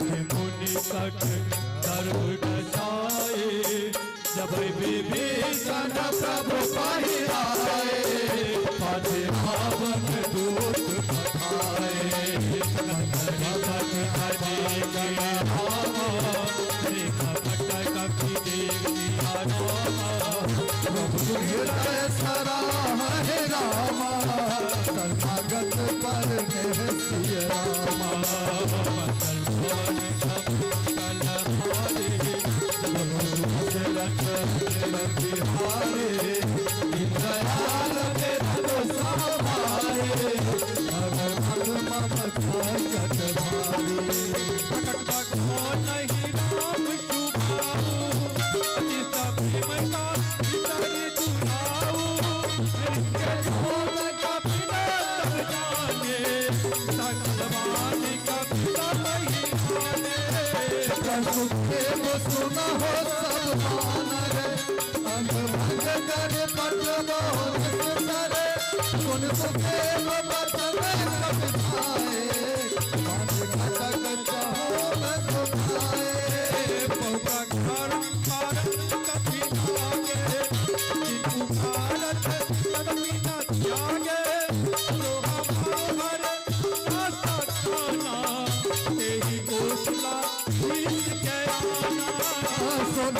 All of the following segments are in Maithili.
मुनि कट सर्व दशाए, जब विभीषण प्रभु पाहि आए, पाछे रावण दूत पठाए। प्रभु सराह रामा, शरणागत पर सिय रामा। बिहारे दयाल संभारे, भगवान मम संकट भारे। नहीं राम सुभाऊ, प्रेम का सुन हो सब वानर, अंग भंग कर पट मोर सुंदर। सुन सुखेव बचन सब जाए, पाँच घटक चाहो न सुखाए। सुन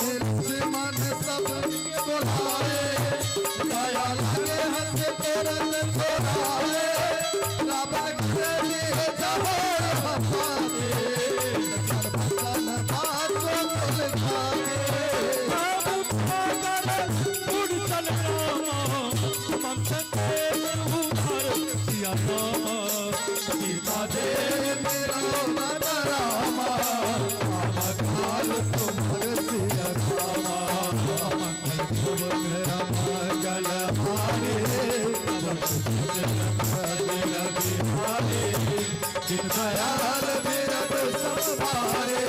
लक्ष्मण सब बुलाए, दया लगे हंस तुरंत थोड़ाए। रावण के लिए जहोर हमारे, सर्वसन बातों कुल खाए। सीता दे मेरा मत रामा, काल तुम्हार सिया रामा। मंगल मंगल हारे, बिहारे, दयाल बिरद संभारे।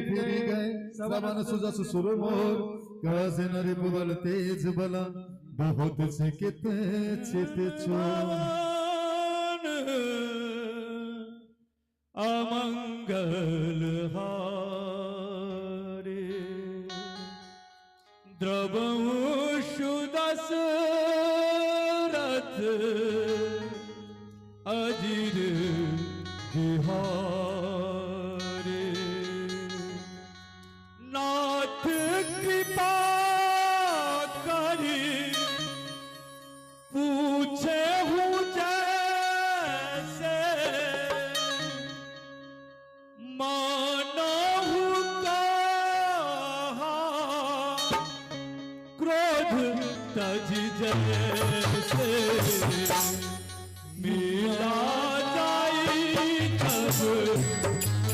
फिरी गए श्रवण सुजस सुर मोर, कहसे नरिपु बल तेज बला, बहुत चिकित चित चोर। अमंगल हारे द्रवहु सुदशरथ अजीर बिहारे, नाथ कृपा करी पूछे हूँ जैसे, मानहु कहा क्रोध तज जैसे, मिला जाई तब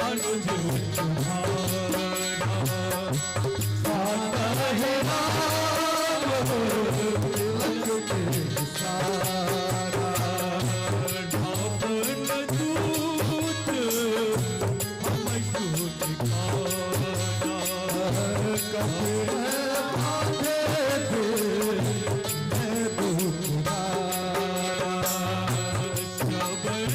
अनुज तुम्हारा। है राम तिलक के सारा, रावण दूत हम सुनिकारा। कपिल बांधे दे मैं दुखदारा। श्रवण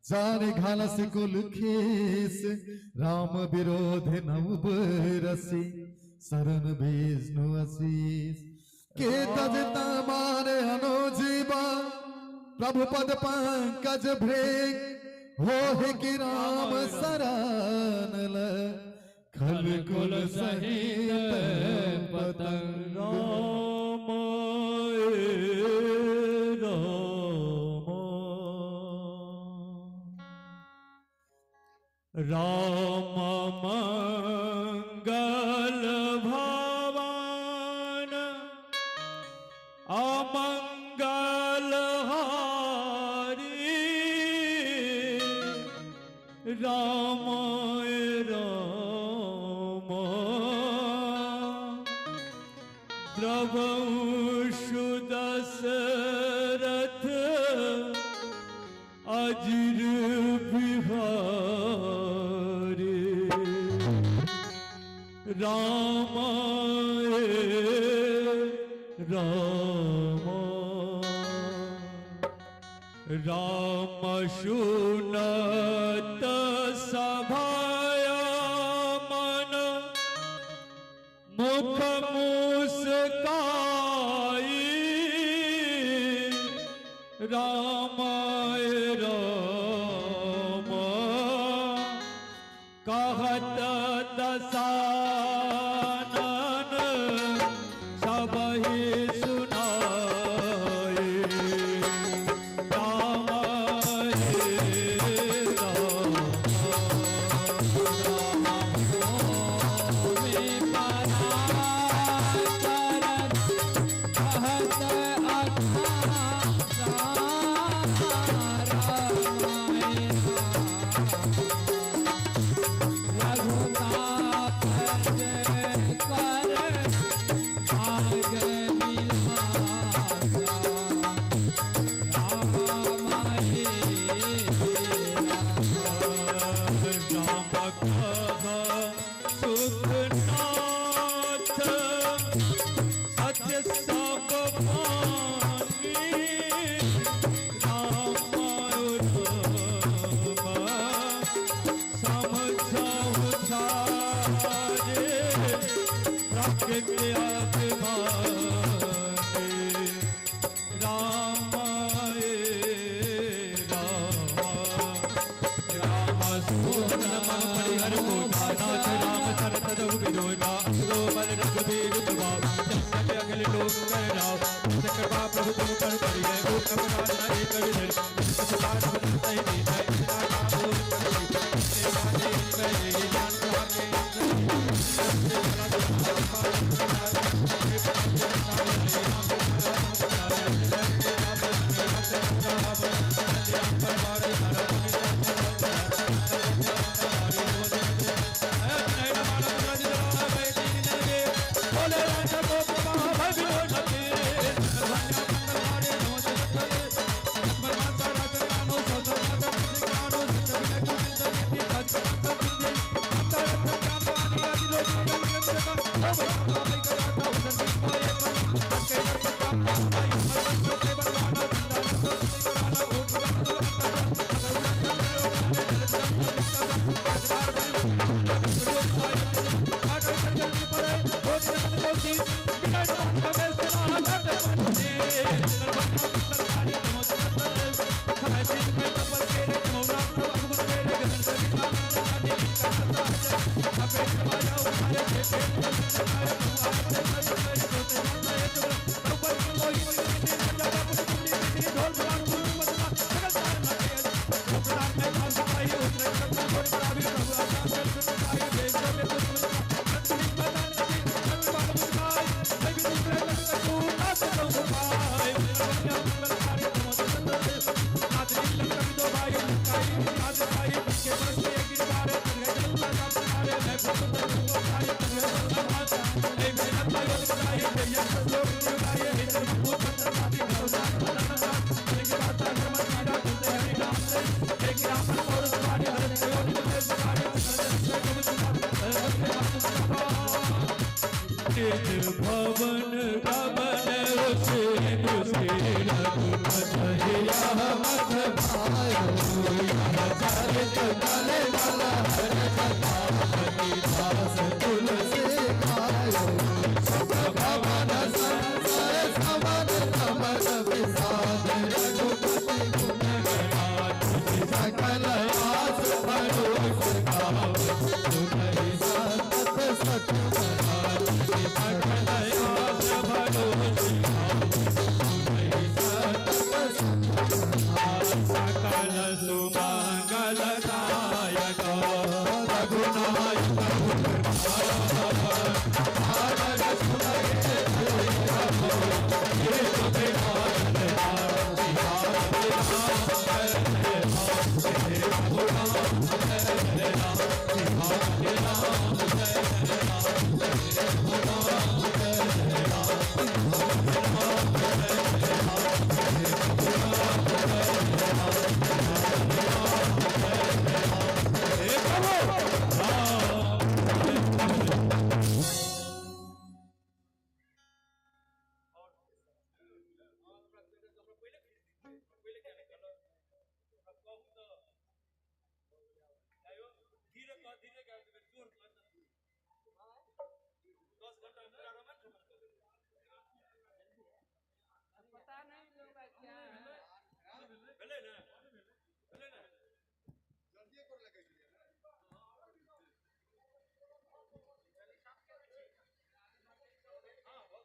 जाने घालस कुल खेस राम विरोध नव बरसी शरण विष्णु आशीष के तजता मारे अनुजीवा प्रभु पद पंकज भ्रेग हो कि राम शरण ल खल कुल सहित पतंग राम राम मंगल भवन अमंगल हारी राम राम। द्रवहु सुदशरथ अजिर बिहारी राम राम। राम सुनत सभाया मन मुख मुस्काई राम राम। कहत दसानन सबहि सुनाई राम राम सुखनाथ सत्य सब पानी राम राम। समझाऊं सारे प्रकृति अभिमानी राम राम। राम सुमन मन परिहर को नाथ राम चरत रघुवीर बल रघुवीर प्रभाव जगत अखिल लोक कर राव। कृपा प्रभु तुम पर करिए उत्तम राज एक विधि सुधार बदलते ही है इतना काम भवन गमन उसे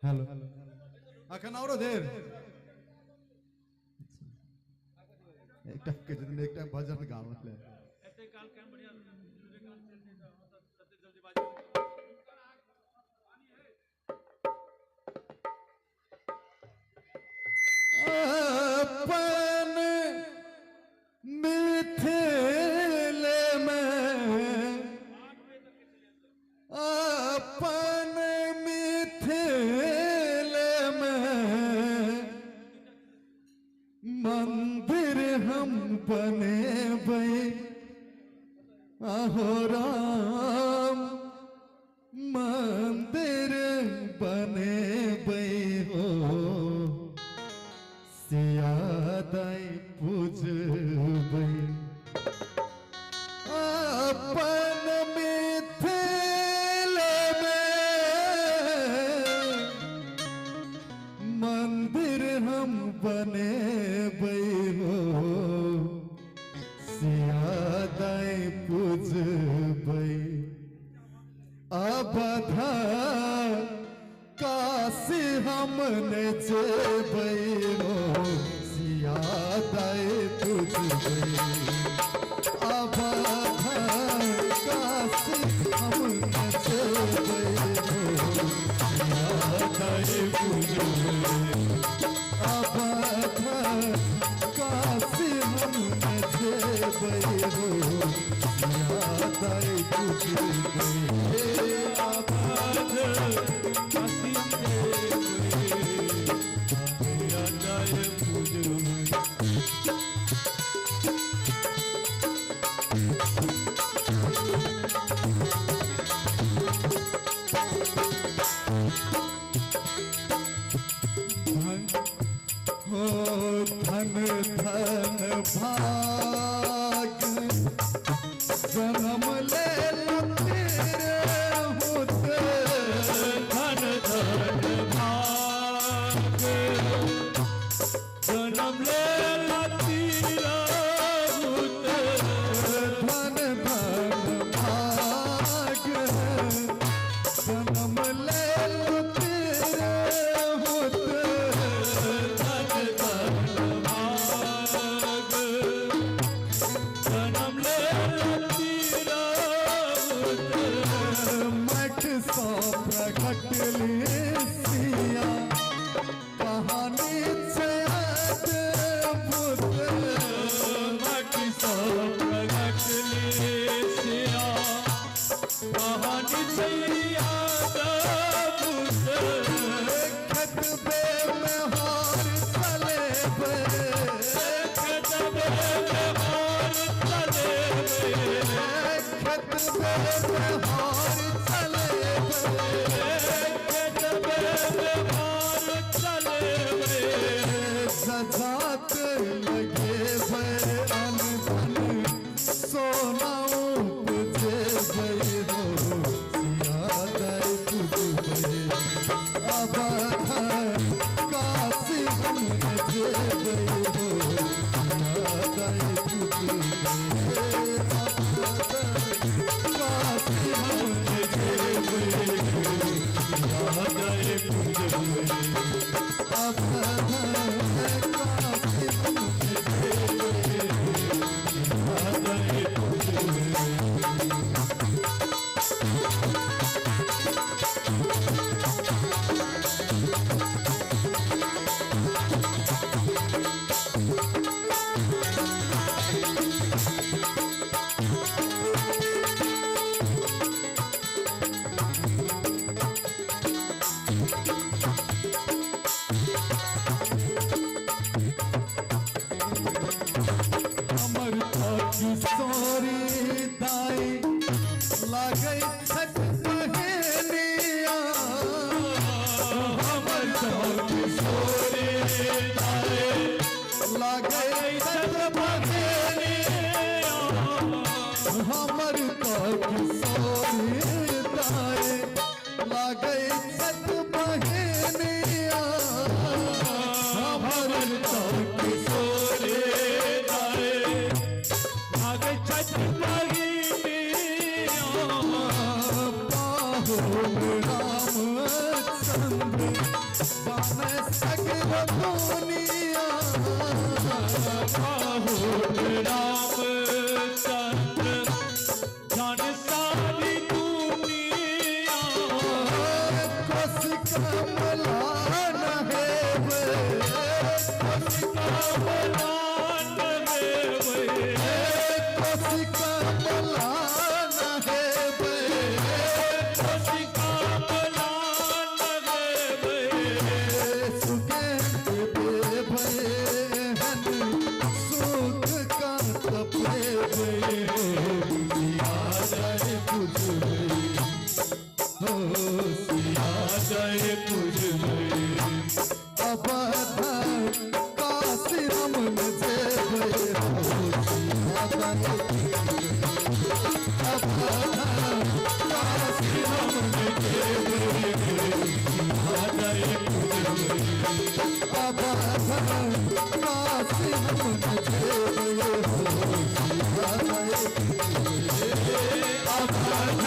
हेलो, अखन औरो देर एकटा के एकटा भजन गावल है। अपन मिथिले में, अपन मिथिले में मंदिर हम बनेबै, आहो राम मंदिर बनेबै हो, सिया दाई पूजबै। अपन मिथिले में मंदिर हम बनेबै हो, सिया दाई पूजबै। अबधा काशी हम ने जेबै हो, सिया दाई पूजबै। अबधा काशी हम ने जेबै हो, सिया दाई पूजबै। अबधा काशी हम ने जेबै हो, सिया दाई पूजबै। हो धन धन भाग जन्म ले तेरे होते, धन धन भाग जन्म ले तेरा होते, धन धन भाग जन्म ले तेरे होते, धन धन भाग जन्म ले तेरा होते। मठ सो प्रकट सिया कहानी छे अद्भुत, मठ सो प्रकट सिया कहानी छे अद्भुत। खतबे में हार चले बे, खतबे में हार चले बे, खतबे में हार चले बे, खतबे में हार चले बे। सजात लगे बे अनधन सोना उपजे बे हो, सिया दाई पूजबै। अबधा काशी हम जेबै हो, सिया दाई पूजबै। अबधा काशी हम जेबै हो, सिया दाई पूजबै। अबधा काशी हम जेबै हो, सिया दाई पूजबै। अमर किशोरी दाई लागै छठ बहेनिया, हमर किशोरी दाई लागै छठ बहेनिया, हमर किशोरी दाई लागै छठ बहेनिया, हमर किशोरी दाई लागै छठ बहेनिया। पाहो रामचंद्र दुनिया। बहुत राम चंद्र जान सारी दुनिया। कोसी कमला नहेबे, कोसी कमला नहेबे, कोसी कमला नहेबे, कोसी कमला नहेबे, सुगंध देबै हन सुख का तपेबै, सिया जय पुजबै हो, सिया जय पुजबै। अवध काशी रमन जेबै हो, सिया जय अवध काशी रमन जेबै, सिया जय पुजबै। अवध काशी रमन जेबै हो, सिया जय अवध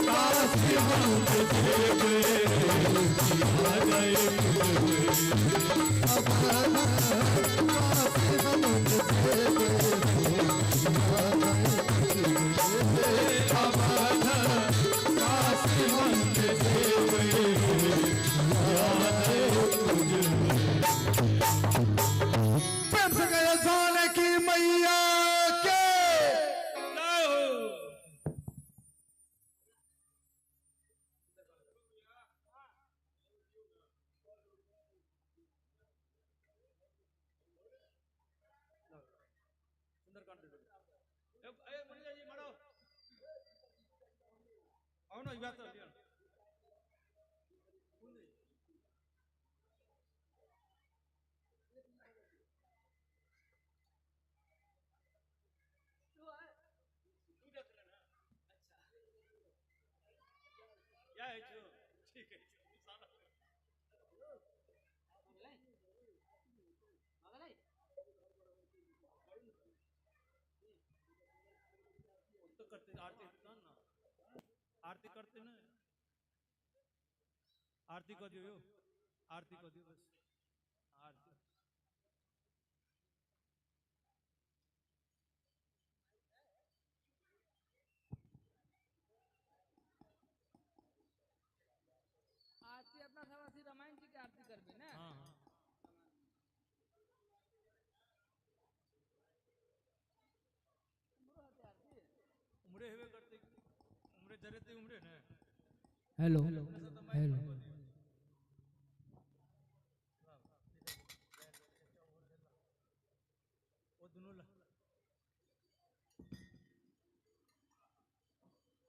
काशी रमन जेबै, सिया जय पुजबै। अवध काशी रमन जेबै हो, सिया जय अवध काशी रमन जेबै, सिया जय पुजबै। प्रेम से कहो जानकी मैया के जय हो। सुंदरकांड ए मुनिजा जी मारो आओ ना, ई बात लियो। या है जो ठीक है सारा तो करते आरती होता ना, आरती करते ना, आरती कर दियो, आरती कर दियो बस आरती। आरती अपना सब अथी रामायण जी के आरती करबे ने। हाँ हाँ। उम्रो होते आरती। उम्रे हेबे करते, उम्रे जरेते उम्रे ने। Hello hello. ओ दुनू ला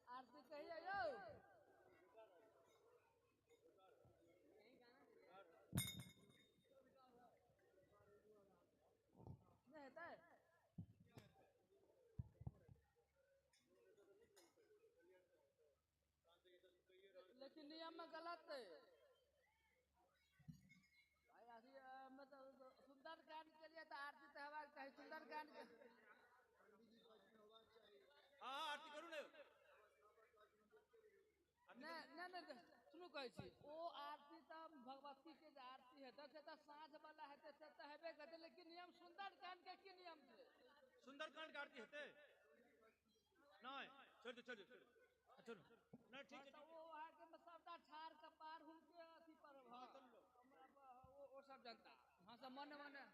आरती कहिए यौ। नहीं हेतै। लेकिन नियम में गलत है भाई। अथी मतलब सुंदर कांड के लिए तो आरती तो हेबाक चाही, सुंदर कांड के। हाँ हाँ आरती करू ने। नहीं नहीं नहीं, सुनू कहै छी, ओ आरती तऽ भगवती के जे आरती हेतै से तऽ साँझ वाला हेतै, से तऽ हेबे करतै, लेकिन नियम सुंदर कांड के की नियम छै? सुंदरकांड के आरती हेतै नहीं, छोड़ दो छोड़ दो छोड़ दो छोड़ो नहीं, ठीक है। तऽ ओ अहाँके सबटा ठार कपार हुनके अथी पर हाँ चल लो। ओ सब जनता हाँ सब मने मने।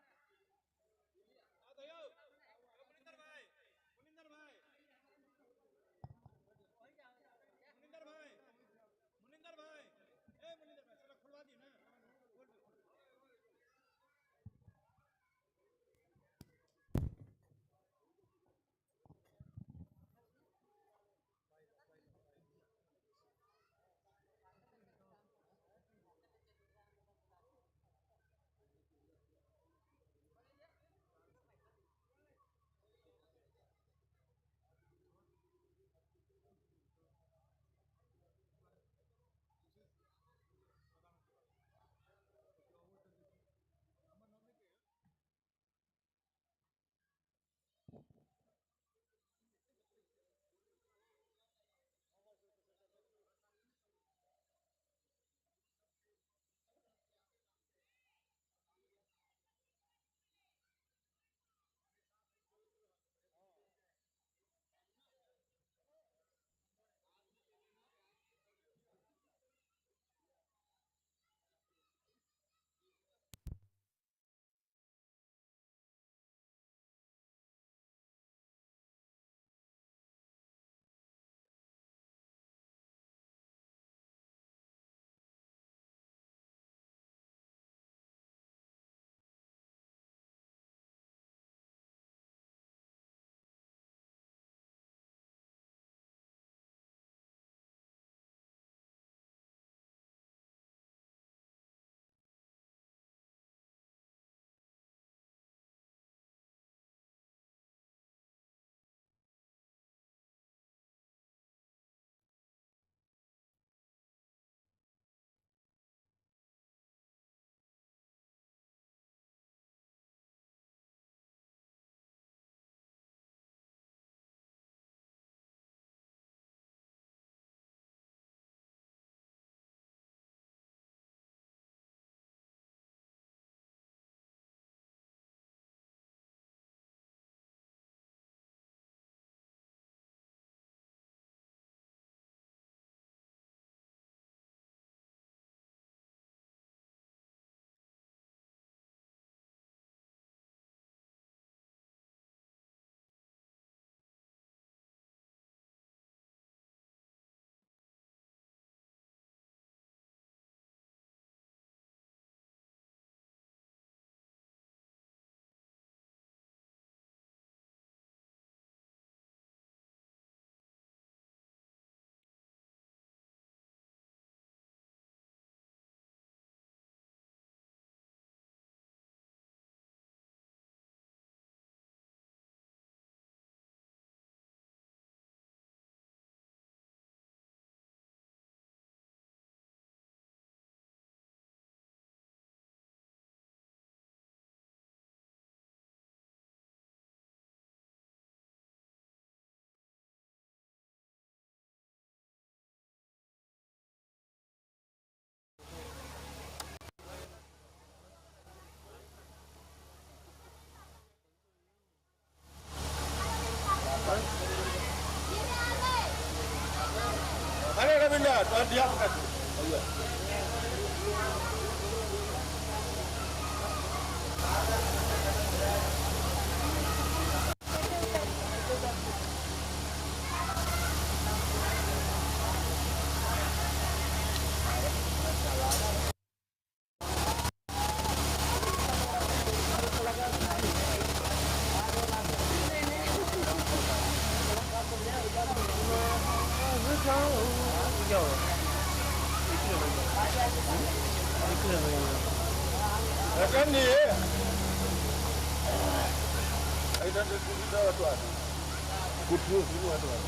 आ गयो मुनिंदर भाई, मुनिंदर भाई, मुनिंदर भाई, मुनिंदर भाई, ए मुनिंदर भाई साला खुलवा दी ना, खोल दो। तोहर धिया पुता छौ। रतन जी, एहिठाम से कुर्सी दऽ हटवा दे। कुर्सियो सेहो हटवा दे।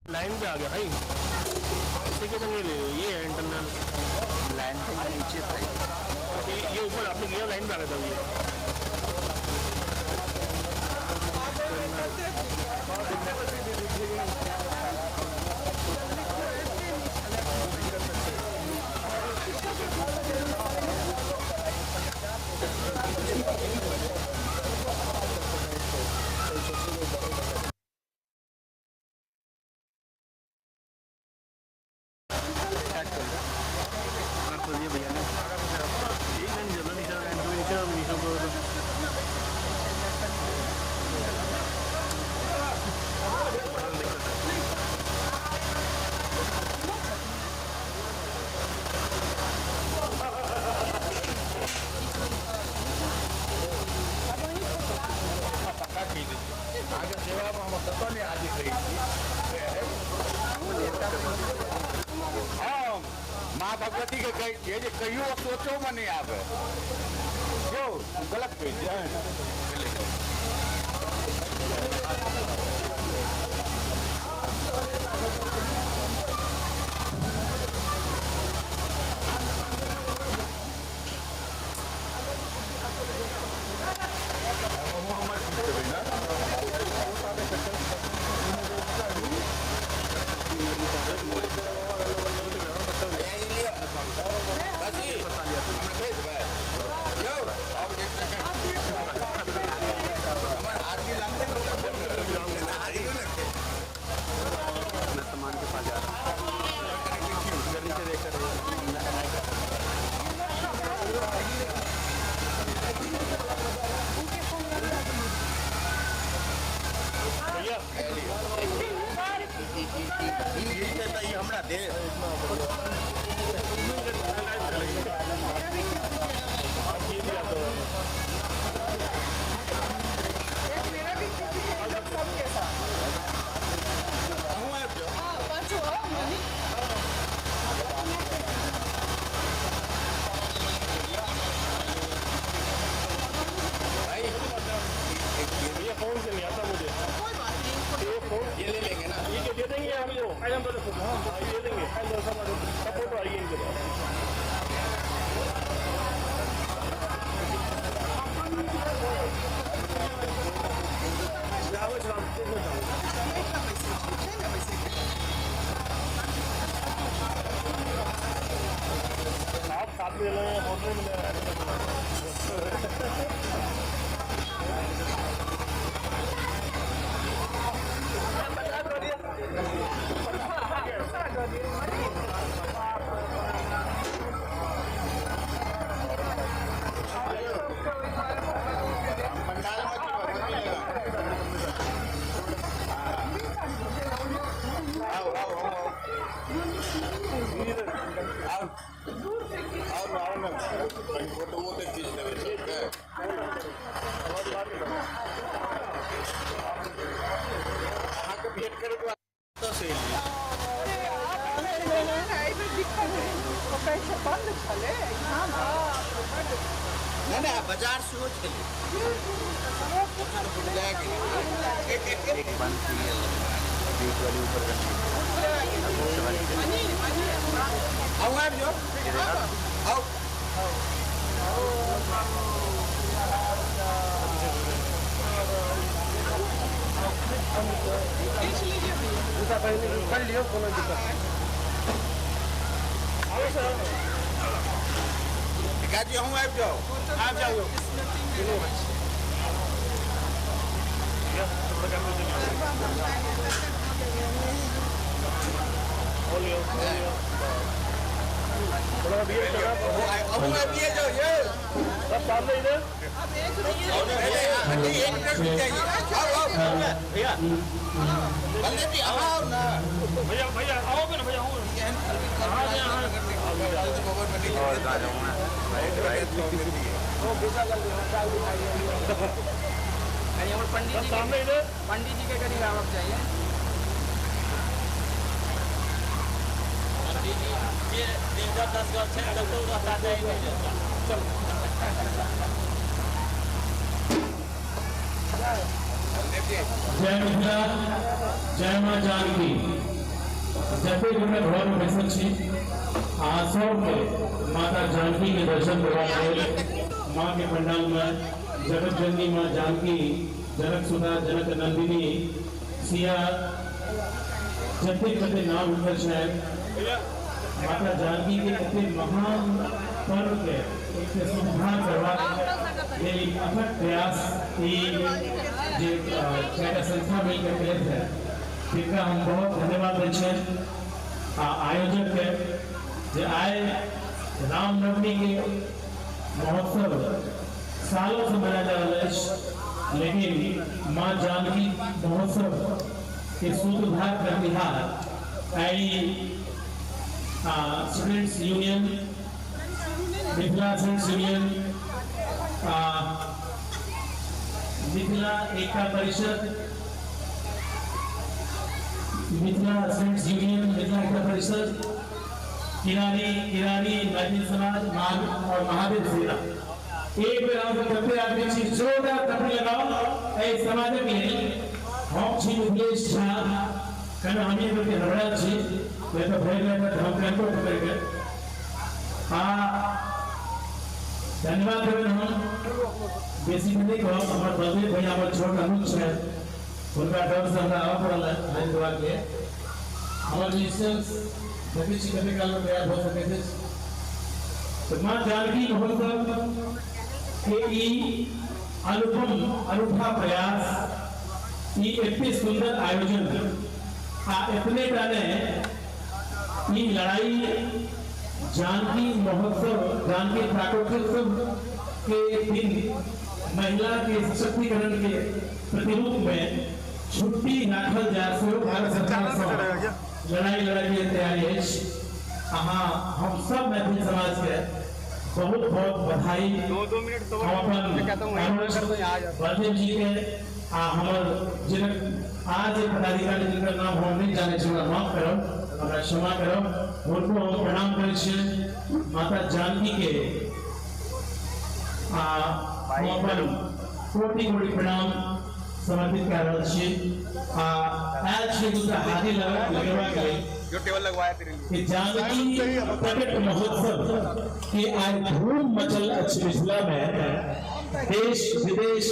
लाइन पे आ गया भाई। ठीक है, ये है इंटरनल लाइन पे नीचे था। ये ऊपर आपने किया, लाइन पे आ गया था ये। भैया ने एक लाइन चलो, नीचे लाइन तो नीचे नीचे तो पक्का कहि दै छी, अहाँके सेवामे हम कतऽ नहि हाजिर रहै छी। हम माँ भगवती के कहै छियै जे कहियो सोचोमे नहि आबै। यौ, हम गलत कहै छियै? अहूँ हमर खींच देबै ने? मैं सामान के पास जा रहा हूँ। नीचे देख कर। ई हमरा दे। अहूँ आबि जाउ। भैया फोन से नहीं आता मुझे। ये फोन ये ले लेंगे ना? ये दे देंगे हम लोग। हाँ, दे देंगे। सब फोटो आएगी इनके पास। आप साथ में ले फोटो में। पंडाल में की भगवती लगा। आओ आओ आओ आओ आओ आओ आओ ना, कहीं फोटो वो तो खींच लेबै सबके। अहाँके भेंट करैके बाद कतऽ से एलियै? बंद छलै। नहि नहि, बाजार सेहो छलै। एक बंद की है, बीच वाली ऊपर करनी है। वाली। आउ, आबि जाउ, आउ। कर लियो, कोनो दिक्कत नहीं। गाजी अहूँ आबि जाउ। आबि जाउ। अहूँ आबिए जाउ यौ। सब सामने इधर। एक मिनट रुक जाइए। आओ आओ भैया। बलदेव जी अहाँ आओ ना। भैया भैया आओगे ना भैया। पंडित जी सामने इधर। पंडित जी के करीब आवक चाहिए। जय मिथिला, जय माँ जानकी। जते गोटे घर में बैसल छी अहाँ सबके माता जानकी के दर्शन करबाक लेल माँ के पंडाल में जगत जननी माँ जानकी, जनक सुधा, जनक नंदिनी, सिया, जते जते नाम हुनकर छनि, माता जानकी के एते महान पर्व के एक शुभारंभ करबाक लेल अथक प्रयास ई जे चारिटा संस्था मिलकर केलथि है, तिनका हम बहुत धन्यवाद दै छियनि। आ आयोजक के जे आइ रामनवमी के महोत्सव सालों से मनाया जा रहल अछि, लेकिन माँ जानकी महोत्सव के सूत्रधार करनिहार आइ students union, Mithila students union, Mithila Ekta Parishad, Mithila students union, Mithila Ekta Parishad, Kirari Kirari Maithil Samaj और महादेव सेना। एक बेर अहाँ सब कते आदमी छी, जोरदार थपड़ी लगाओ एहि समाजक लेल। हम छी मिथिलेश झा, कने हम एक बेर हड़बड़ायल छी, नहीं तो भरि गेल तऽ हम कनको पकड़ि के। आ धन्यवाद देबनि हम, बेसी नहि कहब। हमर बलदेव भैया हमर छोट अनुज छथि, हुनका डरसँ हमरा आबऽ पड़ल है लाइन देबाक लिए। हमर म्यूजिशियंस देखै छी कते कालमे तैयार भऽ सकैत अछि। तऽ माँ जानकी महोत्सव के ई अनुपम अनूठा प्रयास, ई एते सुन्दर आयोजन आ एतने टा नहि, ई लड़ाई जानकी महोत्सव, जानकी प्राकट्योत्सव के दिन महिला के सशक्तिकरण के प्रतिरूप में छुट्टी राखल जाय सेहो भारत सरकार सँ लड़ाई लड़ाई के तैयारी अछि। अहाँ हम सब मैथिल समाज के बहुत बहुत बधाई। हम अपन बलदेव जी के आ हमर जिनक आज पदाधिकारी जिनकर नाम हम नहीं जानै छी, हमरा माफ करब, हमरा क्षमा करब, हुनको हम प्रणाम करै छियनि। माता जानकी के आ हम अपन कोटि कोटि प्रणाम समर्पित कए रहल छी। आ आयल छी दूटा हाथी लगेबाक लेल जो टेबल लगवाया तेरे लिए कि जानकी प्रकट महोत्सव के आइ धूम मचल अछि मिथिला में। देश विदेश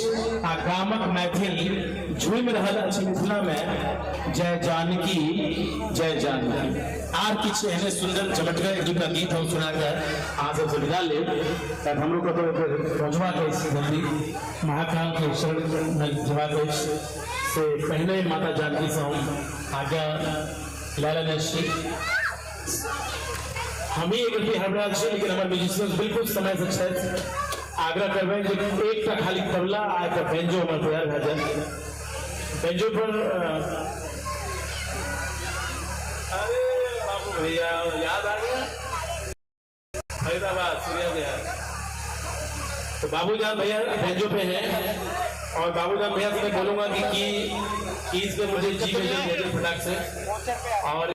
आ गामक मैथिल झूमि रहल अछि मिथिला में। जय जानकी, जय जानकी। आर किछु एहने सुंदर चमटगर एक दूटा गीत हम सुना के अहाँ सबसे विदा लेब, तब हमरो कतौ पहुँचबाक अछि, जल्दी महाकाल के शरण में जेबाक अछि, से पहिने माता जानकी से हम आज्ञा लए लेने छी। हम ही एक रत्ती हड़बड़ायल छी, लेकिन हमर म्यूजिशियन बिल्कुल समय से छथि। आग्रह करबै जे एकटा खाली तबला आ एकटा बेंजो हमर तैयार भए जाए। बेंजो पर अरे बाबू भैया याद आ गया, फरीदाबाद सूर्या बिहार। तो बाबूजान भैया बेंजो पे हैं और बाबूजान भैया से मैं बोलूंगा कि कीज पे मुझे जी मेजर दे दे फटाक से। और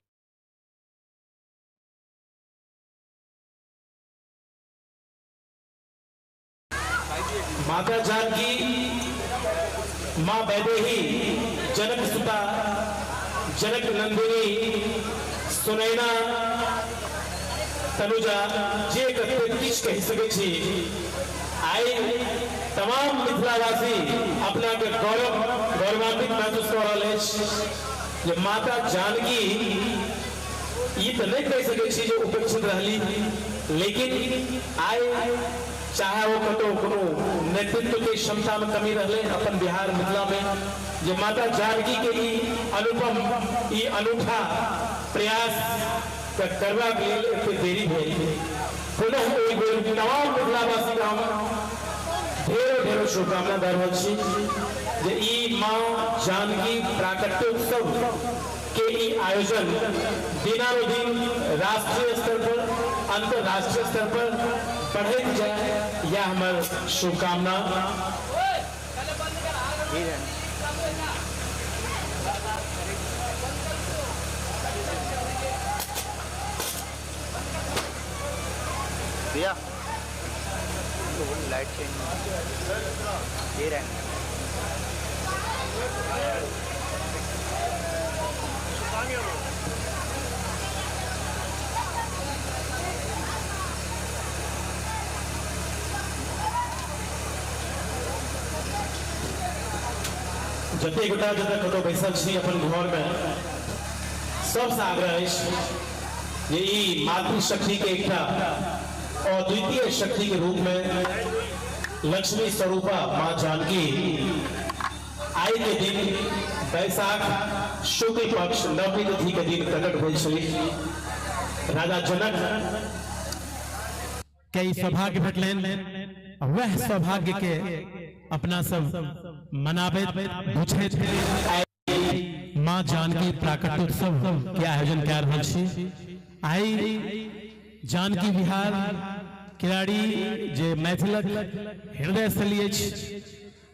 माता जानकी, माँ वैदेही, जनक सुता, जनक नंदिनी, सुनैना, तनुजा, जे कते किछु कहि सकै छी। आइ तमाम मिथिलावासी अपना के गौरव गौरवान्वित महसूस कऽ रहल अछि जे माता जानकी ई तऽ नहि कहि सकै छी जे उपेक्षित रहली, लेकिन आइ चाहे वो कतौ कोनो नेतृत्व के क्षमता में कमी रहले अपन बिहार मिथिला में, जे माता जानकी के ई अनुपम ई अनूठा प्रयास करबाक लेल एते देरी भेल। पुनः एक बेर तमाम मिथिलावासी के हम ढेरों ढेरों शुभकामना दे रहल छी जे ई माँ जानकी प्राकट्योत्सव के ई आयोजन दिनानुदिन राष्ट्रीय स्तर पर अंतरराष्ट्रीय स्तर पर बढ़ैत जाए, यह हमर शुभकामना। भैया लाइट चेंज दे रहे हैं। जते गोटा जतऽ कतौ बैसल छी अपन घर में, सबसँ आग्रह अछि जे ई मातृशक्ति के एकटा अद्वितीय शक्ति के रूप में लक्ष्मी स्वरूपा माँ जानकी आइ के दिन वैशाख शुक्ल पक्ष नवमी तिथि के दिन प्रकट भेल छली। राजा जनक के ई सौभाग्य भेटलनि, वह सौभाग्य के अपना सब मनाबैत बुझैत माँ जानकी प्राकट्योत्सव के आयोजन कए रहल छी। आइ जानकी विहार किराड़ी जे मैथिलक हृदय स्थली अछि,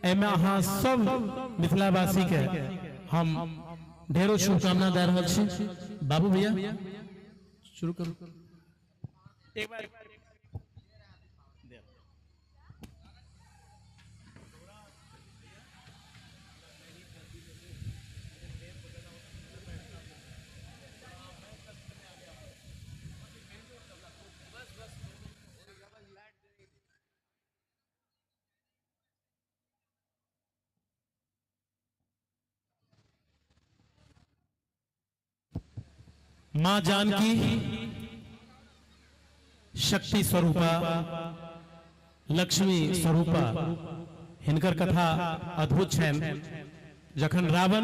एहिमे अहाँ सब मिथिलावासी के हम ढेरों शुभकामना दे रहल छी। बाबू भैया शुरू करू एक बार। मां जानकी शक्ति स्वरूपा लक्ष्मी स्वरूपा, हिनकर कथा अद्भुत छनि। जखन रावण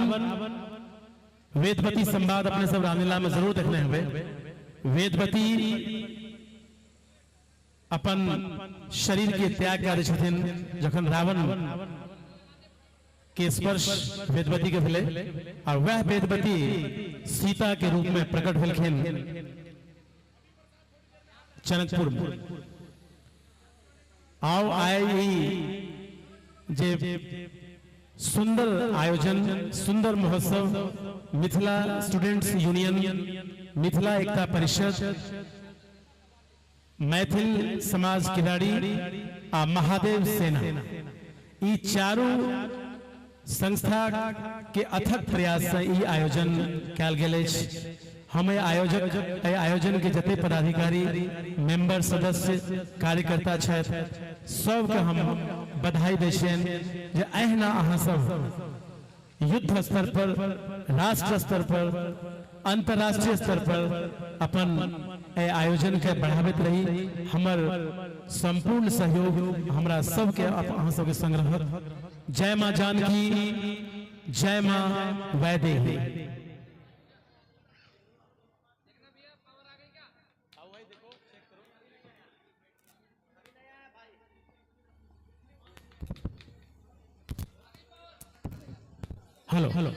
वेदवती संवाद अपने सब रामलीला में जरूर देखने हेबै, वेदवती अपन शरीर के त्याग करै छथिन जखन रावण के स्पर्श वेदवती के भेलै, और वह वेदवती सीता के रूप में प्रकट भेलखिन जनकपुर में। आओ आए जे सुंदर आयोजन, सुंदर महोत्सव, मिथिला स्टूडेंट्स यूनियन, मिथिला एकता परिषद, मैथिल समाज किराड़ी आ महादेव सेना, ई चारू संस्था के अथक प्रयास से ई आयोजन कयल गेल अछि। हम आयोजक आयोजन के जते पदाधिकारी, मेंबर, सदस्य, कार्यकर्ता छथि, सबके हम बधाई दै छियनि जे एहिना अहाँ सब युद्ध स्तर पर, राष्ट्र स्तर पर, अंतर्राष्ट्रीय स्तर पर अपन एहि आयोजन के बढ़ाबैत रही। हमर संपूर्ण सहयोग हमरा सबके अहाँ सबके संग रहत। जय मां जानकी, जय मां वैदेही। हेलो हेलो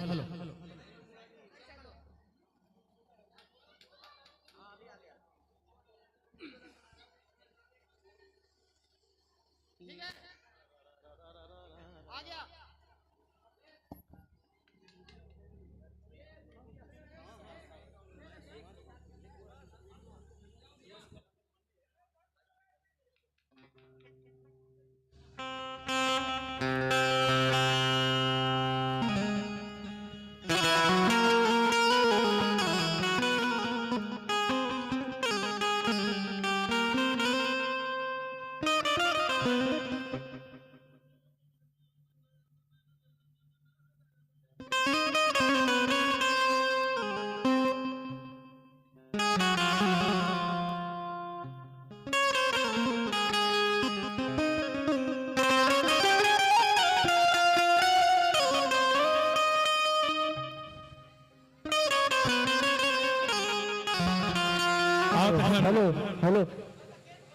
ठीक है, आ गया। Hello hello.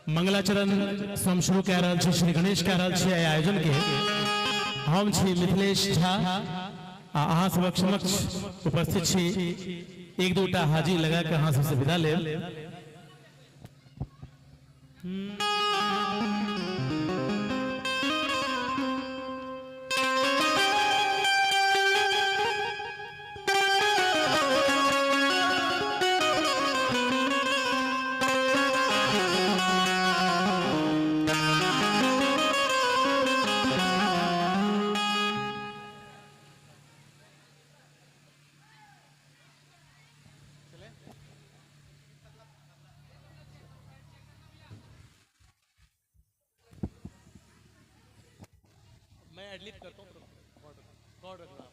मंगलाचरण से हम शुरू कए रहल छी, श्री गणेश कए रहल छी एहि आयोजन के। हम छी मिथिलेश झा आ अहाँ सबक समक्ष उपस्थित छी। एक दूटा हाजिर लगा के अहाँ सबसे विदा लेब। मैं एडलिप करता हूँ, रिकॉर्ड रखना।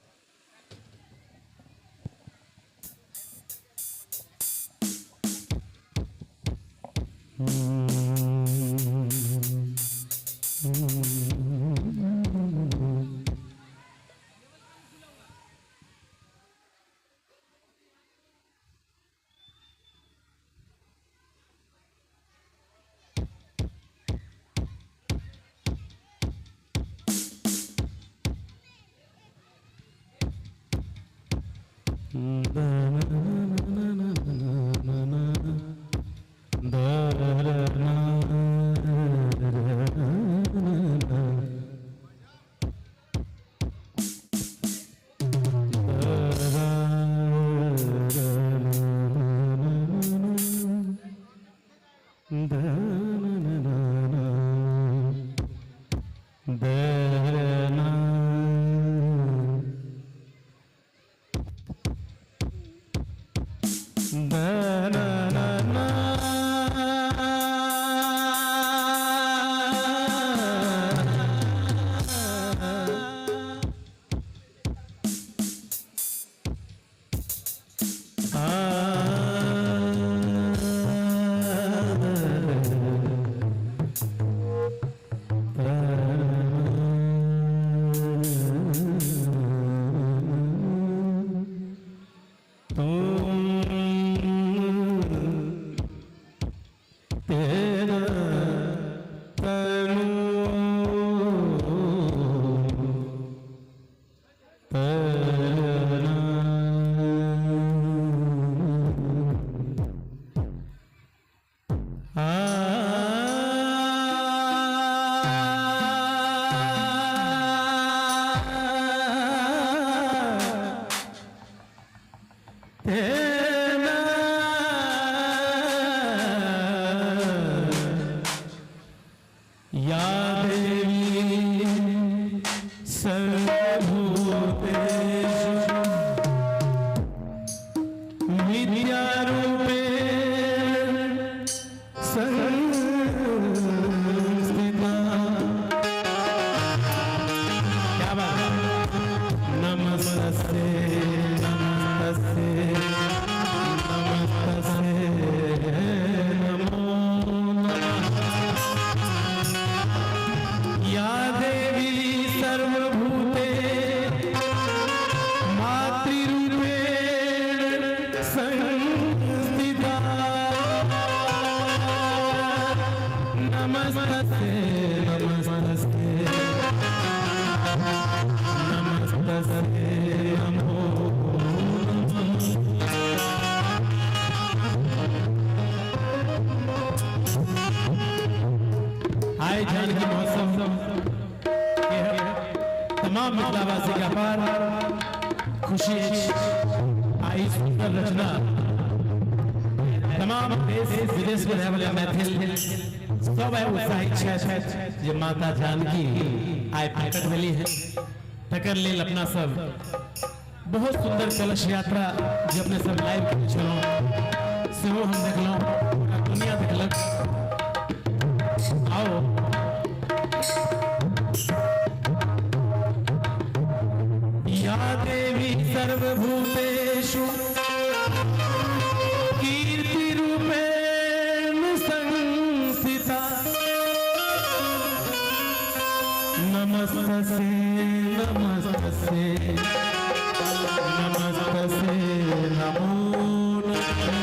आए जानकी महोत्सव तमाम मिथिलावासी के अपार खुशी आई सुंदर रचना तमाम देश विदेश में रहने वाले मैथिल सब आइ उत्साहित छथि जे माता जानकी आइ प्रकट भेली है। तकर लेल अपना सब बहुत सुंदर कलश यात्रा जे अपने सब लाइव केने छलहुँ सेहो हम देखलहुँ, पूरा दुनिया देखलक। आओ या देवी सर्वभूतेषु कीर्तिरूपेण संस्थिता नमस्तस्यै नमस्तस्यै नमस्तस्यै नमो नमः।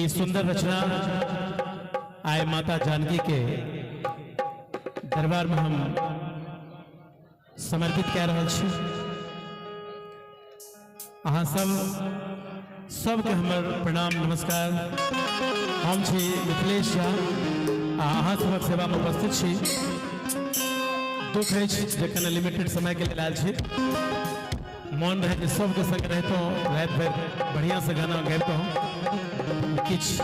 ई सुंदर रचना आय माता जानकी के दरबार में हम समर्पित कए रहल छी। अहाँ सब सबके हमर प्रणाम नमस्कार। हम छी मिथिलेश झा आ अहाँ सबक सेवा में उपस्थित छी। दुख अछि जखन लिमिटेड समय के लेल आयल छी, मन रहे जे सबके संग रहितहुँ, राति भरि बढ़िया से गाना गाबितहुँ। किछु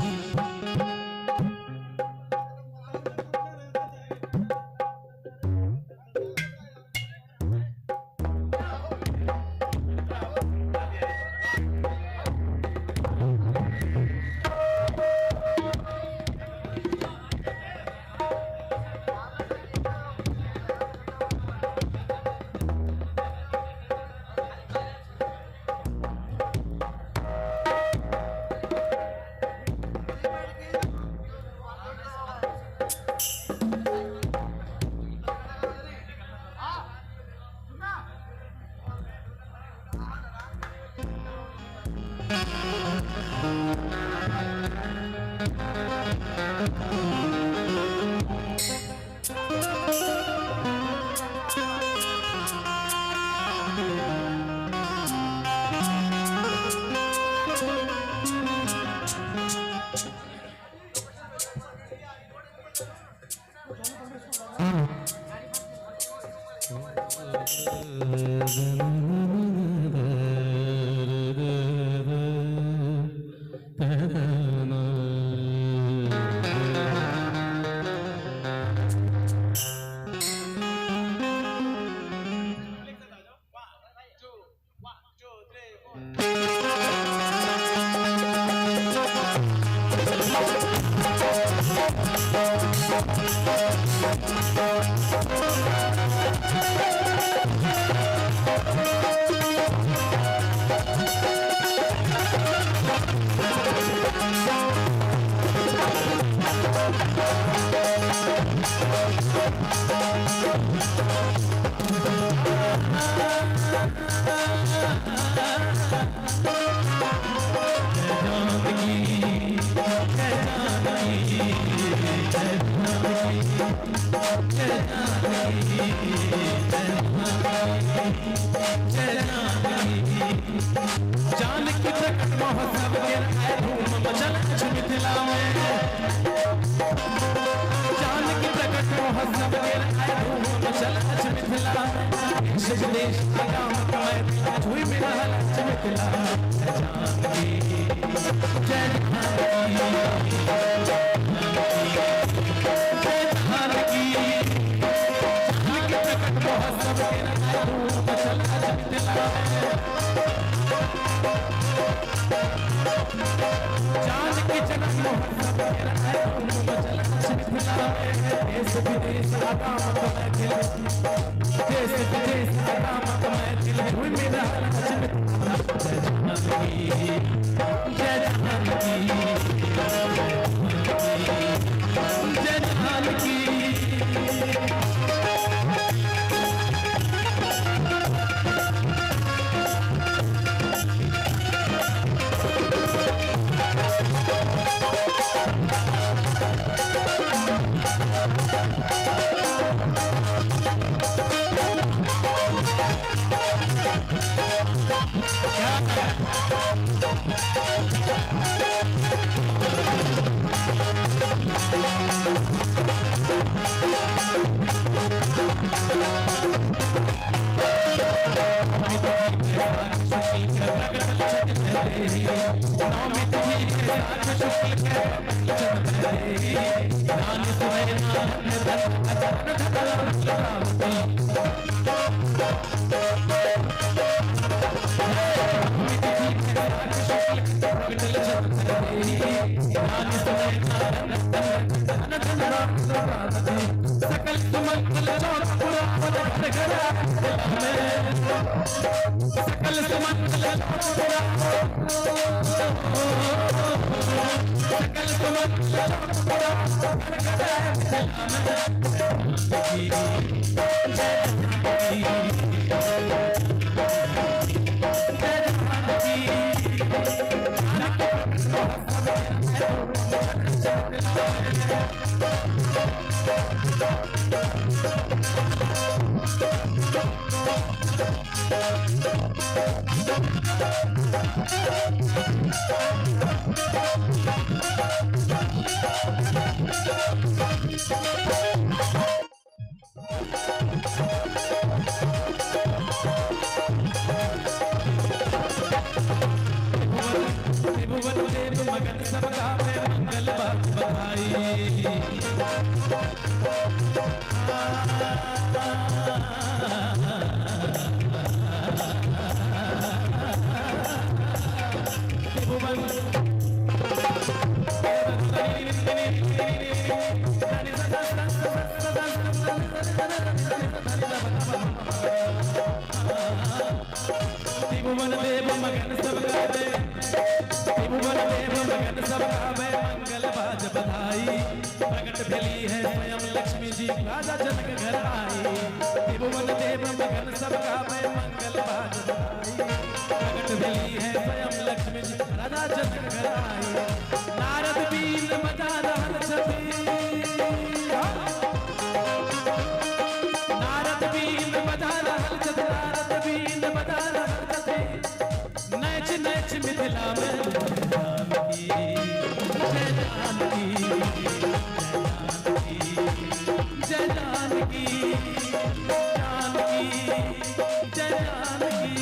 जानकी प्रकट महोत्सव के आए धूम मचल अछि मिथिला में। जानकी प्रकट महोत्सव के आए धूम मचल अछि मिथिला में। देश विदेश गाम कमर झूमि रहल अछि मिथिला। जानकी जय जानकी जय जानकी। जानकी प्रकट महोत्सव के आए धूम मचल अछि मिथिला में। जानकी जनक महोत्सव के आए धूम मचल अछि मिथिला में। देश विदेश गाम कमर देश विदेश गाम कमर झूमि रहल अछि मिथिला। जय जानकी जय जानकी जय जानकी। सकल सुमंगल घर घर सकल सुमंगल सकल सुमंगल घर घर। त्रिभुवन देव मगन सब गावे मंगल बात बधाई। त्रिभुवन त्रिभुवन देव मगन सब गावे, त्रिभुवन देव मगन सब गावे मंगल बाज बधाई। प्रकट भेली है स्वयं लक्ष्मी जी राजा जनक घर आई। त्रिभुवन देव मगन सब गावे मंगल बाज बधाई। प्रकट भेली है स्वयं लक्ष्मी जी राजा जनक घर आई। नारद बीन बजा रहल छथि, नारद बीन बजा रहल छथि, नारद बीन बजा रहल छथि। नच नच मिथिला में जानकी, जय जानकी, जय जानकी, जानकी जय जानकी।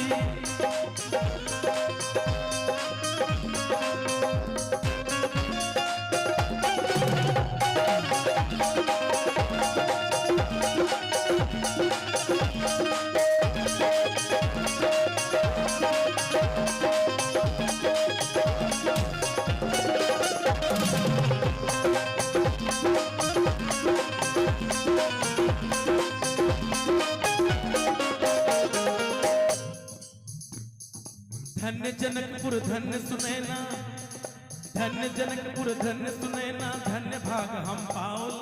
धन्य जनकपुर धन्य सुनैना, धन्य जनकपुर धन्य सुनैना, धन्य भाग हम पाओल।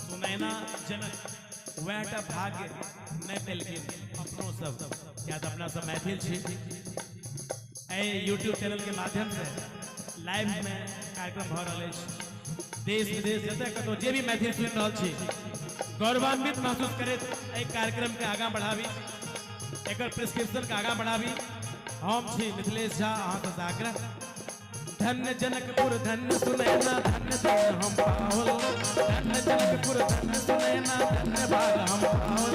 सुनैना जनक वएहटा भाग्य नहि पेलखिन अपनो सब, किया तऽ अपना सब मैथिल छी। एहि यूट्यूब चैनल के माध्यम से लाइव में कार्यक्रम भऽ रहल अछि। देश विदेश जतय कतौ जे भी मैथिल सुनि रहल छी, गौरवान्वित महसूस करैत एहि कार्यक्रम के आगाँ बढ़ाबी, एकर प्रिस्क्रिप्शन के आगाँ बढ़ाबी। हम छी मिथिलेश झा, अहाँ सबसँ आग्रह। धन्य जनकपुर धन्य सुनैना, धन्य धन्य हम पाओल। धन्य जनकपुर धन्य सुनैना, धन्य भाग हम पाओल।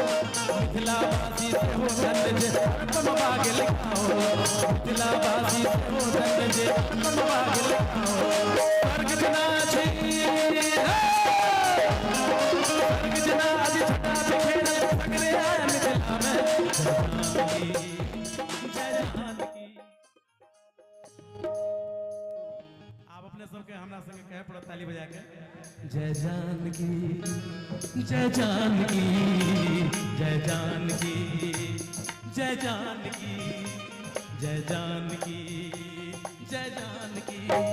मिथिलावासी सेहो धन्य जे अनुपम भाग्य लिखाओल। मिथिलावासी सेहो धन्य जे अनुपम भाग्य लिखाओल। स्वर्ग जना छी, स्वर्ग जना आज छटा बिखेरल सगरे आय मिथिला में। जय जानकी। आब अपने सबके हमरा संगे कहे पड़त ताली बजा के, जय जानकी, जय जानकी, जय जानकी, जय जानकी, जय जानकी, जय जानकी, जय जानकी, जय जानकी,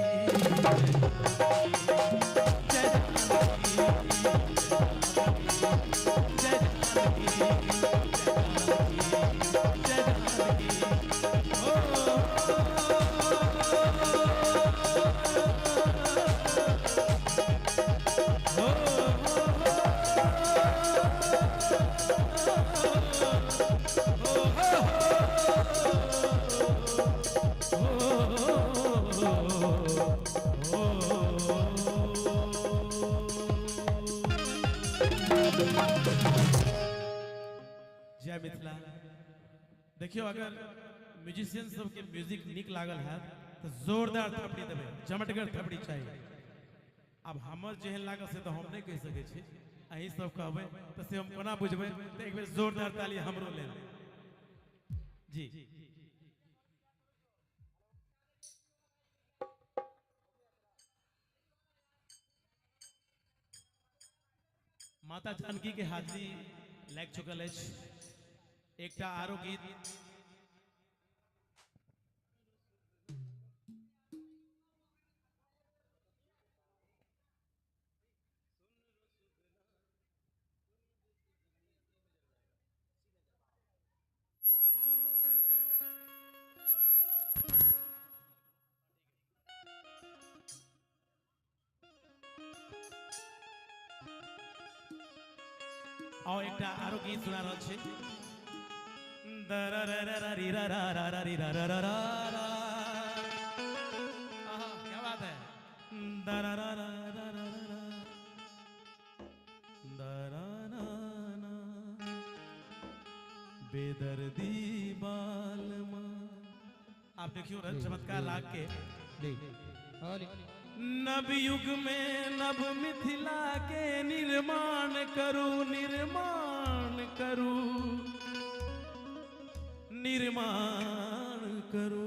जय जानकी। ओ जय मिथिला। देखियो, अगर म्यूजिशियन सबके म्यूजिक निक लागल है तो जोरदार थपड़ी देबै, जमटगर थपड़ी चाहिए। अब हमर जेहन लागल से तो हम नहीं कहि सकै छी, अहीं सब कहबै तो से हम कोना बुझबै। तो एक बेर जोरदार ताली हमरो लेल। जी माता जानकी के हाजिरी लागि चुकल अछि। एकटा आरो गीत आओ एकटा आरो गीत सुना रहल छी। आहा, क्या बात है। बेदर्दी बालमा। आप देखियो रंग चमत्कार राग के। नव युग में नव मिथिला के निर्माण करू, निर्माण करू, निर्माण करू।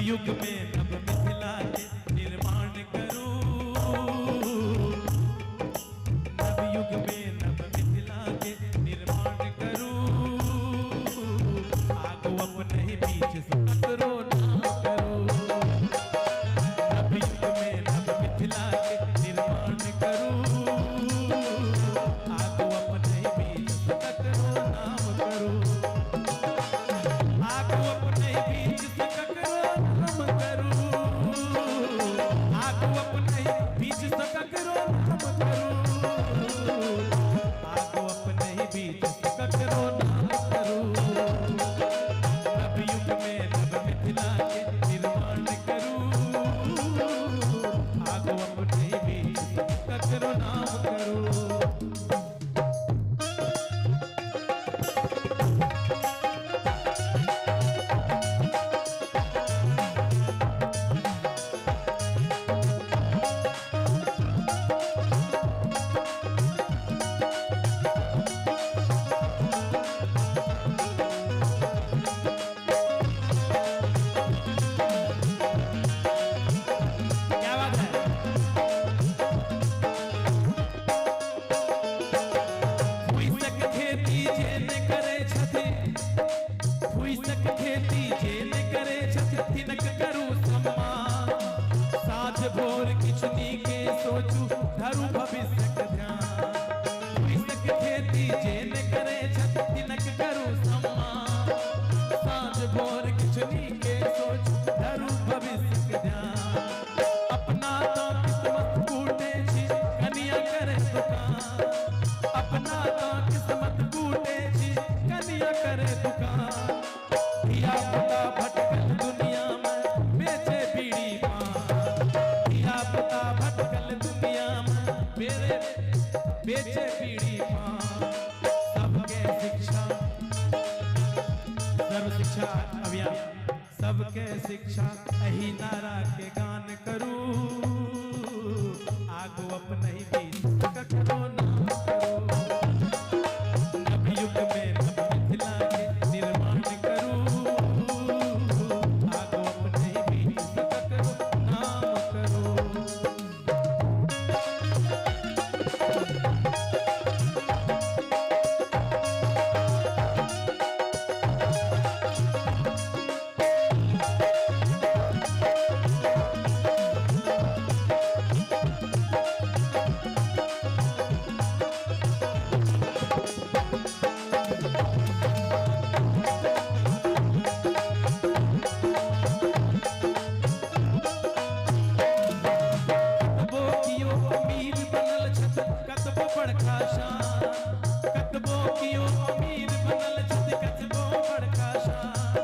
युग में नव मिथिला के निर्माण करू, नव युग में नव मिथिला के निर्माण करू। आगो अपने ही बीच से करो नाम करो। नव युग में नव मिथिला के निर्माण करू, आगो अपने ही बीच से करो नाम करो। आगो अपने ही बीच से करो नाम करो। आगो अपने बीच से ककरो नाम करो। आगो अपने बीच से ककरो नाम करो। नव युग में नव मिथिला के निर्माण करू, आगो अपने बीच से ककरो नाम करो। क्या बात है। फुइसक खेती जे ने करे छथि, फुइसक खेती जे ने करे छथि, तिनक करू सम्मान। साँझ भोर किछु नीके सोचू, धरू भविष्यक ध्यान। फुइसक खेती जे ने करे छथि, तिनक करू सम्मान। साँझ भोर किछु नीके सोचू, धरू भविष्यक ध्यान। अपना तो किस्मत कूटे छी, कनिया करे दुकान। अपना तो किस्मत कूटे छी, कनिया करे दुकान। धिया पुता भटकल दुनिया में बेचे बीड़ी पान। धिया पुता भटकल दुनिया में बेरे बेचे बीड़ी पान। सबके शिक्षा, सर्व शिक्षा अभियान, सबके शिक्षा एही नारा के गान करू। आगो अपने ही बीच ककरो नाम करो। नव युग में नव मिथिला के निर्माण करू, आगो अपने ही बीच ककरो नाम करो। कतबो कियो अमीर बनल छथि, कतबो बड़का शान। कतबो कियो अमीर बनल छथि, कतबो बड़का शान।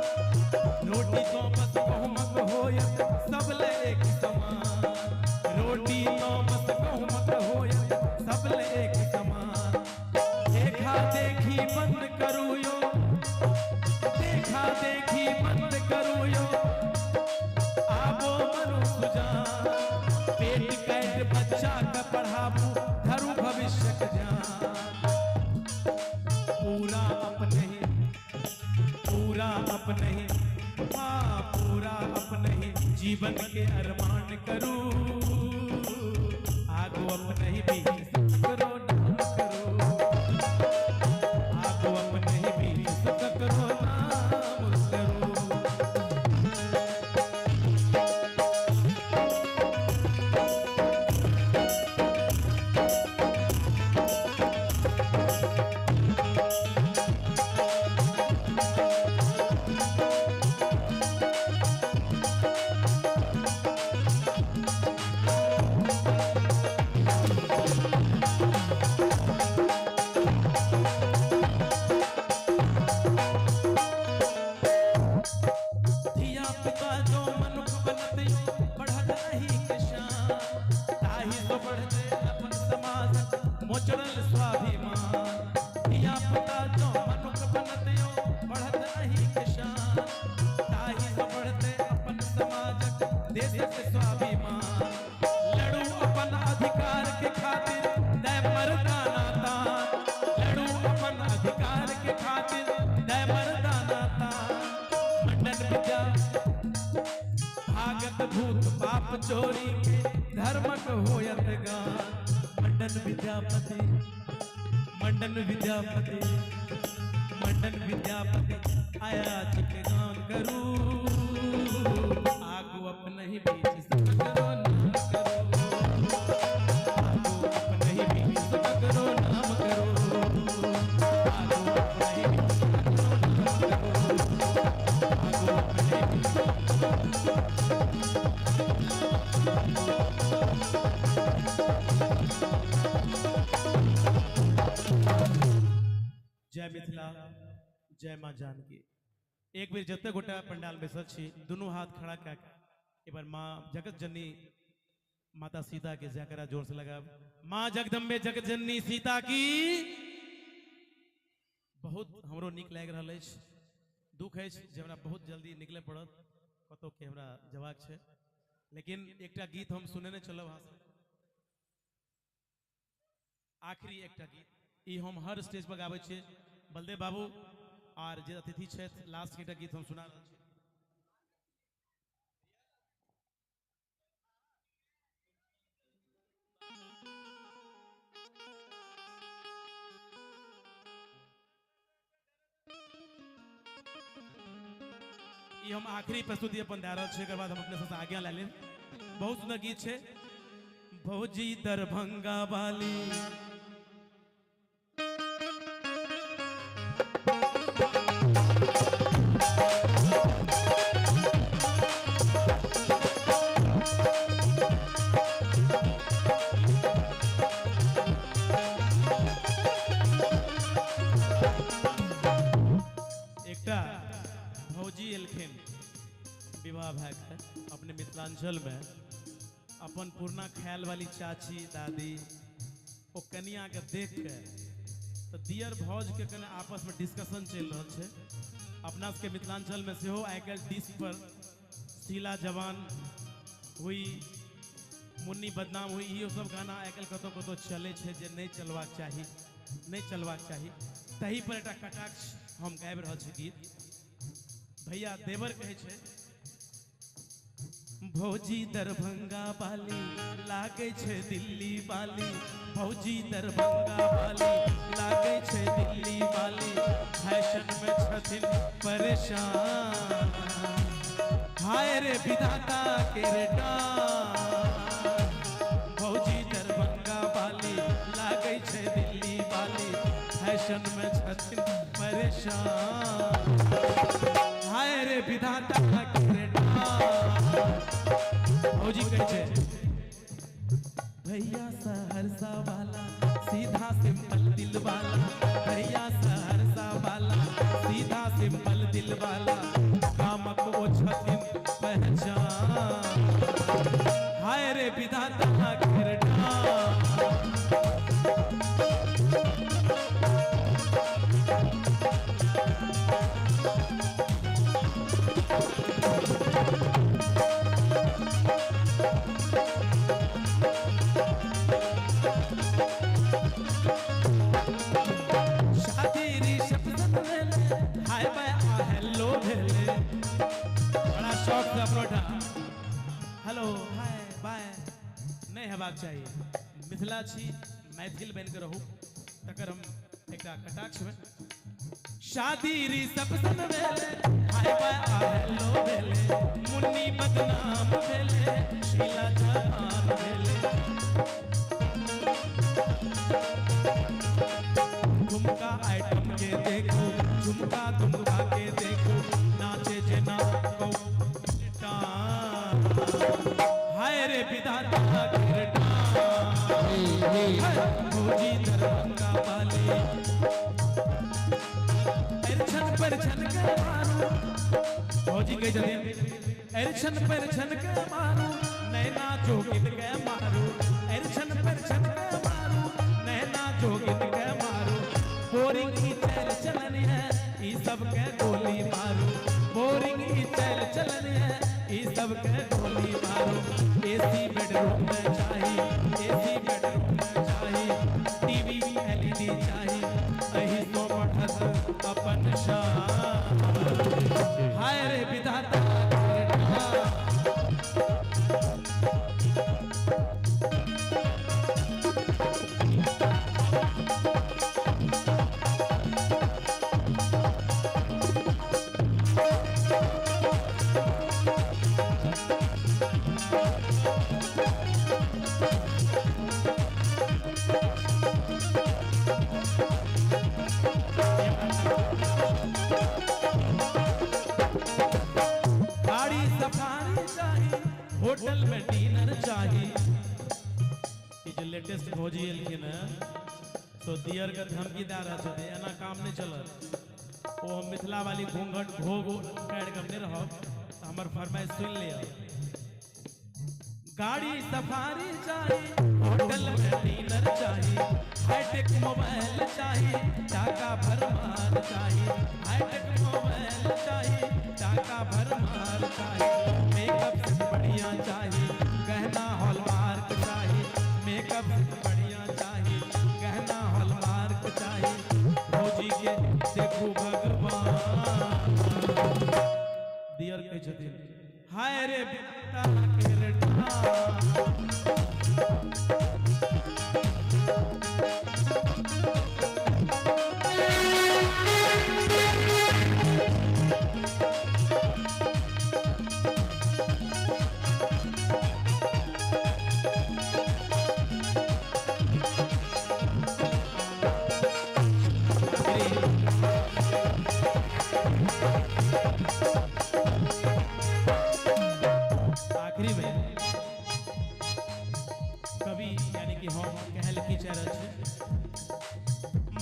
रोटी तो बस गहुमक होयत, सब ले एक समान। रोटी तो बस गहुमक होयत, सब ले एक समान। देखा देखी बंद करू यो, देखा देखी बंद करू यो, आबो मनु सुजान। पेट काटि बच्चा के पढ़ाबू, धरू भविष्यक ध्यान। पूरा अपने ही, पूरा अपने ही, हाँ पूरा अपने ही जीवन के अरमान करू। आगो अपने ही बीच करो नाम करो। चोरी के धर्मक होयत गान। मंडन विद्यापति, मंडन विद्यापति, मंडन विद्यापति आया चिक गान करू, आगू अपने ही बीच सकरो नाम करो, आगू अपने ही बीच सकरो नाम करो, आगू अपने ही बीच सकरो नाम करो, आगू अपने ही बीच। जय मिथिला, जय माँ जानकी। एक बेर जते गोटा पंडाल बैसल छी दुनू हाथ खड़ा कए के एक बार माँ जगत जननी माता सीता के जयकारा जोर से लगाब। माँ जगदम्बे जगत जननी सीता की। बहुत हमरो नीक लागि रहल अछि, दुख अछि जे हमरा बहुत जल्दी निकले पड़त, कतौ के हमरा जवाब छै, लेकिन एकटा गीत हम सुनेने चलब अहाँ से, आखिरी एकटा गीत ई हम हर स्टेज पर गाबै छियै। बलदेव बाबू आर जे अतिथि छथि, लास्ट के एकटा गीत हम सुना रहल छी। ई हम आखिरी प्रस्तुति अपन दए रहल छी, एकर बाद हम अपने सबसँ आज्ञा लए लेब। बहुत सुंदर गीत छै। भौजी दरभंगा वाली, एकटा भौजी एलखिन विवाह भए के अपने मिथिलांचल में, अपन पुरना ख्याल वाली चाची दादी ओ कनिया के देख के तो दियर भौज के कने आपस में डिस्कशन चलि रहल छै। अपना सबके मिथिलांचल में सेहो आइ काल्हि डिस्क पर शीला जवान हुई, मुन्नी बदनाम हुई, इहो सब गाना आइ काल्हि कतौ कतौ चलै छै जे नहि चलबाक चाही, नहि चलबाक चाही। तही पर एकटा कटाक्ष हम गाबि रहल छी गीत। भैया देवर कहै छै, भौजी दरभंगा वाली लागै छै दिल्ली वाली, भौजी दरभंगा वाली लागै छै दिल्ली वाली, फैशन में छथिन परेशान, हाय रे विधाता के रे डान। भौजी दरभंगा वाली लागै छै दिल्ली वाली, फैशन में छथिन परेशान, हाय रे विधाता के रे डान। भौजी कहै छै, भैया सहरसा वाला सीधा सिंपल दिल वाला, भैया सहरसा वाला सीधा सिंपल दिल वाला, कामक ओ छथिन पहचान, हाय रे विधाता के रे डान। शादी रिसेप्शन भेले, हाय बाय आ हेलो भेले, बड़ा शौक से अपनो हेलो हाय बाय नहीं हेबाक चाही। मिथिला छी, मैथिल बनि के रहू, तकर हम एकटा कटाक्ष में। शादी रिसेप्शन भेले, हाय बाय आ हेलो भेले, मुन्नी बदनाम भेले, शीला जवान भेले, झुमका आइटम के देखो, झुमका झुमका के देखो, नाचे जेना हाय रे विधाता के डान। भौजी दरभंगा वाली अरिछन पर छन के मारू, भौजी कहै छथिन, अरिछन पर छन के मारू, नैना जोगिन के मारू, अरिछन पर छन के मारू, नैना जोगिन के मारू, बोरिंग की चल चलन है ई सब के गोली मारू, बोरिंग की चल चलन है ई सब के गोली मारू, एसी बेडरूम में चाही, एसी बेडरूम में चाही, टीवी एलईडी चाही, एही सो बढ़त अपन शान, हाय रे विधाता के डान। गाड़ी सफारी चाही, होटल में डिनर चाही। ई जे लेटेस्ट भौजी एलखिन है तो दियर के धमकी दे रहल छथिन, एना काम नहीं चलत। ओ हम मिथिला वाली घूंघट घोघ काटि के नहि रहब, तऽ हमर फरमाइश सुनि लिअ। गाड़ी सफारी चाही, होटल में डिनर चाही, हाईटेक मोबाइल चाही, टाका भरमार चाही, हाईटेक मोबाइल चाही, टाका भरमार चाही, मेकअप से बढ़िया चाही, गहना हॉलमार्क चाही, मेकअप से बढ़िया चाही, गहना हॉलमार्क चाही। भौजी के देखू भगवान। दियर कहै छथिन, हाय रे बिता के रे। आखिरी में कवि यानी कि हम कहल की चाह रहल छी,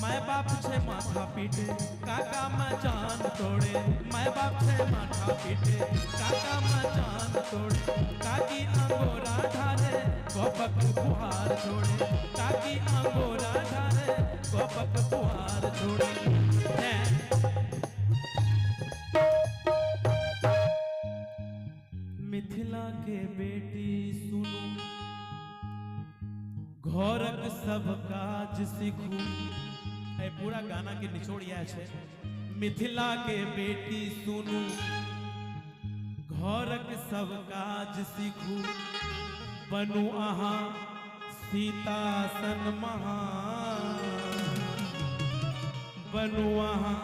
my बाप छे माथा पीटे काका मचान तोड़े, my बाप छे माथा पीटे काका मचान तोड़े, काकी अंगोरा ढारे गोपक फुहार छोड़े, काकी अंगोरा ढारे गोपक फुहार छोड़े। मिथिला के बेटी सुनू, घरक सब काज सीखू। ए पूरा गाना के निचोड़ यह छै, मिथिला के बेटी सुनू, घरक सब काज सीखू, बनू अहाँ सीता सन महान, बनू अहाँ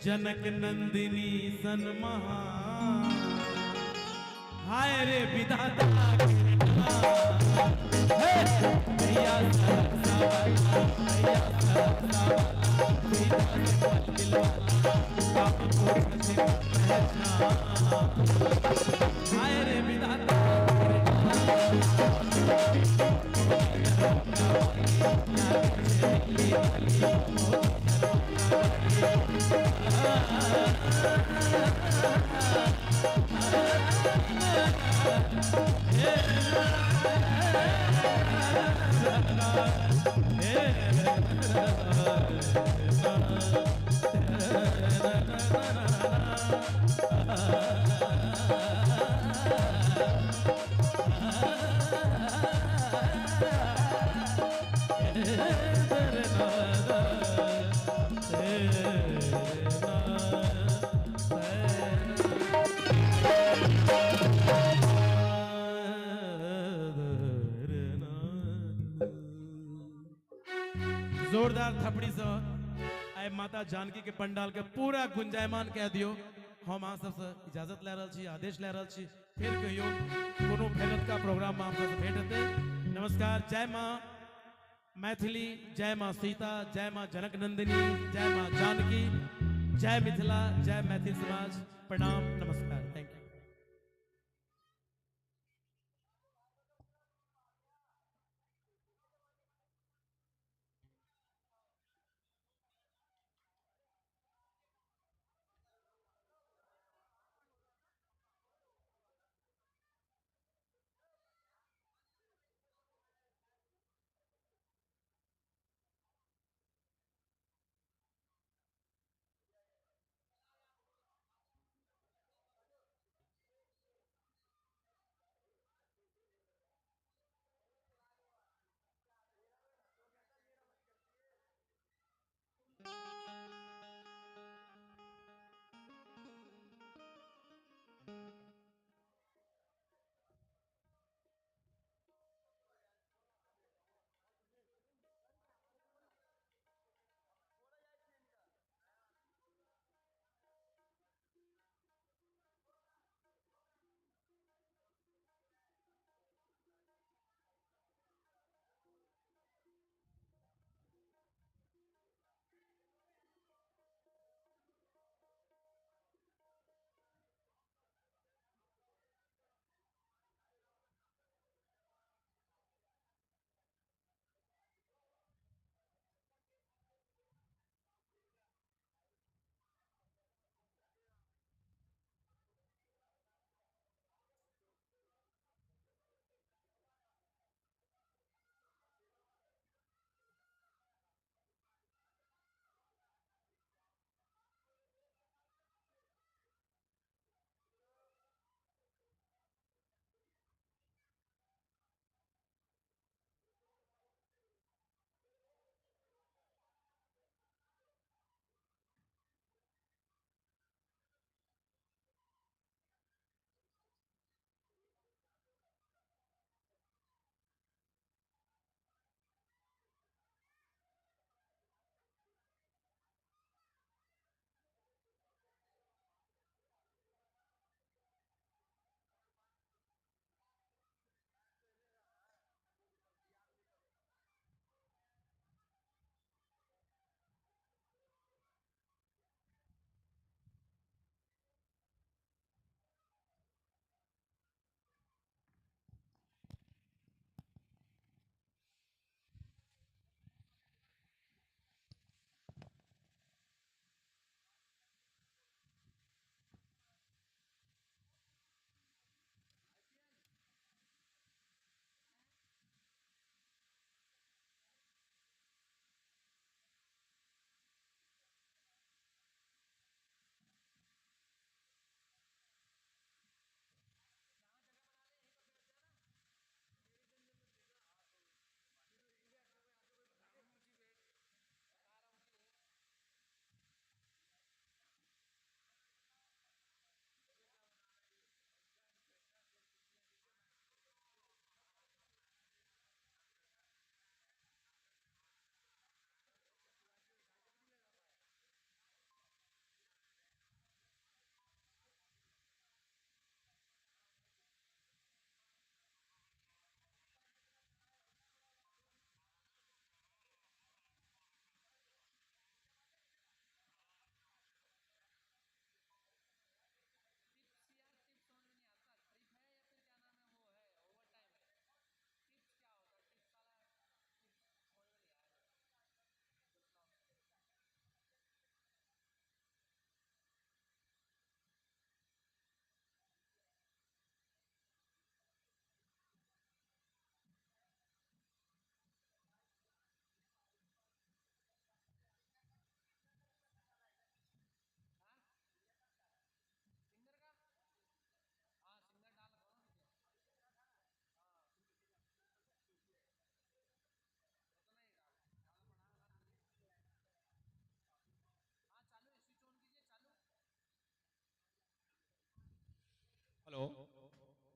जनक नंदिनी सन महान। हाय रे विधाता के हे भैया साला भैया साला सीता से दिलवाला बाप को छे पहचान। हाय रे विधाता जोरदार थपड़ी से आइ माता जानकी के पंडाल के पूरा गुंजायमान कह दियो। हम अहाँ सबसे इजाजत ले रहल छी, आदेश ले रहल छी। फिर कहियो कोनो फेरत का प्रोग्राम में हम सबसे भेंट हेतै। नमस्कार, जय माँ मैथिली, जय माँ सीता, जय माँ जनक नंदिनी, जय माँ जानकी, जय मिथिला, जय मैथिल समाज। प्रणाम, नमस्कार, thank you.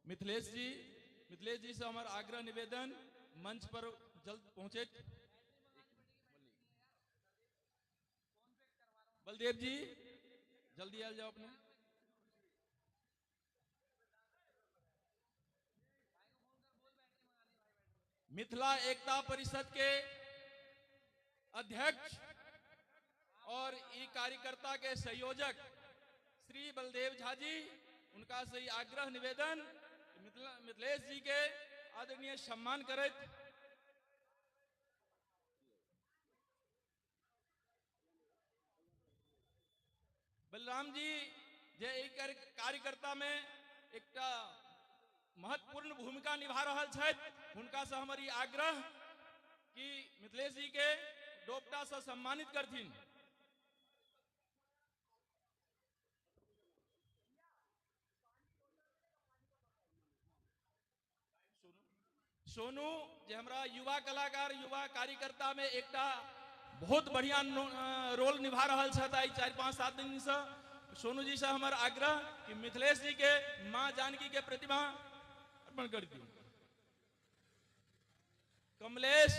मिथिलेश जी, मिथिलेश जी से हमर आग्रह निवेदन मंच पर जल्द पहुंचे। बलदेव जी जल्दी आयल जाओ अपने। मिथिला एकता परिषद के अध्यक्ष और ई कार्यकर्ता के संयोजक श्री बलदेव झा जी, उनका से आग्रह निवेदन मिथिलेश जी के आदरणीय सम्मान करत। बलराम जी जे ई कार्यकर्ता में एकटा महत्वपूर्ण भूमिका निभा रहल छथि, हुनका से हमर ई आग्रह कि मिथिलेश जी के डोपटा से सम्मानित करथिन। सोनू जे हमरा युवा कलाकार युवा कार्यकर्ता में एकटा बहुत बढ़िया रोल निभा रहल छथि आइ 4-5-7 दिन से। सोनू जी से हमर आग्रह कि मिथिलेश जी के माँ जानकी के प्रतिमा अर्पण कर दियौ। कमलेश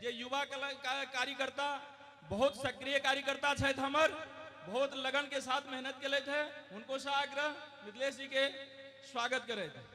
जे युवा कार्यकर्ता बहुत सक्रिय कार्यकर्ता छथि, हमर बहुत लगन के साथ मेहनत केलथि है, हुनको से आग्रह मिथिलेश जी के स्वागत करैत। ले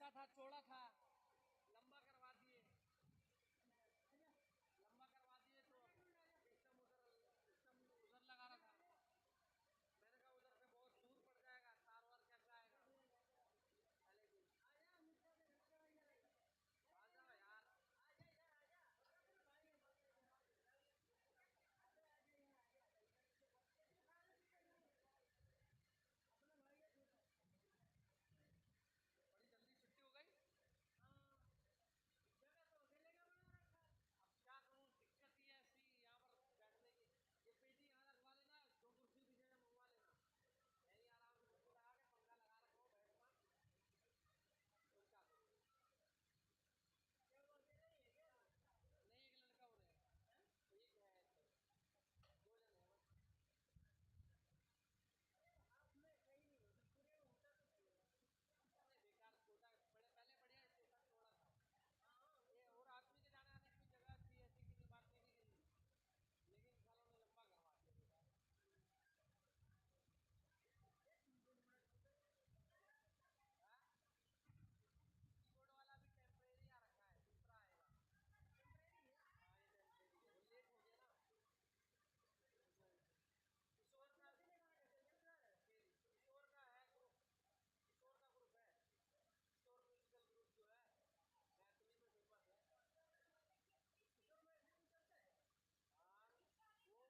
जगह था चौड़ा था, लंबा करवा दिए, लंबा करवा दिए तो सिस्टम उधर लगा रहा था। मैंने कहा उधर से बहुत दूर पड़ जाएगा, तार वार कैसे आएगा। आ जाओ यार, बड़ी जल्दी छुट्टी हो गई। अब क्या करूँ, दिक्कत ही ऐसी यहाँ पर बैठने की। ये पेटी यहाँ रखवा लेना, दो कुर्सी पीछे से मंगवा लेना, यहीं आराम से कुर्सी लगा के पंखा लगा रखो, बैठना। तो क्या करूँ, नहीं एक लड़का और है, एक है, दो जन है बस। अरे बेकार छोटा, बड़े पहले बढ़िया स्टेशन छोड़ा था ये, और आदमी के जाने आने की भी जगह थी, ऐसी किसी बात नहीं थी, लेकिन सालों ने लंबा करवा दिया बेकार। हाँ? कीबोर्ड वाला भी टेम्परेरी आ रखा है, दूसरा आएगा। हाँ ये टेम्परेरी है, वो लेट हो गया ना। किशोर का, किशोर का है ग्रुप, किशोर का ग्रुप है, किशोर म्यूजिकल ग्रुप जो है मैथिली में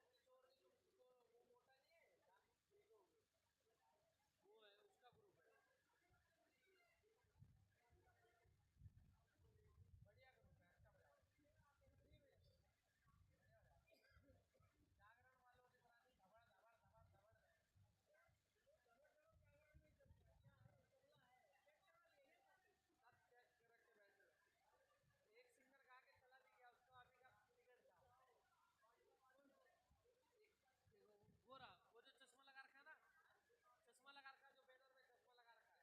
फेमस है। हाँ वो किशोर नहीं, जो वो मोटा नहीं है, ठीक हो गया, वो है उसका ग्रुप है, बढ़िया ग्रुप है, अच्छा बजा रहे हैं। बढ़िया बजा रहे हैं। जागरण वालों की तरह नहीं, धबड़ धबड़ धबड़ धबड़ है। सब चेक कर के बैठे हुए। एक सिंगर गा के चला भी गया, उसको अभी का टिकट था। एक देखो वो रहा, वो जो चश्मा लगा रखा है ना, चश्मा लगा रखा है, जो बैनर में चश्मा लगा रखा है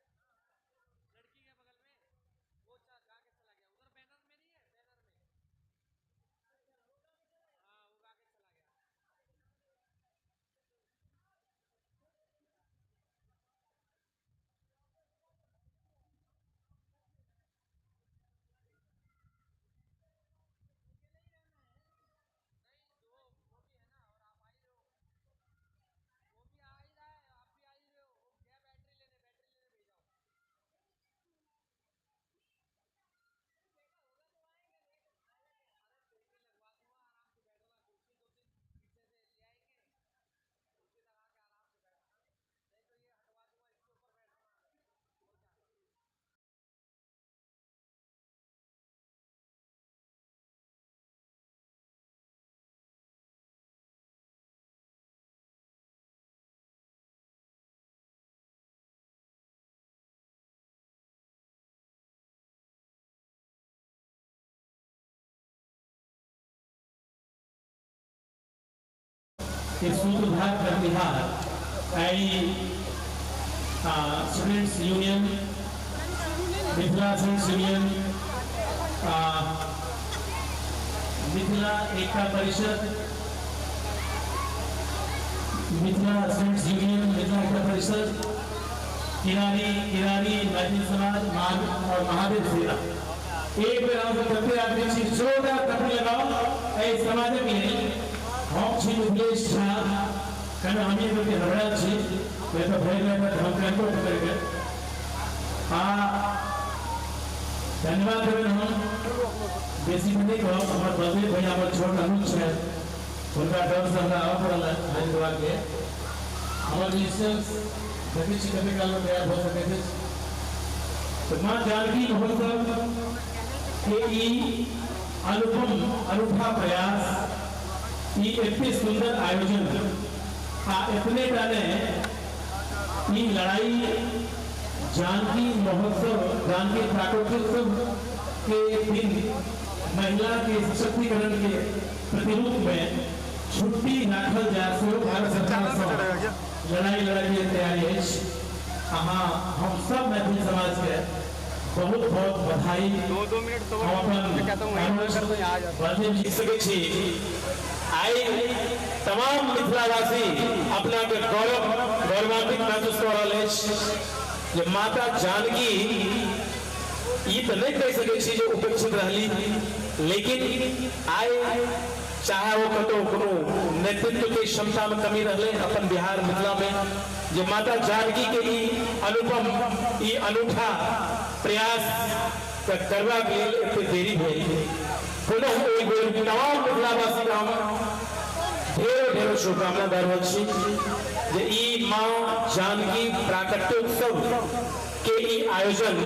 लड़की के बगल में, वो गा के चला गया। उधर बैनर में नहीं है, बैनर में, हाँ वो गा के चला गया। नहीं दो वो भी है ना, और आप आ ही रहे हो, वो भी आ ही रहा है, आप भी आ ही रहे हो। वो गया बैटरी लेने, बैटरी लेने भेजा हूँ। अरे पेटी लगवा दूंगा, आराम से बैठना, कुर्सी दो तीन पीछे से ले आएंगे, कुर्सी लगा के आराम से बैठना, नहीं तो ये हटवा दूंगा, इसके ऊपर बैठना। और क्या करूँ। के सूत्रधार करनिहार आई students union, Mithila students union, Mithila Ekta Parishad, Mithila students union, Mithila Ekta Parishad, Kinari Kinari Maithil Samaj और महादेव सेना। एक बेर हम सब कते आदमी छी, जोरदार थप्पड़ी लगाओ एहि समाजक लेल। हम छी मिथिलेश झा, कने हमही सबके हबड़ायल छी, नहीं तऽ भरि राति तऽ हम कनको पकड़ि के। आ धन्यवाद देबनि हम, बेसी तऽ नहि कहब, हमर बलदेव भैया हमर छोट अनुज छथि, हुनका डरसँ हमरा आबऽ पड़ल हरिद्वारके। हमर म्यूजिशियंस देखै छी कते कालमे तैयार भऽ सकैत अछि। तऽ माँ जानकी महोत्सव के ई अनुपम अनूठा प्रयास, ई एते सुंदर आयोजन, आ एतने टा नहि, ई लड़ाई जानकी महोत्सव, जानकी प्राकट्योत्सव के दिन महिला के सशक्तिकरण के प्रतिरूप में छुट्टी राखल जाय सेहो भारत सरकार सँ लड़ाई लड़ाई के तैयारी अछि। अहाँ हम सब मैथिल समाज के बहुत बहुत बधाई। दो मिनट तो हम अपन कहता हूँ वहीं कर दो, यहाँ आ जाओ। बलदेव जी सकै छी। आई तमाम मिथिलावासी अपना के गौरव गौरवान्वित महसूस कऽ रहल अछि जे माता जानकी ई तऽ नहि कहि सकै छी जे उपेक्षित रहली, लेकिन आइ चाहे ओ कतौ कोनो नेतृत्व के क्षमता में कमी रहलै अपन बिहार मिथिला में, जे माता जानकी के ई अनुपम ई अनूठा प्रयास करबाक लेल एते देरी भेल। पुनः एक बेर तमाम मिथिलावासी के हम ढेरों ढेरों शुभकामना दऽ रहल छी जे ई माँ जानकी प्राकट्योत्सव के ई आयोजन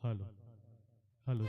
हेलो हेलो।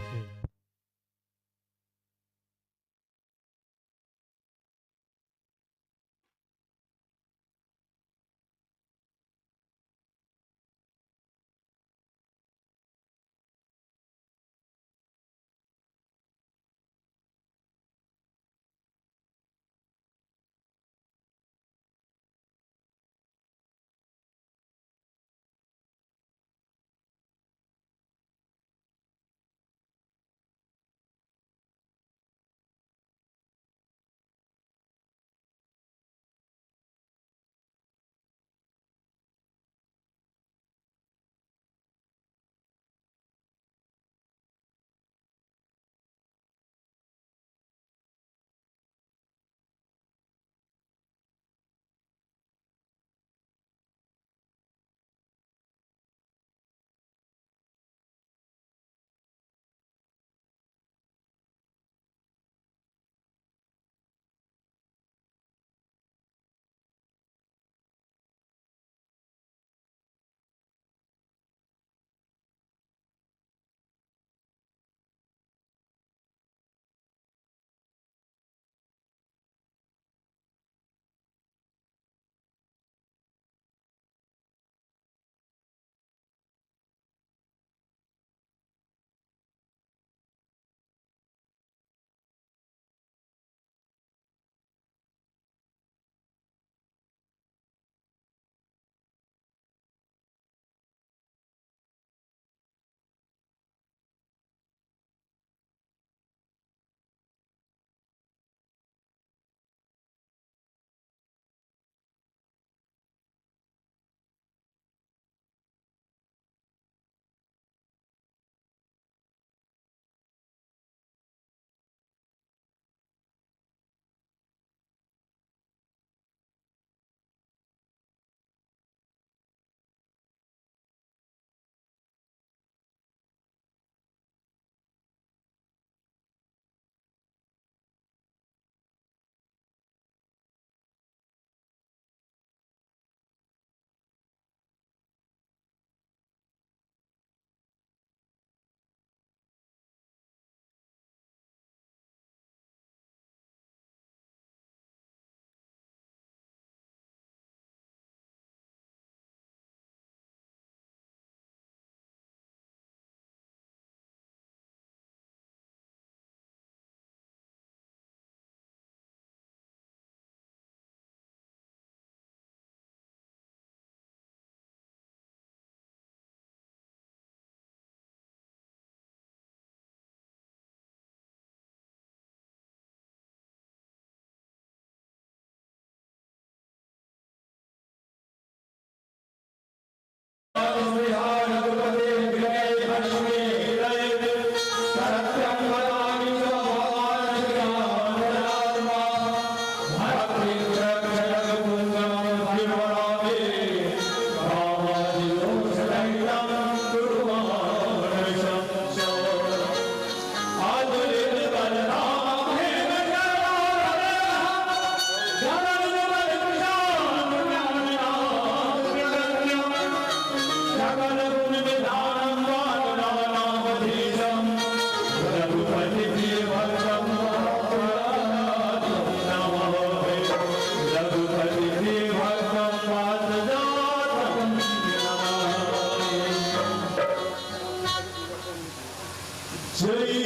जय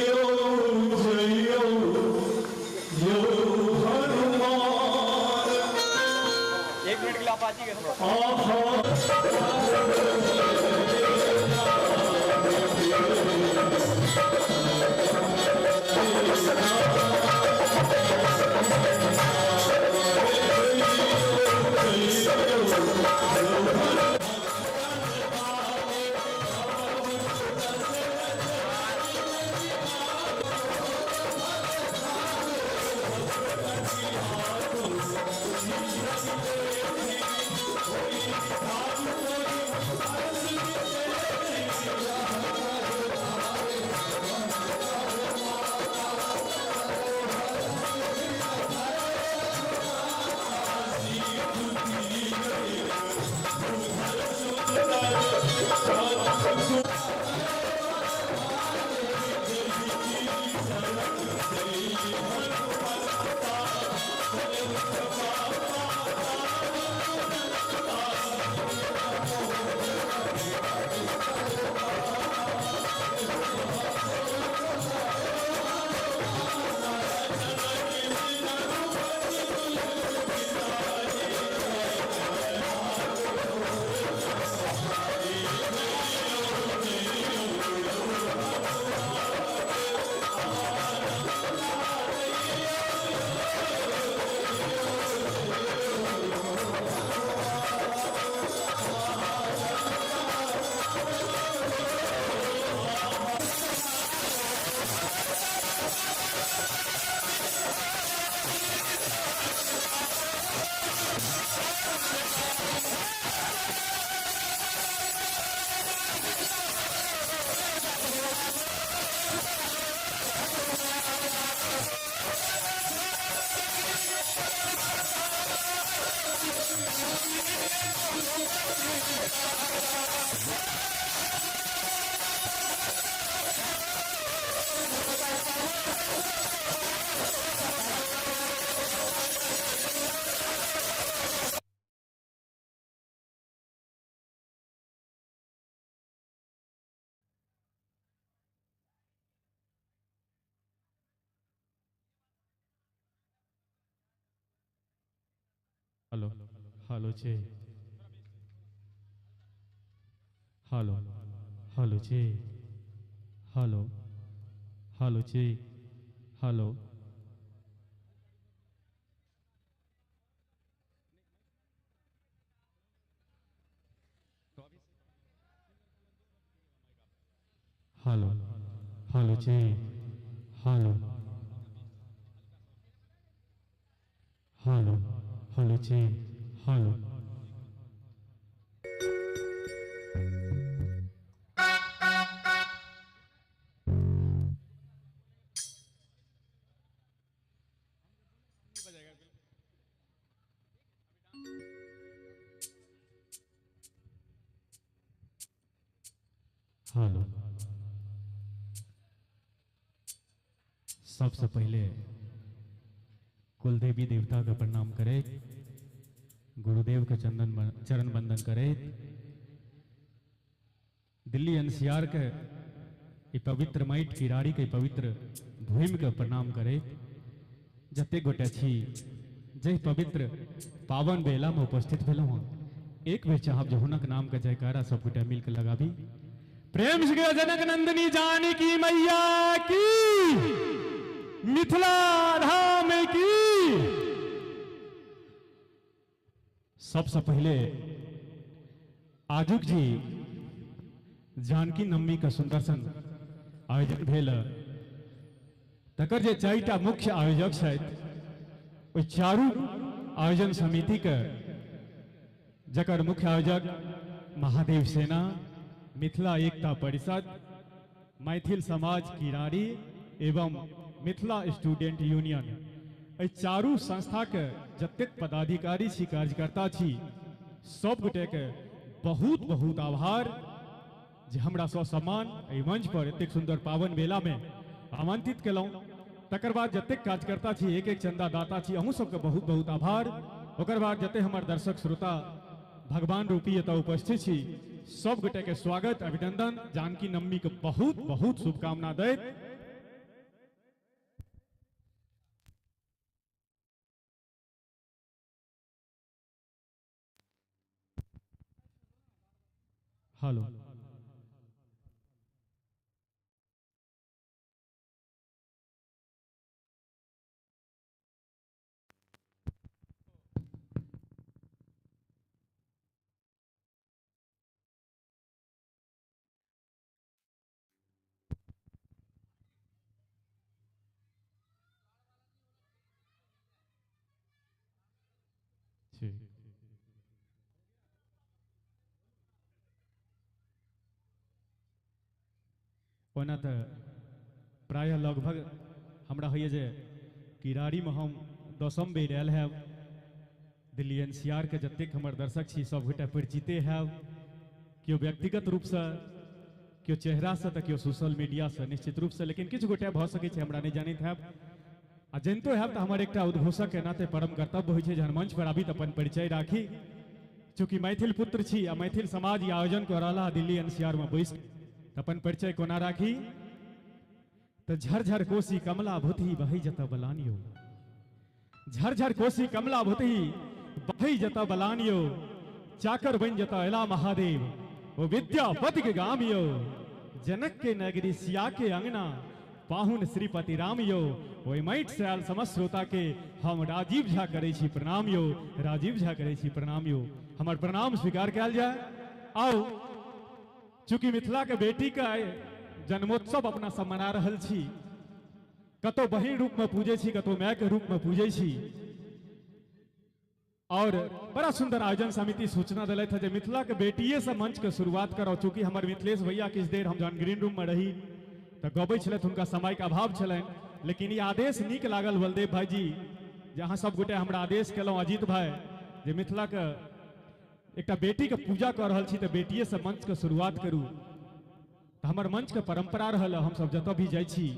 जय यो हनुमान। एक मिनट के लिए आप आ जाइएगा। हेलो हेलो जी, हेलो हेलो जी, हेलो हेलो जी, हेलो। हेलो हेलो जी, हेलो हेलो हेलो जी, हेलो। हेलो। सबसे पहले कुलदेवी देवता का प्रणाम करे, गुरुदेव के चंदन चरण बंदन करे। दिल्ली एनसीआर के पवित्र माइट किरारी के पवित्र भूमि के प्रणाम करे। जते गोटे छी जे पवित्र पावन बेला में उपस्थित भेलहुँ हँ, एक बेर चाहब जे हुनक नाम के जयकारा सब गोटे मिलके लगाबी। प्रेम से जनक नंदिनी जानकी मैया की, मिथिला धाम की। सबसे पहले आजुक जी जानकी नवमी का सुंदर सन आयोजन भेल, तकर जे चारिटा मुख्य आयोजक छथि ओहि चारू आयोजन समिति के, जकर मुख्य आयोजक महादेव सेना, मिथिला एकता परिषद, मैथिल समाज किरारी एवं मिथिला स्टूडेंट यूनियन, एहि चारू संस्था के जतेक पदाधिकारी छी, कार्यकर्ता छी, सब गोटे के बहुत बहुत आभार जे हमरा ससम्मान एहि मंच पर एतेक सुंदर पावन बेला में आमंत्रित केलहुँ। तकर बाद जतेक कार्यकर्ता छी, एक एक चंदा दाता छी, अहूँ सबके बहुत बहुत आभार। ओकर बाद जते हमर दर्शक श्रोता भगवान रूपी एतऽ उपस्थित छी, सब गोटे के स्वागत अभिनंदन, जानकी नवमी के बहुत बहुत शुभकामना दैत हेलो ओना तऽ प्रायः लगभग हमरा होइए जे किरारीमे हम 10म बेर आयल हैब। दिल्ली एनसीआर के जतेक हमर दर्शक छी सब गोटा परिचिते हैब, केओ व्यक्तिगत रूपसँ, केओ चेहरासँ, तऽ केओ सोशल मीडियासँ निश्चित रूपसँ, लेकिन किछु गोटा भऽ सकै छै हमरा नहि जानैत हैब। आ जनितो हैब तऽ हमर एकटा उद्घोषकके नाते परम कर्तव्य होइ छै जहन मंच पर आबी तऽ अपन परिचय राखी। चूँकि मैथिल पुत्र छी आ मैथिल समाज ई आयोजन कऽ रहल है दिल्ली एनसीआर में बैस, अपन परिचय कोना राखी। तऽ झरझर कोसी कमला भुतही बहै जतऽ बलानियो, झरझर कोसी कमला भुतही बहै जतऽ बलानियो, चाकर बनि जतऽ एला महादेव ओ विद्यापति के गाम यो, जनक के नगरी सिया के अंगना पाहुन श्रीपति राम यो। ओहि माटि से आयल समस्त श्रोता के हम राजीव झा करै छी प्रणाम यो, राजीव झा करै छी प्रणाम यो। हमर प्रणाम स्वीकार कयल जाय। आउ, चूँकि मिथिला के बेटी के जन्मोत्सव अपना सब मना रहल छी, कतौ बहिन रूप में पूजै छी, कतौ माय के रूप में पूजै छी, और बड़ा सुंदर आयोजन समिति सूचना दिलथि है जे मिथिला के बेटिए से मंच के शुरुआत करो। चूँकि हमर मिथिलेश भैया किछु देर हम जहन ग्रीन रूम में रही तऽ गबै छलथि, हुनका समय के अभाव छलनि, लेकिन ई आदेश नीक लागल बलदेव भाईजी जे अहाँ सब गोटे हमरा आदेश केलहुँ अजीत भाई जे मिथिला के एकटा बेटी के पूजा कऽ रहल छी तऽ बेटिए से मंच के शुरुआत करू। तऽ हमर मंच के परंपरा रहल, हम सब जतऽ भी जाइ छी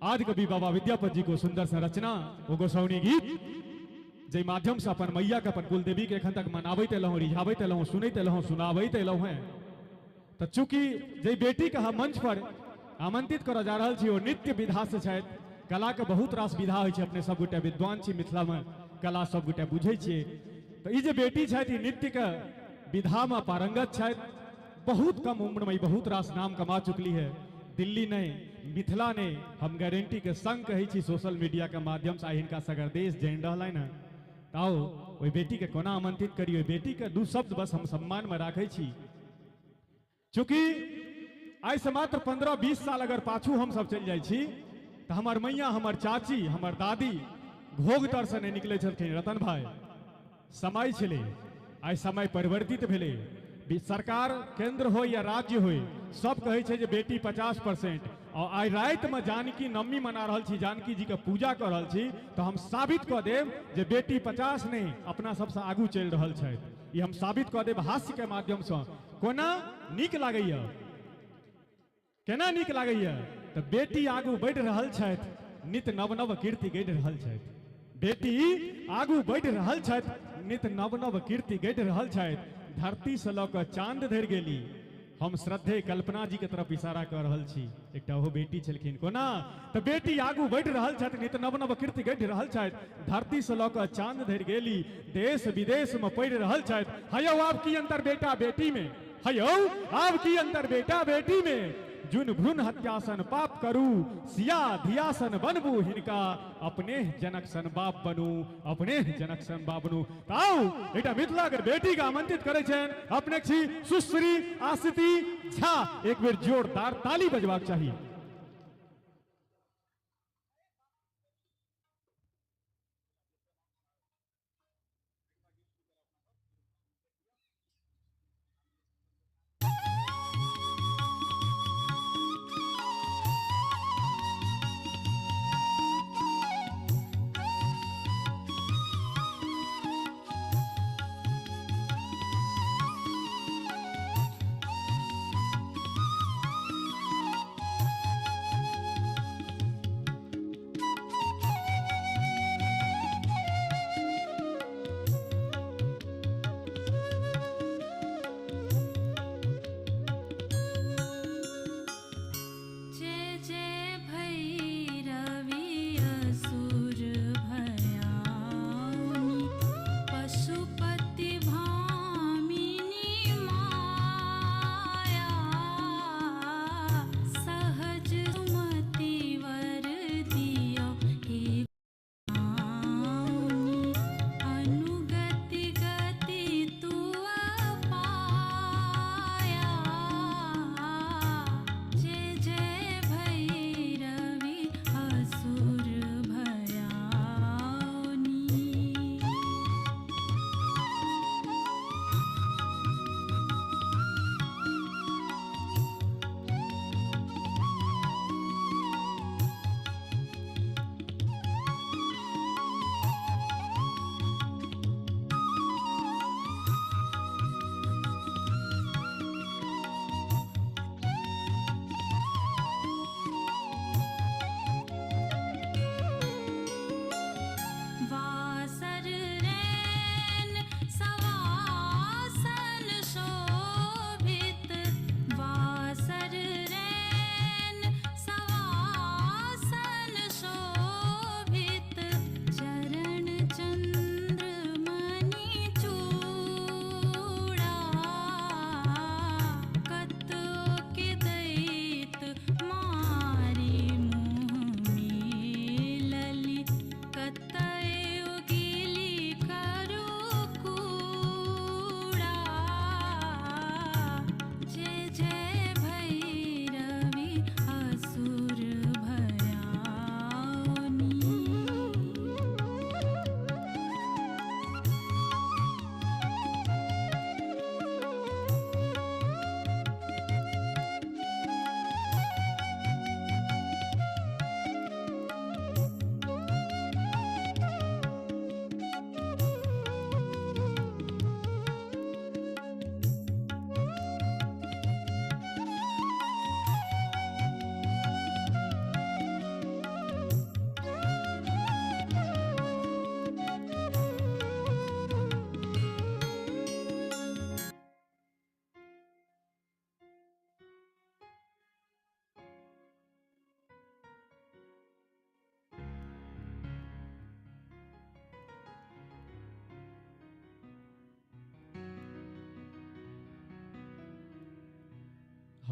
आदि कवि बाबा विद्यापति जी को सुंदर संरचना ओ गोसाउनी गीत जाहि माध्यम से अपन मैया के अपन कुलदेवी के एखन तक मनाबैत एलहुँ, रिझाबैत एलहुँ, सुनैत एलहुँ, सुनाबैत एलहुँ हेँ। तऽ चूँकि जाहि बेटी के हम मंच पर आमंत्रित करऽ जा रहल छी ओ नृत्य विधा से छथि, कला के बहुत रास विधा होइ छै, अपने सब गोटे विद्वान छी, मिथिला में कला सब गोटे बुझै छियै। तऽ ई जे बेटी छथि ई नृत्य के विधा में पारंगत छथि, बहुत कम उम्र में बहुत रास नाम कमा चुकली है। दिल्ली नहीं मिथिला नहीं, हम गारंटी के संग कहै छी सोशल मीडिया के माध्यम से आइ हिनका सगर देश जानि रहलनि हँ। तऽ आउ ओहि बेटी के कोना आमंत्रित करी, ओहि बेटी के दू शब्द बस हम सम्मान में राखै छी। चूँकि आइ से मात्र 15-20 साल अगर पाछू हम सब चलि जाइ छी तऽ हमर मैया, हमर चाची, हमर दादी घोघ तर से नहि निकलै छलखिन। रतन भाई समय छलै, आइ समय परिवर्तित भेलै। सरकार केंद्र हो या राज्य हो सब कहै छै जे बेटी 50%, और आइ रातिमे जानकी नवमी मना रहल छी, जानकी जी के पूजा कऽ रहल छी, तऽ हम साबित कऽ देब जे बेटी 50 नहि अपना सबसँ आगू चलि रहल छथि। ई हम साबित कऽ देब हास्य के माध्यमसँ। कोना नीक लागैया, केना नीक लागैया तऽ बेटी आगू बढ़ि रहल छथि, नित नव नव कीर्ति गढ़ि रहल छथि। बेटी आगू बढ़ि रहल छथि, नित नव नव कीर्ति गढ़ि रहल छथि। धरती से लऽ कऽ चांद धरि गेली। हम श्रद्धे कल्पना जी के तरफ इशारा कऽ रहल छी, एकटा ओहो बेटी छलखिन। कोना तऽ बेटी आगू बढ़ि रहल छथि, नित नव नव कीर्ति गढ़ि रहल छथि, धरती से लऽ कऽ चांद धरि गेली, देश विदेश में पढ़ि रहल छथि। हयौ आब की अंतर बेटा बेटी में, हयौ आब की अंतर बेटा बेटी में, जुन भ्रूण हत्यासन पाप करू, सिया धियासन बनबू हिनका, अपने जनक सन बाप बनू, अपने जनक सन बाप बनू। आउ एकटा मिथिला के बेटी के आमंत्रित करै छनि अपने छी सुश्री आसिति झा। एक बेर जोरदार ताली बजबाक चाही।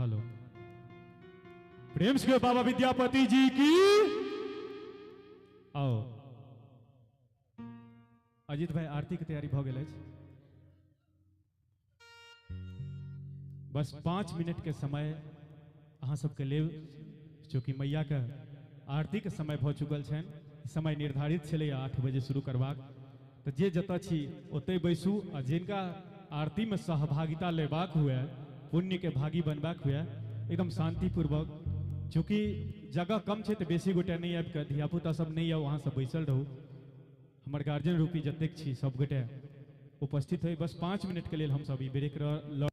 हेलो, प्रेम से बाबा विद्यापति जी की। आओ अजीत भाई, आरती के तैयारी भ गेल अछि। बस 5 मिनट के समय अहाँ सबके लेब, चूँकि मैया के आरती के समय भ चुकल छनि। समय निर्धारित छलै 8 बजे शुरू करबाक, तऽ जे जतऽ छी ओतहि बैसू आ जिनका आरती में सहभागिता लेबाक हुए, पुण्य के भागी बनबाक हुए, एकदम शांतिपूर्वक। चूँकि जगह कम छै तऽ बेसी गोटे नहि आबि कऽ, धियापुता सब नहि आउ, अहाँ सब बैसल रहू। हमर गार्जियन रूपी जतेक छी सब गोटे उपस्थित होइ। बस 5 मिनट के लेल हमसब ई ब्रेक ल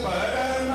परम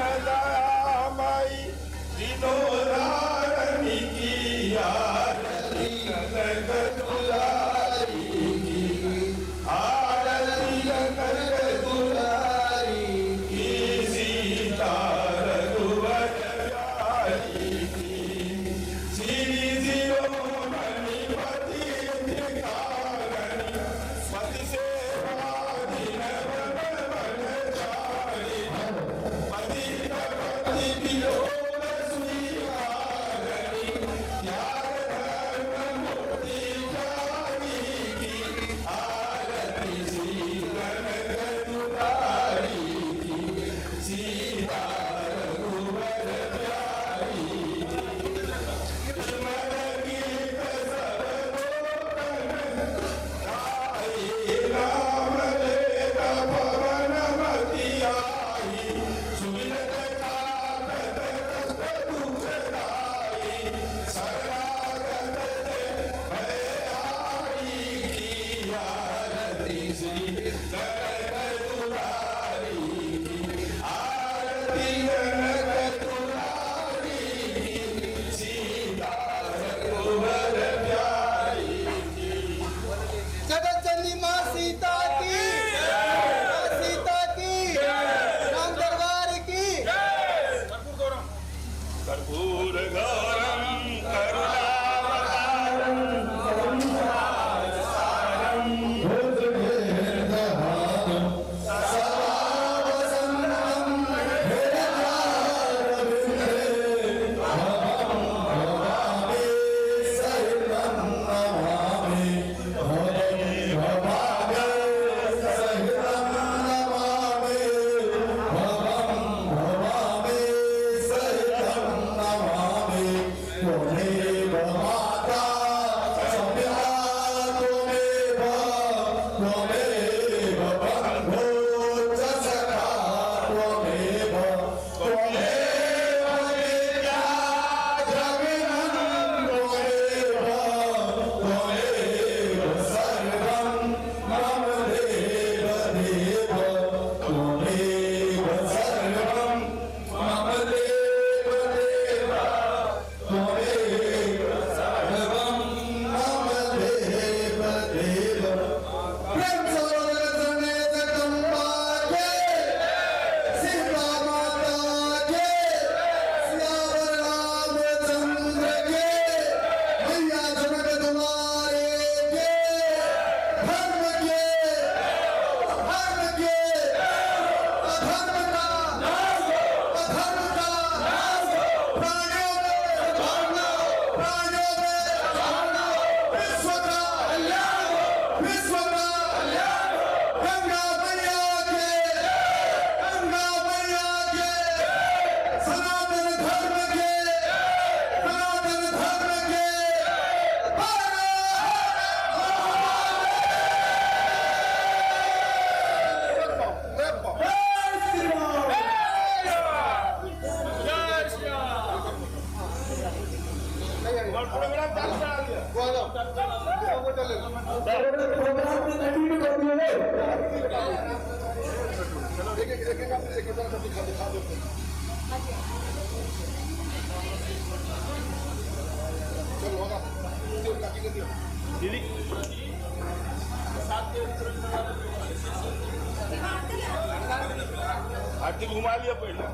आरती घुमा लिया पहले।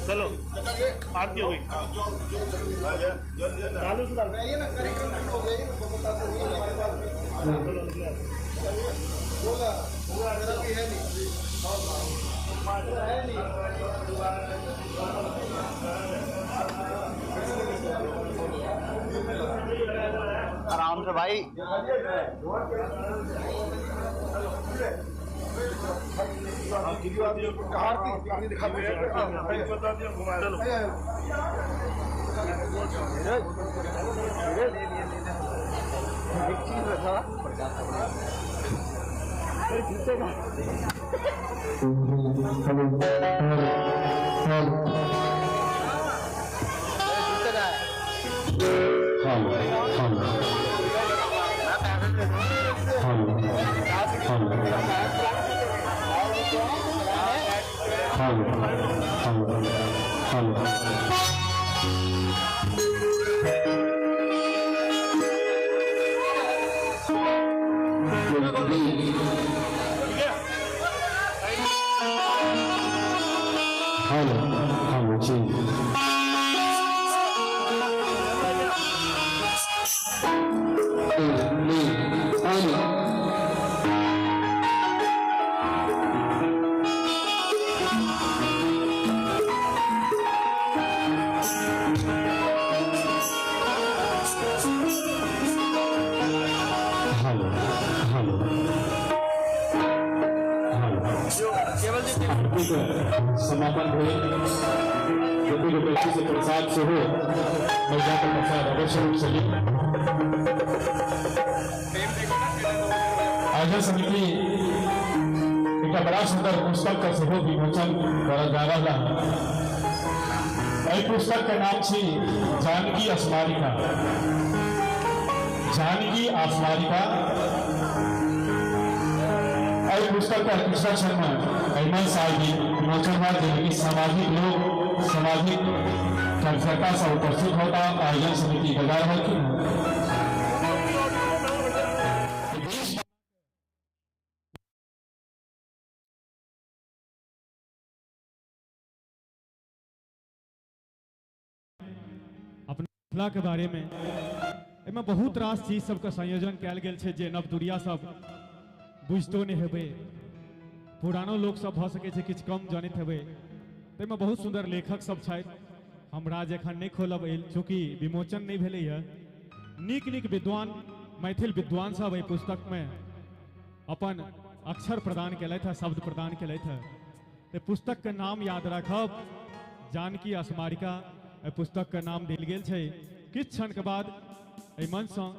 चलो आरती हो गई। चालू आराम से भाई। समापन भेल। से प्रसाद से हो महिला के प्रसाद अवश्य रूप से ली। आयोजन समिति एक बड़ा सुंदर पुस्तक का सेहो विमोचन करल जा रहा है। एहि पुस्तक के नाम छी जानकी स्मारिका। जानकी स्मारिका एहि पुस्तक का कृष्ण शर्मा हेमंत साहब जी विमोचन बाद सामाजिक लोग सामाजिक कार्यकर्ता सब उपस्थित होता आयोजन समिति बजा रहा। अपना मिथिला के बारे में एहिमे बहुत रास चीज सबके संयोजन कयल गेल छै जे नवतुरिया सब बुझतो नहीं हेबै, पुरानो लोक सब भऽ सकै छै किछु कम जानैत हेबै। ताहिमे बहुत सुंदर लेखक सब छथि। हम राज एखन नहीं खोलब चूँकि विमोचन नहीं भेलैए। नीक नीक विद्वान मैथिल विद्वान सब एहि पुस्तकमे अपन अक्षर प्रदान केलथि है, शब्द प्रदान केलथि है। तो पुस्तक के नाम याद राखब, जानकी स्मारिका एहि पुस्तक के नाम देल गेल छै। किछु क्षण के बाद एहि मंचसँ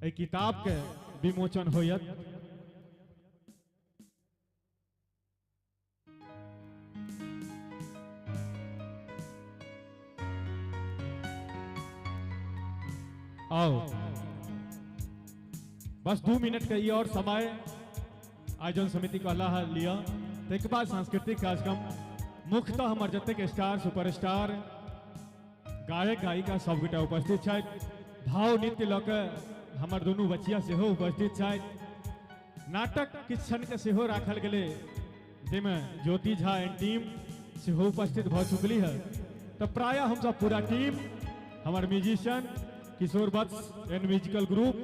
एहि किताब के विमोचन होयत। आओ बस 2 मिनट के और समय आयोजन समिति कहला है लिया। तक बाद सांस्कृतिक कार्यक्रम मुख्यतः हमर जतेक स्टार सुपरस्टार गायक गायिका सब गोटा उपस्थित छथि। भाव नृत्य लऽ के हमर दुनू बचिया सेहो उपस्थित छथि। नाटक किछु क्षण के सेहो राखल गेलै जाहिमे ज्योति झा एंड टीम सेहो उपस्थित भऽ चुकली है। तऽ प्रायः हमसब पूरा टीम हमर musician Kishore Vats and musical group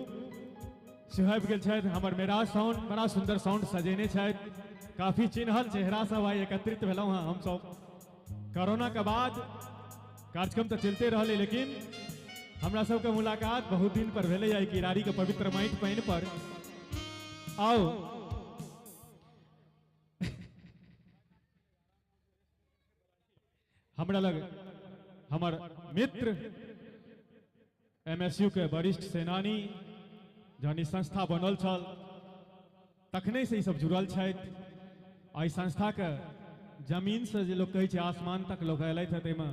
सेहो आबि गेल छथि। हमर मेराज साउंड बड़ा सुंदर साउंड सजेने छथि। काफी चिन्हल चेहरा सब आइ एकत्रित भेलहुँ हँ हमसब। कोरोना के बाद कार्यक्रम तऽ चलते रहलै, लेकिन हमरा सबके मुलाकात बहुत दिन पर भेलै आइ किरारी के पवित्र माटि पानि पर। आओ हमरा लग हमर मित्र एमएसयू के वरिष्ठ सेनानी जहन ई संस्था बनल छल तखने से ई सब जुड़ल छथि। एहि संस्था के जमीन से जे लोग कहै छै आसमान तक लोग अयलथि हँ, ताहिमे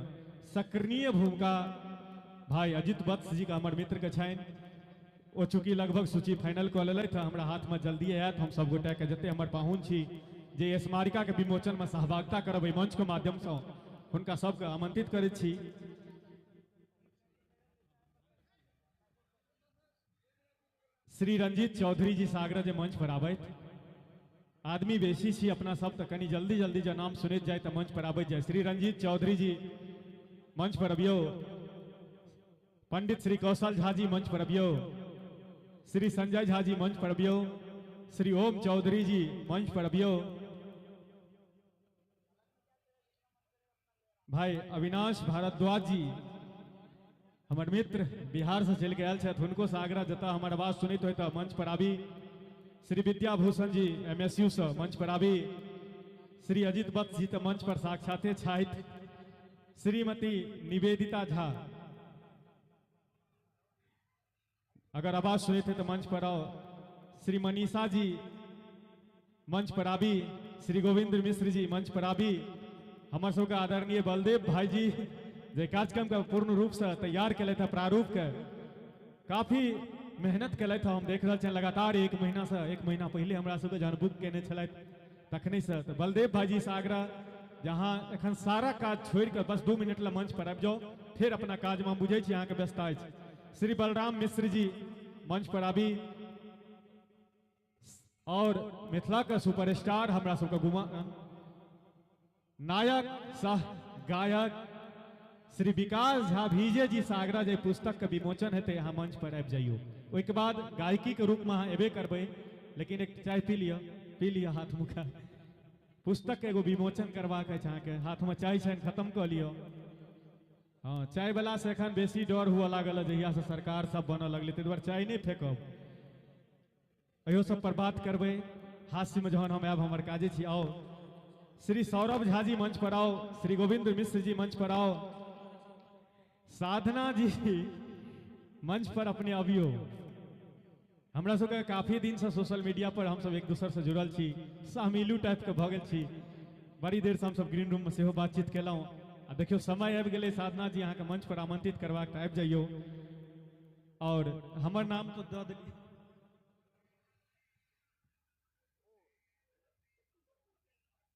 सक्रिय भूमिका भाई अजित वत्स जी के हमर मित्र के छनि। ओ चूँकि लगभग सूची फाइनल कऽ लेलथि हँ, हमरा हाथमे जल्दिए आयत। हम सब गोटाके जते हमर पाहुन छी जे स्मारिका के विमोचन में सहभागिता करब एहि मंच के माध्यम से हुनका सबके आमंत्रित करैत छी। श्री रंजीत चौधरी जी से आग्रह जे मंच पर आबैत, आदमी बेसी छी अपना सब तऽ कनि जल्दी जल्दी जे नाम सुनैत जाय तऽ मंच पर आबैत जाय। श्री रंजीत चौधरी जी मंच पर अबियौ। पंडित श्री कौशल झा जी मंच पर अबियौ। श्री संजय झा जी मंच पर अबियौ। श्री ओम चौधरी जी मंच पर अबियौ। भाई अविनाश भारद्वाज जी हमर मित्र बिहार से चलि के आयल छथि, हुनको से आग्रह जतऽ हमर आवाज सुनैत होय तऽ मंच पर आबी। श्री विद्याभूषण जी एमएसयू से मंच पर आबी। श्री अजित वत्स जी तऽ मंच पर साक्षाते छथि। श्रीमती निवेदिता झा अगर आवाज सुनैत हो तऽ मंच पर आओ। श्री मनीषा जी मंच पर आबी। श्री गोविंद मिश्र जी मंच पर आबी। हमर सबके आदरणीय बलदेव भाई जी जे कार्यक्रम के पूर्ण रूप से तैयार केलथि हँ, प्रारूप के काफी मेहनत केलथि हँ। हम देख रहल छियनि लगातार एक महीना से, एक महीना पहिले हमरा सबके जहन बुक केने छलथि तखने से। तऽ बलदेव भाईजी से आग्रह जहाँ एखन सारा काज छोड़ि कऽ बस 2 मिनट लए मंच पर आबि जाउ, फेर अपना काजमे हम बुझै छी अहाँके व्यस्तता अछि। श्री बलराम मिश्र जी मंच पर आबी। और मिथिला के सुपरस्टार हमरा सबके गुमा नायक सह गायक श्री विकास झा भीजे जी से आग्रह जे पुस्तक के विमोचन हेतै अहाँ मंच पर आबि जाइयो। ओहिके बाद गायकी के रूप में अहाँ एबे करबै, लेकिन एक चाय पी लिअ, पी लिअ हाथ मुखा। पुस्तक के एगो विमोचन करबाक अछि अहाँके, हाथमे चाय छनि खत्म कऽ लिअ। हाँ, चाय वाला से एखन बेसी डर हुअ लागल जहिया से सरकार सब बनऽ लगलै, ताहि दुआरे चाय नहि फेकब। इहो सब पर बात करबै हास्यमे जहन हम आयब, हमर काजे छी। आउ श्री सौरभ झा जी मंच पर आओ। श्री गोविंद मिश्र जी मंच पर आओ। साधना जी मंच पर अपने अबियो। हमरा सबके काफी दिन से सोशल मीडिया पर हम सब एक दोसर से जुड़ल छी, सहमिलू टाइप के भऽ गेल छी। बड़ी देर से हम सब ग्रीन रूम में सेहो बातचीत केलहुँ। आ देखियौ समय आबि गेलै साधना जी अहाँके मंच पर आमंत्रित करबाक, तऽ आबि जइयौ। और हमर नाम तऽ दऽ देलियै।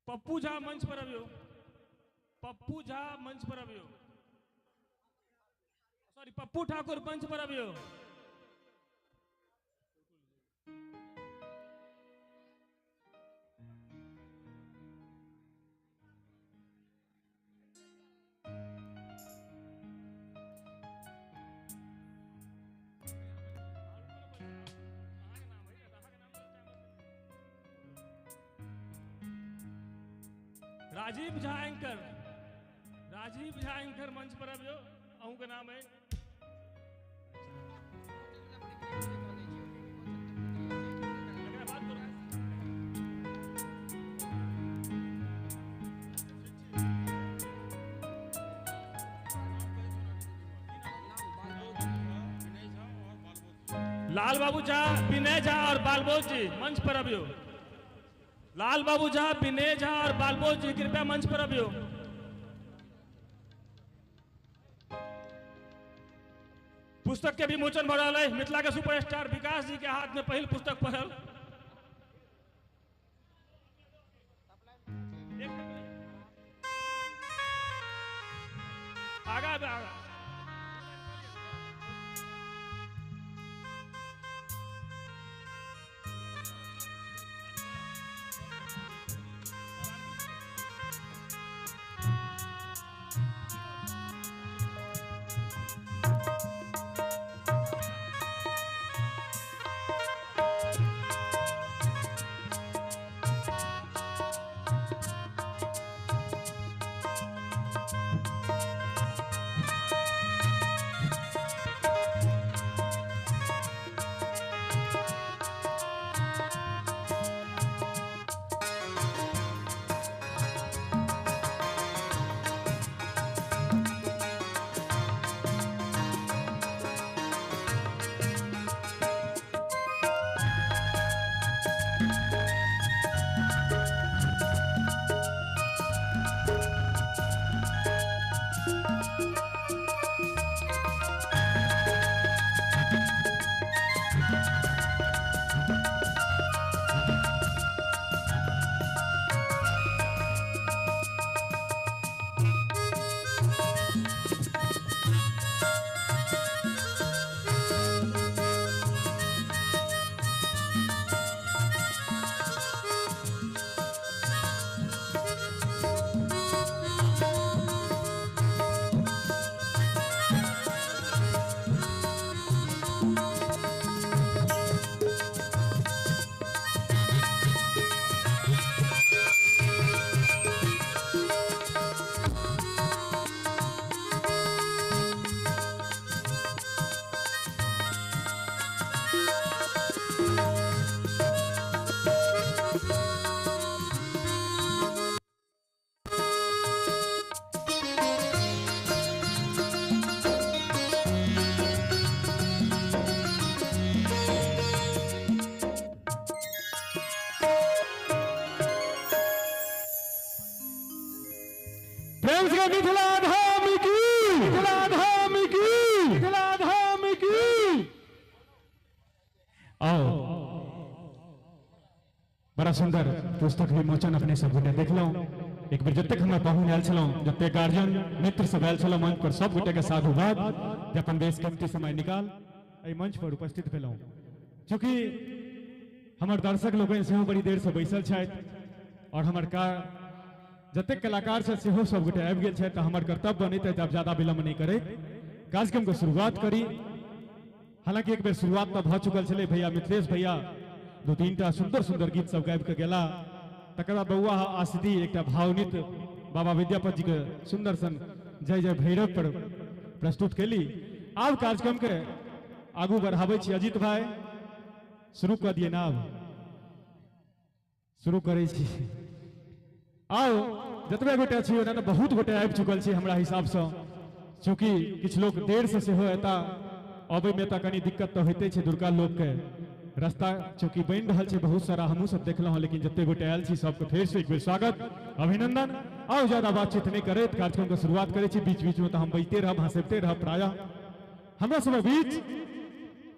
पप्पू झा मंच पर अबियौ। पप्पू झा मंच पर अबियौ। सॉरी, पप्पू ठाकुर मंच पर अबियौ। राजीव झा एंकर, राजीव झा एंकर मंच पर अबियौ, अहूँके नाम है। लाल बाबू झा, विनय झा और बालबोध जी मंच पर अबियौ। लाल बाबू झा, विनय झा और बालबोध जी कृपया मंच पर अबियौ। पुस्तक के विमोचन भऽ रहल है। मिथिला के सुपरस्टार विकास जी के हाथ में पहिल पुस्तक पड़ल। आगा आगा आओ बड़ा सुंदर पुस्तक विमोचन अपने सब गोटे देखलहुँ। एक बेर जतेक हमर पाहुन आयल छलहुँ, जतेक गार्जियन मित्र सब आयल छलहुँ मंच पर, सब गोटे के साधुवाद जे अपन बेस कीमती समय निकाल एहि मंच पर उपस्थित भेलहुँ। चूँकि हमर दर्शक लोकनि सेहो बड़ी देर से बैसल छथि और हमर का जतेक कलाकार छथि सेहो सब गोटे आबि गेल छथि, तऽ हमर कर्तव्य बनैत अछि आब ज्यादा विलम्ब नहि करैत कार्यक्रम के शुरुआत करी। हालांकि एक बेर शुरुआत तऽ भऽ चुकल छलै, भैया मिथिलेश भैया दू तीन टा सुंदर सुंदर गीत सब गाबि के गेला, तकर बाद बौआ आसिदी एकटा भावनित बाबा विद्यापति जी के सुंदर सन जय जय भैरव पर प्रस्तुत केली। आब कार्यक्रम के आगू बढ़ाबै छी। अजीत भाई शुरू कऽ दिए ना, आब शुरू करै छी। आउ जतबे गोटे छी ओना तऽ बहुत गोटे आबि चुकल छी हमरा हिसाबसँ, चूँकि किछु लोक देर से सेहो एता, अबैमे तऽ कनि दिक्कत तऽ होइते छै दुर्गा लोकके, रास्ता चूँकि बनि रहल छै बहुत सारा, हमहूँ सब देखलहुँ हँ, लेकिन जते गोटे आयल छी सबके फेर से एक बेर स्वागत अभिनंदन। आउ ज्यादा बातचीत नहि करैत कार्यक्रम के शुरुआत करै छी। बीच बीच में तऽ हम बैठते रहब, हँसैते रहब। प्रायः हमरा सब बीच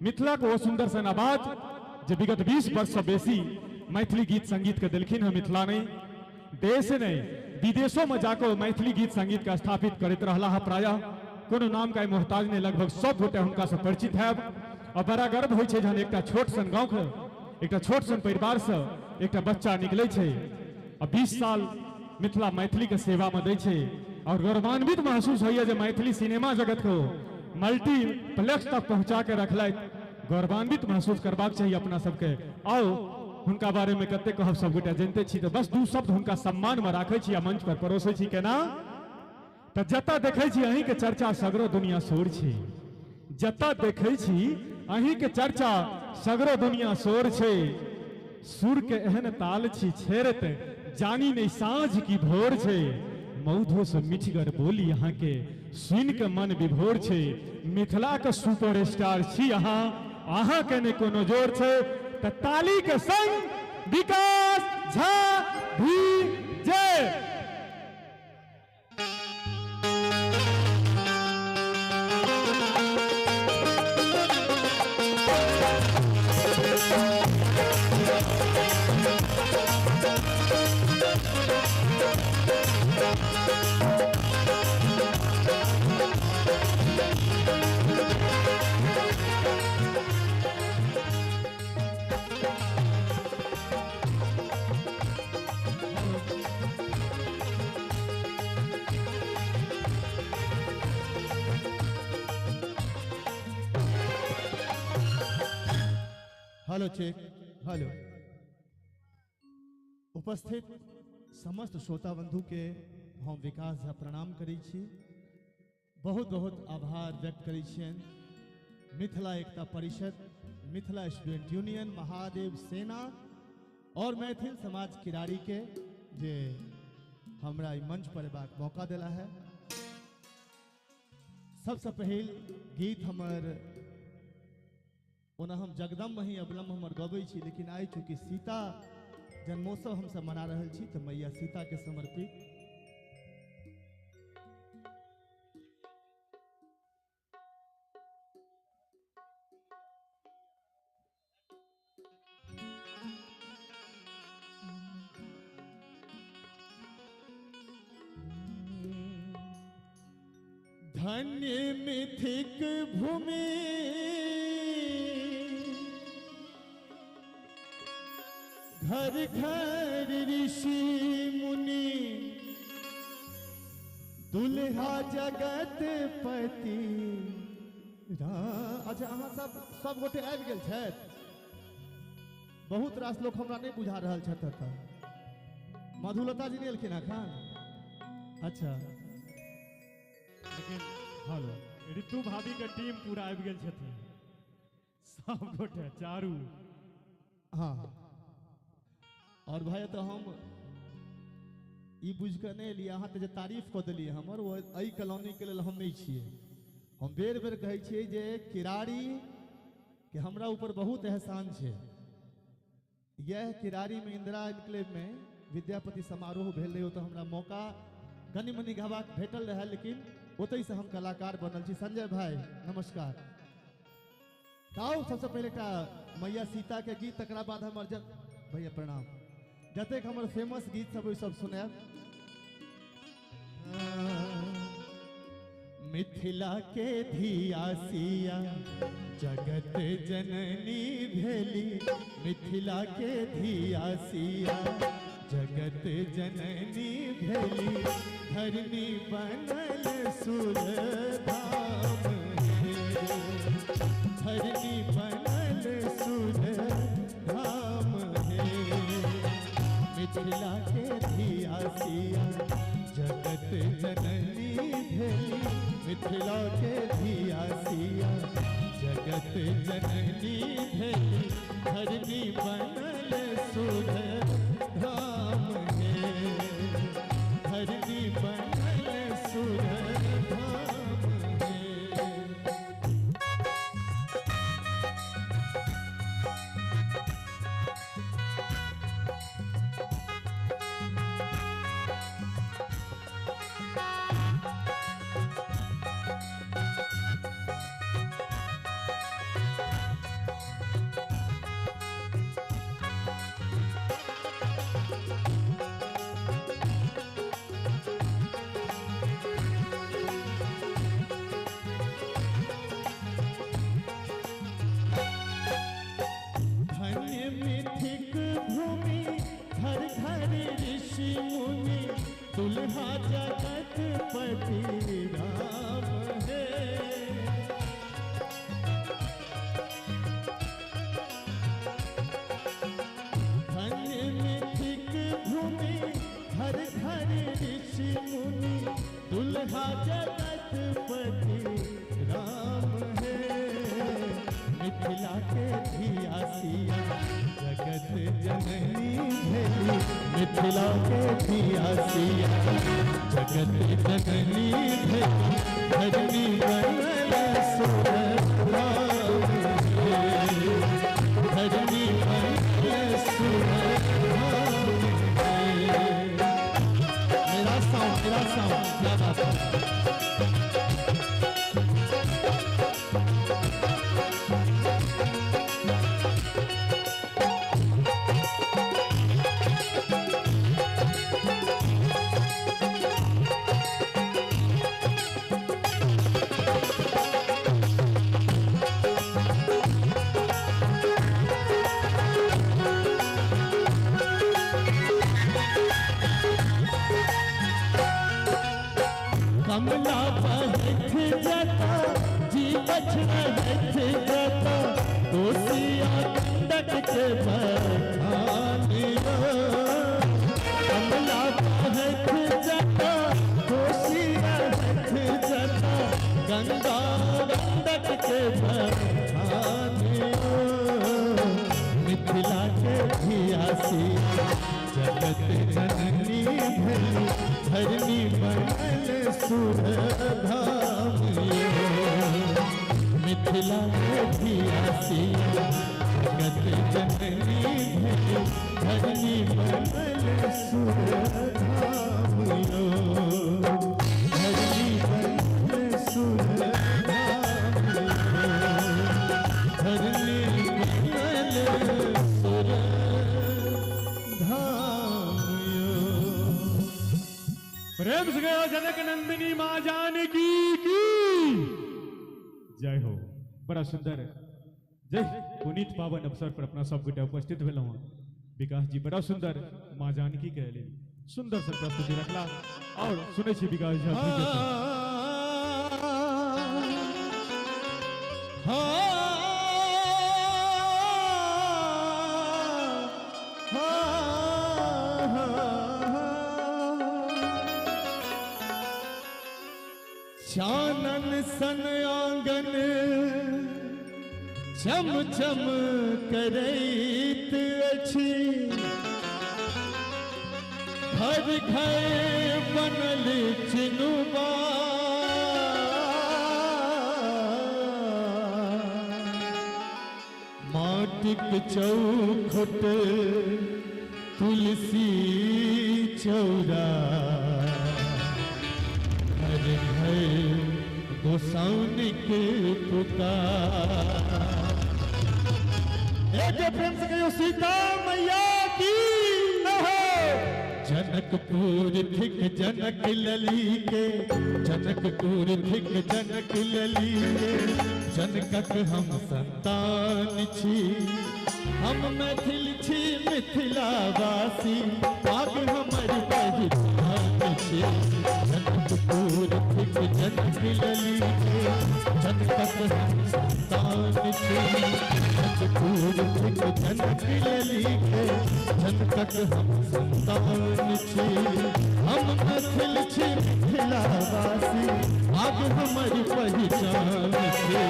मिथिला के ओ सुंदर सन आवाज जे विगत 20 वर्ष से बेसी मैथिली गीत संगीत के देलखिन हँ, मिथिला नहीं देश नहीं विदेशों में जाकर मैथिली गीत संगीत के स्थापित करैत रहला है। प्रायः कोनो नाम का मोहताज नहीं, लगभग सब गोटे हुनका से परिचित है और बड़ा गर्व होइ छै जहन एकटा छोट सन गाँव के एकटा छोट सन परिवार से एकटा बच्चा निकलै छै आ 20 साल मिथिला मैथिली के सेवा में दै छै और गौरवान्वित महसूस होइए जे मैथिली सिनेमा जगत को मल्टीप्लेक्स तक पहुंचा के रखलथि। गौरवान्वित महसूस करबाक चाही अपना सबके। आओ हुनका बारे में कते कहब सब गोटे जानते छी, तो बस दू शब्द हुनका सम्मान में राखै छी आ मंच पर परोसै छी। केना तऽ जतऽ देखै छी अहीं के चर्चा सगरो दुनिया शोर छी, जतऽ देखै छी अहीं के चर्चा सगरो दुनिया शोर छै, सुर के एहन ताल छी छेड़त जानी नहीं साँझ की भोर छै, मौधो से मिठगर बोली अहाँ के सुन के मन विभोर छै, मिथिला के सुपर स्टार छी अहाँ, अहाँ के नहि कोनो जोर छै। तऽ ताली के संग विकास झा भी जय। Hello check hello. उपस्थित समस्त श्रोता बंधु के हम विकास झा प्रणाम करै छी, बहुत बहुत आभार व्यक्त करै छियनि। मिथिला एकता परिषद, मिथिला स्टूडेंट यूनियन, महादेव सेना और मैथिल समाज किरारी के जे हमरा मंच पर अयबाक मौका दिला है। सबसे पहिल गीत हमर, ओना हम जगदम्ब ही अवलम्ब हमर गबै छी, लेकिन आइ चूँकि सीता जन्मोत्सव हमसब मना रहल छी तऽ मैया सीता के समर्पित धन्य मिथिक भूमि घर घर ऋषि मुनि दुल्हा जगत पति। अच्छा अहाँ सब सब गोटे आबि गेल छथि, बहुत रास लोक हमरा नहीं बुझा रहल छथि एतऽ। मधुलता जी नहीं एलखिन एखन? अच्छा, लेकिन हेलो ऋतु भाभी के टीम पूरा आबि गेल छथिन, सब गोटे चारू। हाँ और भाई तो हम ई बुझि कऽ नहि एलियै, अहाँ तऽ जे तारीफ कऽ देलियै हमर, ओ एहि कॉलोनीके लेल हम नहि छियै। हम बेर बेर कहै छियै जे किरारी के हमरा ऊपर बहुत एहसान छै। यह किरारीमे इंदिरा एनक्लेवमे विद्यापति समारोह भेल रहै, ओतऽ हमरा मौका कनि मनि गयबाक भेटल रहै, लेकिन ओतहिसँ हम कलाकार बनल छी। संजय भाई नमस्कार। ताऊ सबसे पहले एकटा मैया सीता के गीत, तकरा बाद हमर भैया प्रणाम, जतेक हमर फेमस गीत सब सब सुनायब। मिथिला के धिया सिया जगत जननी भेली, मिथिला के धिया सिया जगत जननी भेली, धरनी बनल सुर धाम हे, धरनी बनल सुर धाम हे। मिथिला के धिया सिया जगत जननी भेली, मिथिला के धिया सिया जगत जननी भेली, धरनी बनल सुर धाम हे, धरनी बनल सुर धाम हे। धन्य मिथिक भूमि घर घर ऋषि मुनि, दुल्हा जगत पति राम हे। धन्य मिथिक भूमि घर घर ऋषि मुनि, दुल्हा जगत पति राम हे। मिथिला के धिया सिया जगत जननी भेली, मिथिला के धिया सिया जगत जननी भेली, धरनी बनल सुर धाम हे, धरनी बनल सुर धाम हे। मेरा साउंड, मेरा साउंड, क्या बात है। कमला बहत जाता जी बछड़ा रहत जाता, दोषिया गंडक के बखानियो। कमला बहत जाता दोषिया रहत जाता, गंगा गंडक के बखानियो। मिथिला के धिया सिया जगत जननी भेली, धरनी बनल सुर धाम ये। मिथिला के धिया सिया जगत जननी भेली, धरनी बनल सुर धाम यो, धरनी बनल सुर धाम यो, धरनी बनल सुर धाम यो। प्रेम से गयो जनक नंदिनी माँ जानकी की जय हो। बड़ा सुंदर जय पुनीत पावन अवसर पर अपना सब गोटे उपस्थित भेलहुँ। विकास जी बड़ा सुंदर माँ जानकी के लेल सुंदर से प्रस्तुति रखला और सुनै छी विकास जी। चानन सन आंगन चम चम करैत अछि, घर घर बनल चिनुबा, माटिक चौखट तुलसी चौरा, घर घर गोसाउन के पुकार। एक प्रेम से कहियो सीता मैया की। जनकपुर थिक जनक लली के, जनकपुर थिक जनक लली के, जनकक हम संतान छी। हम मैथिल छी मिथिलावासी, आग हमर पहचान छी। जनकपुर थिक जनक लली के, जनकक हम संतान छी। जनकपुर थिक जनक लली के, जनकक हम संतान छी। हम मैथिल छी मिथिलावासी, आग हमर पहचान छी।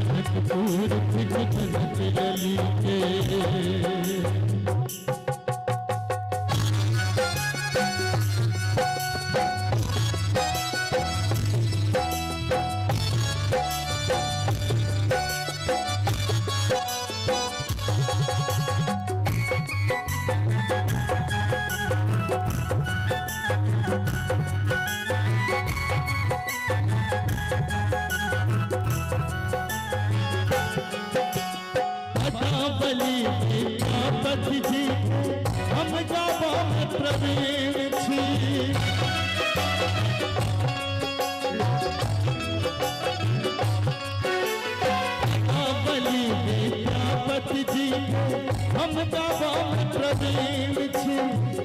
जनकपुर थिक जनक लली के। विद्यापति जी हम गाबा में प्रवीण छी। विद्यापति जी हम गाबा में प्रवीण छी।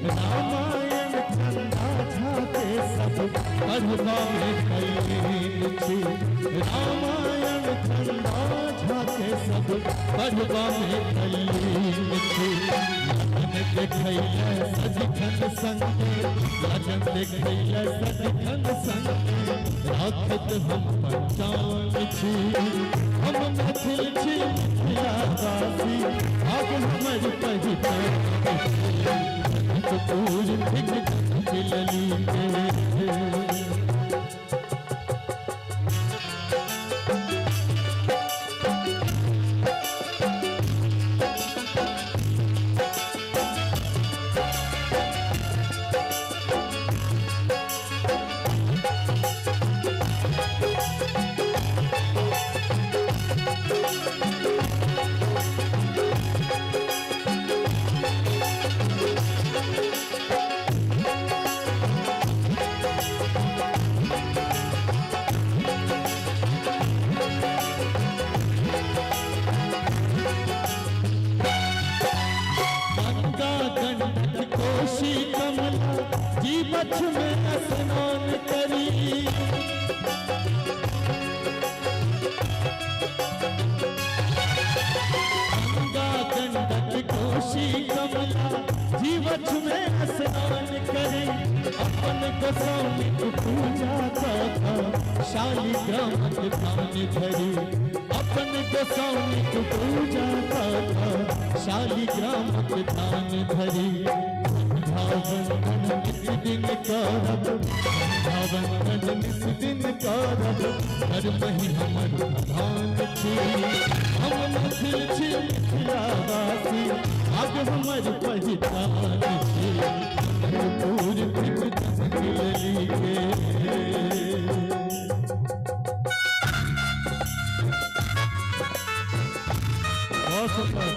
रामायण चंदा झा के सब पढ़बा में कलीन छी। रामायण चंदा झा के सब पढ़बा में कलीन छी। लगन देखैले सदिखन संगे, लगन देखैले सदिखन संगे, राखत हम पहचान छी। हम मैथिल छी मिथिलावासी, आग हमर पहचान छी। जनकपुर थिक जनक लली के। कोशी कमला जीवछ में स्नान करी। गंगा गंडक कोशी कमला जीवछ में स्नान करी। अपन गोस्वामी पूजा कऽ शालिग्राम के दान धरी। अपन गोस्वामी पूजा कऽ शालिग्राम के दान धरी। वंदन नित दिन करब, वंदन नित दिन करब, कर्म ही हमर प्रधान छी। हम मैथिल छी मिथिलावासी, आग हमर पहचान छी। जनकपुर थिक जनक लली के। बहुत सुंदर।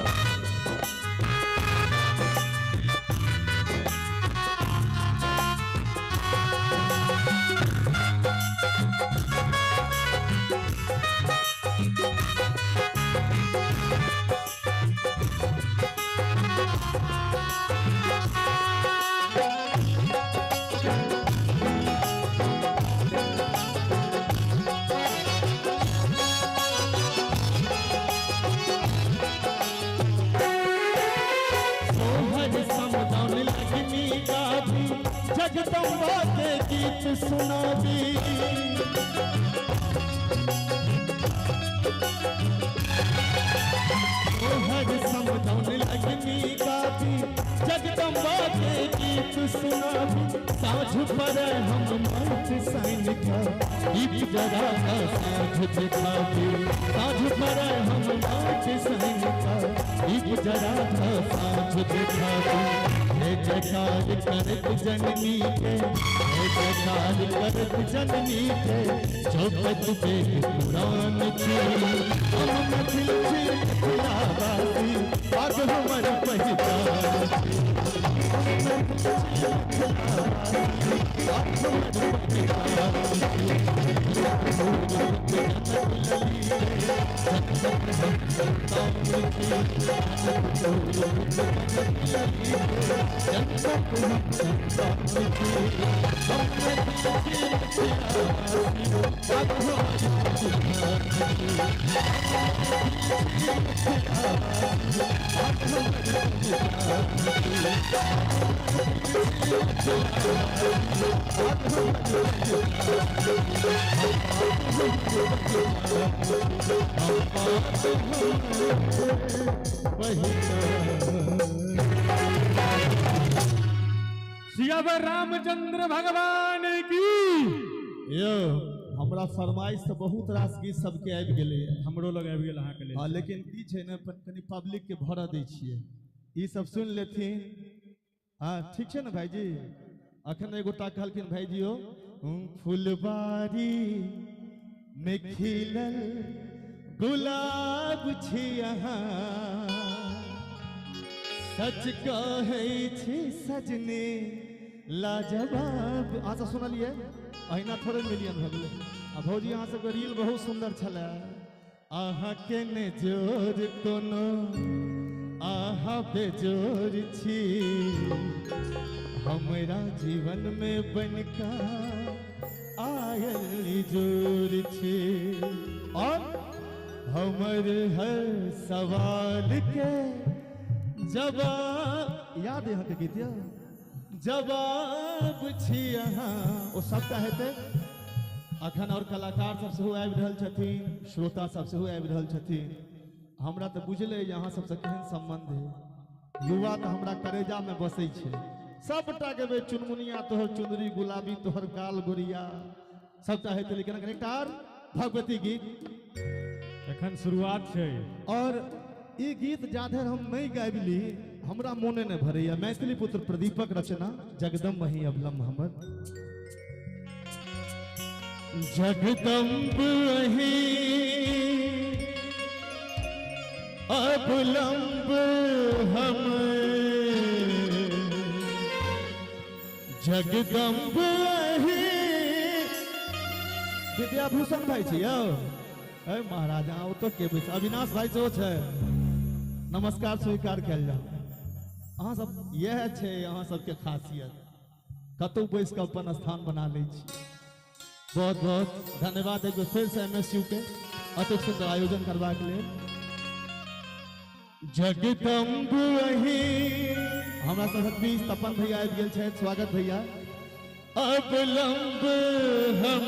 जगदम्बा के गीत सुनाबी। हर समदौन लगनी गाबी, जगदम्बा के गीत सुनाबी। साँझ पर हम मंच साइन का दीप जरा का साँझ दिखाबी। साँझ पर हम मंच साइन का दीप जरा का साँझ दिखाबी। जय जयकार करत जननी के, जय जयकार करत जननी के, चौपट वेद पुराण छी। हम मैथिल छी मिथिलावासी, पाग हमर पहिचान छी। हम मैथिल छी मिथिलावासी, पाग हमर पहिचान छी। सियावर रामचंद्र भगवान की। यो हमरा फरमाइश तऽ बहुत रास गीत सबके आबि गेलैए, हमरो लग आबि गेल अहाँके लेल। हाँ, लेकिन की छै ने, कनि पब्लिक के भरऽ दै छियै, ई सब सुनि लेथिन। हाँ ठीक छै ने भाईजी? अखन एगोटा कहलखिन भाईजी हो, फुलबारी में खिलल गुलाब छी अहाँ, सच कहै छी सजनी लाजवाब। अहाँ सब सुनलियै? अहिना थोड़े मिलियन भऽ गेलै। आ भौजी अहाँ सबके रील बहुत सुंदर छलै। अहाँ के ने जोर कोनो, अहाँ बेजोर छी, हमरा जीवन में बनका आयल जोर छी। और हमर हर सवाल के जवाब, याद है अहाँके गीत? यौ जवाब छी अहाँ। ओ सबटा हेतै। अखन और कलाकार सब सेहो आबि रहल छथिन, श्रोता सब सेहो आबि रहल छथिन। हमरा तऽ बुझले जे अहाँ सबसँ केहन सम्बन्ध है। युवा तऽ हमरा करेजा में बसै छै। सबटा गेबै, चुनमुनिया तोहर चुनरी गुलाबी तोहर गाल गोरिया, सबटा हेतै। लेकिन अखन एकटा आर भगवती गीत एखन शुरुआत छै। और ई गीत जाधरि हम नहीं गाबि ली हमरा मोने नहीं भरैया। मैथिली पुत्र प्रदीपक रचना, जगदम्ब अहीं अवलंब हमर। जगदम्ब अहीं अवलंब हम, जगदम्ब अहीं। विद्याभूषण भाई छी यौ, ए महाराजा ओ तो के बैस, अविनाश भाई सेहो छै, नमस्कार स्वीकार कयल जाओ। अहाँ सब इएह छै अहाँ सबके खासियत, कतहु बैस कऽ अपन स्थान बना लै छी। बहुत बहुत धन्यवाद एक बेर फेर से MSU के अतिक सुंदर आयोजन करबाक लेल। जगदम्ब अहीं हमरा सबक बीच तपन भैया आबि गेल छथि, स्वागत भैया। अवलंब हम,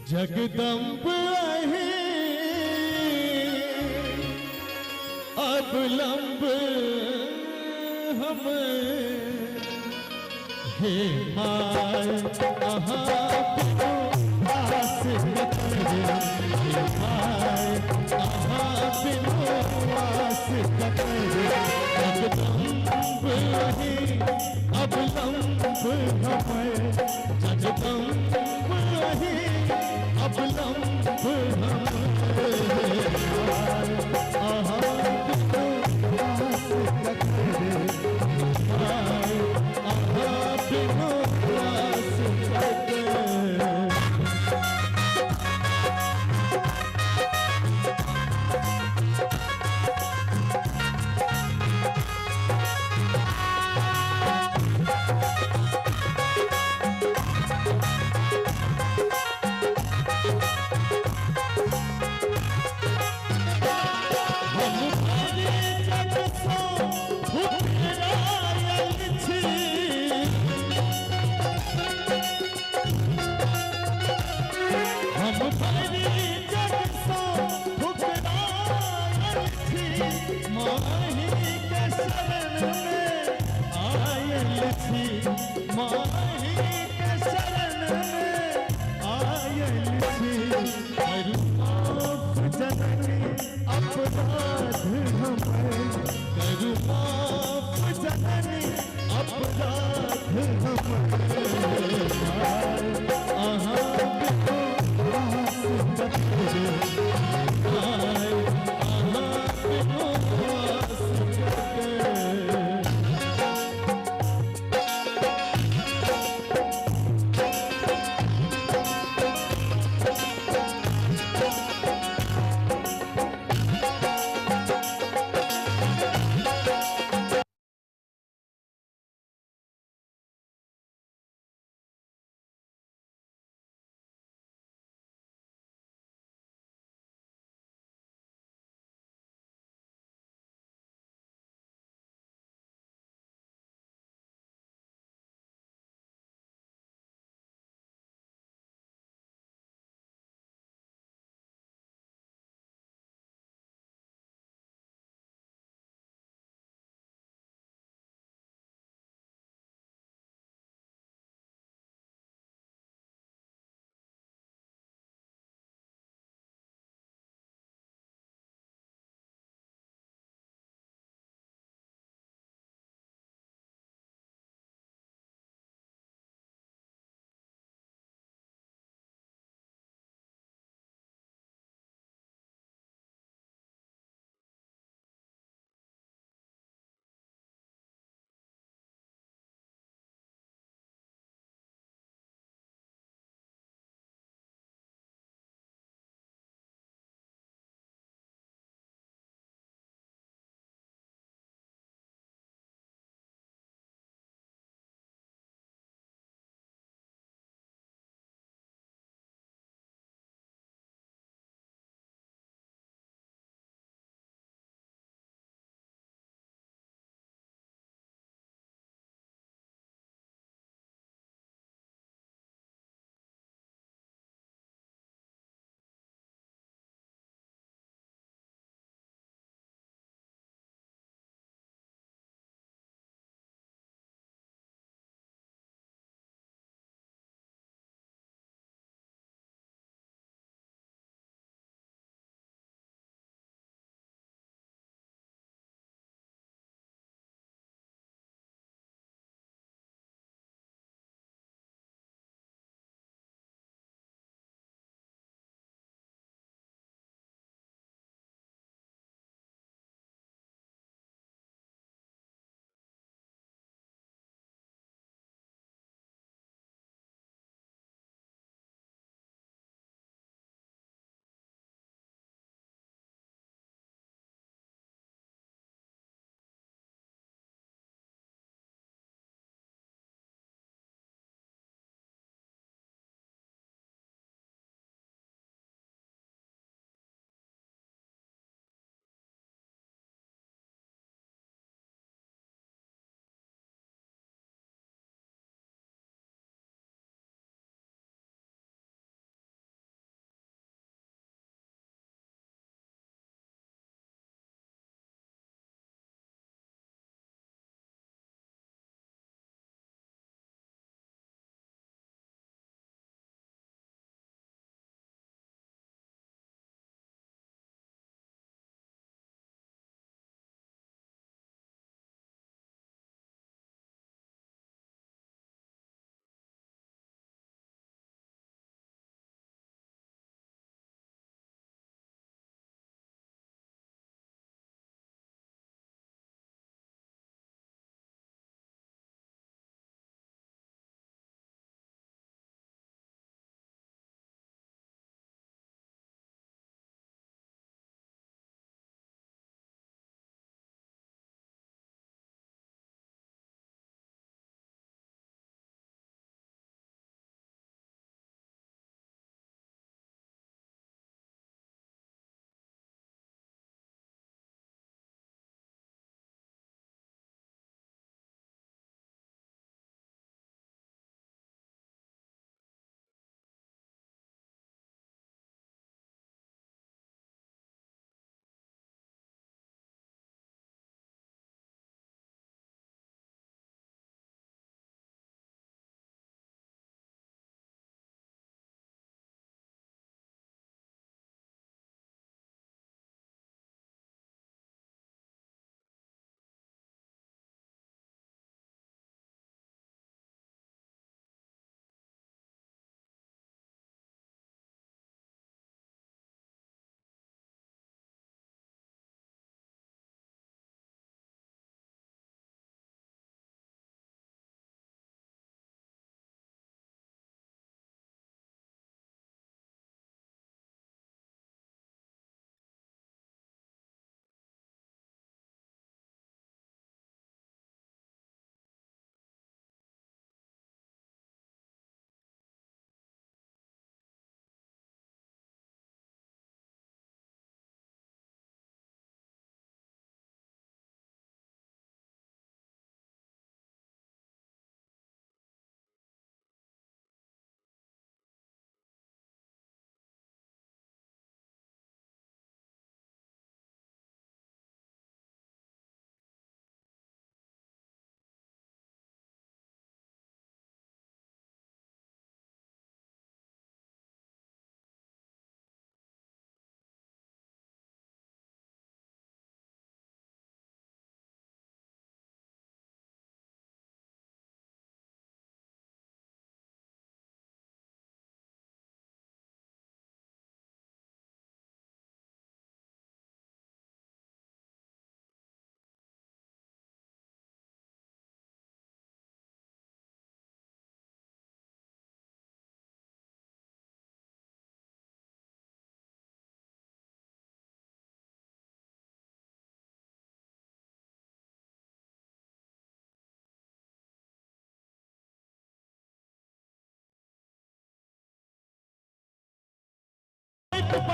जगदम्ब अहीं अवलंब हम, हे my अहाँ बिनु आस ककर, हे my अहाँ बिनु आस ककर, जगदम्ब अहीं अवलंब हम, जगदम्ब अहीं अवलंब हम, अहाँ बिनु आस ककर, my अहाँ बिनु आस ककर।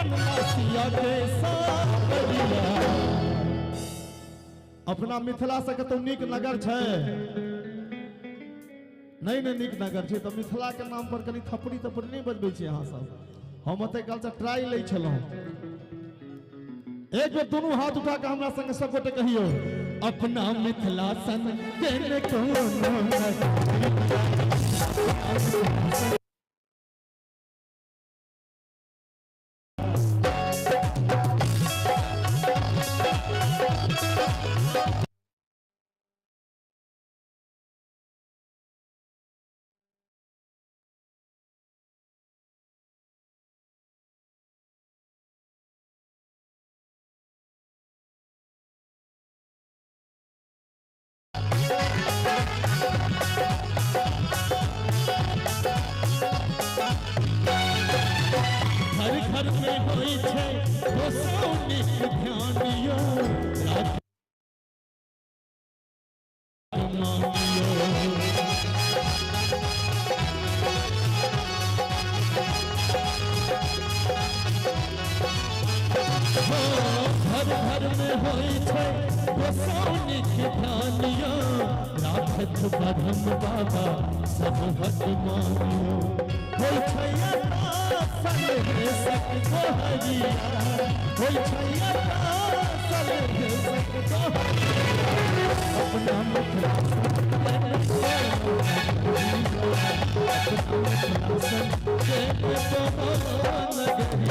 बनला सिया के सावरिया। अपना मिथिला से कतौ नीक नगर छै नहीं नहीं नीक नगर छै, तो मिथिला के नाम पर कनी थपड़ी तपड़ी नहीं बजबै छी अहाँ सब। हम ओते काल से ट्राई लै छलहुँ। एक बेर दोनों हाथ उठा के हमरा संग सब गोटे कहियो, अपना मिथिला सन केने कोनो घर घर में होई छै गोसाउनिक ध्यान यो, घर घर में होई छै गोसाउनिक ध्यान यो, राखत ब्रह्म बाबा सब हक मानियो। होई छै सलहेसक गोहरिया, होई छै सलहेसक गोहरिया, अपना मिथिला नगरिया।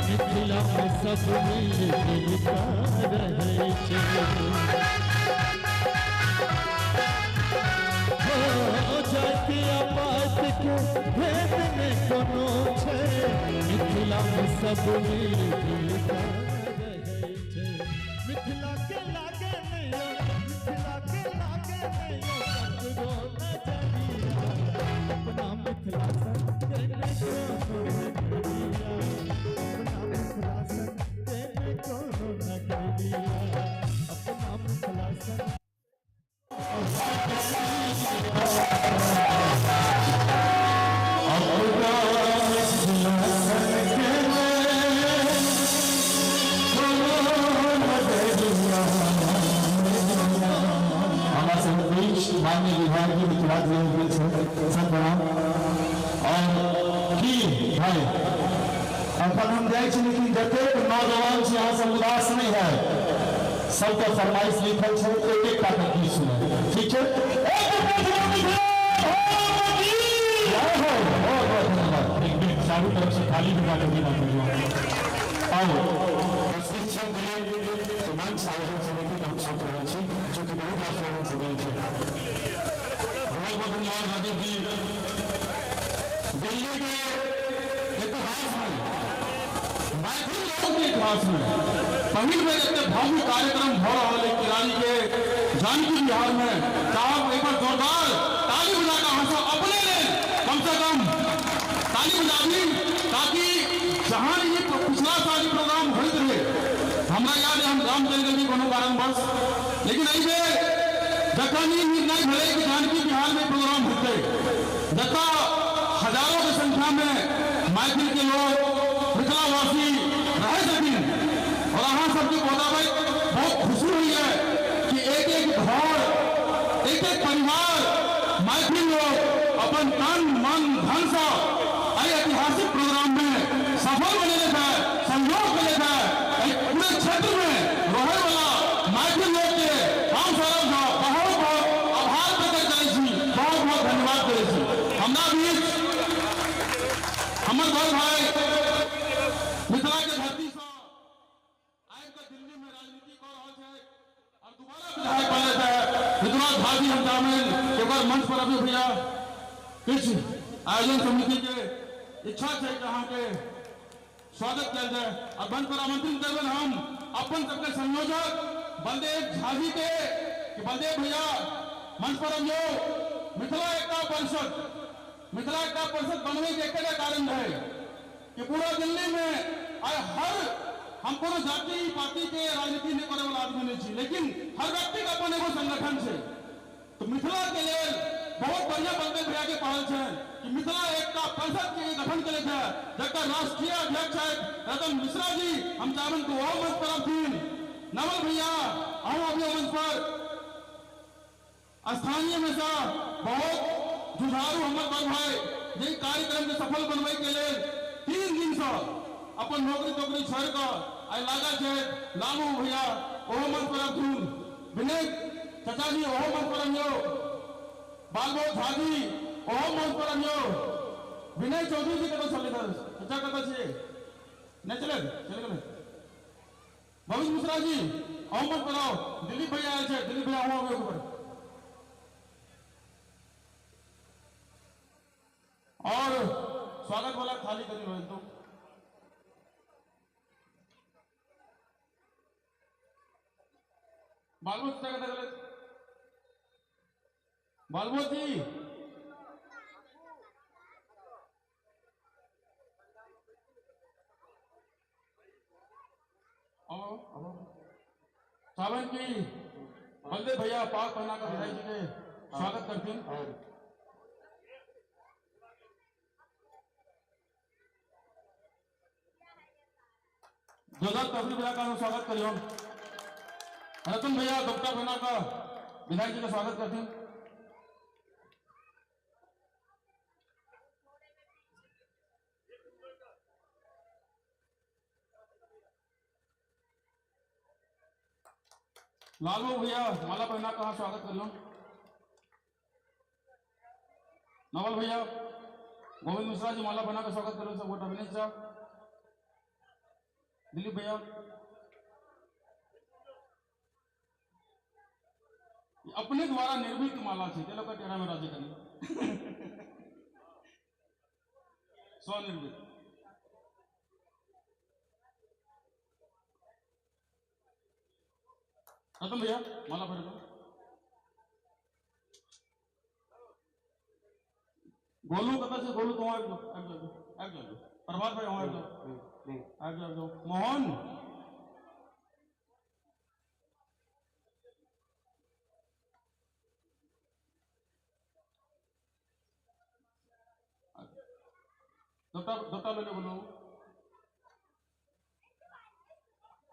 मिथिला में सब मिल जुल के रहै छै। हो जाति पात के भेद नहि कोनो छै, मिथिला में सब मिल जुल के रहै छै। मिथिला के लागे नहीं, मिथिला के लागे नहीं ककरो नजरिया, अपना मिथिला सन केने कोनो नगरिया, अपना मिथिला सन केने कोनो नगरिया, अपना मिथिला सन। हमारा सब बीच माननीय विधायक जी मिथिला सर प्रणाम। और की भाई अखन हम जाइ छी, लेकिन जतेक नौजवान छी अहाँ सब उदास नहीं है, सबके फरमाइश लिखल छै, एक एक टा के गीत सुनै, ठीक छै? बहुत बहुत धन्यवाद। एक बेर चारू तरफ से ताली बजा के भी बात आओ प्रशिक्षण के मंच आयोजन समिति के हम सब रहल छी, जो कि बहुत रास आयोजन समिति छै। बहुत बहुत धन्यवाद राजीव जी। दिल्ली के इतिहास में, मैथिल लोक के इतिहास में पहिल बेर एते भव्य कार्यक्रम भऽ रहल है किरानी के जानकी बिहार में। साहब एक बार जोरदार ताली बजा के अहाँ सब अपने लेल कम से कम ताली बजा दी, ताकि जहाँ ये पिछला साल ई प्रोग्राम होइत रहे, हमरा याद है हम गाम चलि गेली कोनो कारणवश, लेकिन एहि बेर जखन ई निर्णय भेलै कि जानकी बिहार में प्रोग्राम होतै, जतऽ हजारों के संख्या में मैथिल के लोग मिथिलावासी रहै छथिन, और अहाँ सबके बताबैत बहुत खुशी होइए कि एक एक घर, एक एक परिवार मैथिल लोग अपन तन मन धन से एहि ऐतिहासिक प्रोग्राम में सफल बनेने छै, सहयोग केने छै। एहि पूरे क्षेत्र में रहै वाला मैथिल लोग के हम सब बहुत बहुत आभार प्रकट करै छी, बहुत बहुत धन्यवाद करै छी। हमरा बीच हमर बड़ भाई मिथिला के धरती से आबि कऽ दिल्ली में राजनीति कऽ रहल छै और दोबारा विधायक बनल छै ऋतुराज झा जी। हम चाहबनि कि ओकर मंच पर अभी भैया किछु आयोजन समिति के इच्छा है कि अहाँ के स्वागत कयल जाए। आ मंच पर आमंत्रित करबनि हम अपन सबके संयोजक बलदेव झा जी के कि बलदेव भैया मंच पर अबियौ। मिथिला एकता परिषद, मिथिला एकता परिषद बनने के एक कारण है कि पूरा दिल्ली में आइ हर हम कोनो जाति पाति के राजनीति नहीं करे वाला आदमी नहीं छी, लेकिन हर व्यक्ति के अपन एगो संगठन है। तो मिथिला के लेल बहुत बढ़िया बलदेव भैया के पहल है कि मिथिला एकता परिषद के गठन के लिए जकर राष्ट्रीय अध्यक्ष है रतन मिश्रा जी, हम चाहबनि कि ओहो मंच पर अबथिन। नवल भैया अहूँ अबियौ मंच पर। स्थानीय में से बहुत जुझारू हमर बड़ भाई जे कार्यक्रम के सफल बनबै के लेल 3 दिन से अपन नौकरी तोकरी छोड़ कऽ आइ लागल छै। लालू भैया ओहो मंच पर अबथुन, विनय चाचा जी ओहो मंच पर अबियौ, बालबोध झा जी ओहो मंच पर अबियौ, विनय चौधरी जी कतऽ छलै चाचा कतऽ छियै? नहि चले चलि गेलै। भविष्य मिश्रा जी अहूँ मंच पर आउ। दिलीप भैया आयल छै, दिलीप भैया अहूँ अबियौ पर। और स्वागत वाला खाली करी रोहित तो बालबोध चाचा कतऽ गेलै? बालबोध जी आओ आओ। सावन की बलदेव भैया पाग पहना कर विधायक जी के स्वागत करते हैं। जोरदार तस्वीर भैया का स्वागत करियो। रतन भैया दुपट्टा पहना कर विधायक जी का स्वागत करते हैं। लालू भैया माला पहना कर स्वागत करियो। नवल भैया गोविंद मिश्रा जी माला पहना कर स्वागत करियो। सब गोटा विनय साहब, दिलीप भैया अपने द्वारा निर्मित माला है ते लोग टेढ़ा मेरा जी कनी स्वनिर्मित। रतन भैया माला पहन दो। गोलू कतऽ छै? गोलू तो आबि जाओ, आबि जाओ, आबि जाओ। प्रभात भाई आबि जाओ, आबि जाओ, आबि जाओ। मोहन दोटा दोटा ले लो। बोलो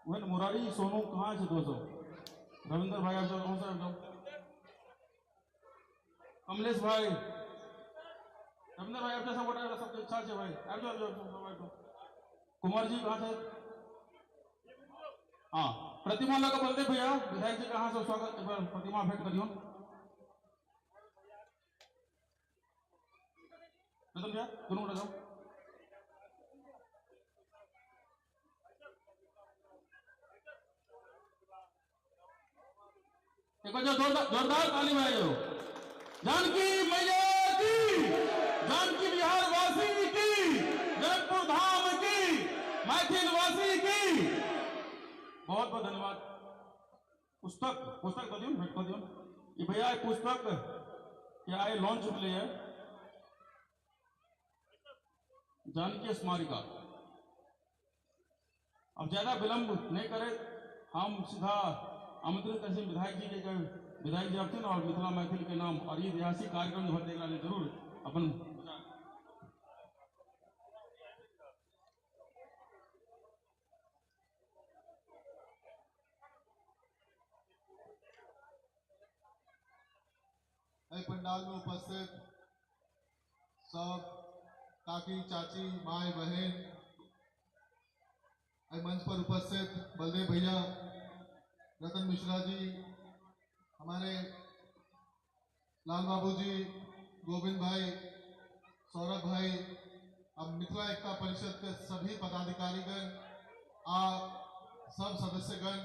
वह मुरारी सोनू कहाँ है? 200 रविंद्र भाई आबि जाओ, कौन सा आबि जाओ। कमलेश भाई, रविंद्र भाई आबि जाओ। सब गोटा सबके इच्छा है भाई, आबि जाओ, आबि जाओ, सब आबि जाओ। कुमार जी कहाँ थे? हाँ, प्रतिमा लगा बलदेव भैया विधायक जी कहाँ से स्वागत एक बार प्रतिमा भेंट करियो। रतन भैया दोनों गोटा जाओ। एक बार जोरदार ताली बजाइयो। जानकी मैया की, जानकी बिहार वासी की, जनकपुर धाम की, मैथिल वासी की। बहुत बहुत धन्यवाद। पुस्तक पुस्तक दऽ दियौ, भेंट कऽ दियौ। ये भैया पुस्तक के आइ लॉन्च भेलै है, जानकी स्मारिका। अब ज्यादा विलंब नहीं करे, हम सीधा आमंत्रित करें विधायक जी के। विधायक जी आबथिन और मिथिला मैथिल के नाम और ये ऐतिहासिक कार्यक्रम जो होतै एकरा जरूर अपन पंडाल में उपस्थित सब काकी चाची माए बहन, मंच पर उपस्थित बलदेव भैया, रतन मिश्रा जी, हमारे लाल बाबू जी, गोविंद भाई, सौरभ भाई, अब मिथिला एकता परिषद के सभी पदाधिकारीगण आ सब सदस्यगण,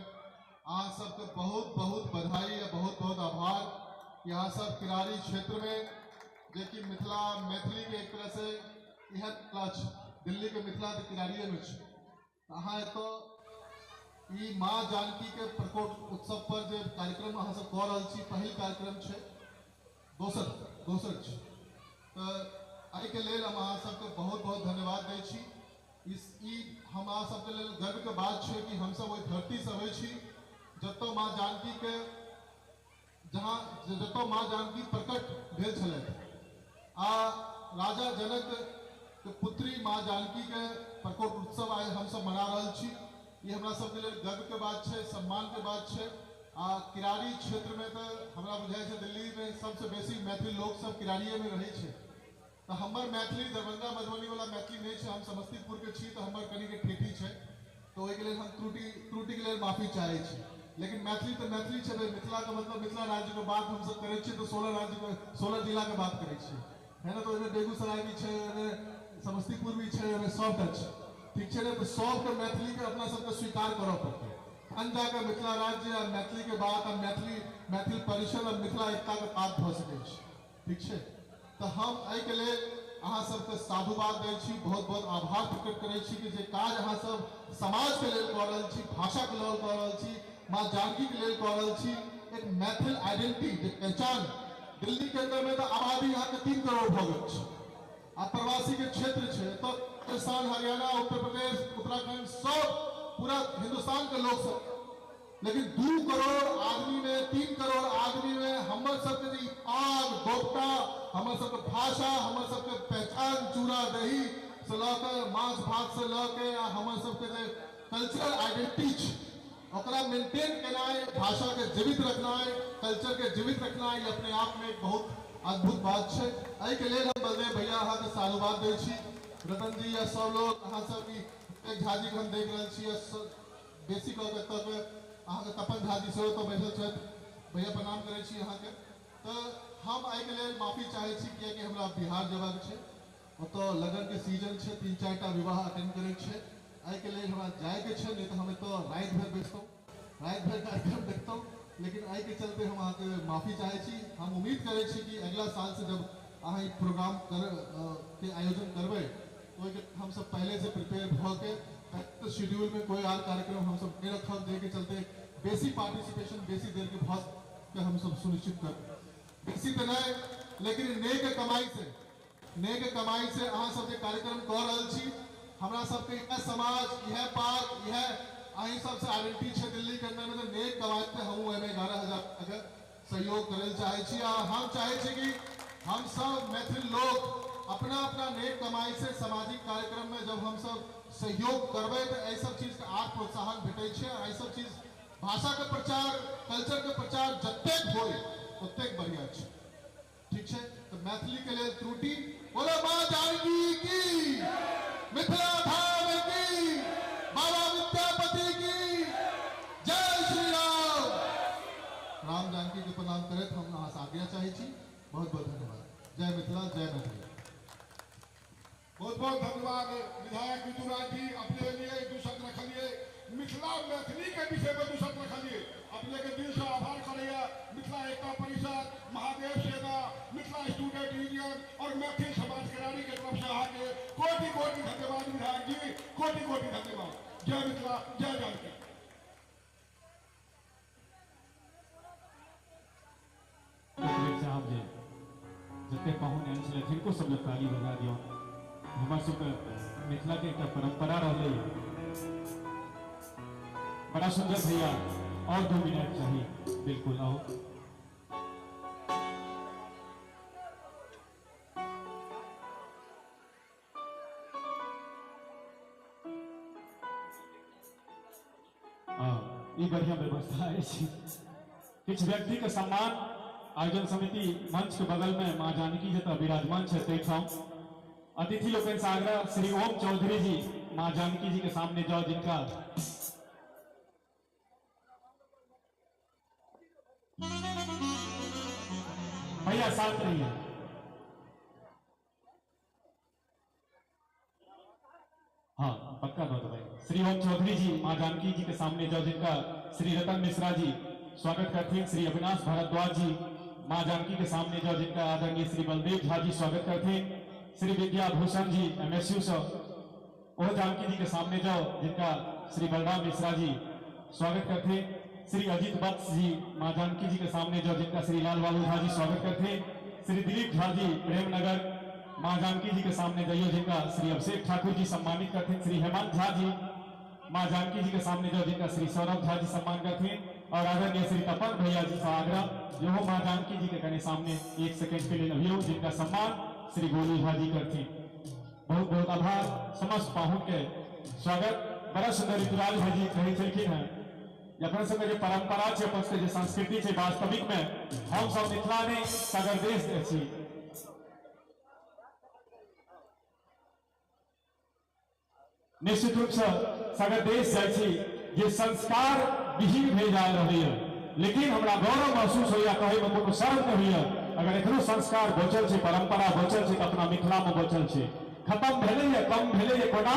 आज सबके बहुत बहुत बधाई और बहुत बहुत आभार। यहाँ सब किरारी क्षेत्र में जे कि मिथिला मैथिली के एक तरह से इएह मिथिला छै, दिल्ली के मिथिला तऽ किरारिये में छै। अहाँ एतऽ ई माँ जानकी के प्रकोट उत्सव पर जे कार्यक्रम अहाँ सब कऽ रहल छी, पहिल कार्यक्रम छै, दोसर दोसर छै, तऽ एहिके लेल हम अहाँ सबके बहुत बहुत धन्यवाद दै छी। इस ई हम अहाँ सबके लेल गर्वके बात छै कि हमसब ओहि धरतीसँ अबै छी जतऽ माँ जानकी के जहाँ जतऽ माँ जानकी प्रकट भेल छलथि आ राजा जनक के पुत्री माँ जानकी के प्रकोट उत्सव आइ हमसब मना रहल छी। ई हमरा सबके लेल गर्वके बात छै, सम्मानके बात छै। आ किरारी क्षेत्रमे तऽ हमरा बुझाइ छै दिल्लीमे सबसँ बेसी मैथिल लोक सब किरारिएमे रहै छै, तऽ हमर मैथिली दरभंगा मधुबनी वाला मैथिली नहि छै, हम समस्तीपुरके छी तऽ हमर कनिके ठेठी छै, तऽ ओहिके लेल हम त्रुटिके लेल माफी चाहै छी। लेकिन मैथिली तऽ मैथिली छै भाई, मिथिलाके मतलब मिथिला राज्यके बात हमसब करै छियै तऽ 16 राज्यके 16 जिलाके बात करै छियै, है ना। तऽ ओहिमे बेगूसराय भी छै, ओहिमे समस्तीपुर भी छै, ओहिमे सबटा छै, ठीक छै ने। तऽ सबके मैथिलीके अपना सबके स्वीकार करऽ पड़तै, तहन जाकऽ मिथिला राज्य आ मैथिलीके बात आ मैथिली मैथिल परिषद आ मिथिला एकताके बात भऽ सकै छै, ठीक छै। तऽ हम एहिके लेल अहाँ सबके साधुवाद दै छी, बहुत बहुत आभार प्रकट करै छी कि जे काज अहाँ सब समाजके लेल कऽ रहल छी, भाषाके लेल कऽ रहल छी, माँ जानकीके लेल कऽ रहल छी, एक मैथिल आइडेंटिटी जे पहचान दिल्ली के अंदर में तऽ आबादी अहाँके 3 करोड़ भऽ गेल छै आ प्रवासी के क्षेत्र छै, तऽ राजस्थान, हरियाणा, उत्तर प्रदेश, उत्तराखंड सब पूरा हिंदुस्तान के लोग सब, लेकिन 2 करोड़ आदमी में 3 करोड़ आदमी में हमर सबके जे पाग दोपटा, हमर सबके भाषा, हमर सबके पहचान, चूड़ा दही से लऽ के माछ भात से लऽ के आ हमर सबके जे कल्चरल आइडेंटिटी छै ओकरा मेंटेन केनाइ, भाषा के जीवित रखनाइ, कल्चर के जीवित रखनाइ अपने आप में एक बहुत अद्भुत बात छै। एहिके लेल हम बलदेव भैया अहाँके साधुवाद दै छी, रतन जी या सब लोग अहाँ सब ई झा जी के हम देख रहल छी, बेसी कऽ के एतऽ अहाँके तपन झा जी सेहो एतऽ बैठल छथि, भैया प्रणाम करै छी अहाँके। तऽ हम एहिके लेल माफी चाहै छी कियाकि हमरा बिहार जेबाक छै, ओतऽ लगनके सीजन छै, 3-4 टा विवाह अटेंड करैके छै, एहिके लेल हमरा जाइके छै, नहि तऽ हम एतऽ राति भरि बैसतहुँ, राति भरि कार्यक्रम देखतहुँ, लेकिन एहिके चलते हम अहाँके माफी चाहै छी। हम उम्मीद करै छी कि अगिला सालसँ जब अहाँ ई प्रोग्राम के आयोजन करबै तो ओहिके हमसब पहले से प्रिपेयर भऽ के शेड्यूल में कोई आर कार्यक्रम हमसब नहि रखब, जाहिके चलते बेसी पार्टिसिपेशन बेसी देर के भऽ के हमसब सुनिश्चित करब। बेसी तऽ नहि, लेकिन नेक कमाई से अहाँ सब जे कार्यक्रम कऽ रहल छी, हमरा सबके इएह समाज, इएह पाग, इएह अहीं सबसे आइडेंटिटी छै दिल्ली के अंदर में, तऽ नेक कमाई से हमहूँ ओहिमे 11,000 के सहयोग करै लए चाहै छी। आ हम चाहै छी कि हम सब मैथिल लोग अपना अपना नेक कमाई से सामाजिक कार्यक्रम में जब हम सब सहयोग करबै तऽ एहि सब चीज के आर प्रोत्साहन भेटै छै। एहि सब चीज भाषा के प्रचार, कल्चर के प्रचार जतेक होय ओतेक बढ़िया छै, ठीक छै। तऽ मैथिली के लेल त्रुटि, बोलो माँ जानकी की, मिथिला धाम की, बाबा विद्यापति की जय श्री राम। राम जानकी के प्रणाम करैत हम अहाँ से आज्ञा चाहै छी। बहुत बहुत धन्यवाद। जय मिथिला, जय मैथिली। बहुत बहुत धन्यवाद विधायक ऋतुराज जी, अपने लिए दू शब्द रखलिए, मिथिला मैथिली के विषय में दू शब्द रखलिए, अपने के दिल से आभार करैया मिथिला एकता परिषद, महादेव सेना, मिथिला स्टूडेंट यूनियन और मैथिल समाज किरारी के तरफ से अहाँके कोटि कोटि धन्यवाद विधायक जी, कोटि कोटि धन्यवाद। जय मिथिला, जय जानकी। साहब जे जते पाहुन आयल छलै तिनको सब लग ताली बजा दियौ। हमार सबके मिथिला के एक परंपरा रहलै। बड़ा सुंदर भैया, और 2 मिनट चाहिए, बिल्कुल आओ। ये बढ़िया व्यवस्था अछि। किछु व्यक्ति के सम्मान आयोजन समिति मंच के बगल में माँ जानकी जतऽ विराजमान छै ताहिठाम अतिथि लोकनि से आग्रह श्री ओम चौधरी जी माँ जानकी जी के सामने जाओ, जिनका भैया साथ रहिए। हाँ पक्का दो भाई। श्री ओम चौधरी जी माँ जानकी जी के सामने जाओ, जिनका श्री रतन मिश्रा जी स्वागत करथिन, श्री अविनाश भारद्वाज जी माँ जानकी के सामने जाओ, जिनका आदरणीय श्री बलदेव झा जी स्वागत करते। श्री विद्या भूषण जी एमएसयू से ओ जानकी जी के सामने जाओ, जिनका श्री बलराम मिश्रा जी स्वागत करते। श्री अजीत वत्स जी माँ जानकी जी के सामने जाओ, जिनका श्री लाल बाबू झा जी स्वागत करते। श्री दिलीप झा जी प्रेमनगर माँ जानकी जी के सामने जाइए, जिनका श्री अभिषेक ठाकुर जी सम्मानित करते। श्री हेमंत झा जी माँ जानकी जी के सामने जाओ, जिनका श्री सौरभ झा जी सम्मान करते। और आदरणीय श्री तपन भैया जी आगरा जो हो माँ जानकी जी के कने सामने एक सेकेंड के लिए अभियोग, जिनका सम्मान श्री गोलू झा जी करते। बहुत बहुत आभार समस्त पाहुन के स्वागत। बड़ा सुंदर ऋतुराज भाई जी कही छलखिन हैं अपना सबके जे परंपरा छै, अपन सबके जे संस्कृति छै, वास्तविक में हम सब मिथिला ने सगर देश छी। निश्चित रूप से सगर देश जाइ छी जे संस्कार विहीन भेल जा रहल है, लेकिन हमरा गौरव महसूस होइया, कहै में कोनो शर्म नहीं होइया, अगर एखनो संस्कार बचल छै, परंपरा बचल छै, अपना मिथिला में बचल छै। खत्म भेलैया, कम भेलैया कोना?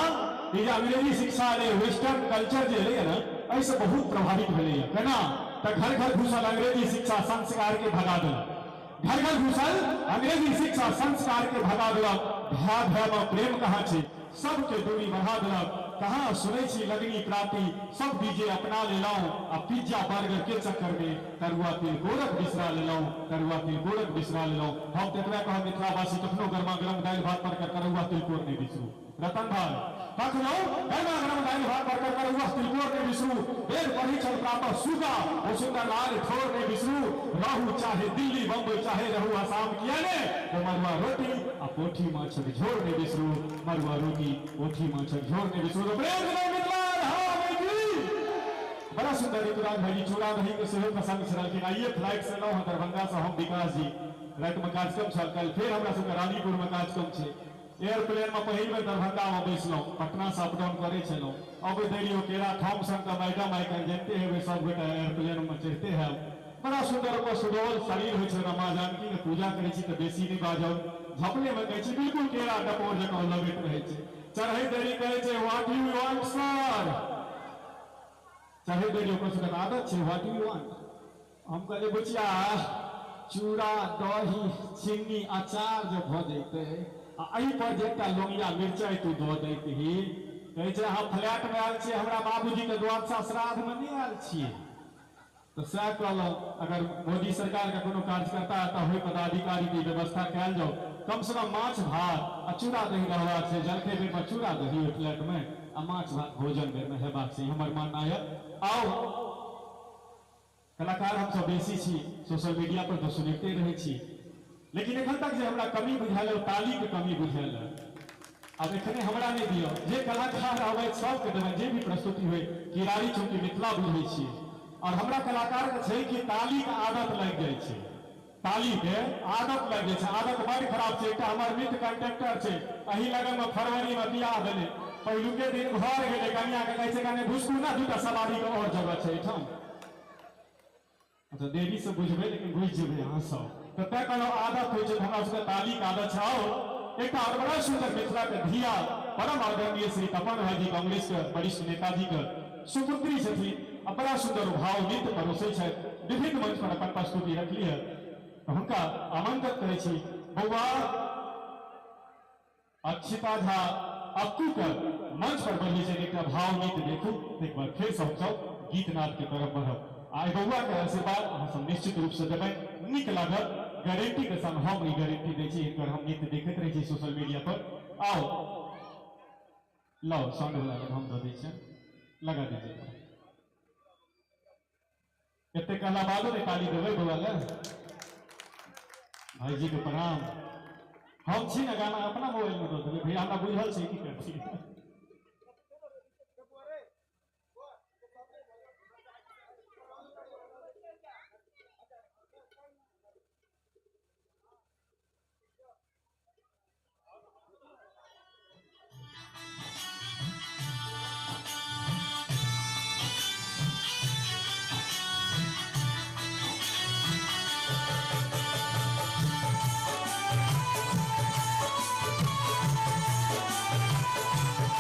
ई जे अंग्रेजी शिक्षा एलै, वेस्टर्न कल्चर जे एलैया ने, एहिसँ बहुत प्रभावित भेलैया। केना? तऽ घर घर घुसल अंग्रेजी शिक्षा संस्कार के भगा देलक। घर घर घुसल अंग्रेजी शिक्षा संस्कार के भगा देलक। भाय भाय में प्रेम कहाँ छै? सबके दूरी बढ़ा देलक। कहाँ सुनै छी लगनी प्राप्ति, सब डीजे अपना लेलहुँ आ पिज्जा बर्गर के चक्कर में तरुआ तिलकोरक बिसरा लेलहुँ, तरुआ तिलकोरक बिसरा लेलहुँ। हम तऽ एतबे कहब मिथिलावासी, कखनो गर्मा गर्म दालि भात पर तरुआ तिलकोर नहि बिसरू। रतन भाई, कखनो गर्मा गर्म दालि भात पर तरुआ तिलकोर नहि बिसरू। बेर पढ़ी छल प्रातः सुगा ओ सुंदर लाल ठोर नहि बिसरू। रहू चाहे दिल्ली बम्बई चाहे रहू आसाम, किया ने ओ मरुआ रोटी आ पोठी माछक झोर नहि बिसरू। मरुआ रोटी पोठी माछक झोर नहि बिसरू। प्रेम से मिथिला धाम की। बड़ा सुंदर ऋतुराज भाई जी चूड़ा दही के सेहो प्रसंग छलखिन। आइए फ्लाइट से एलहुँ हँ दरभंगा से हम विकास जी, राति में कार्यक्रम छल, कल फेर हमरा सबके रानीपुर में कार्यक्रम छै। एयरप्लेन में पहिल बेर दरभंगा में बैसलहुँ, पटना से अपडाउन करै छलहुँ। अबै देरी केरा थॉमसन के मैडम आइ काल्हि जानते हेबै, सब गोटा एयरप्लेन में चढ़ते हैं। बड़ा सुंदर ओकर सुडौल शरीर होइ छै। माँ जानकी के पूजा करै छी तऽ बेसी नहि बाजब, झपले में कहै छी बिल्कुल केरा डपोर जकाँ लगैत रहै छै। चढ़ै देरी कहै छै what you want sir, चढ़ै देरी ओकर सबके आदत छै what you want. हम कहलियै बुचिया चूड़ा दही चीनी अचार जे भऽ जैतै आ एहि पर जे एकटा लोंगिया मिरचाइ तू दऽ दैतही। कहै छै अहाँ फ्लैट में आयल छियै, हमरा बाबूजी के द्वादशा श्राद्ध में नहि आयल छियै। तऽ सएह कहलहुँ, अगर मोदी सरकार के कोनो कार्यकर्ता एतऽ होइ पदाधिकारी के व्यवस्था कयल जाउ, कम से कम माछ भात आ चूड़ा दही रहबाक छै। जलखै बेर में चूड़ा दही ओहि फ्लैट में आ माछ भात भोजन बेर में हेबाक छै, हमर मानना यऽ। आउ कलाकार हमसब बेसी छी, सोशल मीडिया पर तऽ सुनिते रहै छी, लेकिन एखन तक जे हमरा कमी बुझायल ओ ताली के कमी बुझायल। आब एखने हमरा नहि दियौ, जे कलाकार अबै सबके देबै, जे भी प्रस्तुति होइ। किरारी चूँकि मिथिला बुझै छियै और हमरा कलाकार के छै कि ताली के आदत लागि जाइ छै, ताली के आदत लागि जाइ छै। आदत बड़ खराब छै। एकटा हमर मित्र कंडक्टर छै, एही लगन में फरवरी में बियाह भेलै, पहिलुके दिन घर गेलै, कनिया के कहै छै कने घुसकू ना, दूटा सवारी के और जगह छै एहिठाम। अच्छा देरी से बुझबै लेकिन बुझि जेबै अहाँ सब। तऽ तैं कहलहुँ आदत होइ छै, हमरा सबके ताली के आदत छै। आओ एकटा और बड़ा सुंदर मिथिला के धिया परम आदरणीय श्री तपन भाई जी कांग्रेस के वरिष्ठ नेताजी के सुपुत्री छथिन आ बड़ा सुंदर भाव नृत्य परोसै छथि, विभिन्न मंच पर अपन प्रस्तुति रखली है। हुनका आमंत्रित करै छी बौआ अक्षिता झा अक्कू के मंच पर बढ़ै छै। एकटा भाव नृत्य देखू, एक बार फेर से हमसब गीतनाद के तरफ बढ़ब। आ बौआ के आशीर्वाद अहाँ सब निश्चित रूप से देबै, नीक लागत, गारंटी के संग हम ई गारंटी दै छी। हिनकर हम नृत्य देखैत रहै छी सोशल मीडिया पर। आओ लाओ साउंड वाला हम दऽ दै छियनि, लगा दीजिए। एते कहला बादो नहि ताली देबै बौआ लए। भाईजी के प्रणाम। हम छी ने गाना अपना मोबाइल में दऽ देबै भैया, हमरा बुझल छै की करथिन। Thank you.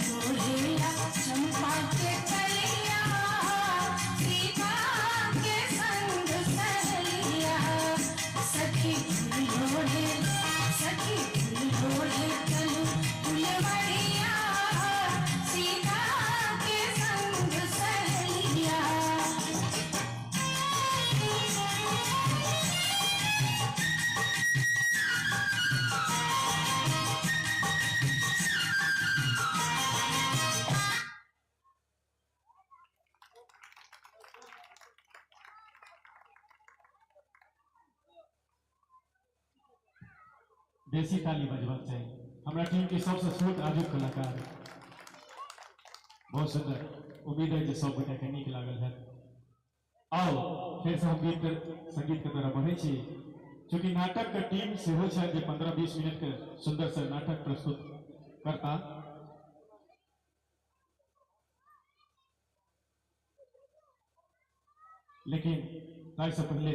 लोढ़ेला चंपा के कलिया, सीता के संग सहेलिया। सखी फूल लोढ़े, सखी फूल लोढ़े चलू फुलवरिया, सीता के संग सहेलिया। बेसी ताली बजबाक चाही। हमरा टीम के सबसे छोट आजुक कलाकार, बहुत सुंदर। उम्मीद है जे सब गोटा के नीक लागल हैत। आओ फेर से हम गीत संगीत के तरफ बढ़ै छी। चूँकि नाटक के टीम सेहो छै जे 15-20 मिनट के सुंदर से नाटक प्रस्तुत करता। लेकिन ताहि से पहले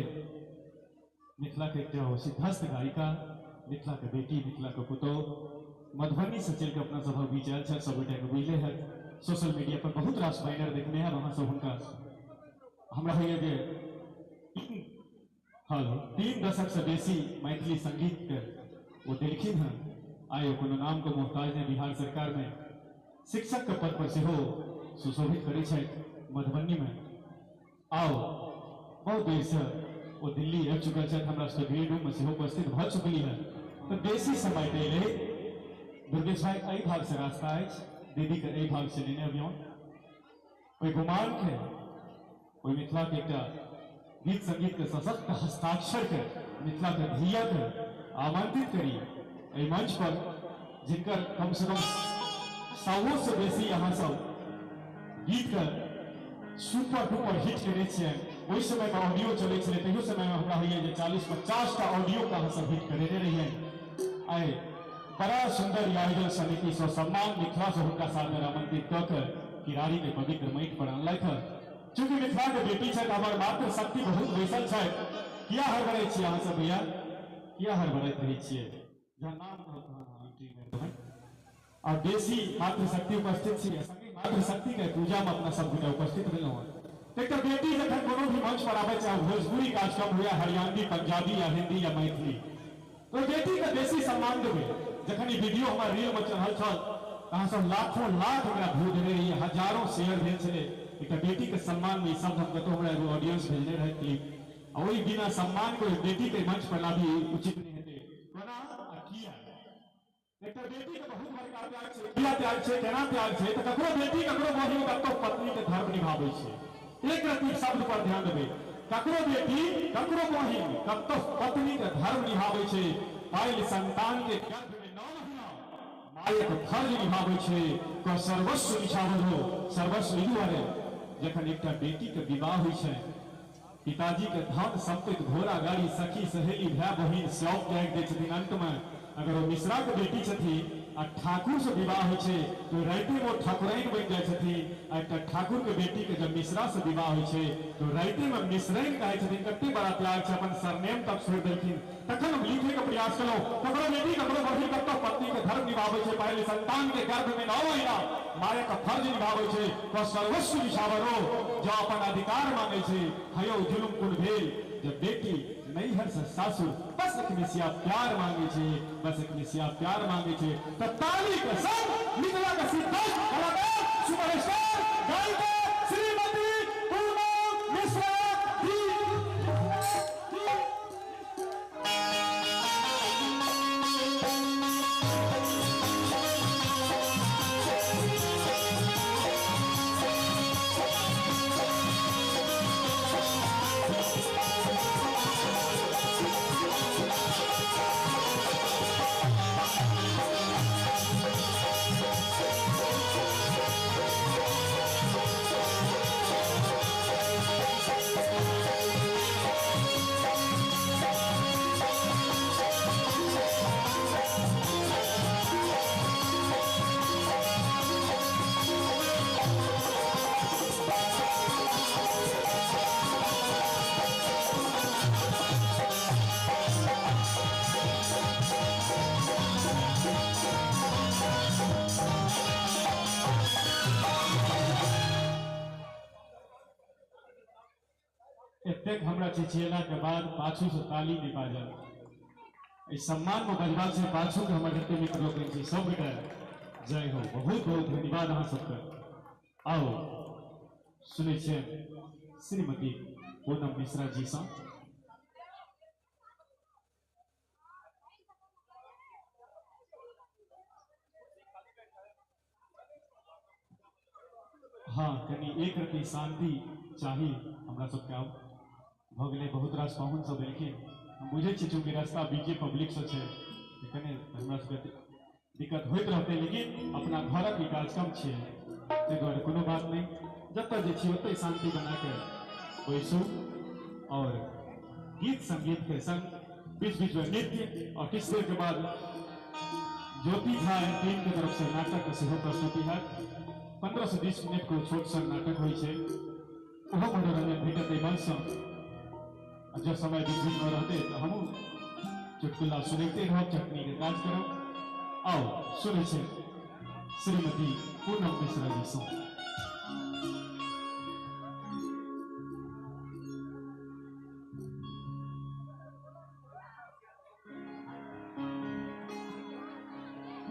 मिथिला के एकटा सिद्धस्त गायिका, मिथिला के बेटी, मिथिला के पुतोह, मधुबनी से चलि के अपना सभक बीच आयल छथि। सब गोटा के बुझले हैत, सोशल मीडिया पर बहुत रास बैनर देखने हैब अहाँ सब हुनका। हमरा होइए जे हेलो 3 दशक से बेसी मैथिली संगीत के वो देलखिन हँ। आइ कोनो नाम के मोहताज नहि, बिहार सरकार में शिक्षक के पद पर सेहो सुशोभित करै छथि मधुबनी में। आओ बहुत देर से वो दिल्ली आबि चुकल छथि, हमरा सबके ग्रीन रूम में सेहो उपस्थित भऽ चुकली हँ। तो बेसी समय दै लेल दुर्गेश भाई एहि भाग से रास्ता अछि, दीदी के एहि भाग से लेने अबियौन। ओहि गुमान के, ओहि मिथिला के एकटा गीत संगीत के सशक्त हस्ताक्षर के, मिथिला के धिया के आमंत्रित करी एहि मंच पर, जिनकर कम से कम 100 से बेसी अहाँ सब गीत के सुपर डुपर हिट केने छियै। ओहि समय में ऑडियो चलै छलै, तहियो समय में हमरा होइए जे 40-50 टा ऑडियो के अहाँ सब हिट करेने रहियै। आइ बड़ा सुंदर आयोजन समिति से सम्मान मिथिला से हुनका सादर आमंत्रित कऽ के किरारी के पवित्र माटि पर अनलथि हँ। चूँकि मिथिला के बेटी छथि, हमर मातृ शक्ति बहुत बैसल छथि। किया हड़बड़ै छियै अहाँ सब भैया, किया हड़बड़ैत रहै छियै? जहाँ नाम कहत तहाँ एंट्री मारि देबै। और बेसी मातृशक्ति उपस्थित छी, संगे मातृशक्ति के पूजा में अपना सब गोटा उपस्थित भेलहुँ हँ। एकटा बेटी जखन कोनो भी मंच पर आबै, चाहे भोजपुरी कार्यक्रम हुए, हरियाणवी, पंजाबी या हिंदी या मैथिली, तो बेटी के बेसी सम्मान देबै। जखन ई वीडियो हमर रील में चढ़ल छल, अहाँ सब लाखों लाख ओकरा व्यू देने रहियै, हजारों शेयर भेल छलै। एकटा बेटी के सम्मान में ई शब्द हम कतहु हमरा एगो ऑडियंस भेजने रहै क्लिप, आ ओहि बिना सम्मान के बेटी के मंच पर लाबी उचित नहि हेतै। कोना आ किया? एकटा बेटी के बहुत बड़का त्याग छै। किया त्याग छै, केना त्याग छै? तऽ ककरो बेटी ककरो बहिन कतौ पत्नी के धर्म निभाबै छै। एक रत्ती शब्द पर ध्यान देबै, ककरो बेटी ककरो बहिन कतौ पत्नी के धर्म निभाबै छै। पायल संतान के गर्भ में 9 महीना मायक फर्ज निभाबै छै, क सर्वस्व निछावर हो। सर्वस्व ई दुआरे जखन एकटा बेटी के विवाह होइ छै, पिताजी के धन संपत्ति घोड़ा गाड़ी सखी सहेली भाय बहिन सब त्याग दै छथिन। अंत में अगर ओ मिश्रा के बेटी छथिन आ ठाकुर से विवाह होइ छै तो राइते में ओ ठाकुराइन बनि जाइ छथिन। आ एकटा ठाकुर के बेटी के जब मिश्रा से विवाह होइ छै तो राइते में मिश्राइन कहै छथिन। कते बड़ा त्याग छै, अपन सरनेम तक छोड़ि देलखिन। तखन हम लिखे के प्रयास केलहुँ, ककरो बेटी ककरो बहिन कतौ पत्नी के धर्म निभाबै छै, पहिले संतान के गर्भ में 9 महीना मायक फर्ज निभाबै छै, तो सर्वस्व निछावर हो। जो अपन अधिकार मांगे छै, हयो जुलुम कुन भेल जब बेटी नैहर से सासुर बस एक मिसिया प्यार मांगे छे, बस एक मिसिया प्यार मांगे छे। तो ताली के संग मिथिला के सिद्धार्थ कलाकार सुपरस्टार गायिका श्रीमती पूनम मिश्रा जी। Thank you. एतेक हमरा चिचियला के बाद पाछू से ताली नहीं बाजल। एहि सम्मान में बजबा से पाछू के हमर जते मित्र लोकनि छी सब गोटे जय हो। बहुत बहुत धन्यवाद अहाँ सबके। आओ सुनै छियै श्रीमती पूनम मिश्रा जी सँ। हाँ, कनी एक रति शांति चाही हमरा सबके। आब भऽ गेलै, बहुत रास पाहुन सब एलखिन। हम बुझै छियै चूँकि रास्ता बीजे पब्लिक से छै कने हमरा सबके दिक्कत होइत रहतै, लेकिन अपना घरक ई कार्यक्रम छियै ताहि दुआरे कोनो बात नहि। जतऽ जे छी ओतहि शांति बना के बैसू और गीत संगीत के संग बीच बीच में नृत्य और किछु देर के बाद ज्योति झा एंड टीम के तरफ से नाटक के सेहो प्रस्तुति हैत। 15 से 20 मिनट के छोट सन नाटक होइ छै, ओहो मनोरंजन भेटत एहि मंचसँ। आ जब समय बीच बीच में रहतै तऽ हमहूँ चुटकुला सुनैते रहब, चटनी के काज करब। आओ सुनै छै श्रीमती पूनम मिश्रा जी सँ।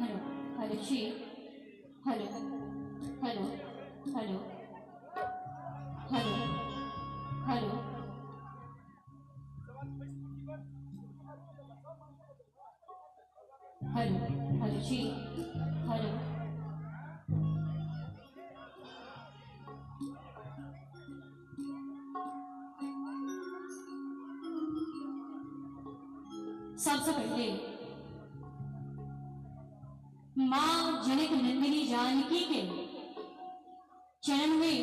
हेलो हेलो जी, hello hello hello hello hello. Hello hello जी, हेलो। सबसे पहले माँ जनक नंदिनी जानकी के चरण में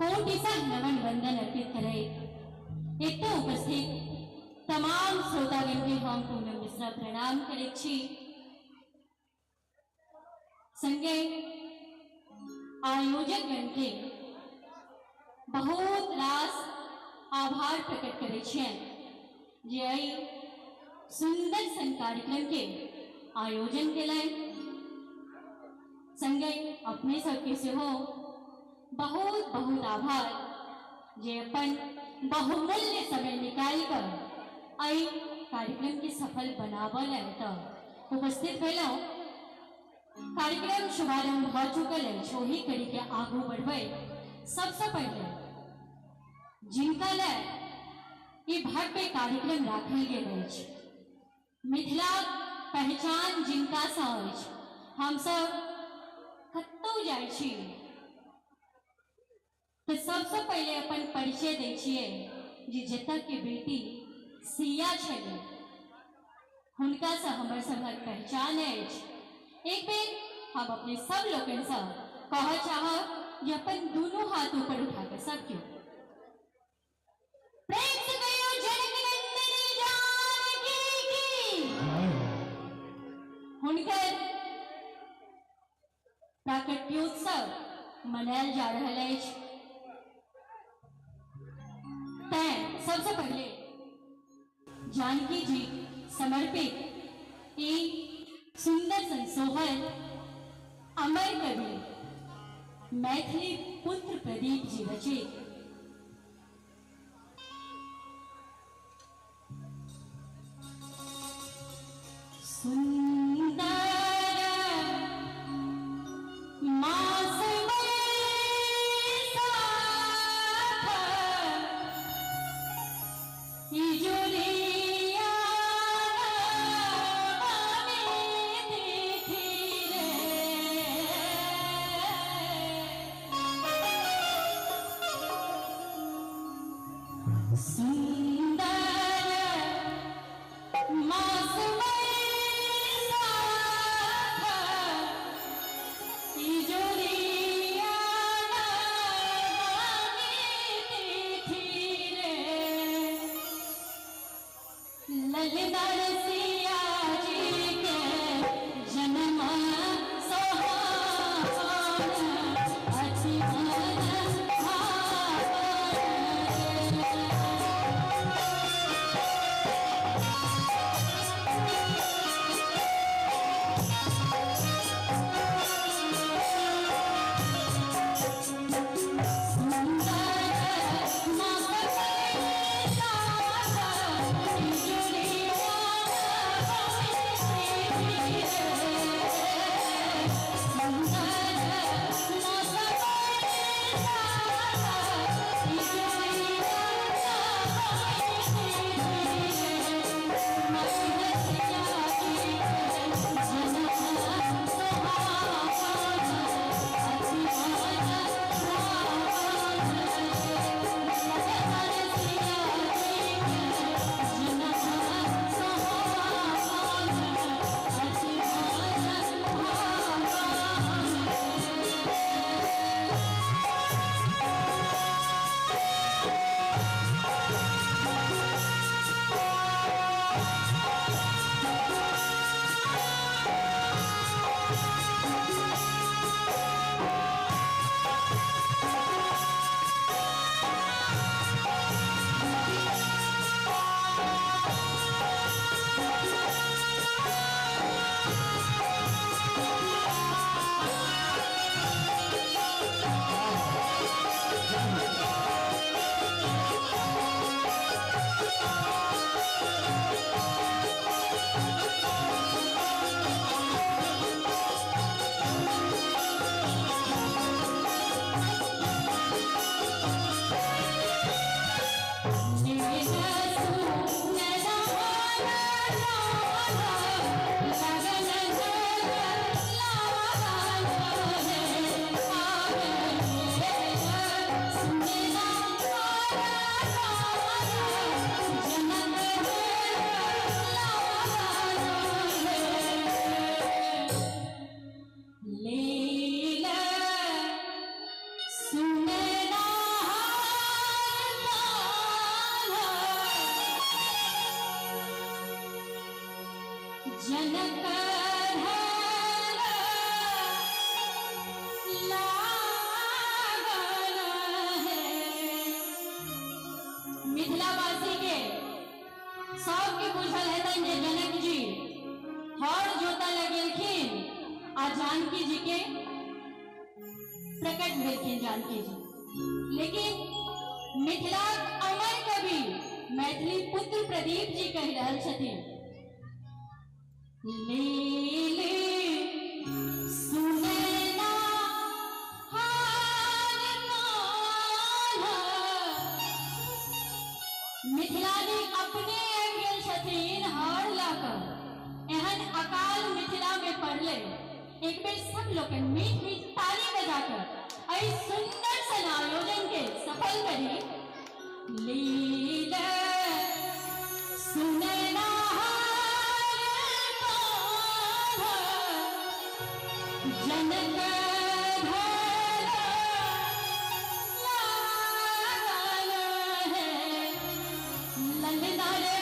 कोटिशः नमन वंदन अर्पित करे एक उपस्थित तमाम श्रोतागण के हम पूनम मिश्रा प्रणाम करे छी। संगे आयोजक गण के बहुत रास आभार प्रकट करे छियनि जे एहि सुंदर सन कार्यक्रम के आयोजन केलनि। संगे अपने सबके सेहो बहुत बहुत आभार जे अपन बहुमूल्य समय निकालि कऽ एहि कार्यक्रम के सफल बनाबऽ लेल तऽ उपस्थित भेलहुँ। कार्यक्रम शुभारंभ भऽ चुकल अछि, ओहि कड़ी के आगू बढ़बै सबसे पहिले जिनका लए ई भव्य कार्यक्रम राखल गेल अछि, मिथिलाक पहचान जिनका सँ अछि, हमसब कतहु जाइ छी तऽ सबसँ पहिले अपन परिचय दै छियै जे जतऽ के बेटी सिया छलै हुनकासँ हमर सभक पहचान अछि। एक बेर हम अपने सब लोकनिसँ कहऽ चाहब जे अपन दुनू हाथ ऊपर उठा कऽ सब केओ प्रेम से कहियो जनक नंदिनी जानकी की। हुनकर प्राकट्योत्सव मनायल जा रहल अछि, तैं सबसे पहिले जानकी जी समर्पित ई सुंदर सन सोहर अमर कवि मैथिली पुत्र प्रदीप जी रचित सुंदर मास बैसाख इजुरिया में देखी रे। जानकी जी के प्रकट भेलखिन जानकी जी। लेकिन मिथिला अमर कवि मैथिली पुत्र प्रदीप जी कहि रहल छथिन, ले सुनैना हार कान्हा। मिथिलानी अपने आबि गेल छथिन हार लऽ कऽ। एहन अकाल मिथिला में पड़ले, एक बेर सब लोग मीठ मीठ ताली बजाकर एहि सुंदर सन आयोजन के सफल करी। लीला सुनैना हार कान्हा, जनक धर लाल है, ललना रे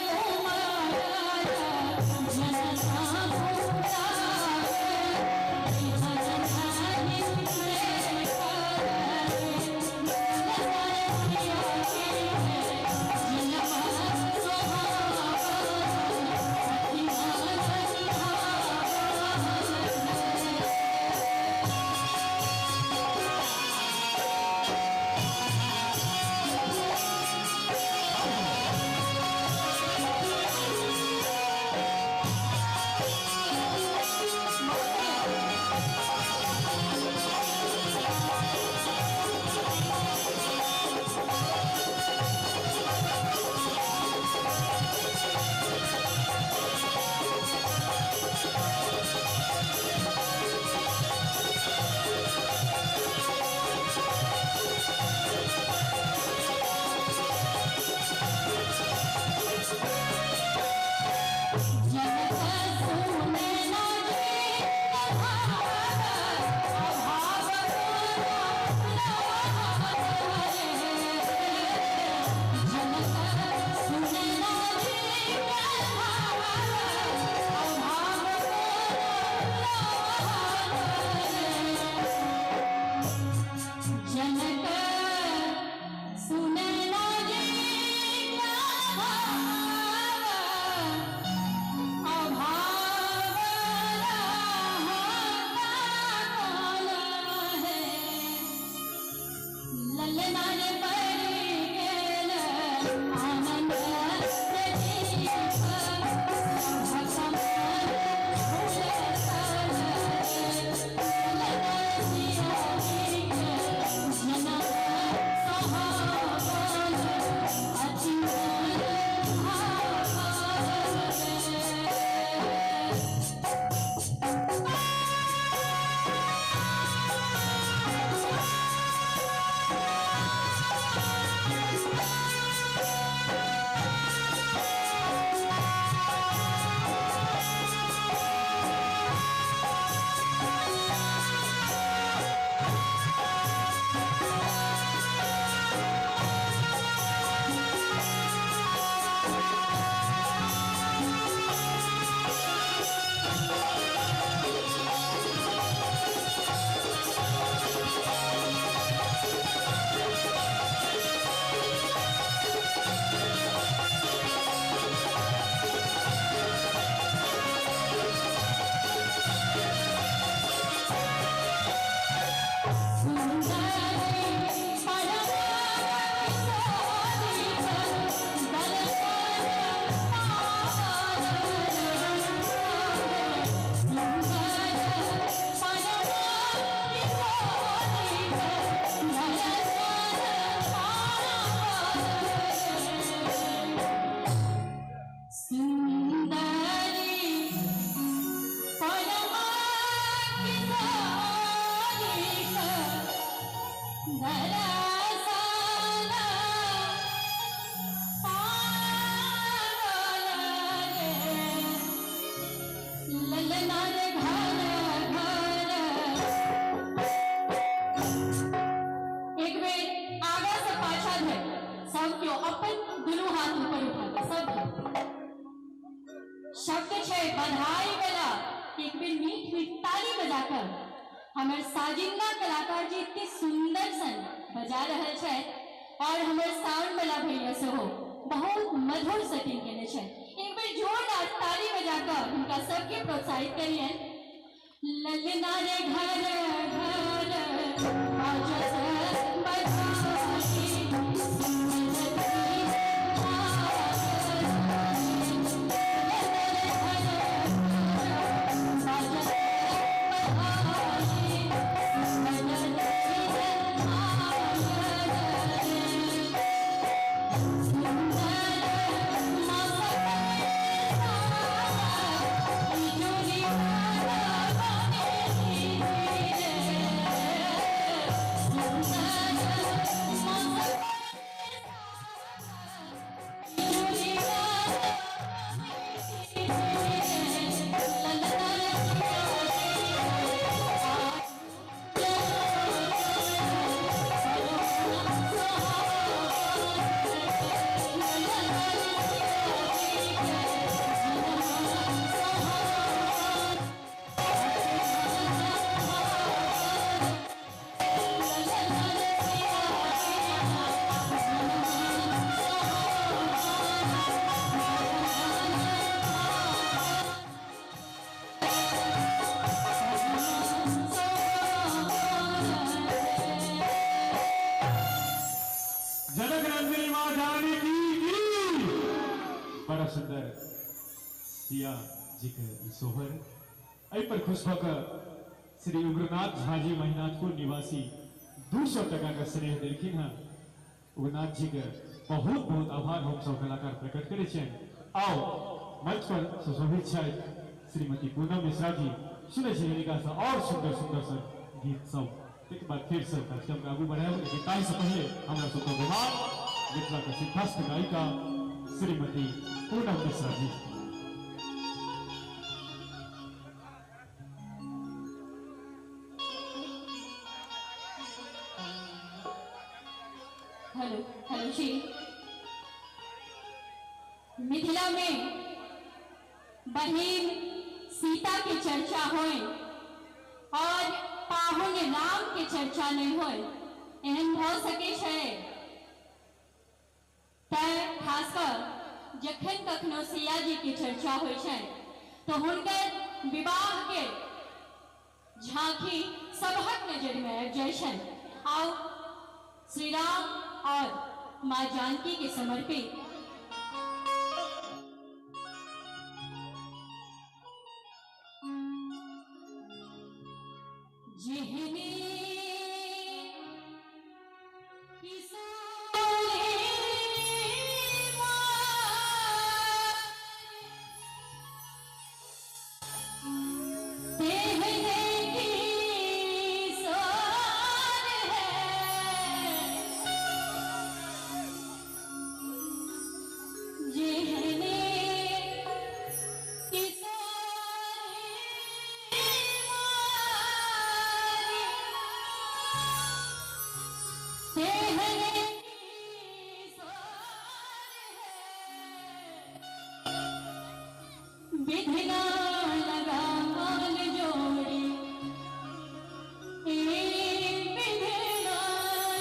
शब्द छे बधाई वाला एक बेर मीठ मीठ ताली बजाकर हमर साजिंदा कलाकार जी इतने सुंदर सन बजा रहल छथि और हमर साउंड वाला भैया सेहो बहुत मधुर सेटिंग केने छथि। एक बेर जोरदार ताली बजाकर हुनका सबके प्रोत्साहित करियन। ललना रे घर घर बाजत बजाई जनक रंजनी माँ जानकी की। बड़ा सुंदर सिया जी के ई सोहर एहि पर खुश भऽ कऽ श्री उग्रनाथ झा जी महिनाथपुर निवासी 200 टका के स्नेह देलखिन हँ। उग्रनाथ जी के बहुत बहुत आभार हम सब कलाकार प्रकट करै छियनि। आओ मंच पर सुशोभित छथि श्रीमती पूनम मिश्रा जी। सुनै छी हिनका से और सुंदर सुंदर सब गीत सब। एक बार फिर से कार्यक्रम के आगू बढ़ाएब, लेकिन ताहि से पहले हमरा सबके व्यवहार मिथिला के सिद्धस्थ गायिका श्रीमती पूनम मिश्रा जी। हेलो हेलो जी, मिथिला में बहन सीता के चर्चा होए और पाहुन राम के चर्चा नहीं होए, एहन भऽ सकै छै। तैं खासकर जखन कखनो सिया जी के चर्चा होइ छै तो हुनकर विवाह के झांकी सबहक नजर में आबि जाइ छनि। आउ श्री राम और माँ जानकी के समर्पित जेहने विधना लगा माल जोड़ी, विधना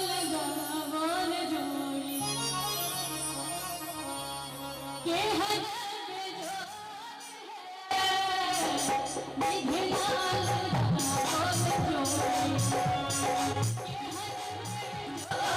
लगा माल जोड़ी, के हर विधना लगा माल जोड़ी, के हर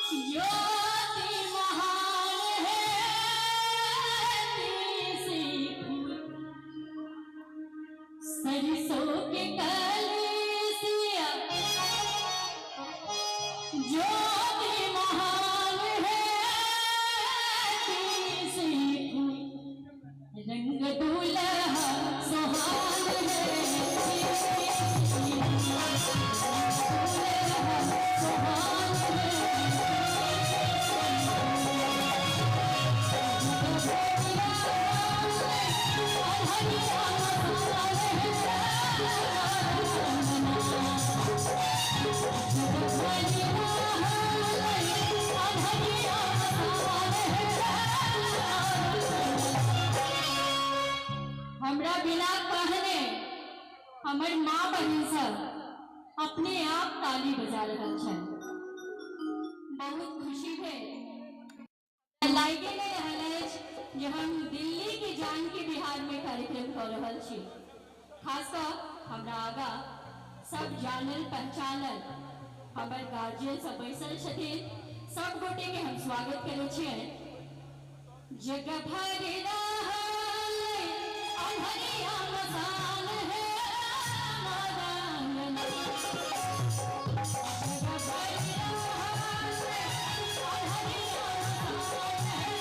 ज्योति महान है तीसी फूल, सरसों के कलसिया। ज्योति महान है तीसी फूल, रंग दूल्हा सुहान है। हमरा बिना कहने हमर माँ बहन सब अपने आप ताली बजा रहल छल। बहुत खुशी भेल। लागे नहि रहल अछि जे हम दिल्ली के जानकी बिहार में कार्यक्रम कऽ रहल छी। खास कऽ हमरा आगा सब जानल पहचानल हमर गार्जियन सब बैसल छथिन, सब गोटे के हम स्वागत करै छियनि। जग भर रहल अन्हरिया मसान है मोरा अंगना। जग भर रहल अन्हरिया मसान है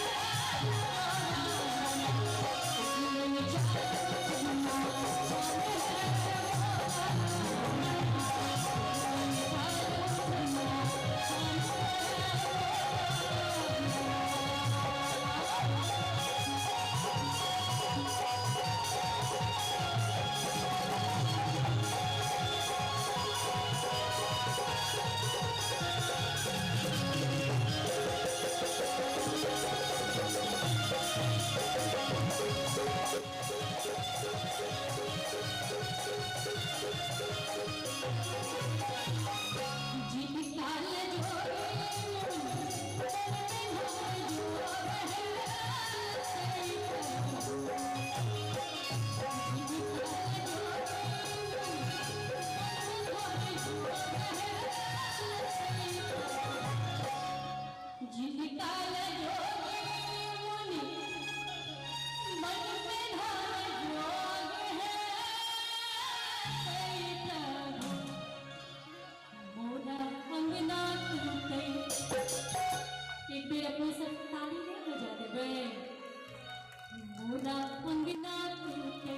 मोरा अंगना। एक बेर अपने सब ताली नहीं बजा देबै। मोरा अंगना टूटे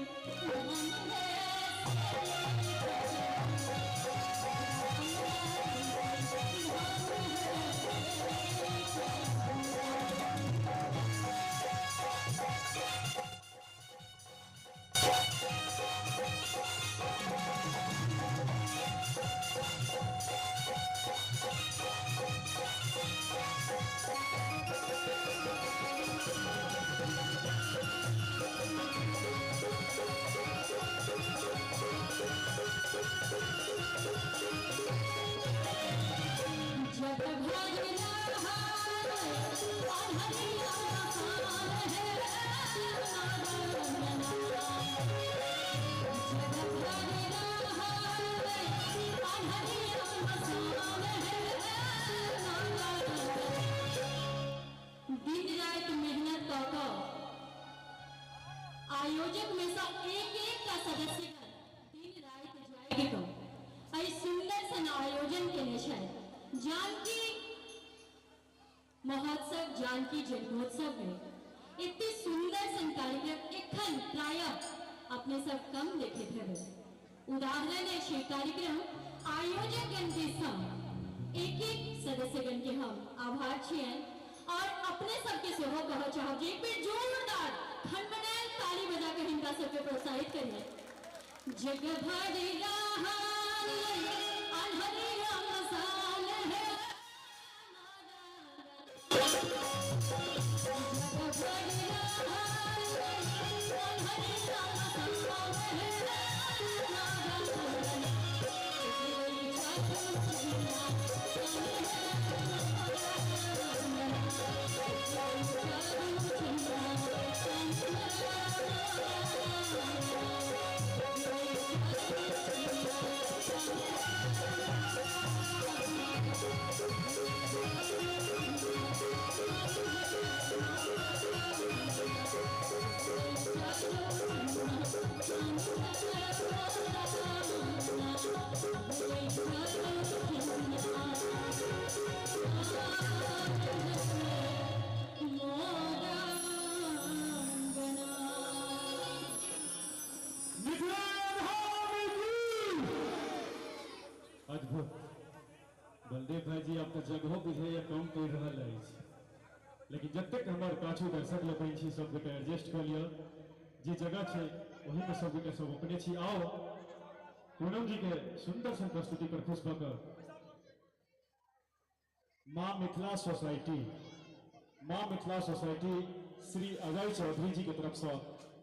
जग भर दिन रात मेहनत कऽ कऽ आयोजक में से एक एक का सदस्य दिन रात जागि कऽ एहि सुंदर सन आयोजन केने छथि। जानकी महोत्सव, जानकी जन्मोत्सव में एते सुंदर सन कार्यक्रम एखन प्रायः अपने सब कम देखैत हेबै। उदाहरण अछि कार्यक्रम आयोजक गण के संग एक एक सदस्यगण के हम आभार छियनि और अपने सबके सेहो कहऽ चाहब जे एक बेर जोरदार खनबनायल ताली बजा के हिनका सबके प्रोत्साहित करिए। जग भर रहल अन्हरिया मसान है, जग भर रहल अन्हरिया मसान है। Thank you. जगहो बुझैया कम पड़ि रहल अछि, लेकिन जतेक हमर पाछू दर्शक लोकनि छी सब गोटे एडजस्ट कऽ लिअ, जे जगह छै ओहिमे सब गोटे सब अपने छी। आउ पूनम जी के सुंदर सन प्रस्तुति पर खुश भऽ कऽ माँ मिथिला सोसाइटी, माँ मिथिला सोसाइटी श्री अजय चौधरी जी के तरफ से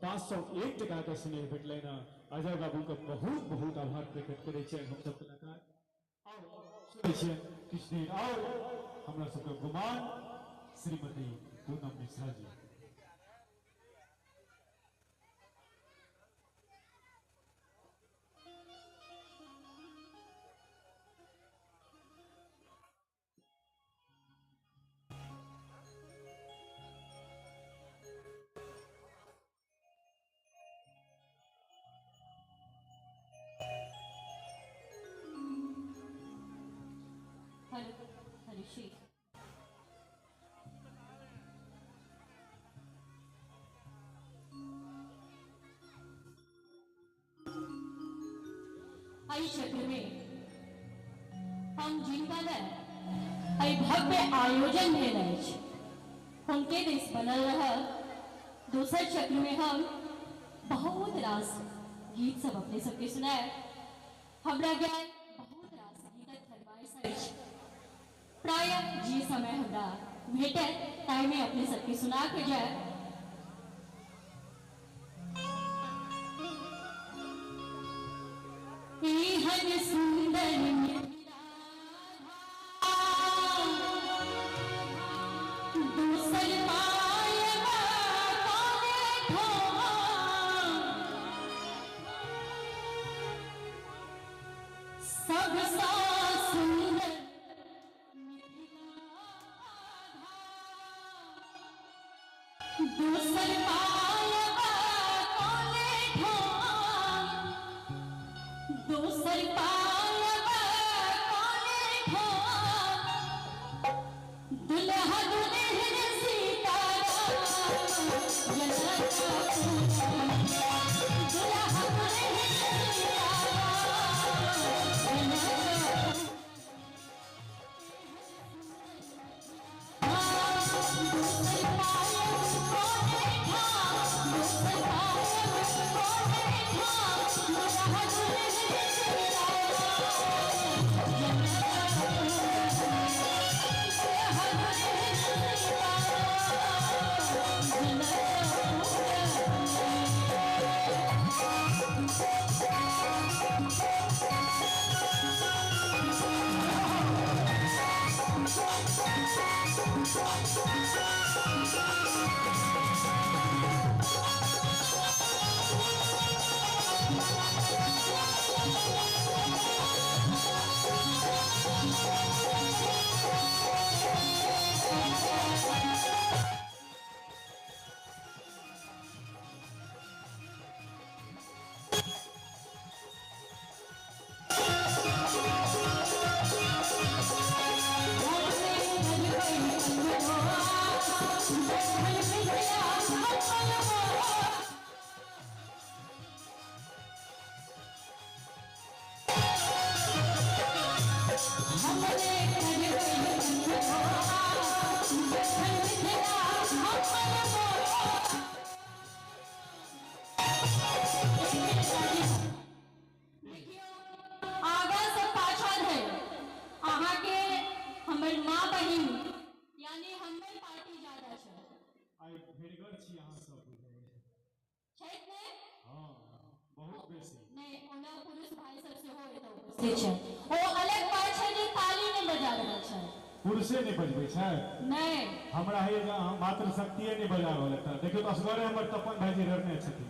501 टका के स्नेह भेटलनि हँ। अजय बाबू के बहुत बहुत आभार प्रकट करै छियनि हम सब कलाकार। सुनै छियनि किछु देर और हमरा सबके गुमान श्रीमती पूनम मिश्रा जी। हेलो हेलो श्री एहि क्षेत्र में हम जिनका लए एहि भव्य आयोजन भेल अछि हुनके देश बनल रहल। दोसर चक्र में हम बहुत रास गीत सब अपने सबके सुनायब। हमरा ज्ञान बहुत रास गीतक फरमाइश अछि, प्रायः जे समय हमरा भेटत ताहिमे अपने सबके सुना के जायब। एहन सुंदर मिथिला दोसर पायबा कोने ठाम, सबसँ सुंदर दोसर पायबा कोने ठाम, दोसर पायबा कोने ठाम, दुल्हा दुल्हन सीता राम जनकपुर, दुल्हा दुल्हन सीता राम जनकपुर। दोसर पायब कोने ठाम, दोसर पायब कोने ठाम, दुल्हा दुल्हन सीता राम जनकपुर, दुल्हा दुल्हन सीता राम जनकपुर। आगा से पाछा धरि अहाँके हमर माँ बहिन यानी हमर पार्टी ज्यादा छै। आइ भेड़गर छी अहाँ सब बुझैया। छथि ने? हाँ बहुत बेसी। नहि, ओना पुरुष भाई सब सेहो एतऽ उपस्थित छै। ओ अलग बात छै जे ताली नहि बजा रहल छै। पुरुषे नहि बजबै छै? नहि। हमरा हे जे अहाँ मातृशक्तिए नहि बजा रहल एतऽ। देखियौ तऽ असगरे हमर तपन भाईजी लड़ने छथिन।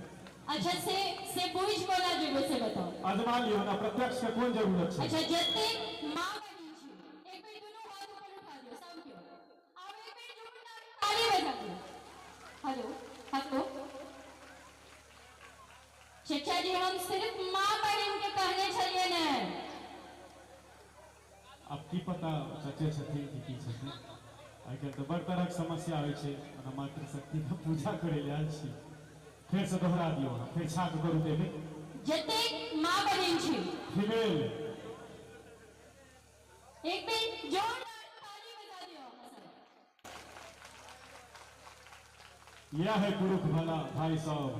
अच्छा से बुझि कोना जेबै से बताउ। अजमा लियौ ना, प्रत्यक्ष के कोन जरूरत छै। अच्छा जतेक माँ बहिन छी एक बेर दुनू हाथ ऊपर उठा दियौ सब केओ। आब एक बेर जोरदार ताली बजा दियौ। हेलो हेलो चचा जी, हम सिर्फ माँ बहिन के कहने छलियै ने। अब की पता चचे छथिन कि की छथिन। आइ काल्हि तऽ बड़ तरहक समस्या होइ छै, ओना मातृशक्ति के पूजा करै लए आयल छी। फेर से दोहरा दियौ अहाँ, फेर छाक करू देबै। जतेक माँ बहिन छी फीमेल एक बेर जोरदार यह है पुरुख भला भाई साहब।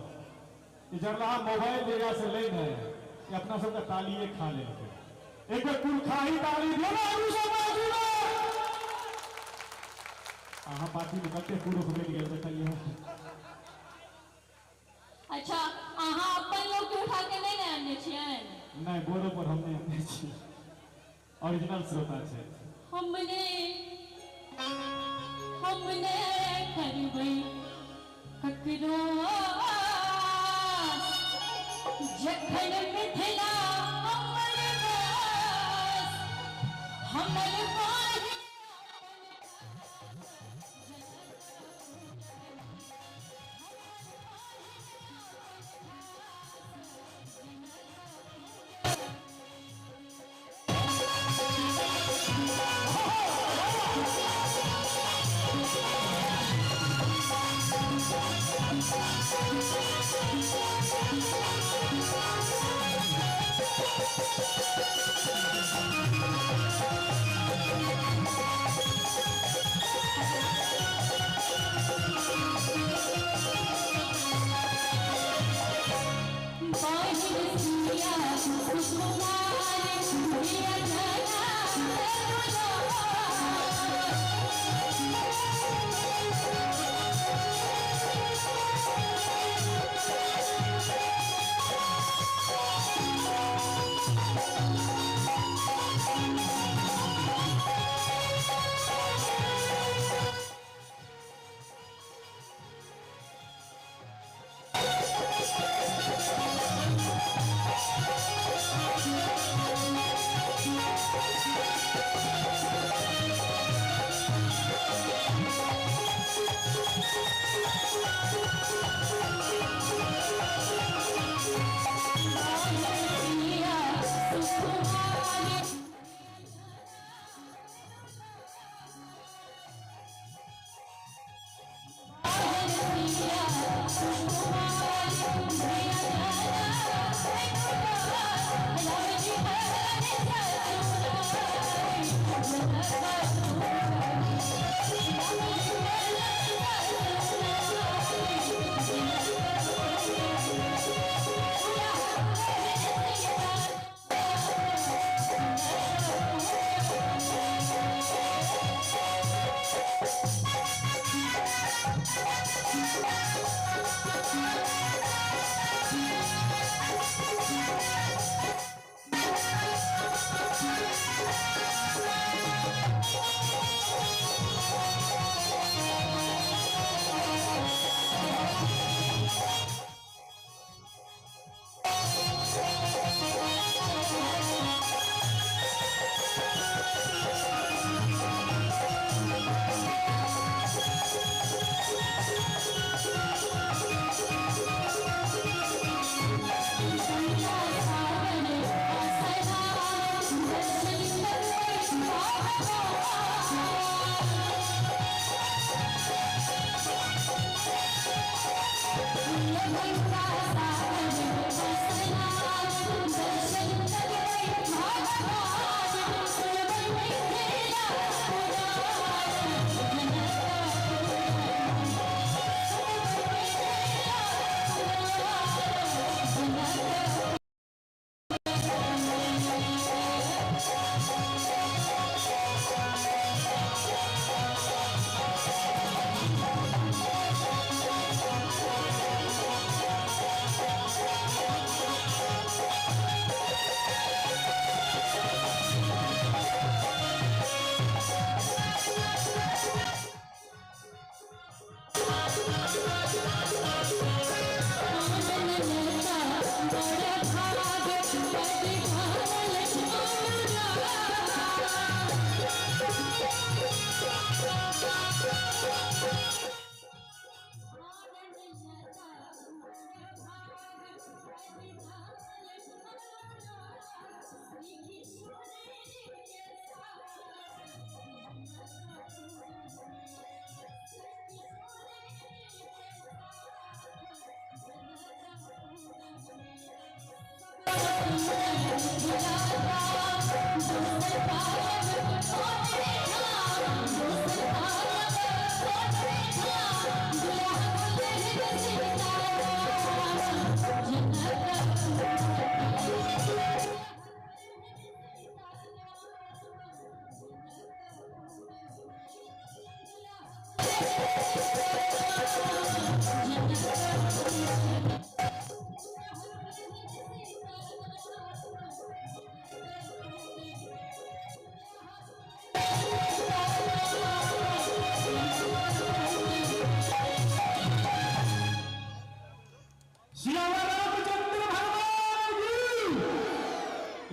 ई जरलाहा मोबाइल जहिया से लेने ये अपना सबके तालिए खा लेलकै। एक बेर पुरखाही ताली दियौ ने अरू सब बाजू ने। अहाँ पार्टी में कते पुरुख बनि गेल देखलियै। अच्छा, अहाँ अपन लोग के उठा के नहीं ने आनने छियनि? नहि, बोरो पर हम नहि आनने छी, ओरिजिनल श्रोता छै। हमने हमने करबै ककरो आस, जखन मिथिला हमर बस, हमर बाहि।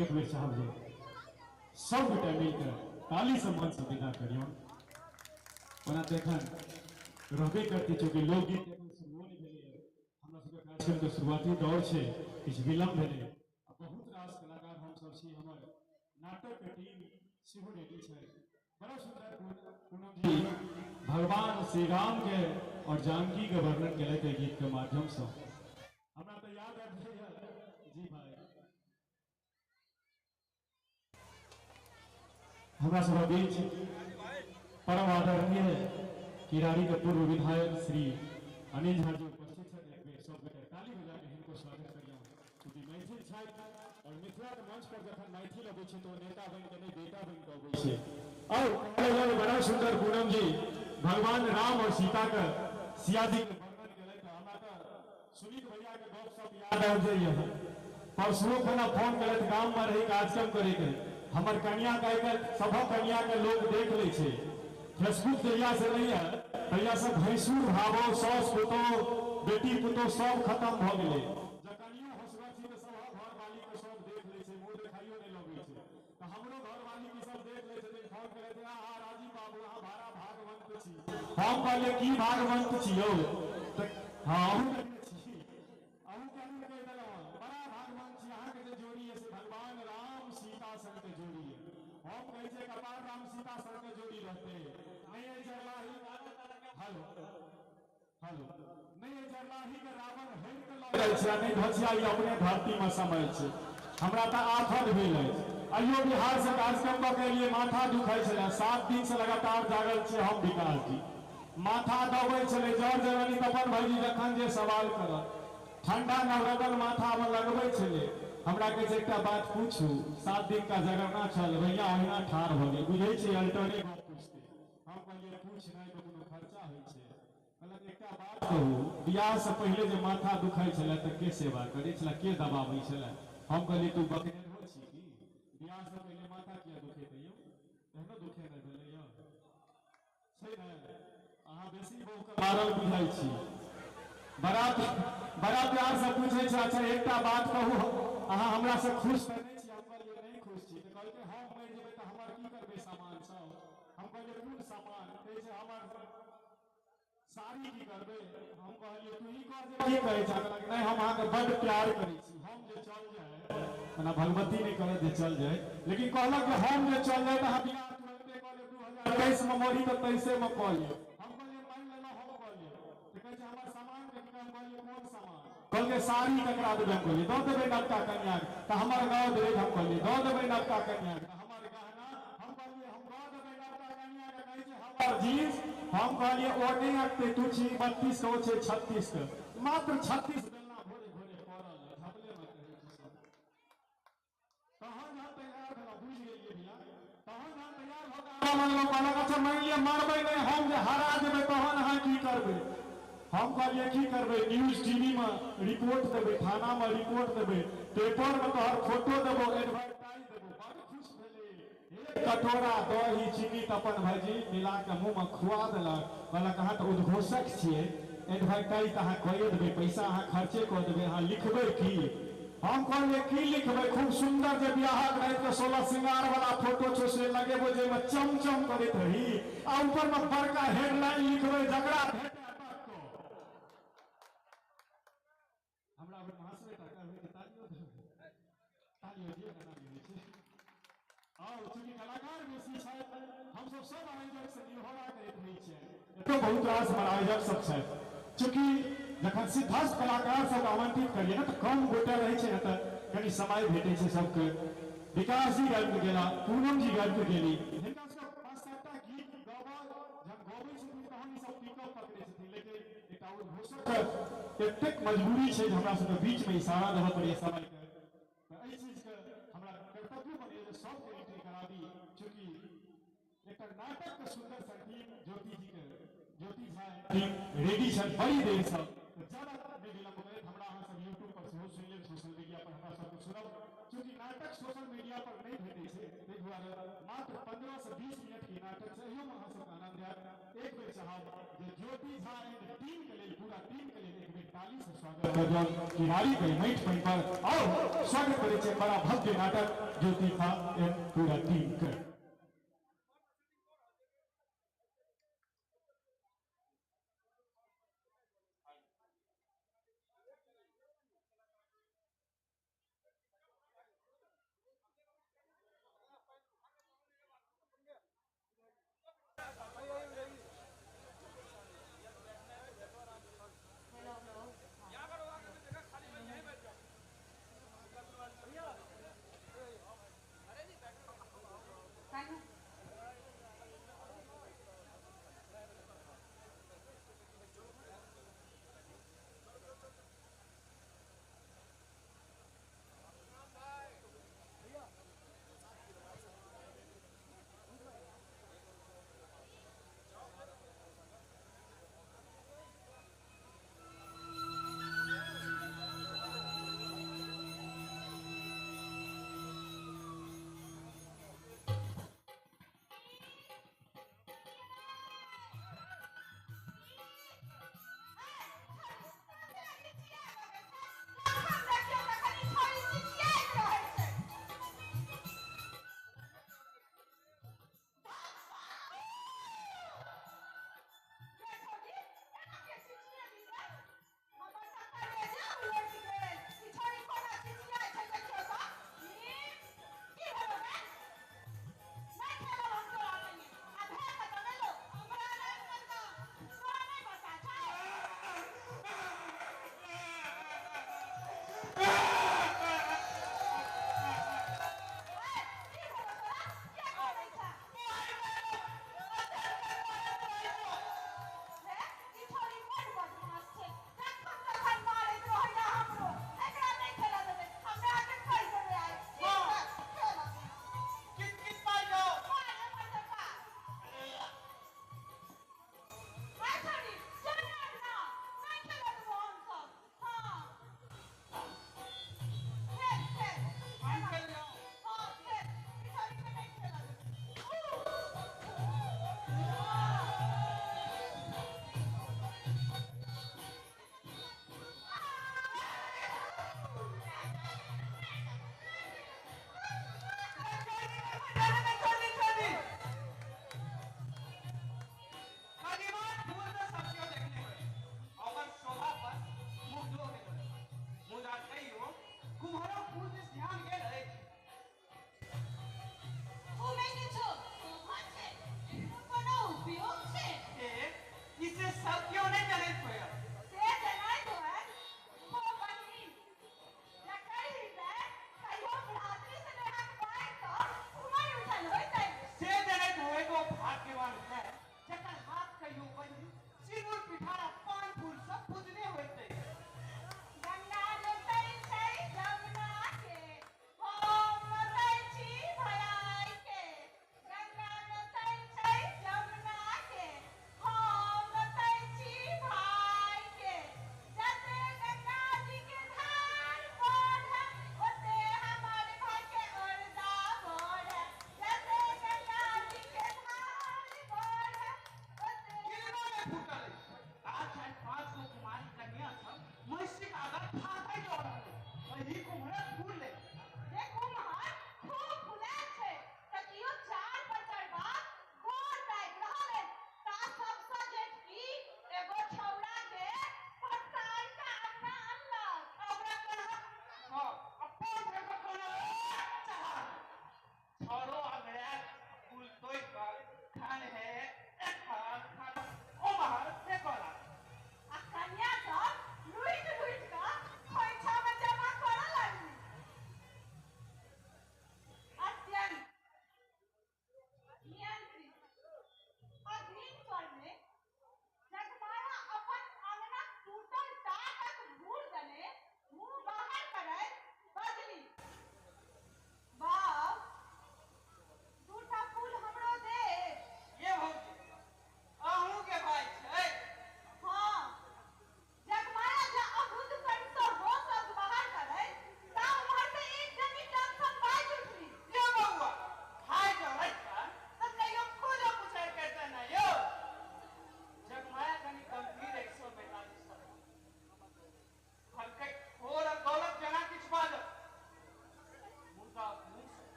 एक बेर साहब जी सब गोटे मिलकर ताली से मन से विदा करियौ। ओना देखन रहबे करती चूँकि लोकगीत एखन शुरुओ नहि भेलैए, हमरा सबके कार्यक्रम के शुरुआती दौर छै, किछु विलम्ब भेलै। आ बहुत रास कलाकार हमसब छी, हमर नाटक के टीम सेहो रेडी छै। बड़ा सुंदर पूनम जी भगवान श्री राम के और जानकी के वर्णन केलथि एहि गीत के माध्यम से। हमरा तऽ याद आबि जाइए जी भाई, हमरा सब बीच परम आदरणीय किरारी के पूर्व विधायक श्री अनिल झा जी उपस्थित छथि। एक बेर सब गोटे ताली बजा के हिनको स्वागत करियौ। चूँकि मैथिल छथि और मिथिला के मंच पर जखन मैथिल अबै छै तो नेता बनि के नहि, बेटा बनि के अबै छै। और बड़ा सुंदर पूनम जी भगवान राम और सीता के सिया जी के वर्णन केलथि। हमरा तऽ सुनील भैया के गप सब याद आबि जाइए। परसुओ खना फोन केलथि, गाम में रही कार्यक्रम करे के, हमर कनिया के आइ काल्हि सभक कनिया के लोग देख लै छै फेसबुक जहिया से नहीं है तहिया से भैंसुर भावो सास पुतोह बेटी पुतोह सब खत्म भऽ गेलै। जकनियो होशगर छी तऽ सभक घरवाली के सब देख लै छै, मुँह देखाइयो नहि लगै छै। तऽ हमरो घरवाली के सब देख लै छथिन, फोन करै छै, अहाँ राजीव बाबू अहाँ भाड़ा भागवंत छी। हम कहलियै की भागवंत छी यौ? तऽ हँ अहूँ छी, अहूँ के अहूँ कहि देलहुँ बड़ा भागवंत छी, अहाँके जे जोड़ी है से भगवान राम सीता संग के जोड़ी है। हम कहै छियै कपार राम सीता संग के जोड़ी रहते नहीं है जरलाही। हेलो हेलो, नहीं है जरलाही के रावण हरि के लऽ जाइ छै, नहीं घसिया ई अपने धरती में समय छै। हमरा तऽ आफत भेल अछि। अइयो बिहार से कार्यक्रम कऽ के एलियै, माथा दुखाइ छलै, 7 दिन से लगातार जागल छियै हम विकास जी, माथा दबै छलै जर जरनी तपन भाईजी जखन जे सवाल करत ठंडा नवरत्न माथा में लगबै छलै। हमरा कहै छै एकटा बात पूछू, 7 दिन का जगरना छल भैया ओहिना ठाढ़ भऽ गेल, बुझै छियै अल्टरने गप पूछतै। हम कहलियै पूछ नहि तऽ कोनो खर्चा होइ छै। कहलक एकटा बात कहू, बियाह से पहिले जे माथा दुखाइ छलै तऽ के सेवा करै छलै, के दबाबै छलै? हम कहलियै तू बकनेरो छी की, बियाह से पहिले माथा किया दुखेतै यौ? एहनो दुखे नहि भेलै यौ, छै ने? अहाँ बेसी बहुके मारल बुझाइ छी। बड़ा बड़ा प्यार से पूछे छै, अच्छा एकटा बात कहू, अहाँ हमरा से खुश तऽ नहि छी? हम कहलियै नहि खुश छी। तऽ कहलकै हम मरि जेबै तऽ हमर की करबै सामान सब? हम कहलियै कोन सामान? कहै छै हमर साड़ी की करबै? हम कहलियै तू ही कह जे की कहै छै? कहलक नहि हम अहाँके बड्ड प्यार करै छी, हम जे चल जाए, ओना भगवती नहि कहलक जे चल जाए, लेकिन कहलक जे हम जे चल जाए तऽ अहाँ बियाह तुरन्ते कऽ लेब, 2023 में मरी तऽ 23 में कऽ लिअ। हम कहलियै मानि लेलहुँ, हम कऽ लिअ। तऽ कहै छै हमर सामान के की? हम कहलियै कोन सामान? कहलकै साड़ी ककरा देबै? हम कहलियै दऽ देबै नवका कन्या के। तऽ हमर गाँव देबै? हम कहलियै दऽ देबै नवका कन्या के। हमर गहना? हम कहलियै हम दऽ देबै नवका कन्या के। कहै छै हमर जींस? हम कहलियै ओ नहि अटतै, तू छी 32 के, ओ छै 36 के, मात्र 36 बेलना भोरे भोरे पड़ल है, झपले मे कहै छै सब। तहन जहन तैयार भेलहुँ, बुझि गेलियै भैया, तहन जहन तैयार भऽ कऽ आबऽ लगलहुँ, कहलक अच्छा मानि लिअ मरबै नहि, हम जे हरा जेबै तहन अहाँ की करबै? हम कहलियै की करबै? न्यूज टीवी में रिपोर्ट देबै, थाना में रिपोर्ट देबै, पेपर में तोहर फोटो देबो, एडवर्टाइज देबो। बड़ खुश भेलै, एक कटोरा दही चीनी तपन भाईजी मिला के मुँह में खुआ देलक। कहलक अहाँ तऽ उद्घोषक छियै, एडवर्टाइज तऽ अहाँ कए देबै, पैसा अहाँ खर्चे कऽ देबै, अहाँ लिखबै की? हम कहलियै की लिखबै? खूब सुंदर जे बियाहक राति के 16 श्रृंगार वाला फोटो छौ से लगेबो, जाहिमे चमचम करैत रही, आ ऊपर में बड़का हेडलाइन लिखबै जकरा भेटै तक। हमरा बेर हँसबै तऽ कहबै कि तालियो देबै, तालियो दियौ ने, तालियो होइ छै। और चूँकि कलाकार बेसी छथि, हमसब सब आयोजक से निहोरा करैत रहै छियै, एतौ बहुत रास हमर आयोजक सब छथि। चूँकि जखन सिद्धार्थ कलाकार सब आमंत्रित करिए ने तऽ कम गोटे रहै छै ने, तऽ कनि समय भेटै छै सबके। विकास जी गाबि कऽ गेला, पूनम जी गाबि कऽ गेली, हिनका सबके 5-7 टा गीत गाबऽ जहन गबै छथिन तहन ई सब पिकअप पकड़ै छथिन। लेकिन एकटा उद्घोषक एतेक मजबूरी छै जे हमरा सबके बीच में इशारा देबऽ पड़ैए समयके। तऽ एहि चीजके हमरा कर्तव्य बनैए जे सबके एंट्री कराबी। चूँकि एकटा नाटक के सुंदर संगीत ज्योति जी के, ज्योति टीम रेडी छथि बड़ी देर से। ज्यादा नहि विलंब करैत हमरा अहाँ सब यूट्यूब पर सेहो सुनि लेब, सोशल मीडिया पर हमरा सबके सुनब। चूँकि नाटक सोशल मीडिया पर नहीं भेटै छै, ताहि दुआरे मात्र 15 से 20 मिनट के नाटक छै, एहिमे अहाँ सबके आनंद आयत। एक बेर चाहब जे ज्योति झा एंड टीम के लेल, पूरा टीम के लेल एक बेर ताली से स्वागत कर जाउ किरारी के माटि पानि पर। और स्वागत करै छै बड़ा भव्य नाटक ज्योति झा एंड पूरा टीम के।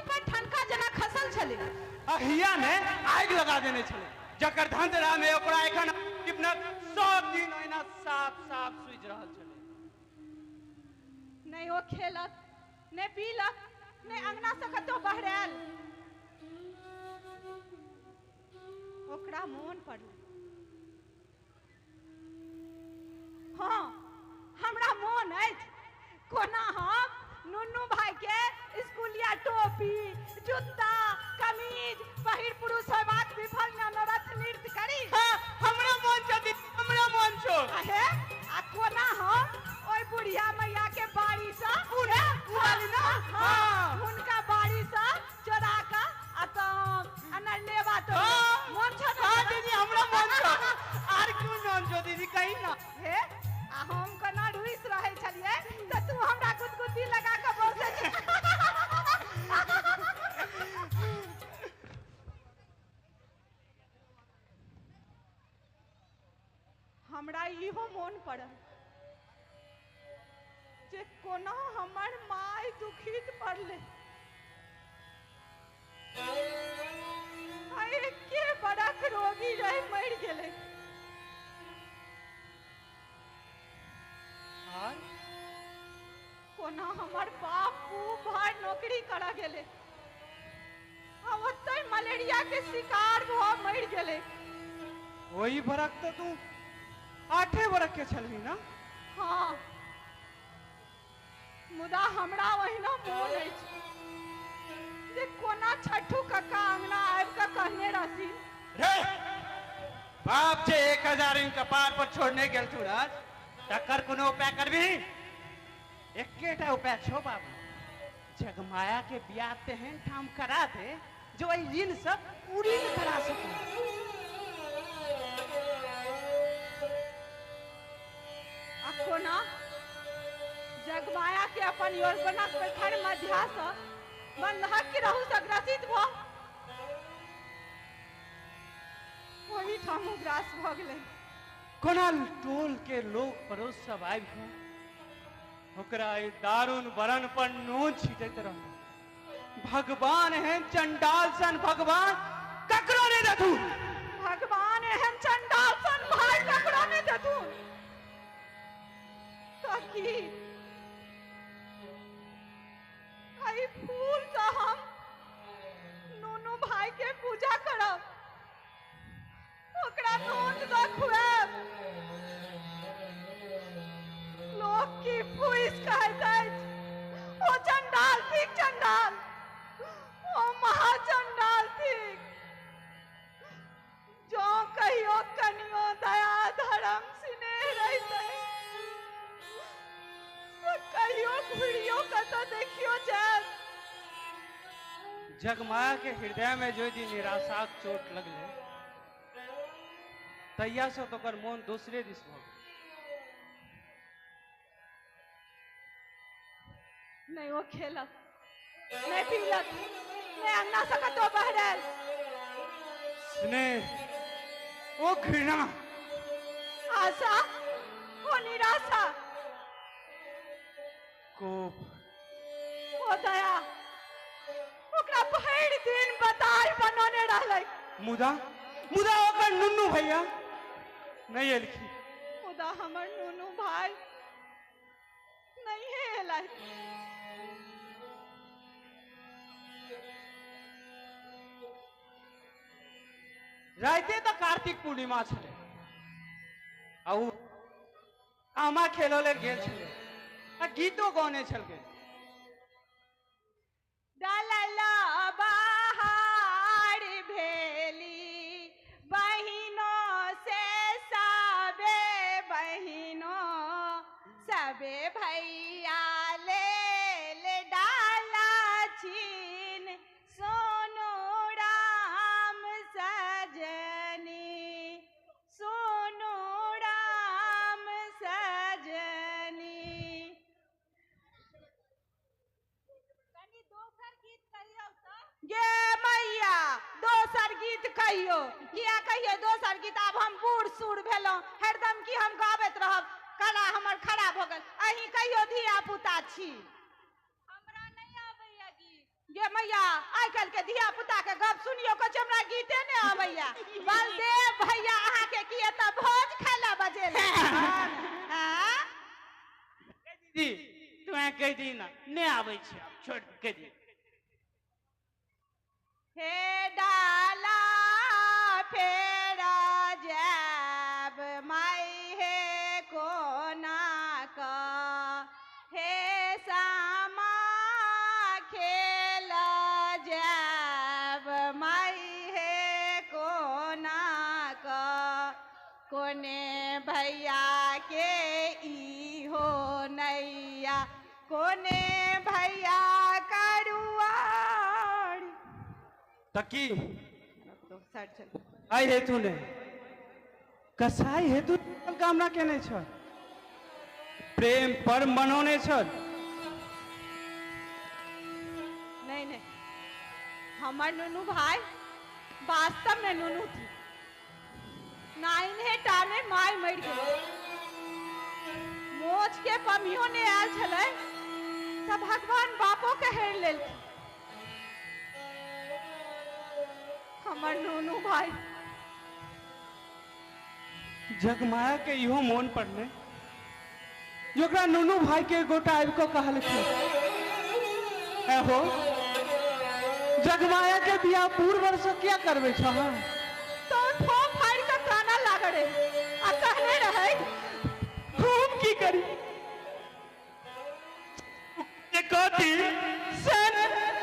पर ठनका जेना खसल छलै। अहिया ने आगि लगा देने छलै, जकर धंधरा में ओकरा एखन जीवनक सब दिन ओहिना साफ साफ सूझि रहल छलै। नहि ओ खेलक, नहि पीलक, नहि अंगना से कतौ बहरायल। ओकरा मोन पड़लै। हाँ, हमरा मोन अछि कोना हम नुनू भाई के स्कूलिया टोपी, जूता, कमीज पहिर पुरुष होयबाक विफल मनोरथ नृत्य करी। हाँ, हमरा मोन छौ दीदी, हमरा मोन छौ। अहे, आ कोना हम ओहि बुढ़िया मैया के बाड़ी से ना, हाँ, हुनका बाड़ी से चोरा के आ तो अनरनेवा तो मोन छौ ना? हाँ दीदी, हमरा मोन छौ। आर क्यों मोन छौ दीदी, कही ना। हे, आ हम कोना रुइस रहै छलियै तऽ तू हमरा गुदगुदी लगा के बोलते। हमरा इहो मोन पड़ल जे कोना हमर माय दुखित पड़लै। आ एके बरख रोगी रहि मरि गेलै। आर कोना हमर बाप बाहर नौकरी करऽ गेलै आ ओतहि मलेरिया के शिकार भऽ मरि गेलै। ओहि बरख तऽ तू 8 बरख के छलही ना? हाँ, मुदा हमरा ओहिना मोन अछि जे कोना छठू कक्का अंगना आबि कऽ कहने रहथिन, रे बाप जे 1000 ऋण कपार पर छोड़ने गेल सूरज, तकर कोनो उपाय करबी? एकेटा उपाय छौ बाबू, जगमाया के बियाह तेहन ठाम करा दे जो एहि ऋण सब पूरी न करा सके। आ कोना जगमाया के अपन योजनाक प्रखर मध्यासँ बन्धक के रहू सँ ग्रसित भऽ ओहिठाम उग्रास भऽ गेलै। कोना टोल के लोग पड़ोस सब आबि कऽ ओकरा एहि दारुण वरण पर नून छीटैत रहल। भगवान एहन चंडाल सन भगवान ककरो नहि देथुन। भगवान एहन चंडाल सन भाई ककरो नहि देथुन। तऽ की एहि फूल सँ हम नुनू भाई के पूजा करब, ओकरा नोत दऽ खुआएब। लोक की फूसि कहैत अछि, ओ चंडाल थिक, चंडाल, ओ महाचंडाल थिक। जँ कहियो कनियो दया धर्म स्नेह रहितै तऽ कहियो घुरियो कतऽ देखियो जायत। जगमाया के हृदय में जो दिन निराशाक चोट लगलै तहिया से तो ओकर मोन दोसरे दिस भऽ गेल। नहि ओ खेलक, नहि पीलक, नहि अंगना सँ कतौ बहरायल। स्नेह, ओ घृणा, आशा, ओ निराशा, कोप, ओ दया, ओकरा भरि दिन बताह बनौने रहलै। मुदा मुदा ओकर नुनू भैया नहि एलखिन। मुदा हमर नुनू भाई नहीं एलै। राइते तऽ कार्तिक पूर्णिमा छलै आ ओ आमा खेलऽ लेल गेल छलै आ गीतो गौने छलकै। डलल बहार भेली बहिनो से सबे बहिनो सबे भैया लेल डाला छीन सोनू राम सजनी, सोनू राम सजनी। गे मैया, दोसर गीत कहियो। किया कहियो दोसर गीत? आब हम बूढ़ सूढ़ भेलहुँ, हरदम की हम गाबैत रहब? कला हमर खराब हो गेल। अहीं कहियो धिया पुता छी। हमरा नहीं आबैया गीत। गे गे मैया आइ काल्हि के धिया पुता के गप सुनियो कह हमरा गीते ने आबैया। बलदेव भैया अहाँ के की एतऽ भोज खाय ला बजेले? दीदी तू कहि दी ना, नहि आबै छै, छोड़ कहि दी। हे डाला फेरा जाब माई हे कोना का, हे सामा खेल जाब माई हे कोना का, कोने भैया के ई हो नैया, कोने भैया करुआर। तकी आई हेतु ने कसाई हेतु कामना केने छल, प्रेम पर मनौने छल। नहीं नहीं, हमर नुनू भाई वास्तव में नुनू थी। नाइन्हे टा में my मर गेल, मोच के पमियो ने आयल छलै तब भगवान बापो के हेर लेलखिन। हमर नुनू भाई जगमाया के इहो मोन पड़ले जोकरा नुनू भाई के गोटा आबि कऽ कहलखिन, एहो जगमाया के बियाह पूर्व वर्ष किया करबै छह? तो ठोप फाड़ि कऽ कानऽ लागल रहे आ कहने रहे हम की करी कथी से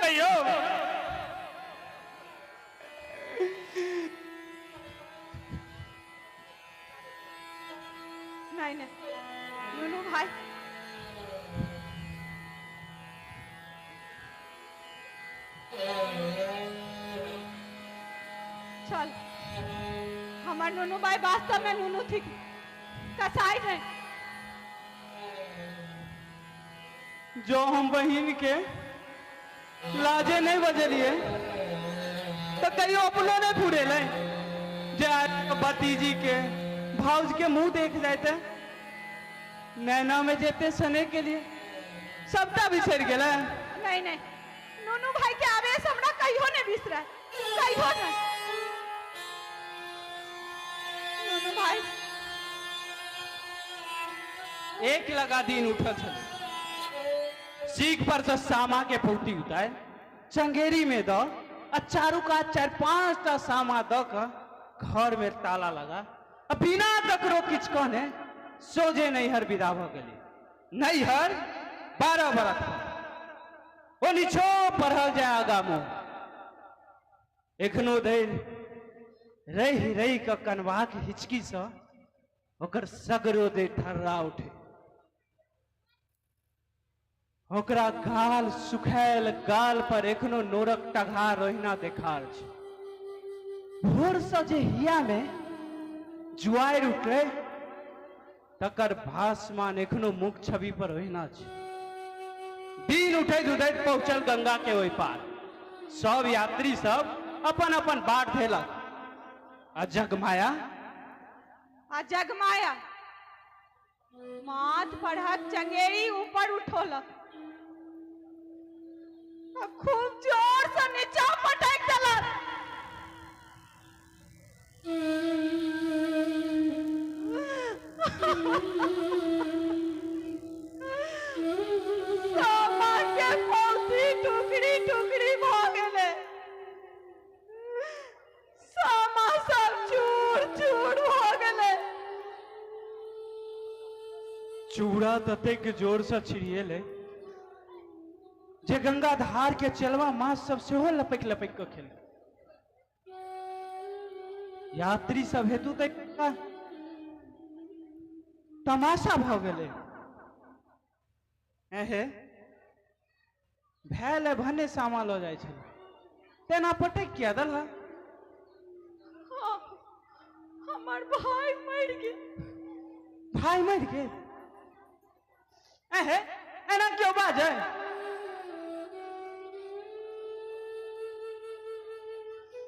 कहियो। नहीं नहीं नुनू भाई चल, हमार नुनू भाई वास्तव में नुनू थी, कसाई नहीं। जो हम बहिन के लाजे नहीं बजलिए तो कहियो अपनो नहीं फुरेलै, जे भतीजी के भाउज के मुंह देख जाते नैना में जेते सने के लिए सबटा बिसरि गेलै। नहीं नहीं नुनू भाई के आवेश हमरा कहियो नहीं बिसरै, कहियो नहीं। नुनू भाई एक लगा दिन उठल छलै, सीख पर से सामा के पौती उतार चंगेरी में द आ चारू कात 4-5 टा सामा द के घर में ताला लगा आ बिना ककरो किछु कहने सोझे नैहर विदा भ गेली। नैहर 12 बरख ओ निछो पढ़ल जाय आगा मुँह। एखनो धरि रहि रहि कऽ कनबाक हिचकीसँ ओकर सगरो देह ठर्रा उठे, ओकरा गाल सुखायल गाल पर एखनो नोरक टघार ओहिना देखार छै। भोरसँ जे हिया में जुआरि उठलै तकर भासमान एखनो मुख छवि पर ओहिना छै। दिन उठैत उठैत पहुँचल गंगा के ओहि पार। सब यात्री सब अपन अपन बाट धेलक आ जगमाया माथ परहक चंगेरी ऊपर उठौलक, खूब जोर से नीचा पटक देलक। सामा के पौती टुकड़ी टुकड़ी भ गेलै, सामा सब चूर चूर भ गेलै। चूड़ा ततेक जोर से छिड़िएलै जे गंगा धार के चलवा माछ सब सेहो लपकि लपकि कऽ खेलक। यात्री सब हेतु तऽ तमाशा भऽ गेलै। एहे भेल भने सामा लऽ जाइ छलै तेना पटकि किया देलह? हमर भाई मरि गेल। भाई मरि गेल? एहे एना क्यों बाजै?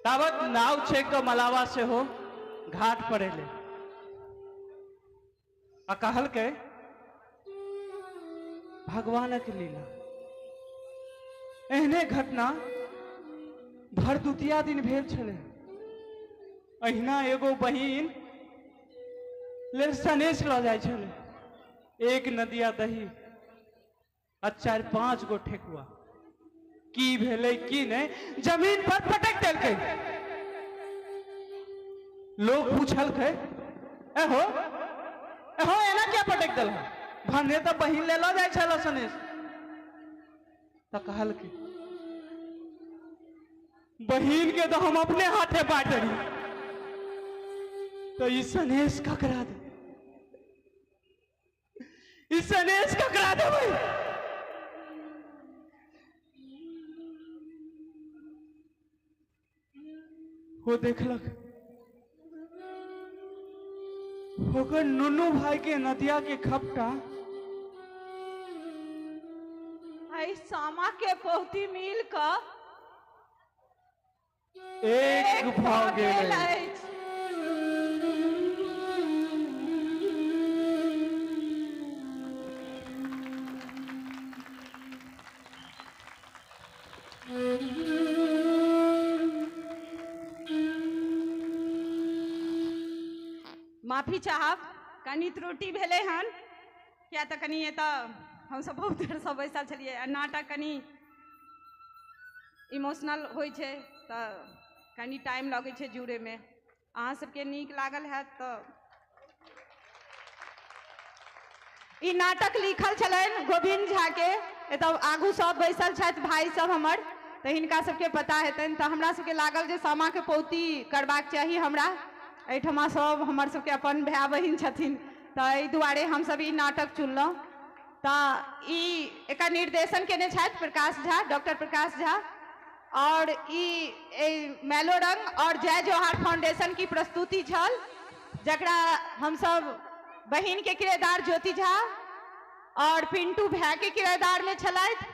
तावत नाव छेक कऽ मलावा सेहो घाट पर एलै आ कहलकै भगवानक लीला, एहने घटना भरदुतिया दिन भेल छलै। अहिना एगो बहिन लेल सनेश लऽ जाइ छलै, एक नदिया दही आ 4-5 गो ठेकुआ। की भेलै की नहि, जमीन पर पटक देलकै। लोग पूछलकै, एहो एहो एना क्या पटक देलह? भने तऽ बहिन ले लऽ जाइ छल सनेश। तऽ कहलकै, बहिन के तऽ हम अपने हाथे बाँटली, तऽ ई सनेश ककरा दे, ई सनेश ककरा देबै? ओ देखलक ओकर नुनू भाई के नदिया के खपटा एहि सामा के पौती मिल कऽ एक भऽ गेल अछि। माफी चाहब, कनि त्रुटि भेलै हन, किया तऽ कनि एतऽ हमसब बहुत देरसँ बैसल छलियै आ नाटक कनि इमोशनल होइ छै तऽ कनि टाइम लगै छै जुड़ैमे। अहाँ सबके नीक लागल हैत तऽ ई नाटक लिखल छलनि गोविन्द झाके। एतऽ आगू सब बैसल छथि भाई सब हमर, तऽ हिनका सबके पता हेतनि। तऽ हमरा सबके लागल जे सामाके पौती करबाक चाही। हमरा एहिठमा सब हमर सबके अपन भाय बहिन छथिन, तऽ एहि दुआरे हमसब ई नाटक चुनलहुँ। तऽ ई एकर निर्देशन केने छथि प्रकाश झा, डॉक्टर प्रकाश झा। और ई मैलोरंग और जय जोहार फाउंडेशन की प्रस्तुति छल, जकरा हमसब बहिन के किरदार ज्योति झा और पिंटू भैया के किरदार में छलथि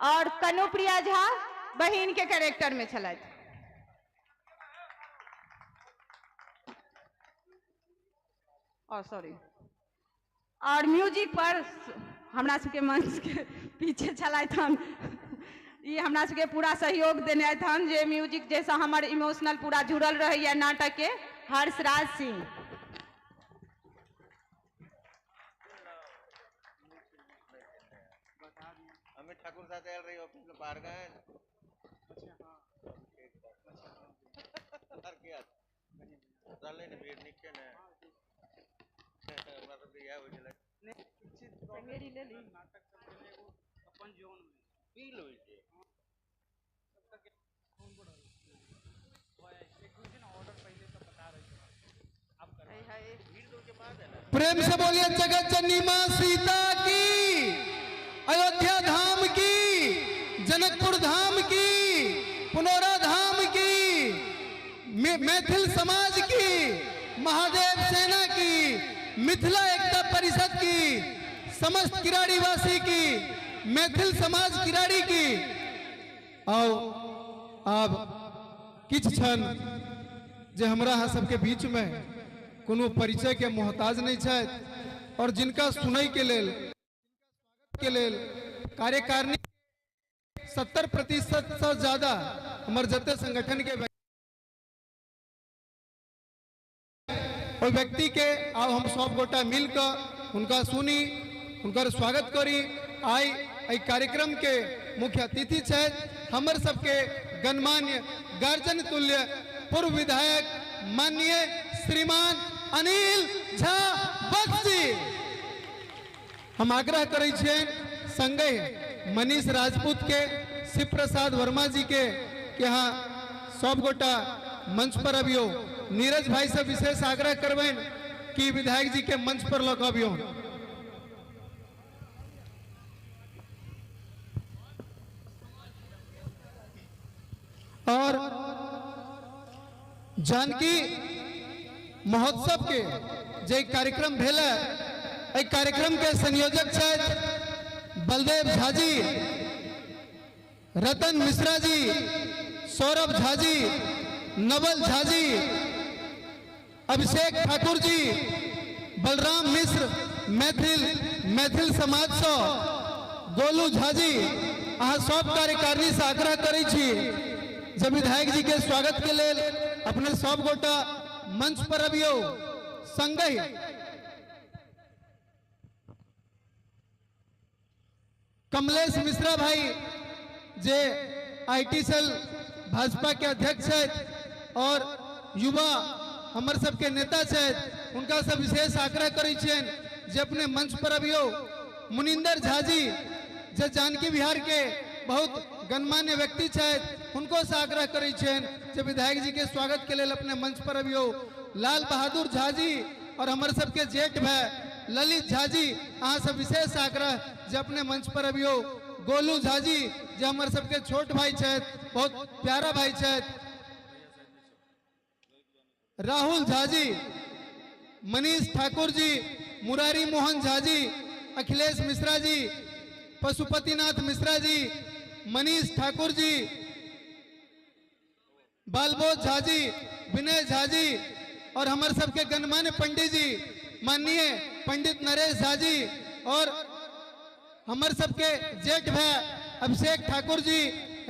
और कनुप्रिया झा बहिन के कैरेक्टर में छलथि। और सॉरी, और म्यूजिक पर हमरा सबके मंच के पीछे छलथि हन, ई हमरा सबके पूरा सहयोग देने हन जे म्यूजिक जैसा हमर इमोशनल पूरा जुड़ल रहैया नाटक के, हर्षराज सिंह। अमित ठाकुर साथ आयल रही ऑफिस में बाहर गए। अच्छा हां, रहलै ने भीड़ नीक छै ने, हमरा सबके इएह होइ छलै। चंगेरी ले ली नाटक सब के एगो अपन जोन में फील होइ छै। प्रेम से बोलिए जगत जननी मां सीता की, अयोध्या धाम की, जनकपुर धाम की, पुनौरा धाम की, मैथिल समाज की, महादेव सेना की, मिथिला एकता परिषद की, समस्त किराड़ीवासी की, मैथिल समाज किराड़ी की। आओ आब किछु क्षण जे हमरा अहाँ सबके बीच में कोनो परिचय के मोहताज नहीं छथि और जिनका सुनय के लेल कार्यकारिणी 70% से ज्यादा हमर जते संगठन के ओहि व्यक्ति के आब हम सब गोटा मिलकर हुनका सुनी, हुनकर स्वागत करी। आइ एहि कार्यक्रम के मुख्य अतिथि छथि हमर सबके गणमान्य गार्जियन तुल्य पूर्व विधायक माननीय श्रीमान अनिल झा बख्शी। हम आग्रह करै छियनि संगहि मनीष राजपूत के, शिव प्रसाद वर्मा जी के कि अहाँ सब गोटा मंच पर अबियौ। नीरज भाई से विशेष आग्रह करबनि कि विधायक जी के मंच पर लऽ कऽ अबियौ। और जानकी महोत्सव के जे कार्यक्रम भेल है, एहि कार्यक्रम के संयोजक छथि बलदेव झा जी, रतन मिश्रा जी, सौरभ झा जी, नवल झा जी, अभिषेक ठाकुर जी, बलराम मिश्र मैथिल मैथिल समाज से गोलू झा जी, अहाँ सब कार्यकारिणी से आग्रह करै छी जे विधायक जी के स्वागत के लेल अपने सब गोटा मंच पर अबियौ। संगहि कमलेश मिश्रा भाई जे IT cell Bhajpa के अध्यक्ष छथि और युवा हमर सबके नेता छथि, हुनका से विशेष आग्रह करै छियनि जे अपने मंच पर अबियौ। मुनिंदर झा जी जे जानकी विहार के बहुत गणमान्य व्यक्ति छथि, हुनको से आग्रह करै छियनि जे विधायक जी के स्वागत के लेल अपने मंच पर अबियौ। लाल बहादुर झा जी और हमर सबके जेठ भाई ललित झा जी, अहाँ से विशेष आग्रह जे अपने मंच पर अबियौ। गोलू झा जी जे हमर सबके छोट भाई छथि, बहुत प्यारा भाई छथि। राहुल झा जी, मनीष ठाकुर जी, मुरारी मोहन झा जी, अखिलेश मिश्रा जी, पशुपतिनाथ मिश्रा जी, मनीष ठाकुर जी, बालबोध झा जी, विनय झा जी और हमर सबके गणमान्य पंडित जी माननीय पंडित नरेश झा जी और हमर सबके जेठ भाई अभिषेक ठाकुर जी,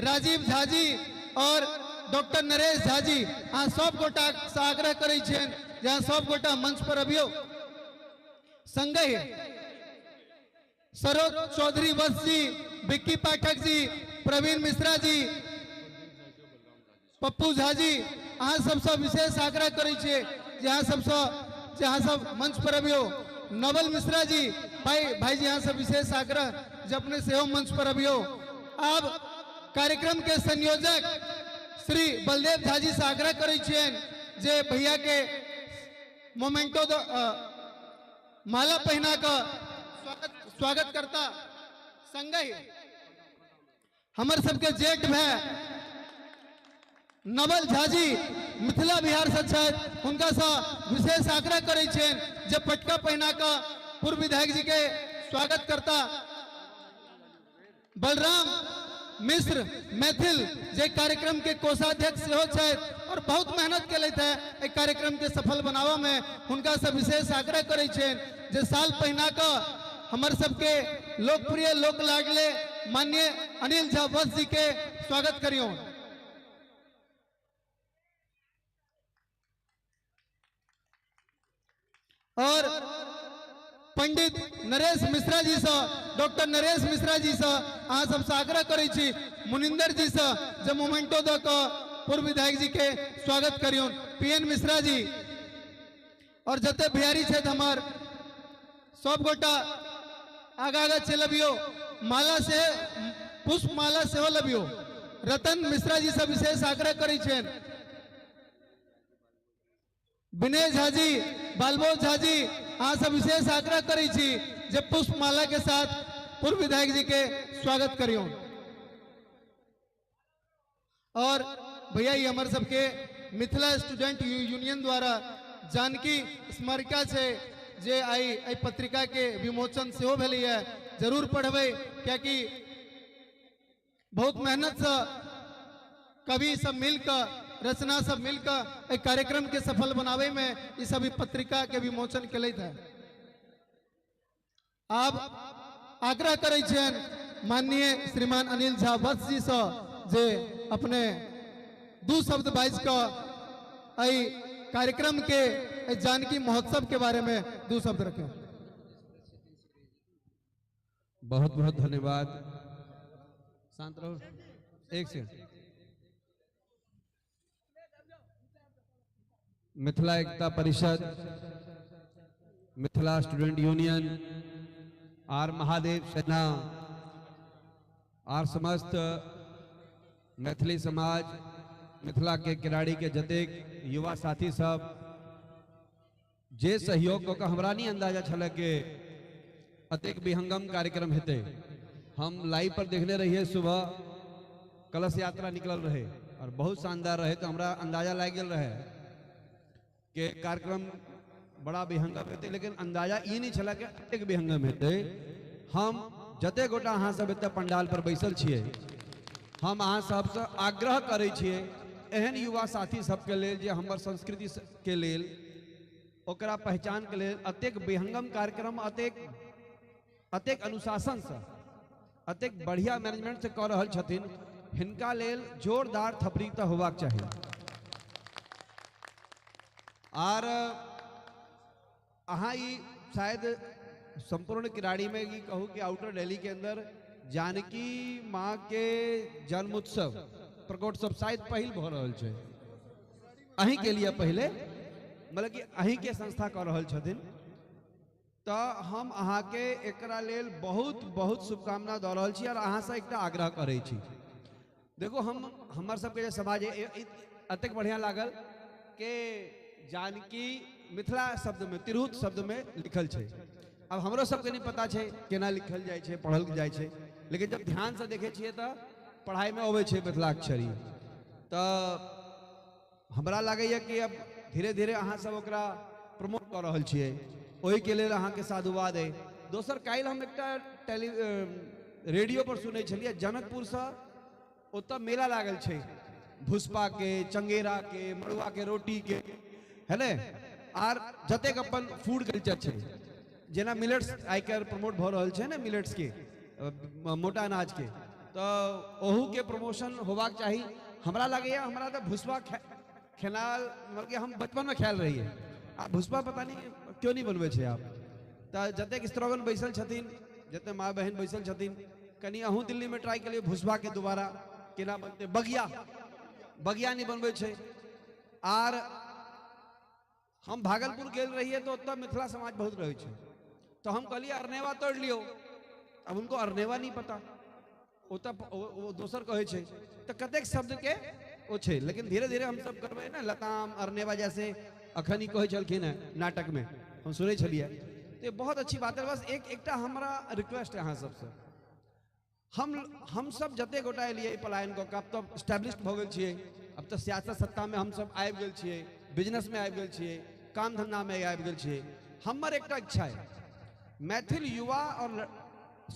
राजीव झा जी और डॉक्टर नरेश झा जी, अहाँ सब गोटा से आग्रह करै छियनि जे अहाँ सब गोटा मंच पर अबियौ। संगहि सरोज चौधरी वत्स जी, विक्की पाठक जी, प्रवीण मिश्रा जी, पप्पू झा जी, अहाँ सबसँ विशेष आग्रह करै छियै जे अहाँ सबसँ जे अहाँ सब मंच पर अबियौ। नवल मिश्रा जी भाई जी, अहाँ सब विशेष आग्रह जे अपने सेहो मंच पर अबियौ। आब कार्यक्रम के संयोजक श्री बलदेव झा जी से आग्रह करै छियनि जे भैया के मोमेंटो माला पहिना कऽ स्वागत करता। संगहि हमर सबके जेठ भाई नवल झा जी मिथिला बिहार से छथि, हुनका से विशेष आग्रह करै छियनि जे पटका पहिना कऽ पूर्व विधायक जी के स्वागत करता। बलराम मिश्र मैथिल जे कार्यक्रम के कोषाध्यक्ष सेहो छथि और बहुत मेहनत केलथि है एहि कार्यक्रम के सफल बनाबऽ में, हुनका से विशेष आग्रह करै छियनि जे साल पहिना कऽ हमर सबके लोकप्रिय लोक लाडले माननीय अनिल झा वत्स जी के स्वागत करियौ। और पंडित नरेश मिश्रा जी से, डॉक्टर नरेश मिश्रा जी से अहाँ सबसे आग्रह करै छी, मुनिंदर जी से जे मोमेंटो दऽ कऽ पूर्व विधायक जी के स्वागत करियौ। पी एन मिश्रा जी और जते बिहारी छथि हमर सब गोटा आगा आगा चलि अबियौ, माला से पुष्प माला सेहो लबियौ। रतन मिश्रा जी से विशेष आग्रह करै छियनि। विनय झा जी, बालबोध झा जी, अहाँ सब विशेष आग्रह करै छी जे पुष्प माला के साथ पूर्व विधायक जी के स्वागत करियौ। और भैया ये हमर सबके मिथिला स्टूडेंट यूनियन द्वारा जानकी स्मारिका छै जे आइ एहि पत्रिका के विमोचन सेहो भेलैए, जरूर पढ़बै कियाकि बहुत मेहनत से कवि सब मिलकर रचना सब मिलकर एक कार्यक्रम के सफल बनावे में इस सभी पत्रिका के विमोचन केलथि है। आब आग्रह करै छियनि माननीय श्रीमान अनिल झा वत्स जी से जे अपने दू शब्द बाजि कऽ एहि कार्यक्रम के एहि जानकी महोत्सव के बारे में दू शब्द रखें। बहुत बहुत धन्यवाद। शांत रहो एक second. Mithila Ekta Parishad, Mithila student union आर महादेव सेना आर समस्त मैथिली समाज, मिथिला के किराड़ी के जतेक युवा साथी सब जे सहयोग कऽ हमरा नहीं अंदाजा छल कि अतेक विहंगम कार्यक्रम हेतै। हम लाइव पर देखने रहिए, सुबह कलश यात्रा निकलल रहे और बहुत शानदार रहे, तो हमरा अंदाजा लागि गेल रहे कि कार्यक्रम बड़ा विहंगम हेतै, लेकिन अंदाजा ई नहीं छल कि अतेक विहंगम हेतै। हम जते गोटा अहाँ सब एतऽ पंडाल पर बैसल छियै, हम अहाँ सबसँ आग्रह करै छियै एहन युवा साथी सबके लेल जे हमर संस्कृति के लेल ओकरा पहचान के लेल अतेक विहंगम कार्यक्रम अतेक अतेक अनुशासनसँ एतेक बढ़िया मैनेजमेंट से कऽ रहल छथिन, हिनका लेल जोरदार थपड़ी तऽ होबाक चाही। आर अहाँ ई शायद संपूर्ण किराड़ी में ई कहू कि आउटर दिल्ली के अंदर जानकी माँ के जन्म उत्सव प्रकोत्सव शायद पहिल भऽ रहल छै, अहीं के लिए पहिले, मतलब कि अहीं के संस्था कऽ रहल छथिन। तऽ हम अहाँके एकरा लेल बहुत बहुत शुभकामना दऽ रहल छी और अहाँसँ एकटा आग्रह करै छी। देखो हम हमर सबके जे समाज एतेक बढ़िया लागल कि जानकी मिथिला शब्द में तिरहुत शब्द में लिखल छै। अब हमरो सबके नहीं पता छै केना लिखल जाइ छै, पढ़ल जाइ छै, लेकिन जब ध्यान से देखै छियै तऽ पढ़ाई में अबै छै मिथिलाक्षरी। तऽ हमरा लागैए कि अब धीरे धीरे अहाँ सब ओकरा प्रमोट कऽ रहल छियै, ओहिके लेल अहाँके साधुवाद अइ। दोसर काल्हि हम एकटा रेडियो पर सुनै छलियै, जनकपुरसँ ओतऽ मेला लागल छै भुसपा के, चंगेरा के, मड़ुआ के रोटी के, है ने, आर जतेक अपन फूड कल्चर छै, जेना मिलेट्स आइ काल्हि प्रमोट भऽ रहल छै ने, मिलेट्स के, मोटा अनाज के, तऽ ओहू के प्रमोशन होबाक चाही। हमरा लागैए हमरा तऽ भुसबा खेनाल, मतलब कि हम बचपन में खायल रहियै, आ भुसबा पता नहीं क्यों नहीं बनबै छै आब। तऽ जतेक स्त्रीगण बैसल छथिन, जतेक माँ बहिन बैसल छथिन, कनि अहूँ दिल्ली में ट्राई करियौ भुसबा के दोबारा केना बनतै। बगिया, बगिया नहीं बनबै छै। आर हम भागलपुर गेल रहियै तऽ ओतऽ मिथिला समाज बहुत रहै छै, तऽ हम कहलियै अरनेवा तोड़ि लियौ। अब उनको अरनेवा नहीं पता, ओतऽ ओ दोसर कहै छै, तऽ कतेक शब्द के ओ छै। लेकिन धीरे धीरे हम सब करबै ने, लताम अरनेवा जैसे अखन ही कहै छलखिन हेँ नाटक में, हम सुनै छलियै, तो ये बहुत अच्छी बात है। बस एक एकटा हमरा रिक्वेस्ट है अहाँ सबसँ, हम सब जते गोटा एलियै पलायन कऽ कऽ, आब तऽ स्टैब्लिश भऽ गेल छियै, अब तऽ सियासत सत्ता में हम सब आबि गेल छियै, बिजनेस में आबि गेल छियै, काम धंधा में आबि गेल छियै। हमर एकटा इच्छा है मैथिल युवा और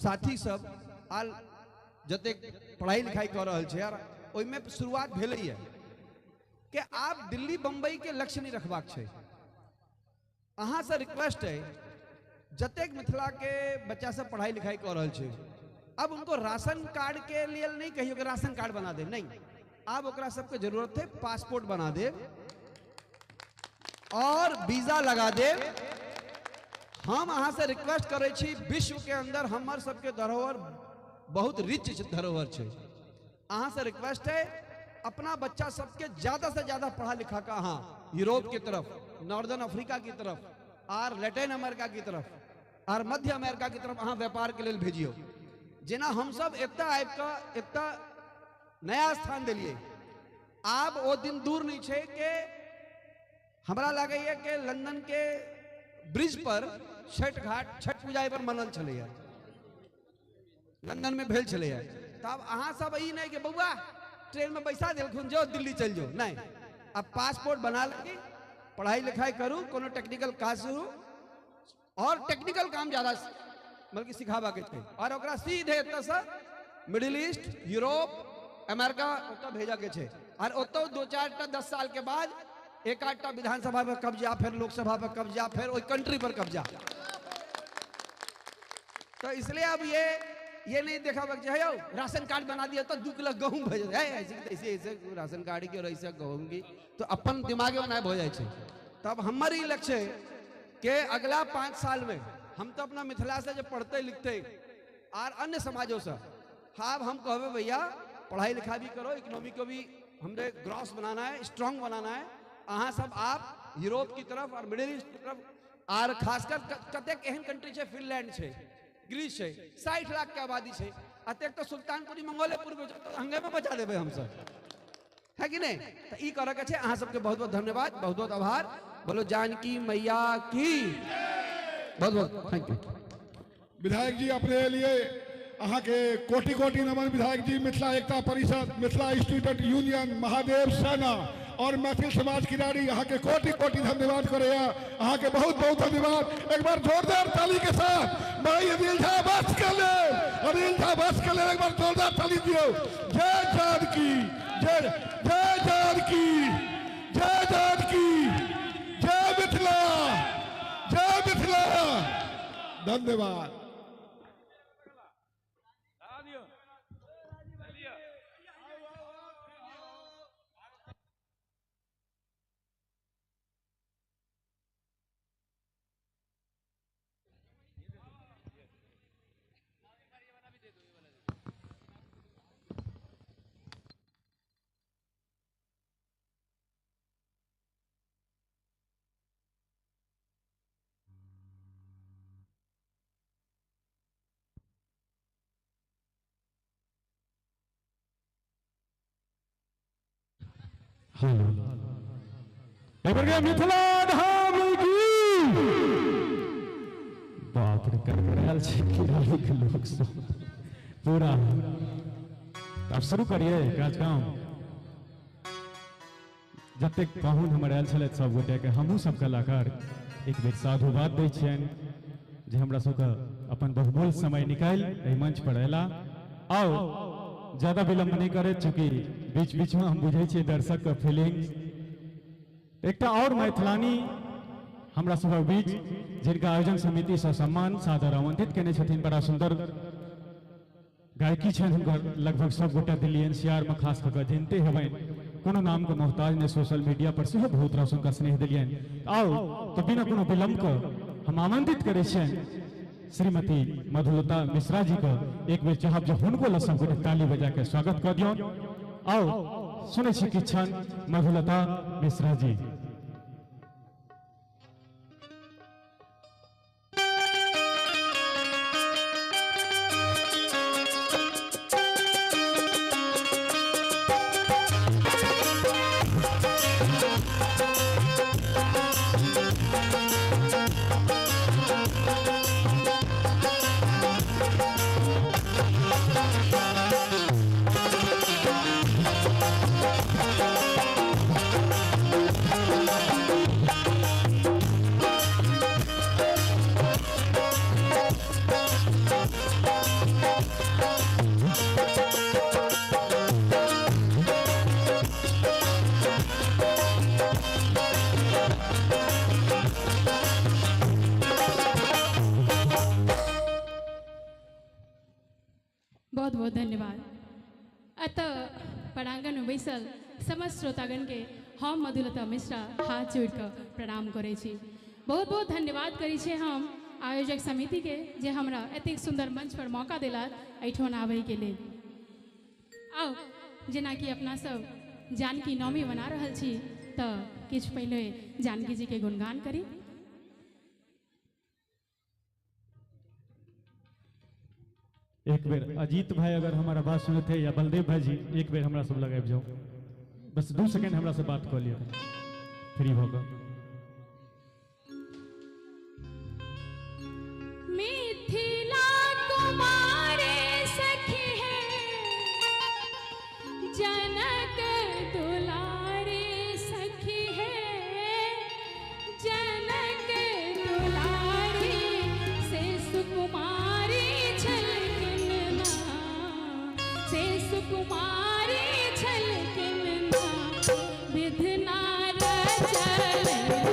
साथी सब आल जतेक पढ़ाई लिखाई कऽ रहल छै, और ओहिमे शुरुआत भेलैए कि आब दिल्ली बम्बई के लक्ष्य नहीं रखबाक छै। अहाँ से रिक्वेस्ट है जतेक मिथिला के बच्चा सब पढ़ाई लिखाई कऽ रहल छै, अब उनको राशन कार्ड के लिए नहीं कहियो कि राशन कार्ड बना दे, नहीं, आब ओकरा सबके जरूरत है पासपोर्ट बना दे और वीजा लगा दे। हम अहाँ से रिक्वेस्ट करै छी, विश्व के अंदर हमर सबके धरोहर बहुत रिच धरोहर छै, अहाँ से रिक्वेस्ट है अपना बच्चा सबके ज्यादा से ज्यादा पढ़ा लिखा का अहाँ यूरोप की तरफ, नॉर्दर्न अफ्रीका की तरफ, आर लैटिन अमेरिका की तरफ, आर मध्य अमेरिका की तरफ अहाँ व्यापार के लेल भेजियो। जेना हम सब एतऽ आबि कऽ एतऽ नया स्थान देलियै, आब ओ दिन दूर नहीं छै कि हमरा लागैए कि लंदन के ब्रिज पर छठ घाट, छठ पूजा पर मनल छलैया, लंदन में भेल छलैया। तब अहाँ सब ई नहीं कि बौआ ट्रेन में बैसा देलखुन जो दिल्ली चलि जाओ, नहीं, अब पासपोर्ट बना लगी, पढ़ाई लिखाई करू, कोनो टेक्निकल काज शुरू, और टेक्निकल काम ज्यादा मतलब कि सिखाबा के छै, और ओकरा सीधे एतऽसँ मिडिल ईस्ट, यूरोप, अमेरिका ओतऽ भेजऽ के छै। और ओतऽ 2-4 10 साल के बाद एक आधटा विधानसभा पर कब्जा, फिर लोकसभा पर कब्जा, फिर ओहि कंट्री पर कब्जा। तो इसलिए अब ये नहीं देखा बच्चे है राशन कार्ड बना दिया तो 2 किलो गहूम भेज है, ऐसे ऐसे ऐसे राशन कार्ड की और ऐसे गहूम की, तो अपन दिमागे बनाए हो जाए। तब हमार ई लक्ष्य है कि अगला 5 साल में हम तो अपना मिथिला से जब पढ़ते लिखते और अन्य समाजों से, हाँ हम कहबे भैया पढ़ाई लिखाई भी करो, इकोनॉमी को भी हमने ग्रॉस बनाना है, स्ट्रांग बनाना है। अहाँ सब आप यूरोप की तरफ और मिडिल ईस्ट की तरफ, और खासकर कतेक एहन कंट्री है, फिनलैंड है, ग्रीस है, 60 लाख के आबादी है, अतेक तो सुल्तानपुरी मंगोलेपुर हंगे में बचा देबै हम सब, है कि नहीं? तो ई करऽ के छै। अहाँ सबके बहुत बहुत धन्यवाद, बहुत बहुत आभार। बोलो जानकी मैया की। बहुत बहुत thank you. विधायक जी अपने लिए अहाँ के कोटि कोटि नमन। विधायक जी, मिथिला एकता परिषद, मिथिला स्टूडेंट यूनियन, महादेव सेना और मैथिल समाज किराड़ी अहाँ के कोटि कोटि धन्यवाद करे, अहाँ के बहुत बहुत धन्यवाद। एक बार जोरदार ताली के साथ भाई अनिल झा बस के ले, अनिल झा बस के ले, एक बार जोरदार ताली दियो। जय जानकी, जय जय जानकी, जय जानकी, जय मिथिला, जय मिथिला। धन्यवाद। हेलो, एक बार गया मिथिला धाम की। बाप रे, कर रहल छै किरारी के लोग सब पूरा। आब शुरू करिए कार्यक्रम। जतेक पाहुन हमर आयल छलथि सब गोटे के हमहूँ सब कलाकार एक बेर साधुवाद दै छियनि जे हमरा सबके अपन बहुमूल्य समय निकालि एहि मंच पर अयला। आउ ज्यादा विलम्ब नहीं करे, चूँकि बीच बीच में हम बुझै छियै दर्शक के फीलिंग्स। एकटा और मैथिलानी हमरा सभक बीच जिनका आयोजन समिति से सम्मान सादर आमंत्रित केने छथिन, बड़ा सुंदर गायकी छनि हुनकर। लगभग सब गोटा दिल्ली एनसीआर में खास कऽ जनते हेबनि, कोनो नाम के मोहताज ने। सोशल मीडिया पर सेहो बहुत रास हुनका स्नेह देलियनि। आउ तो बिना कोनो विलम्ब के हम आमंत्रित करै छियनि श्रीमती मधुलता मिश्रा जी के। एक बेर चाहब जे हुनको लग सब गोटे ताली बजा के स्वागत कऽ दियौन। आउ सुनै छी कि क्षण मधुलता मिश्रा जी। बहुत बहुत धन्यवाद। अतः प्रांगण में बैसल समस्त श्रोतागण के हम मधुलता मिश्रा हाथ जोड़ कऽ प्रणाम करै छी। बहुत बहुत धन्यवाद करै छी हम आयोजक समिति के जे हमरा एतेक सुंदर मंच पर मौका देलक एहिठाम आबैके लेल। आउ जेनाकि अपना सब जानकी नवमी मना रहल छी तऽ किछु पहिले जानकी जी के गुणगान करी। एक बेर अजीत भाई अगर हमारा बात सुने थे या बलदेव भाई जी, एक बेर हमरा सब लग आबि जाओ, बस 2 सेकेंड हमरा से बात कऽ लिअ फ्री भऽ कऽ। मिथिला कुमारे सखी है जनक दुलारे सखी है जनक दुलारे से सुकुमारी छलकिन ना से सुकुमारी छलकिन ना विधना रचल रे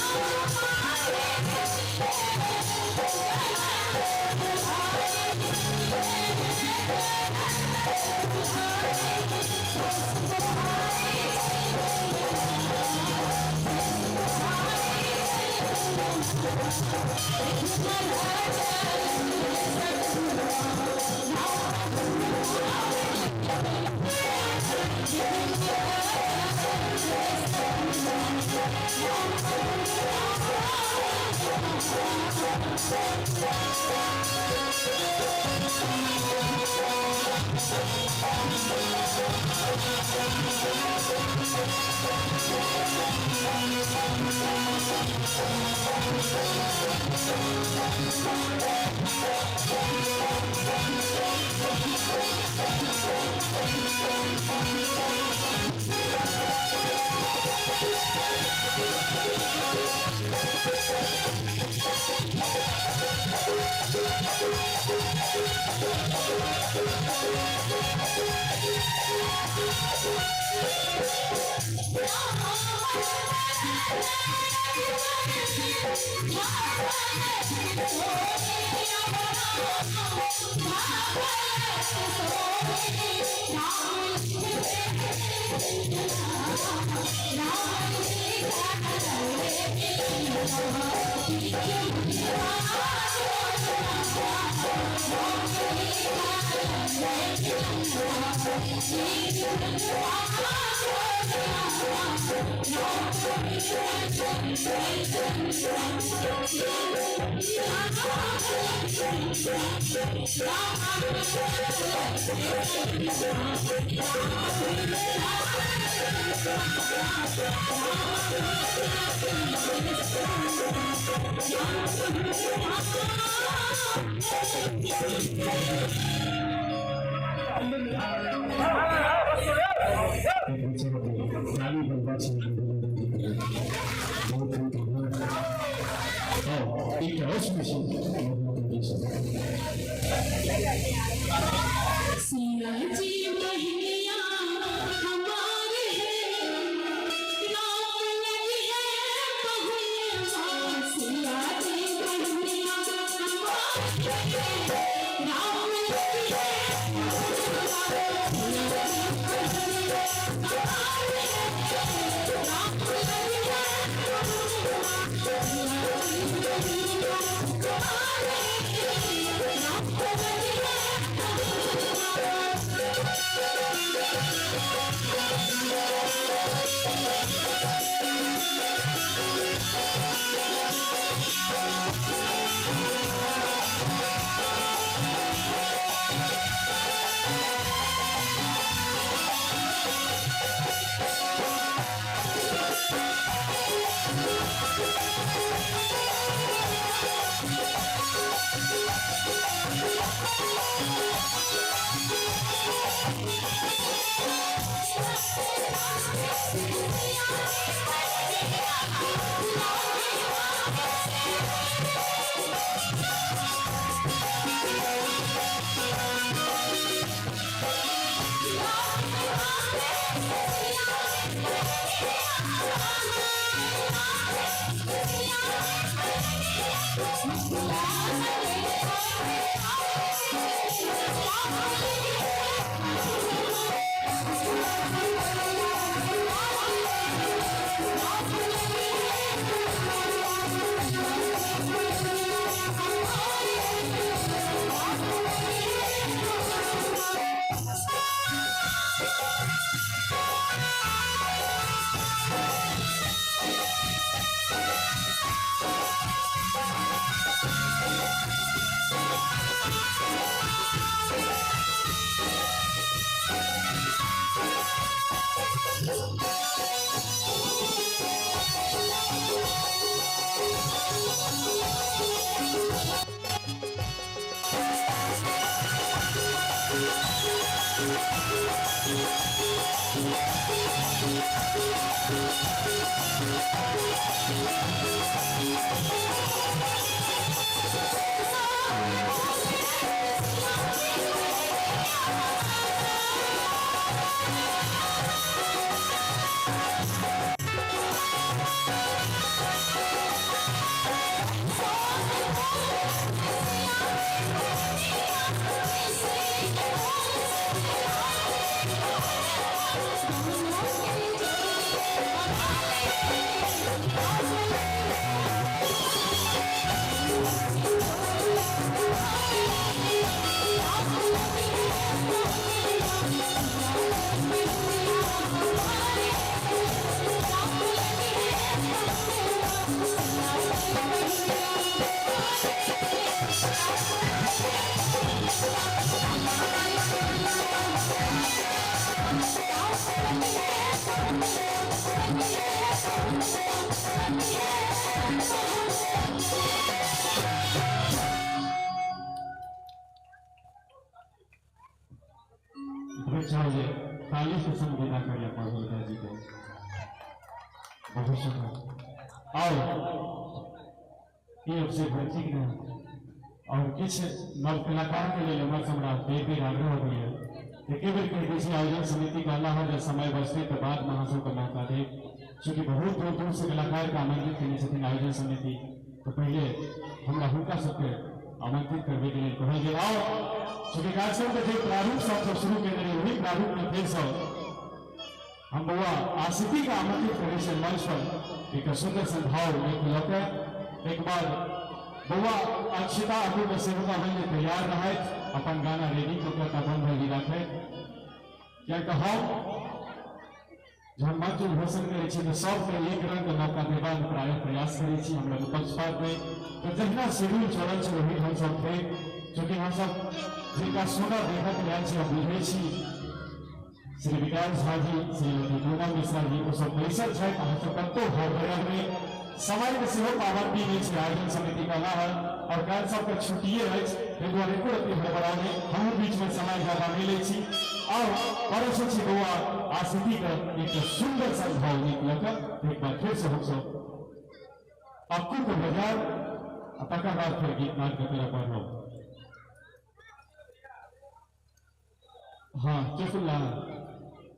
Thank you. आग्रह जे ताली के संग विदा करिए मधुलता जी के। बहुत सुंदर। और ये अवसर है ठीक ना, और किछु नव कलाकार के लिए हमर हमरा बेर बेर आग्रह होइए एके बेर कहि दै छी आयोजन समिति कहला है जे समय बचतै तऽ बाद में अहाँ सबके मौका देब, चूँकि बहुत दूर दूर से कलाकार के आमंत्रित केने छथिन आयोजन समिति, तो पहले हमरा हुनका सबके आमंत्रित करबे के लेल कहल गेल। और चूँकि कार्यक्रम के जे प्रारूप सब शुरू केने रही वही प्रारूप में फेर सब हम बउआ आशिकी के आमंत्रित करै छियै मंच पर एक सुंदर सन भाव लऽ के एक बार बउआ अक्षिता अबू के सेहो कहबै जे तैयार रहथि, अपन गाना रेडी कऽ के तखन भाई राखथि, कियाकि हम जहन मंच उद्घोषण करै छी तऽ सबके एक रंग के मौका देबाक प्रायः प्रयास करै छी, हमरा पक्षपात नहि। तऽ जहिना शेड्यूल चलल छै वही हमसब फेर चूँकि हमसब जिनका सुनऽ देखऽ के आयल छी हम बुझै छी श्री विकास झा जी, श्रीमती पूनम मिश्रा जी ओ सब बैसल छथि, अहाँ सब कतहु हड़बड़ायल नहि, समय के सेहो पाबंदी नहि छै आयोजन समिति कहला है और काल्हि सबके छुट्टिए अछि, ताहि दुआरे एको रत्ती हड़बड़ाउ नहि, हमहूँ बीचमे समय ज्यादा नहि लै छी। और परसो छी बउआ आशिकी के एक सुंदर सन भाव नीक लऽ कऽ एक बार फेर से हमसब अक्कू के बजायब आ तकर बाद फेर गीत नाद के तरफ बढ़ब। हाँ चुटकुला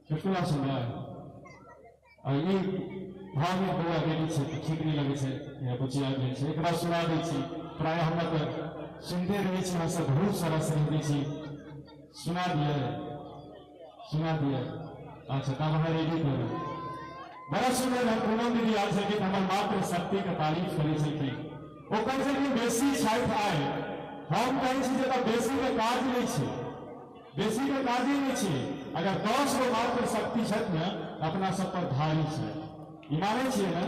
चुटकुला सुनबै और ई भाव में बउआ रेडी छै तऽ ठीक नहि लगै छै, बुचिया गेल छै, एक बार सुना दै छी, प्रायः हमरा तऽ सुनते रहै छी हमसब बहुत सारा सुनि दै छी, सुना दिए सुना दिए। अच्छा तब अहाँ रेडी करू। बड़ा सुंदर हम पूनम दीदी आयल छलखिन, हमर मात्र शक्ति के तारीफ करै छलखिन, ओ कहै छलखिन बेसी छथि आइ, हम कहै छी जे एतऽ बेसी के काज नहि छै, बेसी के काजे नहि छै, अगर 10 गो मात्र शक्ति छथि ने अपना सब पर भारी छै, ई मानै छियै ने,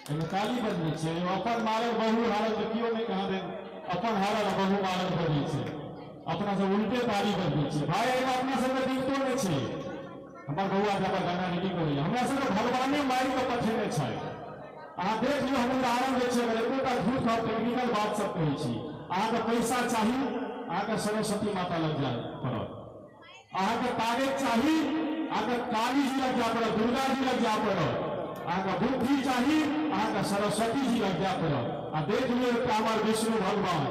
एहिमे ताली बजबै छियै, अपन मारल बहु हारल तऽ केओ नहि कहाँ देन, अपन हारल आ बहु मारल बजै छै, अपना सब उल्टे ताली बजबै छियै भाई, एहिमे अपना सबके दिक्कतो नहि छै। हमर बउआ जब गाना रेडी करैया हमरा सबके भगवाने मारि कऽ पठेने छै, अहाँ देख लियौ हम उदाहरण दै छी, अगर एकोटा झूठ हम टेक्निकल बात सब कहै छी, अहाँके पैसा चाही अहाँके सरस्वती माता लग जाय पड़त, अहाँके ताकत चाही अहाँके काली जी लग जाय पड़त, दुर्गा जी लग जाय पड़त, अहाँके बुद्धि चाही अहाँके सरस्वती जी लग जाय पड़त। आ देख लियौ एकटा हमर विष्णु भगवान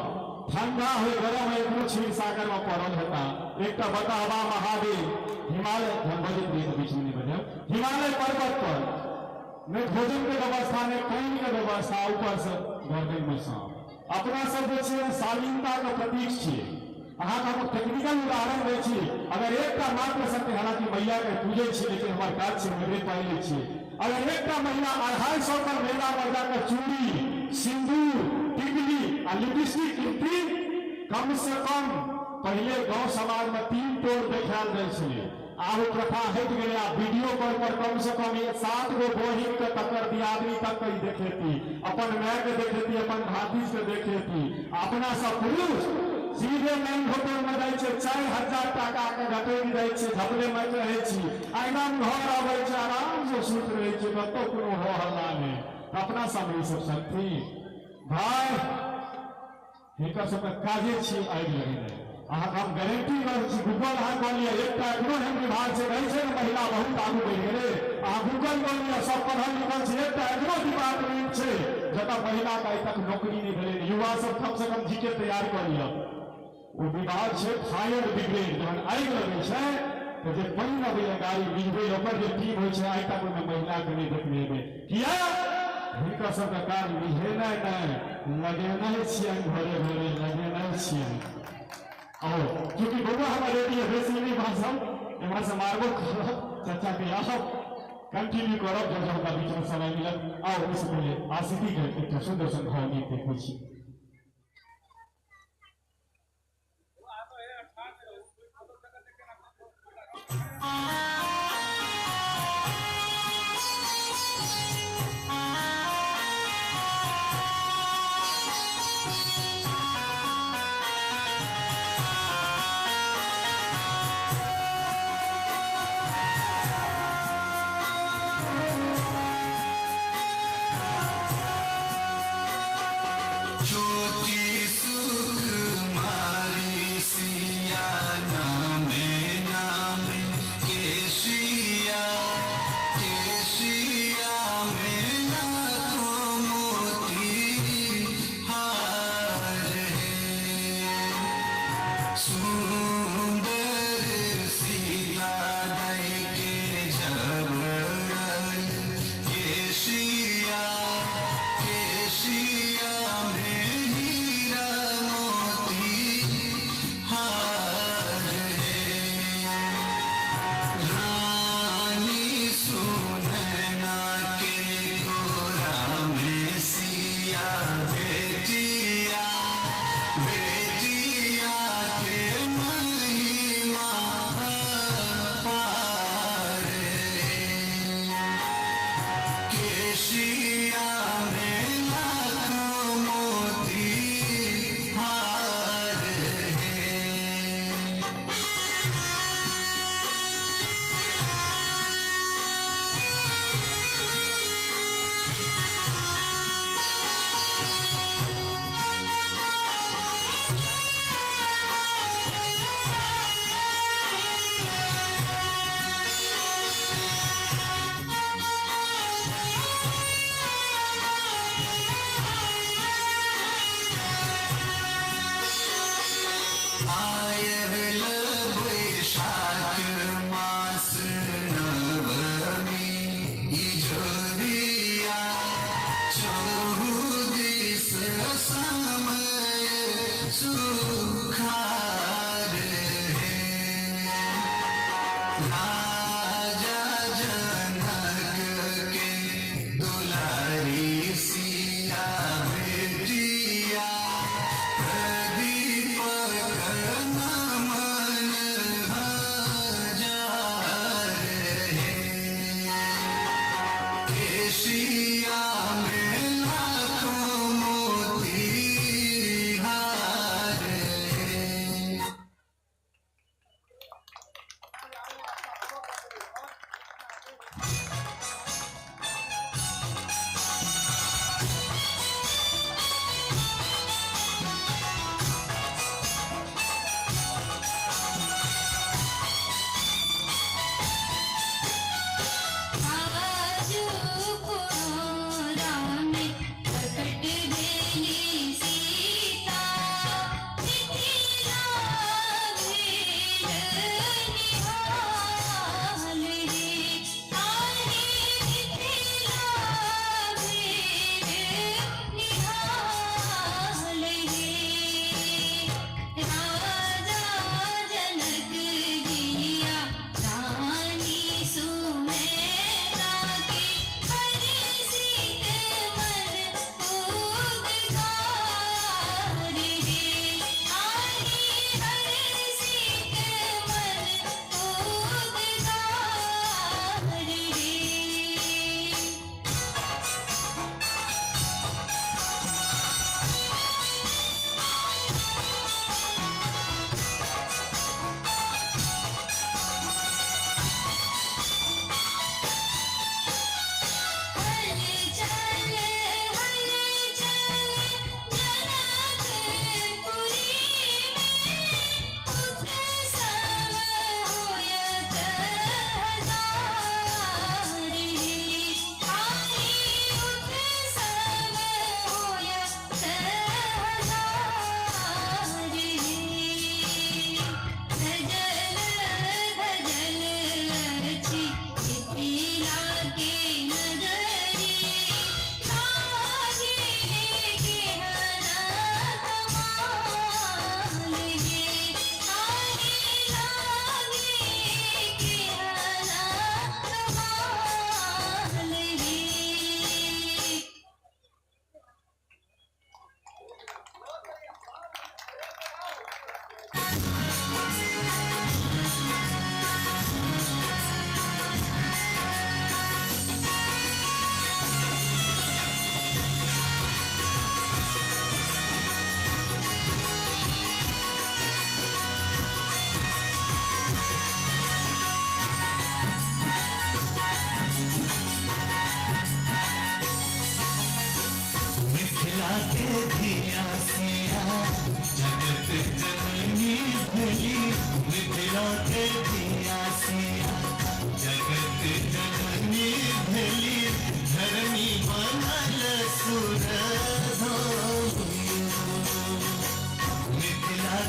ठंडा हो गरम हो कोनो क्षीर सागर में पड़ल हेता, एकटा बताहबा महादेव हिमालय हम बजैत रहियै तऽ बीच में नहि बजायब, हिमालय पर्वत पर नहि भोजन के व्यवस्था नहि पानि के व्यवस्था, ऊपर से गर्दन में सांप। अपना सब जे छियै शालीनता के प्रतीक छियै, अहाँके हम टेक्निकल उदाहरण दै छी, अगर एकटा मात्र शक्ति, हालांकि मैया के पूजै छी लेकिन हमर काज छै मेरे पाइ लै छी, अगर एकटा महिला 250 पर मेला पर जाकर चूड़ी सिंदूर टिकली आ लिपस्टिक कीनती, कम से कम पहिले गांव समाज में 3 टोल देखायल जाइ छलै, आब ओ प्रथा हटि गेलै, आब वीडियो कॉल पर कम से कम 7 गो बहिन के तकर दियादनी तक के देखेती, अपन माय के देखेती, अपन भातिज के देखेती। अपना सब पुरुष सीधे लाइन होटल में जाइ छै, 4000 टाका के घटैत जाइ छै, झपले में रहै छी, आइना में घर आबै छै, आराम से सुति रहै छै, कतौ कोनो हो हल्ला नहि। अपना सब ई सब शक्ति भाई हिनकर सबके काजे छी आगि लगेनाइ। अहाँके हम गारंटी रहै छी, गूगल अहाँ कऽ लिअ, एकटा एखनो एहन विभाग छै, कहै छै ने महिला बहुत आगू बढ़ि गेलै, अहाँ गूगल कऽ लिअ, सब पढ़ल लिखल छै, एकटा एखनो डिपार्टमेंट छै जतऽ महिलाके आइ तक नौकरी नहि भेलै, युवा सब कम से कम जीके तैयार कऽ लिअ, ओ विभाग छै फायर ब्रिगेड, जहन आगि लगै छै तऽ जे पानि अबैया गाड़ी मिझबै ओकर जे टीम होइ छै, आइ तक ओहिमे महिलाके नहि देखने हेबै, किया हिनकर सबके काज मिझेनाइ नहि, लगेनाइ छियनि, घरे घरे लगेनाइ छियनि। और चूँकि बउआ हमर रेडी है, बेसी नहि बाजब, एम्हर से मारबो करब चाचा के, आब कंटिन्यू करब जब जब हमरा बीचमे समय मिलत। आओ ओहिसँ पहिले आशिकी के एकटा सुन्दर सन भाव गीत देखै छी।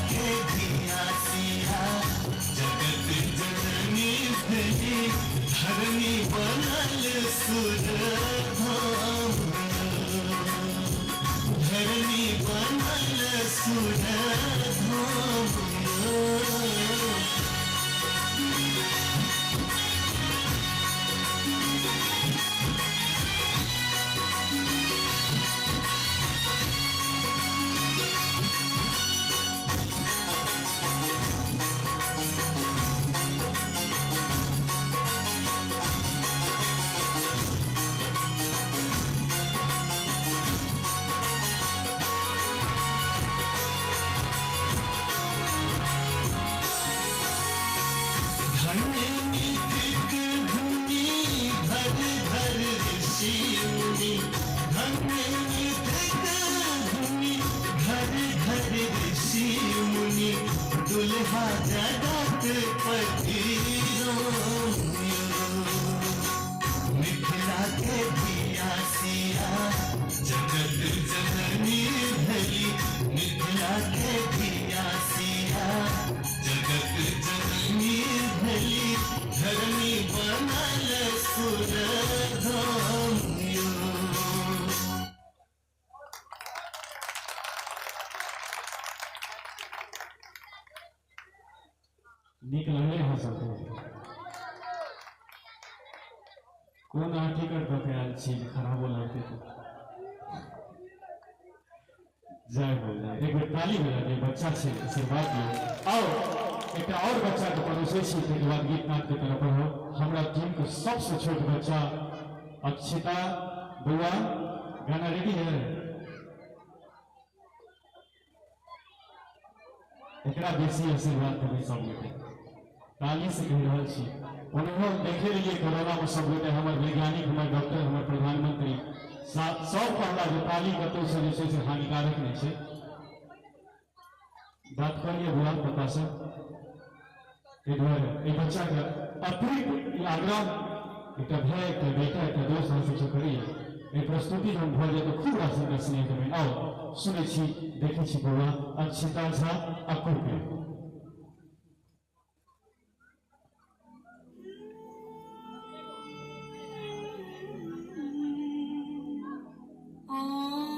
के धिया सिया जगत जननी भेली धरनी बनल सुर धाम, धरनी बनल सुर धाम। धन्य भूमि घर घर ऋषि मुनि, धन्य भूमि घर घर ऋषि मुनि, दुल्हा जगत पति मिथिला के धिया सिया जगत जननी भली, मिथिला के धिया सिया जगत जननी भली, धरनी बनल सुर धाम। नीक लगलै अहाँ सबके? कोन अहाँ टिकट दऽ के आयल छी जे खराबो लगतै तऽ? जय हो जय। एक बेर ताली बजा दियौ, बच्चा छै, आशीर्वाद दियौ। आओ एकटा और बच्चा के परोसै छी, ताहिके बाद गीत नाद के तरफ बढ़ो। हमरा टीम के सबसे छोट बच्चा अक्षिता बउआ, गाना रेडी है? एकरा बेसी आशीर्वाद देबै सब गोटे, ताली से कहि रहल छी। ओनाहो देखे लेलियै कोरोना में सब गोटे, हमर वैज्ञानिक, हमर डॉक्टर, हमर प्रधानमंत्री सब कहला जे ताली कतौ से जे छै से हानिकारक नहि छै। बात करिए बुआ पप्पा से, ताहि दुआरे एहि बच्चा के अतिरिक्त ई आग्रह, एकटा भाय, एकटा बेटा, एकटा दोस्त अहाँ सबसँ करैए, एहि प्रस्तुति जहन भऽ जाय तऽ खूब रास हिनका स्नेह देबै। आउ सुनै छी, देखै छी बौआ अक्षिता झा अक्कू के। Oh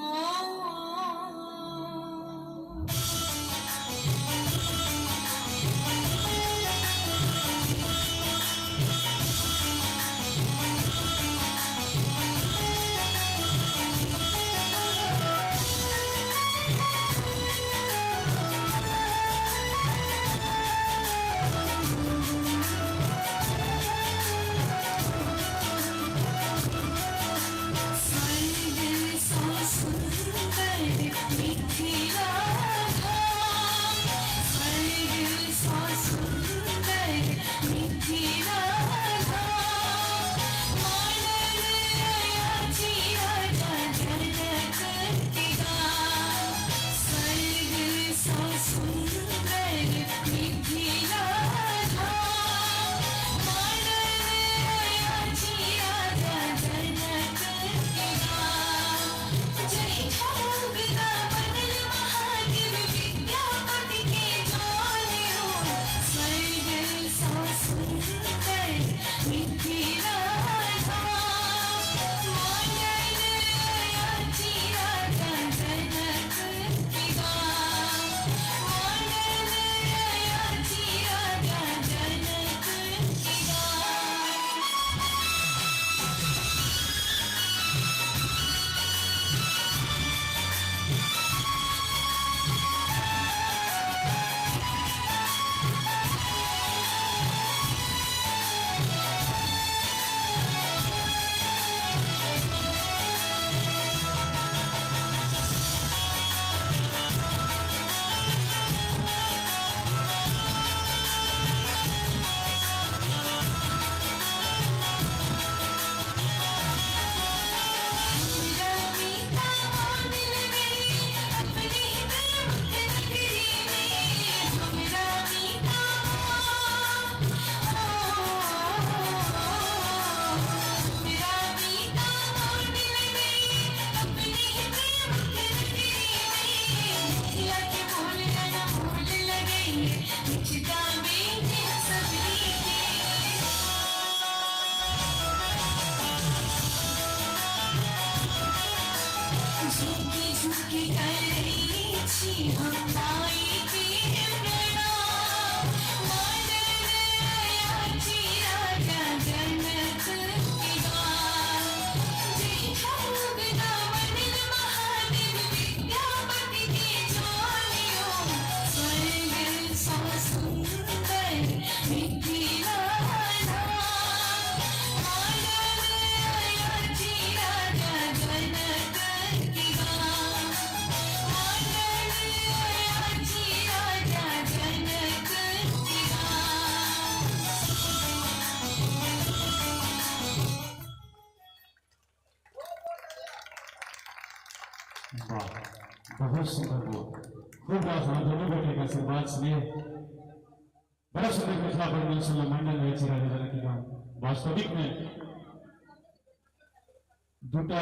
हम माई के प्रणाम। मानल अयाची राजा जनक के गान। जेठा उगना बनल महादेव विद्यापति के जानियो। स्वर्ग सा सुंदर मिथिला धाम। मानल अयाची राजा जनक के गान। मानल अयाची राजा जनक के गान। वाह, बहुत सुंदर बोल, खूब रास हम दोनों गोटे के आशीर्वाद स्नेह। बड़ा सुंदर मिथिला वर्णन सुनल मंडल रहै छै राजा जनक गाम। वास्तविक में दूटा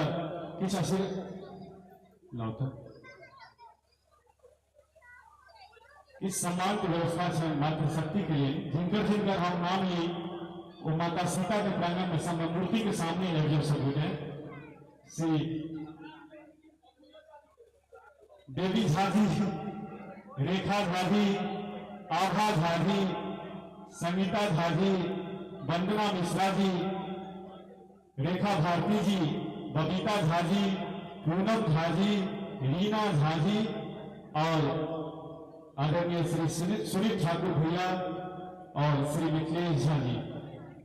किछु आशीर्वाद लाउ तऽ इस सम्मान के व्यवस्था छै मातृशक्ति के लिए। जिनकर जिनकर हम नाम ली वो माता सीता के प्रांगण में सामने मूर्ति के सामने आबि जाउ सब गोटे। श्री बेबी झाजी, रेखा झाजी, आभा झाजी, संगीता झाजी, वंदना मिश्रा जी, रेखा भारती जी, बबीता झाजी, पूनम झाजी, रीना झाजी और आदरणीय श्री सुनील ठाकुर भैया और श्री मिथिलेश झा जी,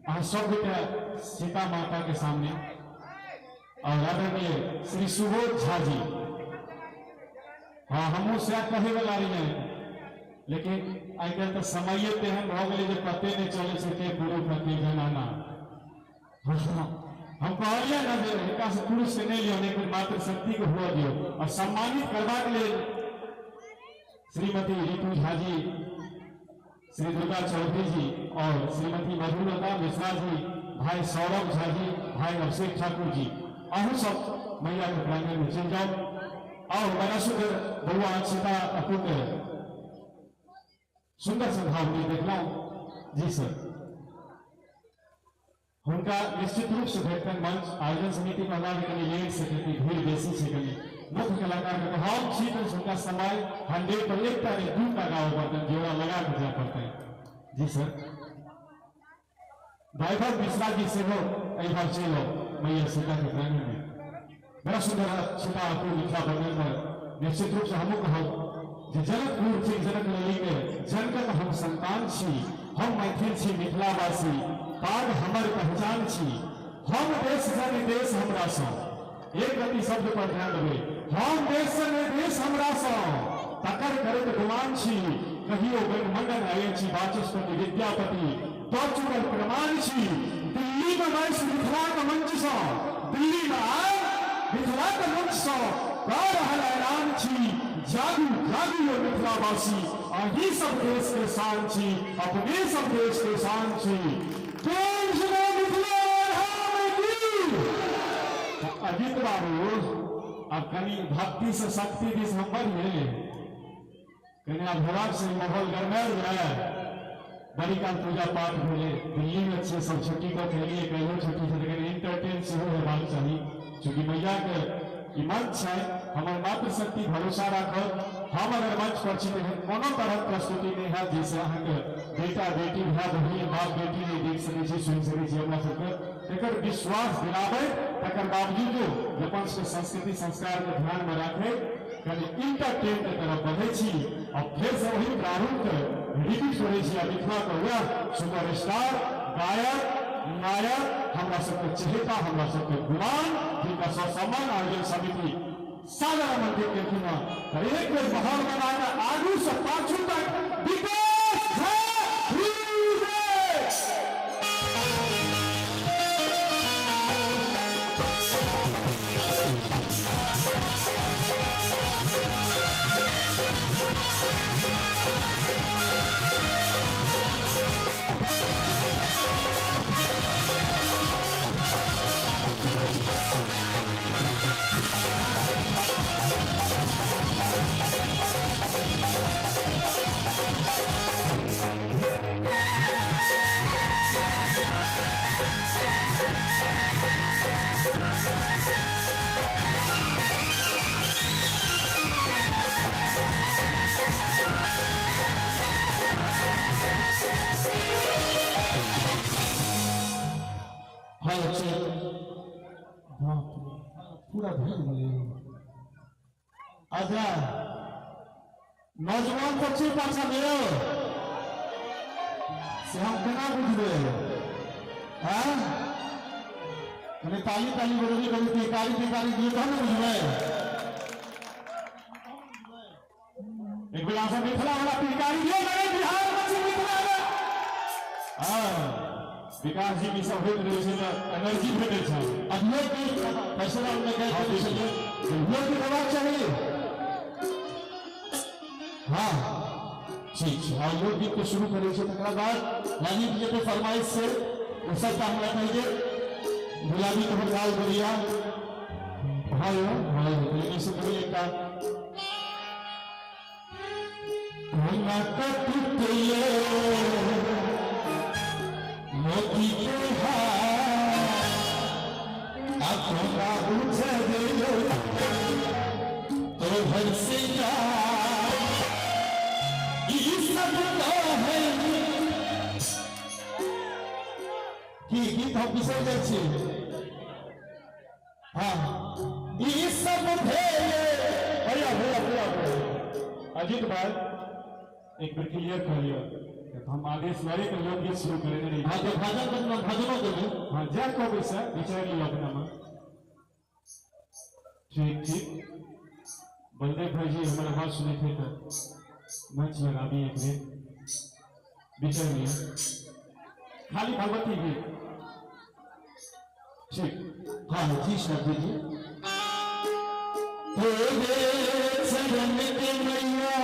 अहाँ सब गोटे सीता माता के सामने। और आदरणीय श्री सुबोध झा जी, हाँ हमहूँ सएह कहे वाला रहियै, लेकिन आइ काल्हि तऽ समये तेहन भऽ गेलै जे पते नहि चलै छै के पुरुष आ के जनाना। हाँ, हम कहलियै ने जे हिनका से पुरुष के नहि लियौ, लेकिन मातृशक्ति के हुअ दियौ। और सम्मानित करबाक लेल श्रीमती रितु झा जी, श्री दुर्गा चौधरी जी और श्रीमती मधुलता मिश्रा जी, भाई सौरभ झा जी, भाई अभिषेक ठाकुर जी, अहूँ सब मैया के प्रांगण में चलि जाउ। आओ बड़ा सुंदर बउआ सीता अपू के सुंदर सद्भाव देखलहुँ जी सर। हुनका निश्चित रूप से भेटतनि मंच। आयोजन समिति कहला जे कनि लेट से कनि भीड़ बेसी छै, कनि मुख्य कलाकार के हम छी तऽ हुनका समय 100 पर एकटा नहि दूटा गाबऽ पड़तनि, जोड़ा लगा के जाय पड़तनि। जी सर, वैभव मिश्रा जी सेहो एहिठाम चलि आउ मैया सीता के प्रांगण में। बड़ा सुंदर सीता अपू मिथिला वर्णन पर निश्चित रूप से हमहूँ कहब जे जनकपुर छी, जनक लली के जनकक हम संतान छी, हम मैथिल छी मिथिलावासी, पाग हमर पहचान छी, हम देश सन देश हमरा सँ। एक रति शब्द पर ध्यान देबै, हम देश सन देश हमरा सँ, तकर करैत गुमान छी, कहियो गणमंडन आयल छी वाचस्पति विद्यापति दऽ चुकल प्रमाण छी। दिल्ली में बैस मिथिलाक मंच सँ, दिल्ली में आयल मिथिलाक मंच सँ कऽ रहल ऐलान छी, जागू जागू यो मिथिलावासी, अहीं सब देश के शान छी, अपने सब देश के शान छी। मिथिला अजित बाबू, अब कनि भक्ति से शक्ति दिस हम बढ़िए, कनि आब हेबाक से माहौल गरमायल जाय। बड़ी काल पूजा पाठ भेलै, दिल्ली में छियै सब, छुट्टी कऽ के एलियै, कहियो छुट्टी छै, लेकिन एंटरटेन सेहो हेबाक चाही। चूँकि मैया के ई मंच छै, हमर मातृशक्ति भरोसा राखत। हम अगर मंच पर छी तऽ कोनो तरहक प्रस्तुति नहि हैत जाहिसँ अहाँके बेटा बेटी भाय बहिन बाप बेटी नहि देख सकै छी, सुनि सकै छी। हमरा सबके एकर विश्वास दिलाबैत, तकर बावजूदो अपन सबके संस्कृति संस्कार के ध्यान में राखैत कनि इंटरटेन के तरफ बढ़ै छी और फेर से वही प्रारूप के रिपीट करै छी। आ मिथिला के वएह सुपरस्टार गायक नायक हमरा सबके चहेता, हमरा सबके गुमान, जिनका ससम्मान आयोजन समिति सादर आमंत्रित केलखिन हँ, तऽ एक बेर माहौल बना कऽ आगू से पाछू तक विकास झा। पूरा भीड़ गेलै। अच्छा नौजवान सब छी पाछा मे यौ, से हम केना बुझबै? हाँ कनि ताली ताली बजबै, कनि टेकारी टेकारी दियौ तहन ने बुझबै। एक बेर अहाँ मिथिला वाला पिलकारी दियौ ने, बिहार में छी मिथिला में। हाँ विकास जी ई सब होइत रहै छै तऽ एनर्जी भेटै छै। अब लोकगीत फैसला में गए थे, लोकगीत होबाक चाही। हाँ ठीक छै, हाँ लोकगीत के शुरू करै छै, तकरा बाद राजीव जी के फरमाइश से ओ सबटा हमरा कहि देब। गुलाबी तोहर लाल गोरिया, हाँ यौ हाँ यौ, लेकिन से कभी एकटा कोना टूटले मोती के हार, आ कोना उजरले तोहर सिंगार, ई सब है की गीत हम बिसरि जाइ छी। हाँ ई सब भेले। भैया भैया भैया भैया अजीत भाई एक बेर क्लियर कर लियो, हम आदेश लड़े के लोकगीत शुरू करे रही। हाँ तो भजन बजना भजनो देबै। हाँ जय कहबै सर, विचार लियो अपना में। ठीक ठीक बलदेव भाई जी हमारे आवाज सुने थे तो मंच लगाबी एक बेर, विचार लियो खाली भगवती गीत। ठीक हाँ जी सर जी जी। तेरे चरण के मैया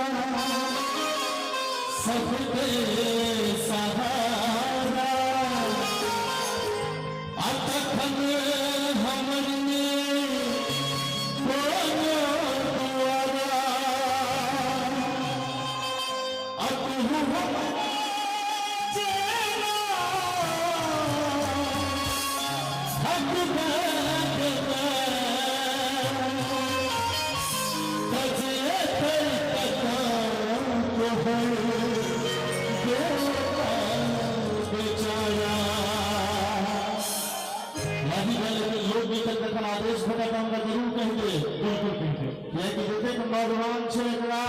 सबके सहारा, अतखन हमर में कोनो दुआरा, अतहु हम जेना आदेश भेटत हमरा जरूर कहि देब। बिल्कुल कहि देब, कियाकि जतेक नौजवान छै एकरा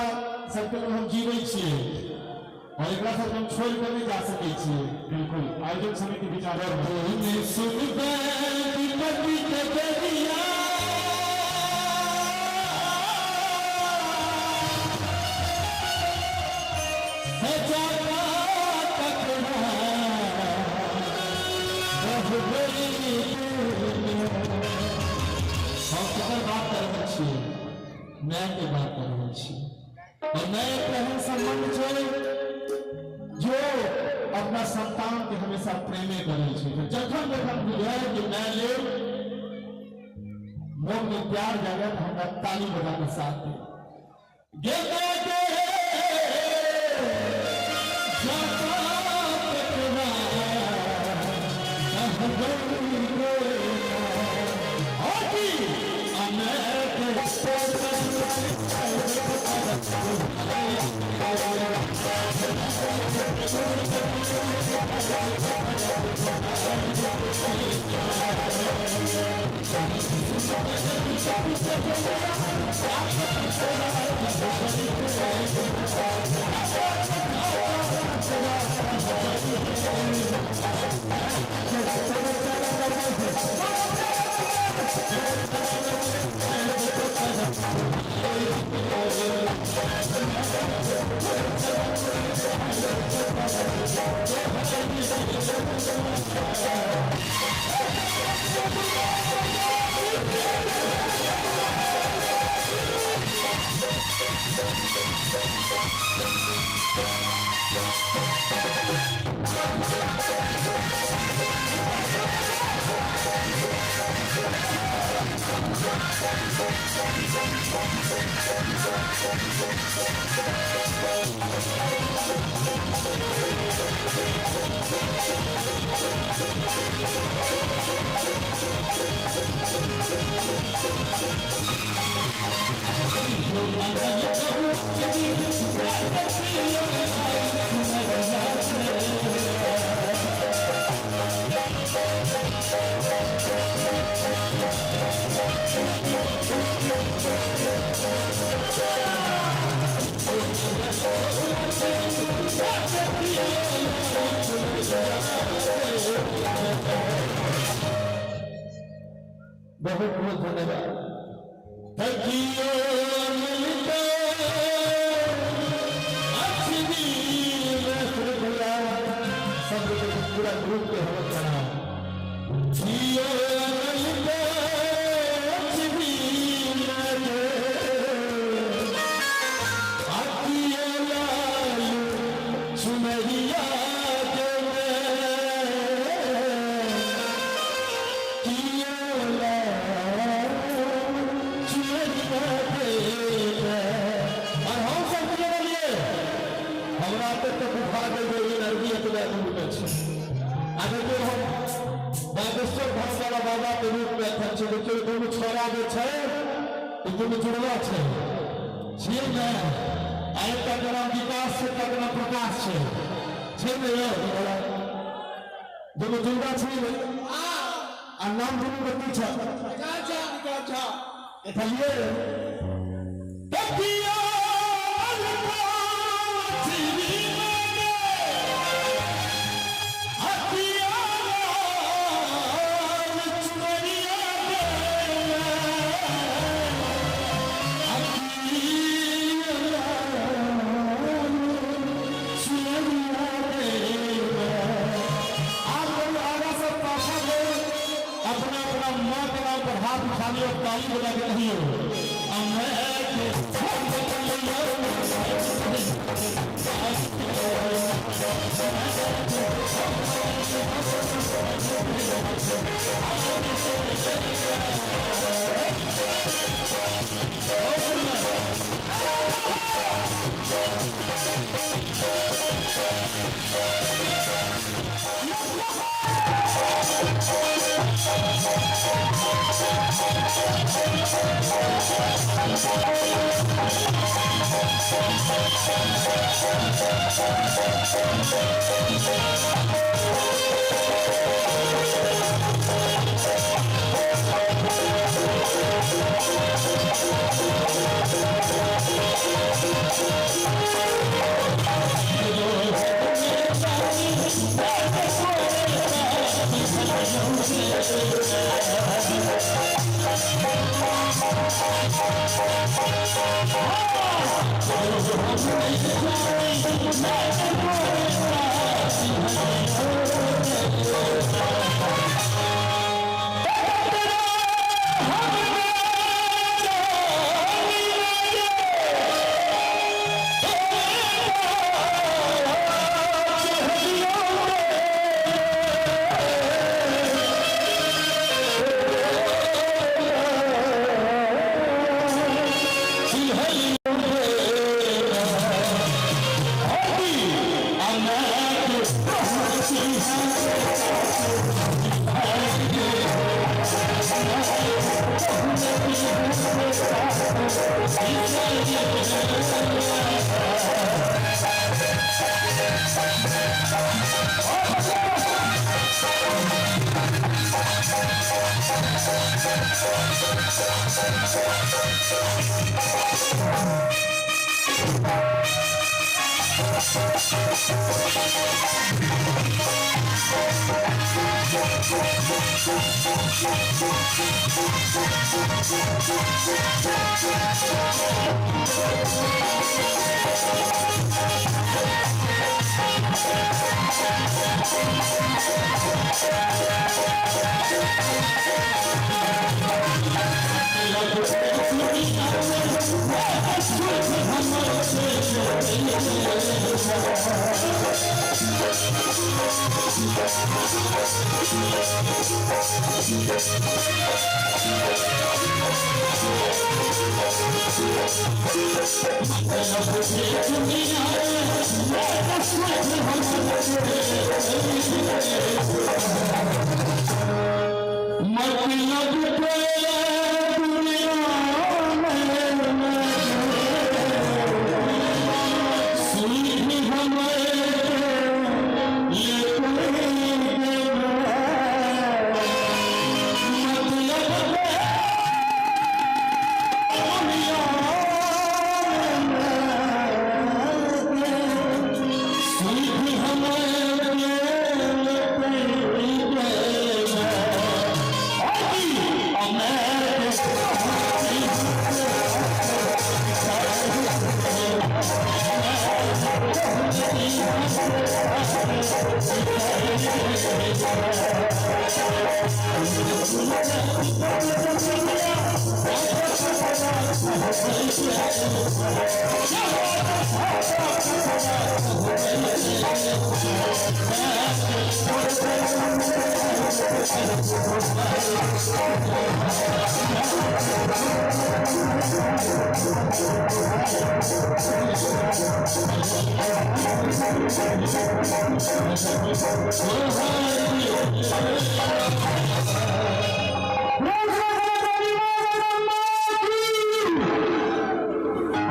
सबके लेल हम जीबै छियै और एकरा सबके हम छोड़ि कऽ नहि जा सकै छियै। बिल्कुल आयोजन समिति विचार सुनबै विपत्ति के बेरिया, हम केकर बात कर रहल छियै? न्याय के बात कर रहल छियै। और न्याय एक एहन संबंध छै जो अपना संतान के हमेशा प्रेमे करै छै। जखन जखन बुझाय कि न्याय लेल मोन में प्यार जागे तो हमरा ताली बजा के साथ दे। बहुत बहुत धन्यवाद। तकियो मिलते अछनी में भैया सब पूरा ग्रुप के हम प्रणाम। जियो मिलते अछनी में अकियो लाल सुनरिया बागेश्वर धाम वाला बाबा के रूप में एखन छै। देखियौ दुनू छोरा जे छै दुनू जुड़वा छै छियै ने, आ एकटा के नाम विकास छै, एकटा के नाम प्रकाश छै, छै ने यौ? दुनू जुड़वा छै ने, आ नाम दुनू के की छै? देखलियै ताली बजा के नहीं हो। मतलब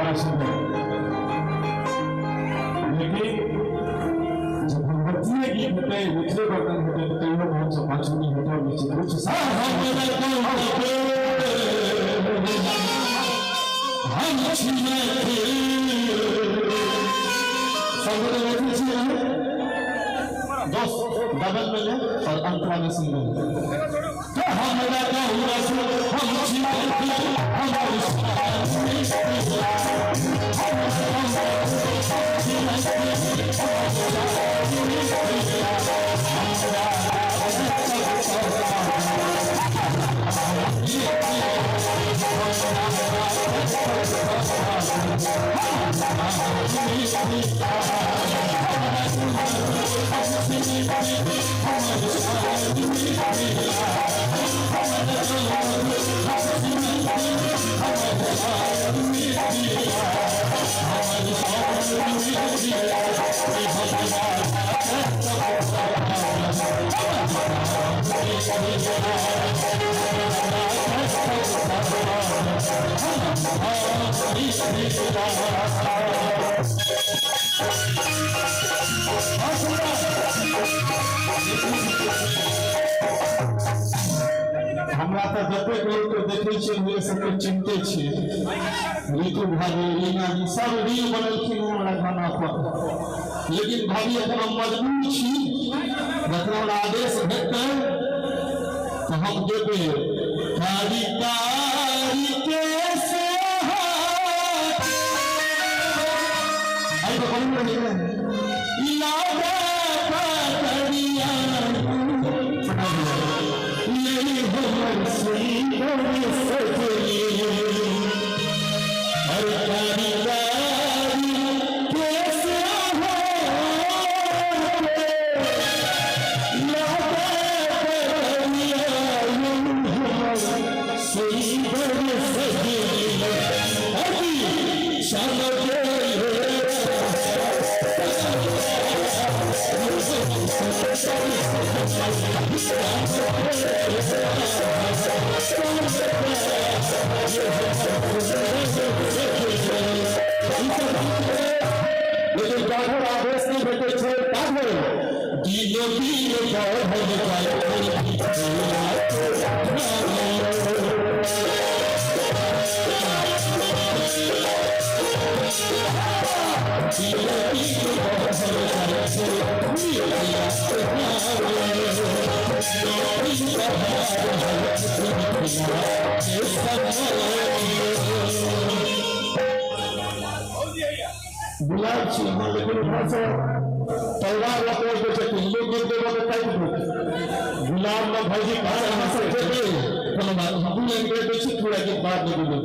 बड़ा सुंदर। लेकिन जब भगवतीय गीत होते हैं, मिथिले वर्णन होते हैं, तो कई लोग हमसे पाछू नहीं होता, निश्चित रूप से दोस्त डबल में ले और अंतरा में सिंगल। तो हमरा हमरा तऽ जतेक लोकके देखै छियै हुए सबके चिन्हते छियै। ऋतु भाभी, रीना जी सब रील बनेलखिन हँ हमरा गाना पर, लेकिन भाभी एखन हम मजबूर छी, जखन हमरा आदेश भेटतै तऽ हम देबै। कारी कारी केश आई तो बनी रही है लेकिन काठोर आदेश नहीं भेटै छै, काठोर दिनो दिन बढ़ल जाइ। गुलाब छी हाँ, लेकिन उम्हर से तलवार लऽ कऽ अबै छथिन, लोक गीत देबऽ तऽ काटि देत। गुलाब में भौजी कहाँ अहाँ सब जेबै, कोनो बात हम दू लाइन कहि दै छी, पूरा गीत बाद में बोलबै।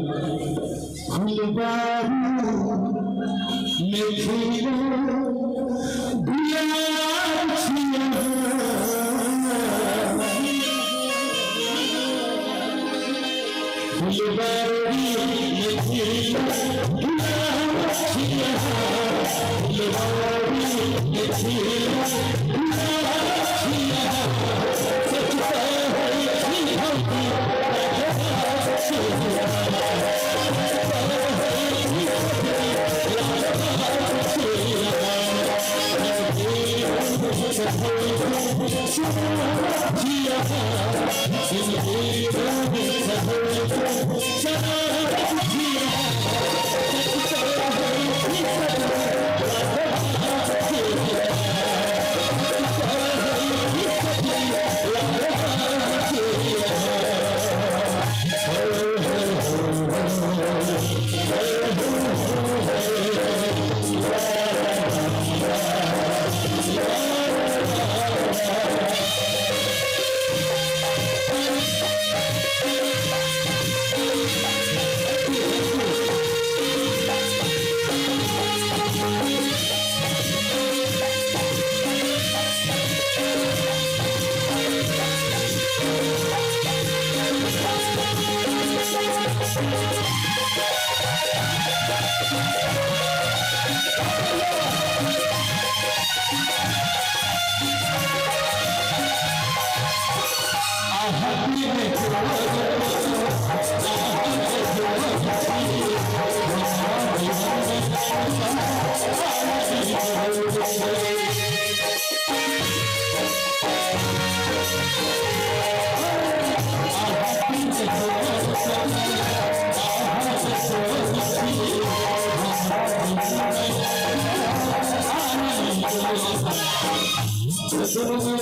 दोनों में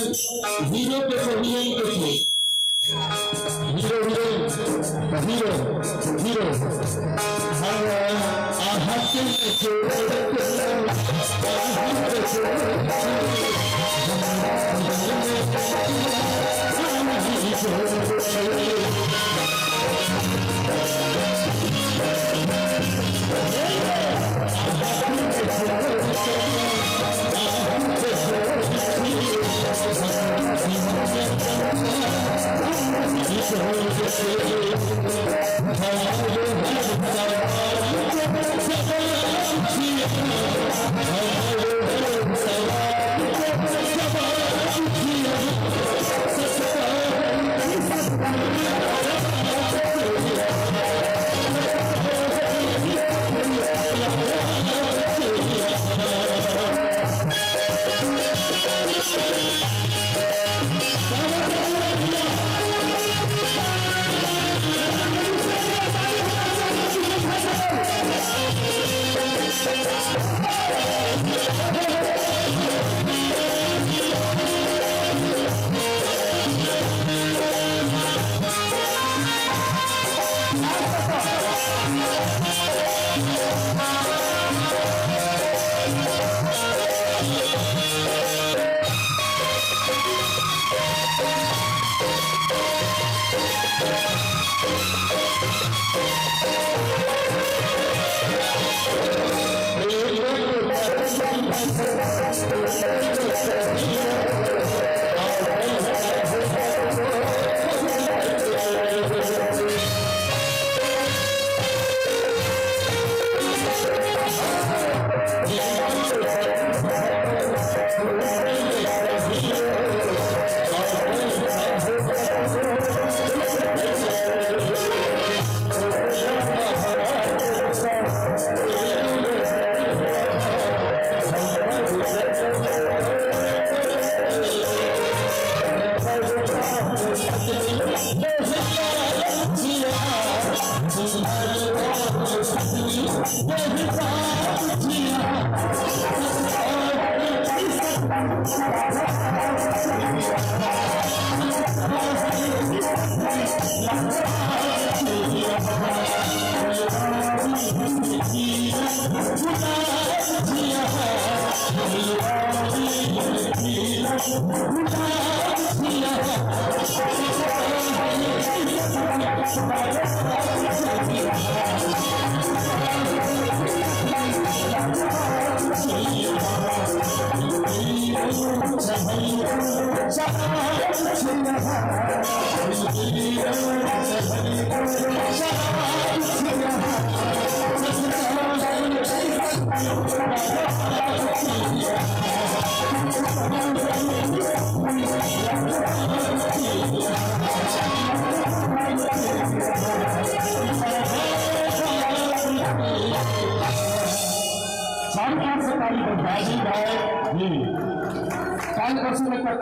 हीरो के से हीरोइन के थे, hero heroine hero hero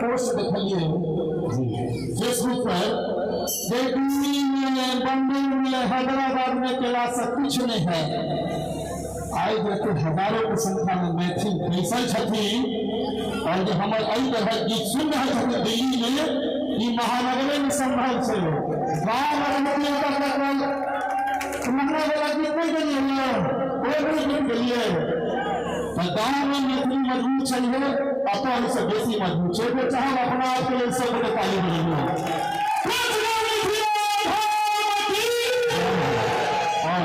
post देखलिए फेसबुक पर जे दिल्ली में, बम्बई में, हैदराबाद में केला से कुछ नहीं है। आइ देखो हजारों के संख्या में मैथिल बैसल छथिन और जे हमर एहि तरहक गीत सुन रहल छथिन दिल्ली में, ई महानगरे में संभव छै। गाँव में वाला गीत नहीं गेलिए, ओ गीत गेलिए। गाँव में मैथिली मजबूत छै, अपन से बेसी मजबूत छै। चाहब अपना आप के लेल सब गोटे ताली बजेबै। और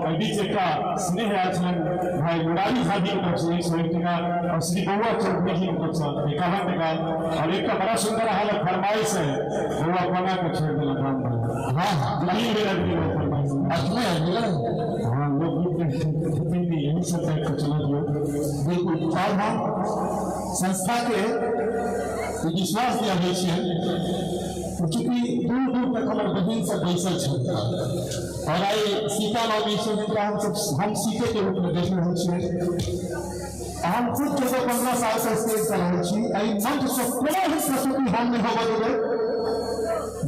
एहि बीच एकटा स्नेह आयल छलनि भाई मुरारी झा जी के तरफ से 101 टका और श्री बउआ चौधरी जी के तरफ से 51 टका और एकटा बड़ा सुंदर अहाँ लग फरमाइश है, बउआ कोना के छोड़ि देलक राम भाई। हाँ, फरमाइश अपने हाँ, लोकगीत यही सब टाइप के चलत हो। बिल्कुल। और हम संस्था के विश्वास दियाबै छियै, चूँकि दूर दूर तक हमर बहिन सब बैसल छथि और आइ सीता नवमी छै, जिनका हम सीते के रूप में देख रहल छियै। हम खुद 14-15 साल से स्टेज कर रहल छी। एहि मंच से कोनो भी प्रस्तुति हम नहि होबऽ देबै।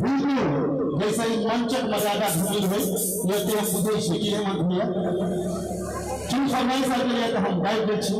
बिल्कुल जैसे ई मंचक मर्यादा घुमिल होइ, यदि हम बुझै छियै कि हेमंत भैया चूँकि फरमाइश आबि गेलै तऽ हम गाबि दै छी।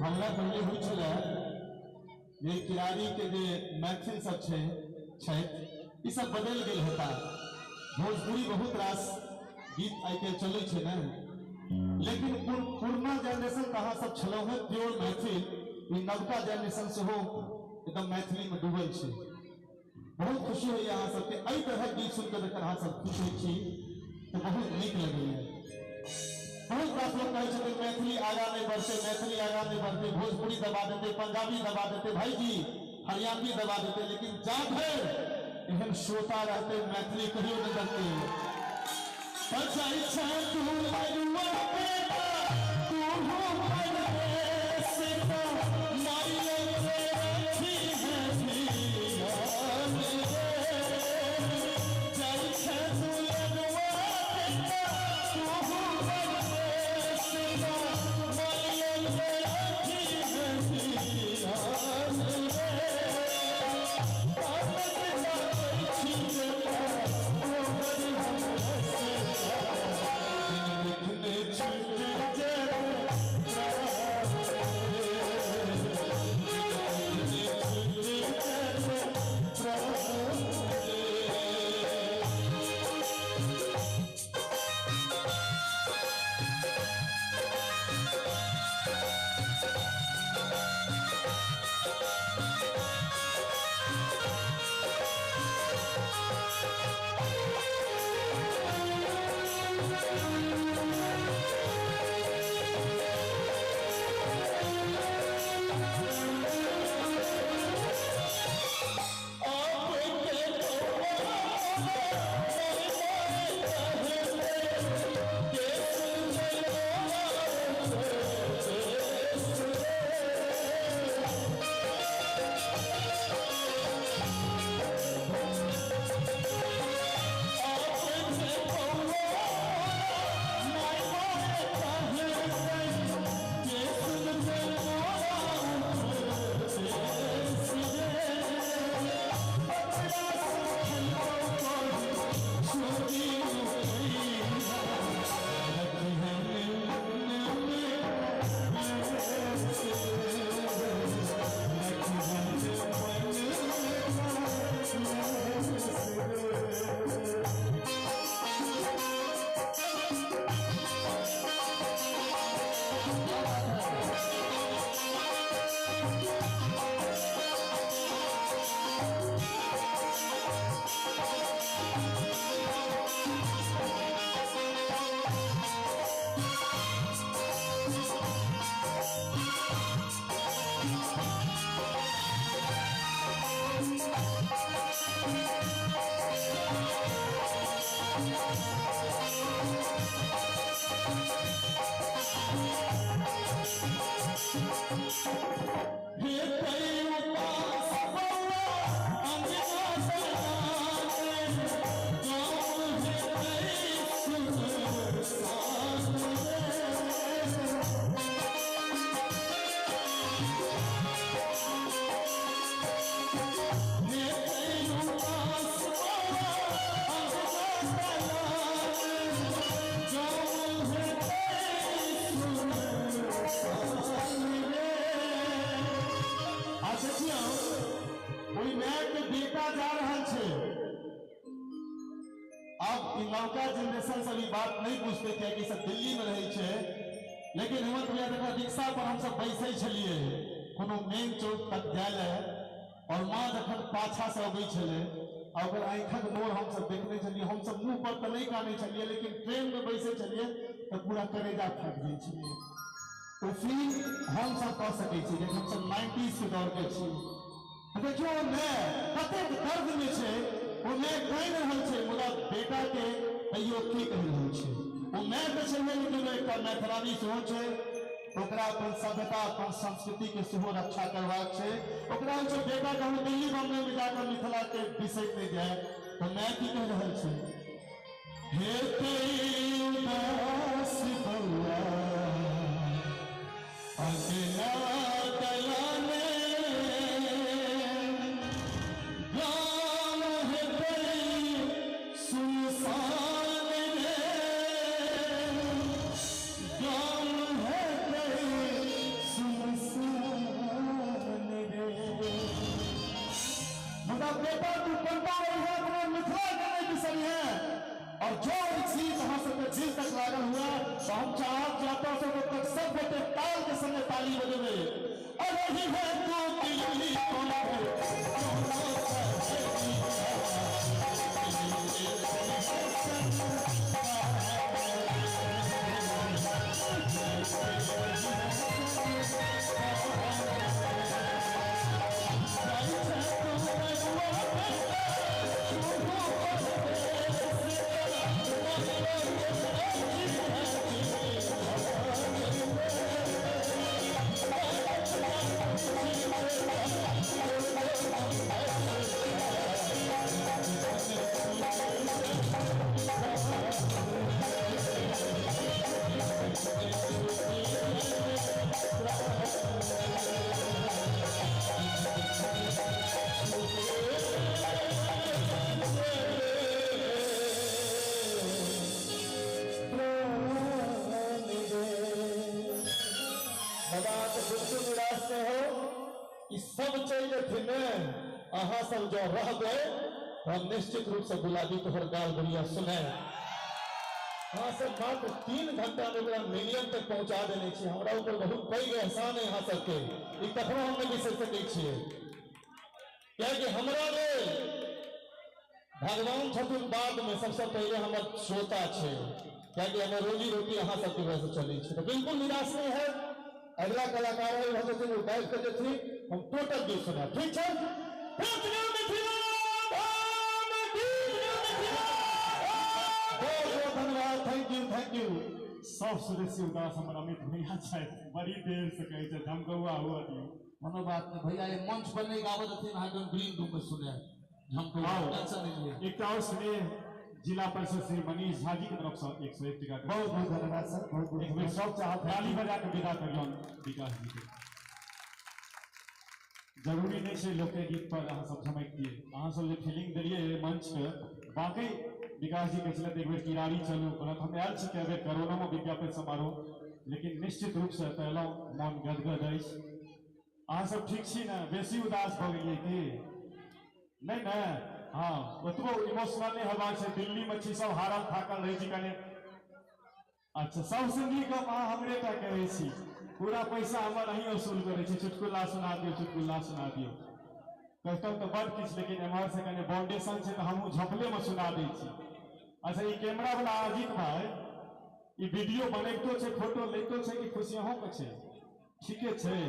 हमरा पहिले होइ छलै जे किरारी के जे मैथिल सब छै छथि ई सब बदलि गेल हेता। भोजपुरी बहुत रास गीत आइ काल्हि चलै छै ने, लेकिन पुरना जेनरेशन कहाँ सब छलहुँ हेँ प्योर मैथिल, ई नवका जेनरेशन सेहो एकदम मैथिली में डूबल छै। बहुत खुशी होइए अहाँ सबके एहि तरहक गीत सुनि कऽ जखन अहाँ सब खुश होइ छी तऽ बहुत नीक लगैए। बहुत रास लोग कहै छथिन मैथिली आगाँ नहीं बढ़ते, मैथिली आगाँ नहीं बढ़ते, भोजपुरी दबा देते, पंजाबी दबा देते, भाई जी हरियाणवी दबा देते, लेकिन जा धरि एहन श्रोता रहते मैथिली कहियो नहीं दबते। नवका जनरेशन सब ई बात नहीं बुझते कियाकि सब दिल्ली में रहे छे, लेकिन हेमंत भैया देखो रिक्शा पर हम सब बैसे छलिए कोनो मेन चौक तक जाय और माँ जखन पाछा से अबै छले और ओकर आँखक नोर हम सब देखने छलिए। हम सब मुँह पर तो नहीं काने छलिए, लेकिन ट्रेन में बैसे छलिए तो पूरा करेजा फाटि जाइ छलिए। तो फील हम सब कह सकै छी कि हम सब 90s के दौर के छी। देखियो मैं कतेक दर्द में छे, ओ मैं कहि रहल छै, मुदा बेटा के तैयो की कहि रहल छै। ओ मैं तऽ छै, लेकिन एकटा मैथिलानी सेहो छै, ओकरा अपन सभ्यता अपन संस्कृति के सेहो रक्षा करबाक छै। ओकरा होइ छै बेटा कहूँ दिल्ली बम्बई में जाकर मिथिला के बिसरि नहि जाय। तो मैं की कहि रहल छै, हे उदास बौआ अंगना दलाने बेटा तू बनता रही है अपने मिथिला के नहीं बिसरी है। और जो चीज जो रहबै तो हम निश्चित रूप से गुलाबी तोहर गाल बढ़िया सुने। अहाँ सब मात्र 3 घंटा में ओकरा मिलियन तक पहुंचा देने छी। हमरा ऊपर बहुत पैघ एहसान है अहाँ सबके, ई कखनो हम नहीं बिसरि सकै छियै, कियाकि हमरा लेल भगवान छथिन बाद में, सबसे पहले हमर श्रोता छै, कियाकि हमर रोजी रोटी अहाँ सबके वजह से चलै छै। तो बिल्कुल निराश नहीं है। अगला कलाकार है वह छथिन, ओ गायब कर जेथिन, हम टोटल गीत सुनाब, ठीक छै? बहुत बहुत धन्यवाद, thank you, thank you. सबसँ बेसी उदास हमर अमित भैया छथि, बड़ी देर से कहै छै धमकौआ हुआ दियौ। कोनो बात नहीं भैया, ये मंच पर नहीं गाबत हथिन, अहाँके हम ग्रीन रूम में सुने धमकौआ, टेंशन नहीं लिअ। एकटा और स्नेह जिला परिषद श्री मनीष झा जी के तरफ से 101 टका। बहुत बहुत धन्यवाद सर, बहुत बहुत एक बेर सब चाहत ताली बजा के विदा करियौन विकास जी के। जरूरी नहीं छै लोक के गीत पर अहाँ सब झमकि दियै, अहाँ सब जे फीलिंग देलियै मंच के, वाकई विकास जी कहै छलथि एक बेर किरारी चलू, ओना हम आयल छी कए बेर करोना में विज्ञापन समारोह, लेकिन निश्चित रूप से एतऽ एलहुँ मन गदगद अछि। अहाँ सब ठीक छी ने? बेसी उदास भऽ गेलियै की नहीं ने? हाँ, ओतबो इमोशनल नहीं होबाक छै। दिल्ली में छी सब हारल थाकल रहै छी कने। अच्छा, सबसँ नीक गप अहाँ हमरे टा कहै छी, पूरा पैसा हमर अहीं वसूल करै छी, चुटकुला सुना दियौ, चुटकुला सुना दियौ। कहतहुँ तऽ बड किछु, लेकिन एम्हर से कने फाउंडेशन छै तऽ हमहूँ झपलेमे सुना दै छी। अच्छा, ई कैमरा वाला अजीत भाई, ई वीडियो बनैतो छै, फोटो लैतो छै कि खुशी अहूँके छै? ठीके छै,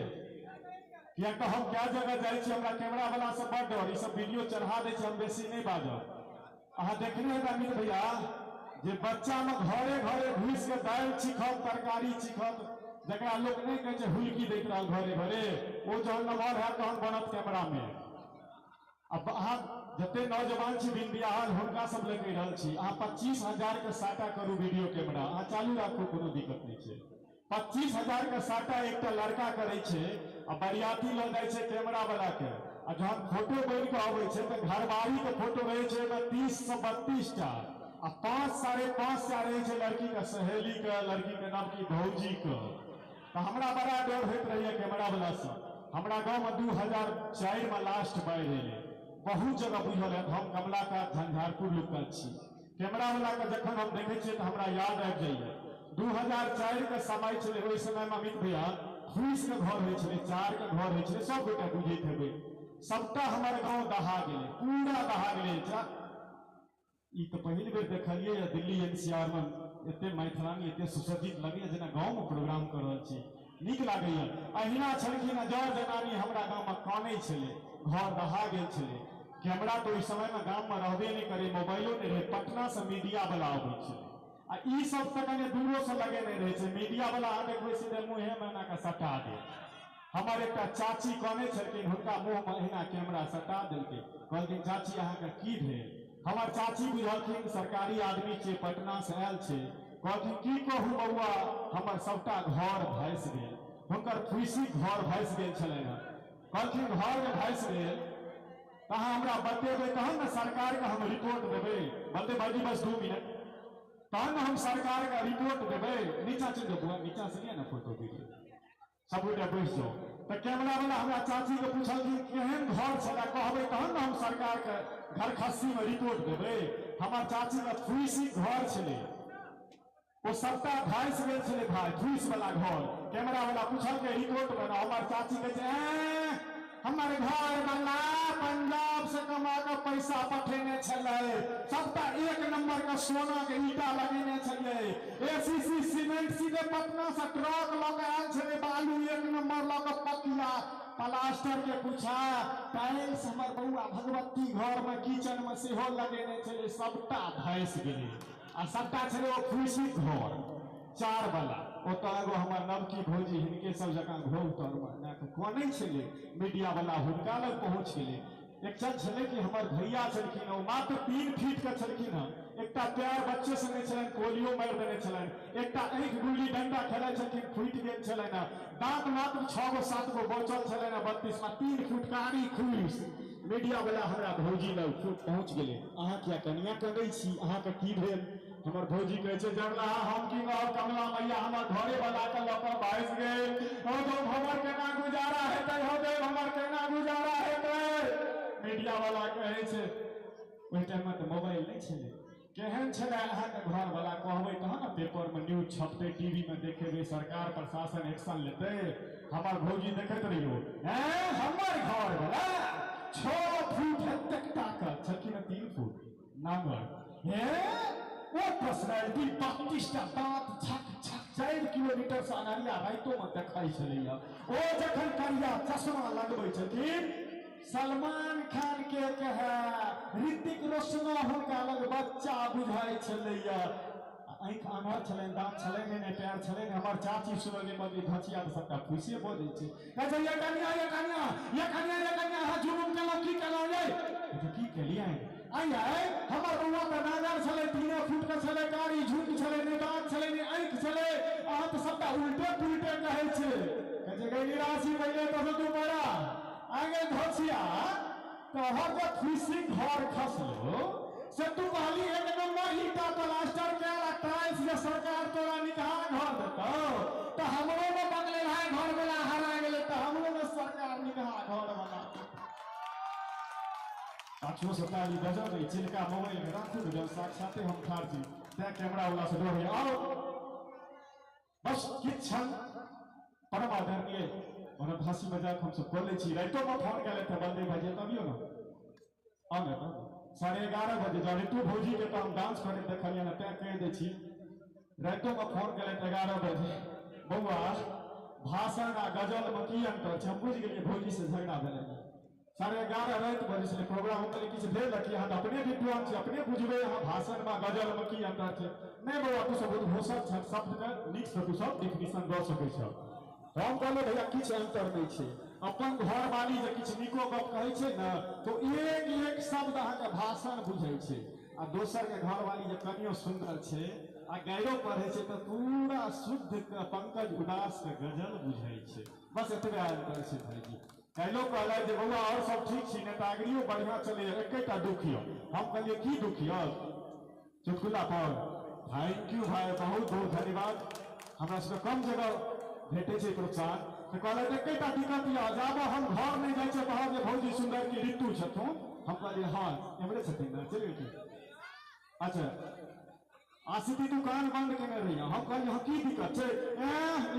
कियाक तऽ हम कए जगह जाइ छी, हमरा कैमरा वाला से बड डर, ई सब वीडियो चढ़ा दै छै, हम बेसी नहि बाजब। अहाँ देखने हेबै अमित भैया जे बच्चा में घरे घरे घुसि के दालि चीखत, तरकारी चीखत, जकरा लोक नहीं कहै छै हुलकी दैत रहल घरे घरे, ओ जहन नमहर हैत तहन बनत कैमरा में। अब अहाँ जते नौजवान छी बिन बियाहल, हुनका सब लए कहि रहल छी, अहाँ 25,000 के साटा करू वीडियो कैमरा, अहाँ चालू राखू, कोनो दिक्कत नहीं छै। 25,000 के साटा एकटा लड़का करै छै आ बरियाती लऽ जाइ छै कैमरा वाला के, आ जहन फोटो बनि कऽ अबै छै तऽ घरबारी के फोटो रहै छै ओहिमे 30 से 32 टा, आ 5 5.5 टा रहै छै लड़की के सहेली के, लड़की के नवकी भौजी के। तऽ हमरा बड़ा डर होइत रहैया कैमरा वाला से। हमरा गाँव में 2004 में लास्ट बाढ़ि एलै, बहुत जगह बुझल है, हम कमला का झंझारपुर लोक छी। कैमरा वाला के जखन हम देखै छियै तऽ हमरा याद आबि जाइए 2004 के समय छलै। ओहि समय में अमित भैया फूस के घर होइ छलै, चार के घर होइ छलै, सब गोटा बुझैत हेबै। सबटा हमर गाँव दहा गेलै, पूरा दहा गेलै। ई तऽ पहिल बेर देखलियै दिल्ली एनसीआर में एते मैथिलानी एते सुसज्जित लगैया जेना गाँव में प्रोग्राम कर रहल छी, नीक लागैया। अहिना छलखिन जर जनानी हमरा गाँव में कानै छलै, घर दहा गेल छलै। कैमरा तऽ ओहि समय में गाम में रहबे नहि करै, मोबाइलो नहि रहै, पटना से मीडिया वाला अबै छलै, आ ई सब तऽ कने दूरो से लगेने रहै छै। मीडिया वाला अहाँ देखबै सीधे मुँहे में एना कऽ सटा देत। हमर एकटा चाची कहने छलखिन, हुनका मुँह में अहिना कैमरा सटा देलकै, कहलखिन चाची अहाँके की भेल? हमर चाची बुझलखिन सरकारी आदमी छै, पटना से आयल छै, कहलखिन की कहू बौआ, हमर सबटा घर भसि गेल। हुनकर फुसी घर भसि गेल छलनि हँ। कहलखिन घर जे भसि गेल तऽ अहाँ हमरा बतेबै तहन ने सरकारके हम रिपोर्ट देबै। बलदेव भाईजी बस 2 मिनट, तहन ने हम सरकारके रिपोर्ट देबै। नीचा चलि जाउ बौआ, नीचा से लिअ ने फोटो वीडियो, सब गोटा बैस जाउ। तऽ कैमरा वाला हमरा चाची के पूछलखिन केहन घर छलै कहबै तहन ने हम सरकारके घरखस्सी में रिपोर्ट देबै। हमर चाची के फुसी घर छलै, ओ सबटा भसि गेल छलै भाई, फूस वाला घर। कैमरा वाला पूछलकै रिपोर्ट बनाउ, हमर चाची कहै छै हमर घर वाला पंजाब से कमा के पैसा पठेने छलै, सबटा 1 नंबर के सोना के ईटा लगेने छलियै, एसीसी सीमेंट सीधे पटना से ट्रक लऽ के आयल छलै, बालू 1 नंबर लऽ के पकिया, प्लास्टर के पूछा, टाइल्स हमर बौआ भगवती घर में किचन में सेहो लगेने छलै, सबटा भसि गेलै। आ सबटा छलै ओ फूसी घर चार वाला। ओतऽ एगो हमर नवकी भौजी हिनके सब जकाँ घोघ तरमे एना कऽ कनै छलै, मीडिया वाला हुनका लग पहुँच गेलै। एकटा छलै कि हमर भैया छलखिन, ओ मात्र 3 फीट के छलखिन हँ, एकटा पैर बच्चे से नहि छलनि, पोलियो मारि देने छलनि, एकटा आँखि गुल्ली डंडा खेलाइ छलखिन फूटि गेल छलनि हँ, दाँत मात्र 6 गो 7 गो बचल छलनि हँ 32 में, 3 फुट कारी खुश। मीडिया वाला हमरा भौजी लग पहुँच गेलै, अहाँ किया कनिया कनै छी, अहाँके की भेल? हमर भौजी कहै छै जरला हम की कहब, कमला मैया हमर घरे वाला के लऽ कऽ भासि गेल, हो देव हमर केना गुजारा हेतै, हो देव हमर केना गुजारा हेतै। मीडिया मीडिया वाला कहै छै। ओहि टाइममे तऽ मोबाइल नहि छलै, केहन छलै अहाँके घरवाला कहबै तहन ने पेपरमे न्यूज छपतै, टीवीमे देखेबै, सरकार प्रशासन एक्शन लेतै। हमर भौजी देखैत रहियो, ऐं हमर घरवाला 6 फुट एतेक ताकत छलखिन, 3 फुट नांगर, हे ओ पर्सनैलिटी 32टा दाँत झक झक 4 किलोमीटर से अनरिया राइतोमे देखै छलैया। ओ जखन करिया चश्मा लगबै छलखिन, सलमान खान के कहे ऋतिक रोशन हुनका लग बच्चा बुझाइ छलैया। आँखि आन्हर छलनि, दाँत छलनि नहि, पैर छलनि। हमर चाची सुनलियै बजली घचिया तऽ सबटा फूसे बजै छै, कहै छै ये कनिया ये कनिया ये कनिया ये कनिया अहाँ जुलुम केलहुँ की केलहुँ यै? की केलियै आइ आइ हमर बौआ तऽ नागर छलै, 3 फुट के छलै, कारी झुक छलै, नहि दाँत छलै नहि आँखि छलै, अहाँ तऽ सबटा उल्टे पुल्टे कहै छै। कहै छै गई निराशी पहिले तऽ तू बड़ा आगे घोसिया तोहर जे फूसी घर खसलो से तू कहली 1 नंबर ईटा प्लास्टर कयल आ टाइल्स जे सरकार तोरा निकहा घर देतौ, तऽ हमरो में बनले रहे घर वाला हरा गेलै तऽ हमरो में सरकार निकहा घर वाला। पाछू से ताली बजल नहीं, चिलका मोबाइल में राखू ने, जब साक्षाते हम ठाढ़ छी तैं कैमरा वाला से डर आओ। बस किछु क्षण परम आदरणीय और हंसी मजाक हम सब कऽ लै छी। राइतो में फोन कए लेते बलदेव भाई तबियो ना आउ ने, तब 11:30 बजे जब ऋतु भौजी के तो हम डांस करैत देखलियै ने तैं कहि दै छी। राइतो में फोन केलथि 11 बजे, बौआ भाषण आ गजल में की अंतर छै? हम बुझि गेलियै भौजी से झगड़ा भेलै। 11:30 राति बजे छलै प्रोग्राम, हम कहलियै किछु भेल कि अहाँ तऽ अपने विद्वान छी, अपने बुझबै अहाँ भाषण में गजल में की अंतर छै। नहि बौआ तू सब उद्घोषक छह, शब्दके नीकसँ तू सब डिफिनेशन दऽ सकै छह। हम कहलियै भैया किछु अंतर नहि छै, अपन घरवाली जे किछु नीको गप कहै छै ने तो एक एक शब्द अहाँके भाषण बुझै छै, आ दोसरके घरवाली जे कनियो सुन्दर छै आ गैरो पढ़ै छै तऽ पूरा शुद्ध पंकज उदास के गजल बुझै छै। बस एतबे अंतर छै भाईजी। काल्हिो कहलथि जे बौआ आओर सब ठीक छी, नेतागिरियो बढ़िआँ चलैए, एकेटा दुख यऽ। हम कहलियै की दुख यऽ? चुटकुला पर thank you भाई, बहुत बहुत धन्यवाद, हमरा सबके कम जगह भेटै छै प्रोत्साहन। तऽ कहलथि एकेटा दिक्कत यऽ, जाबऽ हम घर नहि जाइ छियै तहन जे भौजी सुन्दर की ऋतु छथुन। हम कहलियै हँ एम्हरे छथिन ने, चलि गेलखिन। अच्छा आशिकी दुकान बंद केने रहियै। हम कहलियै हँ की दिक्कत छै?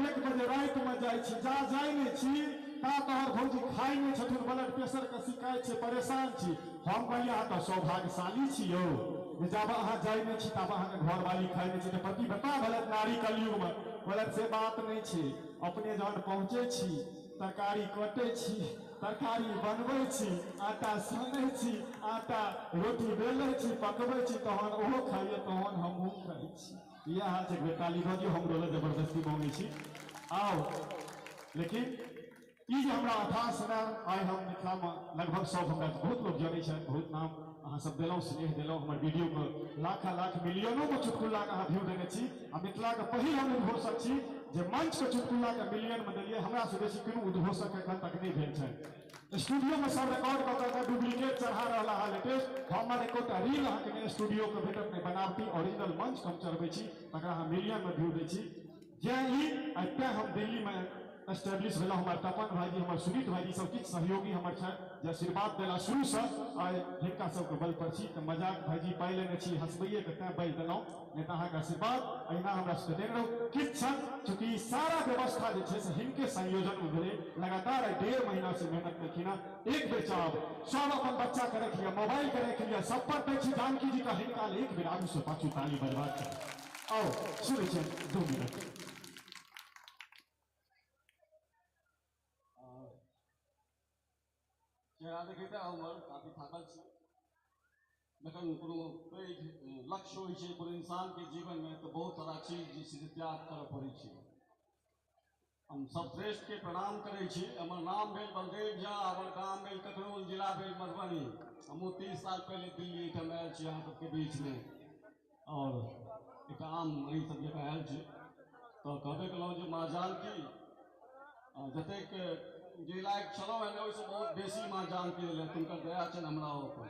1 बजे रातिमे जाइ छी, जा जाइ नहि छी ता तोहर भौजी खाइ नहि छथुन, ब्लड प्रेशर के शिकायत छै, परेशान छी। हम कहलियै अहाँ तऽ सौभाग्यशाली छी यौ, जे जाबऽ अहाँ जाइ नहि छी ताबऽ अहाँके घरवाली खाइ नहि छै। तऽ पतिव्रता भेलथि नारी कलयुगमे। बोलत से बात नहि छै, अपने जहन पहुँचै छी तरकारी कटै छी, तरकारी बनबै छी, आटा सनै छी, आटा रोटी बेलै छी, पकबै छी, तहन ओहो खाइए तहन हमहूँ खाइ छी। इएह छै ताली दऽ दियौ, हमरो लए जबरदस्ती मांगै छी। आउ लेकिन ई जे हमरा अथाह स्नेह आइ हम मिथिलामे लगभग सब हमरा बहुत लोक जनै छथि, बहुत नाम अहाँ सब देलहुँ, स्नेह देलहुँ, हमर वीडियोके लाख लाख मिलियनोमे चुटकुलाके अहाँ व्यू देने छी। आ मिथिलाके पहिल हम उद्घोषक छी जे मंचके चुटकुलाके मिलियनमे देलियै, हमरासँ बेसी कोनो उद्घोषक एखन तक नहि भेल छनि। स्टूडियोमे सब रिकॉर्ड कऽ कऽ डुप्लीकेट चढ़ा रहल अहाँ लेटेस्ट, हमर एकोटा रील अहाँके नहि स्टूडियोके भेटत, नहि बनावटी, ओरिजिनल मंच हम चढ़बै छी, तकरा अहाँ मिलियनमे व्यू दै छी। जेँ ई आइ तेँ हम दिल्लीमे एस्टेब्लिश भेलहुँ। हमर तपन भाईजी, हमर सुनीत भाईजी सब किछु सहयोगी हमर छथि जे आशीर्वाद देला शुरूसँ, आइ हिनका सबके बल पर छी। तऽ मजाक भाईजी पाइ लेने छी हँसबैएके तैँ बाजि देलहुँ, नहि तऽ अहाँके आशीर्वाद अहिना हमरा सबके देने रहू। किछु क्षण चूँकि सारा व्यवस्था जे छै से हिनके संयोजनमे भेलै, लगातार आइ 1.5 महीना से मेहनत केलखिन हँ। एक बेर चाहब सब अपन बच्चाके राखि लिअ, मोबाइलके राखि लिअ, सब पर दै छी जानकी जीके, हिनका एक बेर आगूसँ पाछू ताली बजबाक चाही। आउ सुनै छियनि 2 मिनट। चेहरा देखैते हमर काफी थाकल छी। जखन कोनो पैघ लक्ष्य होइ छै कोनो इंसानके जीवनमे तऽ बहुत सारा चीज जे छै से त्याग करऽ पड़ै छै। हम सब श्रेष्ठके प्रणाम करै छी। हमर नाम भेल बलदेव झा, हमर गाम भेल ककरौल, जिला भेल मधुबनी। हमहूँ 30 साल पहिले दिल्ली एहिठाम आयल छी अहाँ सबके बीचमे, आओर एकटा आम अहीं सब जकाँ आयल छी। तऽ कहबे केलहुँ जे माँ जानकी जतेक जे लायक छलहुँ हेँ ओहिसँ बहुत बेसी माँ जानकी देलथि, हुनकर दया छनि हमरा ऊपर।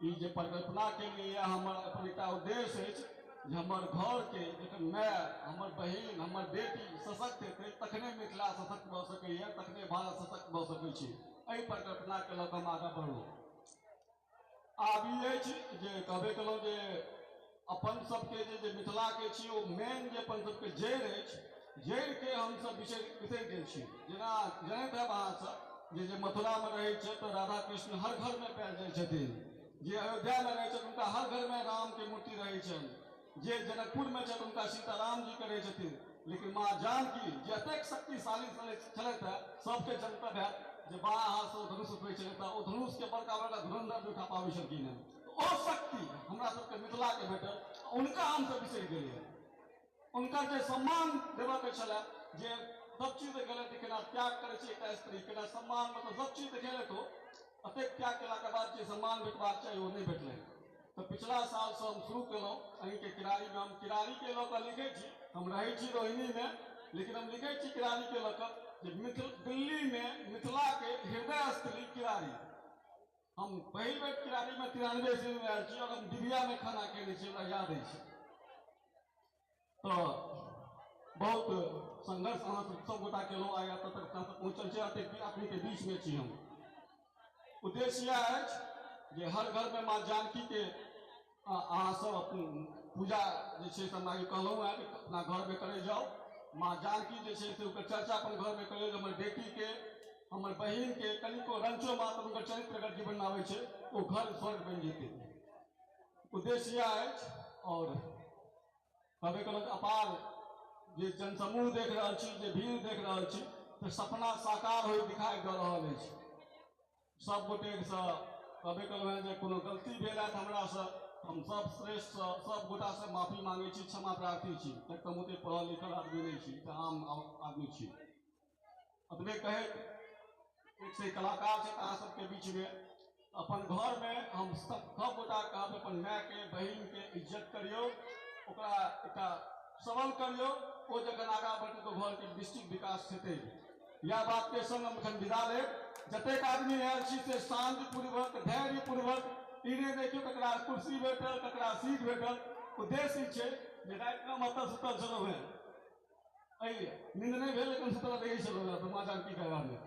ई जे परिकल्पना केलियै हमर अपन एकटा उद्देश्य अछि जे हमर घरके जखन माय, हमर बहिन, हमर बेटी सशक्त हेतै तखने मिथिला सशक्त भऽ सकैए, तखने भारत सशक्त भऽ सकै छै। एहि परिकल्पनाके लऽ कऽ हम आगाँ बढ़लहुँ। आब ई अछि जे कहबे केलहुँ जे अपन सबके जे मिथिलाके छी ओ मेन जे अपन सबके जड़ि अछि, जड़िके हमसब बिसरि गेल छी। जेना जनैत हैब अहाँसब जे मथुरामे रहै छै तऽ राधा कृष्ण हर घरमे पायल जाइ छथिन, जे अयोध्यामे रहै छथि हुनका हर घरमे रामके मूर्ति रहै छनि, जे जनकपुरमे छथि हुनका सीताराम जीके रहै छथिन। लेकिन माँ जानकी जे एतेक शक्तिशाली छलथि हेँ, सबके जनतब हैत जे बाँ हाथसँ ओ धनुष उठबै छलथि हेँ, ओ धनुषके बड़का बड़का धुरन्धर नहि उठा पाबै छलखिन हेँ। ओ शक्ति हमरा सबके मिथिलाके भेटल, हुनका हमसब बिसरि गेलियै। हुनकर जे सम्मान देबऽके छलै, जे सब चीज देखेलथि जे केना त्याग करै छै एकटा स्त्री, केना सम्मान, मतलब सब चीज देखेलथि। ओ एतेक त्याग केलाके बाद जे सम्मान भेटबाक चाही ओ नहि भेटलै। तऽ पिछला सालसँ हम शुरू केलहुँ अहीँके किरारीमे। हम किरारीके लऽ कऽ लिखै छी, हम रहै छी रोहिणीमे, लेकिन हम लिखै छी किरारीके लऽ कऽ जे दिल्लीमे मिथिलाके हृदय स्थली किरारी। हम पहिल बेर किरारीमे 93 ईस्वीमे आयल छी और हम डिबियामे खाना खेने छी, हमरा याद अछि। तऽ बहुत संघर्ष अहाँ सब गोटा केलहुँ, आइ एतऽ तक अपना सब पहुँचल छी, एतेक आदमीके बीचमे छी हम। उद्देश्य इएह अछि जे हर घरमे माँ जानकीके अहाँ सब अपन पूजा जे छै से हमरा कहलहुँ हेँ अपना घरमे करै जाउ। माँ जानकी जे छै से ओकर चर्चा अपन घरमे करियौ जे हमर बेटीके, हमर बहिनके कनिको रंचो मात्र हुनकर चरित्र अगर जीवनमे आबै छै ओ घर स्वर्ग बनि जेतै। उद्देश्य इएह अछि। और कहबे केलहुँ अपार जे जनसमूह देख रहल छी, जे भीड़ देख रहल छी, तऽ सपना साकार होइत दिखाई दऽ रहल अछि। सब गोटेसँ कहबे केलहुँ हेँ जे कोनो गलती भेल हैत हमरासँ, हम सब श्रेष्ठसँ सब गोटासँ माफी मांगै छी, क्षमा प्रार्थी छी। किएक तऽ हम ओतेक पढ़ल लिखल आदमी नहि छी, तऽ आम आदमी छी। एतबे कहैत एक से कलाकार छथि अहाँ सबके बीचमे। अपन घरमे हम सब गोटा कहब अपन मायके बहिनके इज्जत करियौ, ओकरा एकटा सबल करियौ, ओ जखन आगाँ बढ़तै तऽ घरके डिस्ट्रिक्ट विकास हेतै। इएह बातके संग हम एखन विदा लेब। जतेक आदमी आयल छी से शान्तिपूर्वक धैर्यपूर्वक ई नहि देखियौ ककरा कुर्सी भेटल ककरा सीट भेटल। उद्देश्य ई छै जे रातिमे हम एतऽ सुतल छलहुँ हेँ, एहि नींद नहि भेल लेकिन सुतल रहै छलहुँ हेँ, तऽ माँ जानकीके आगाँमे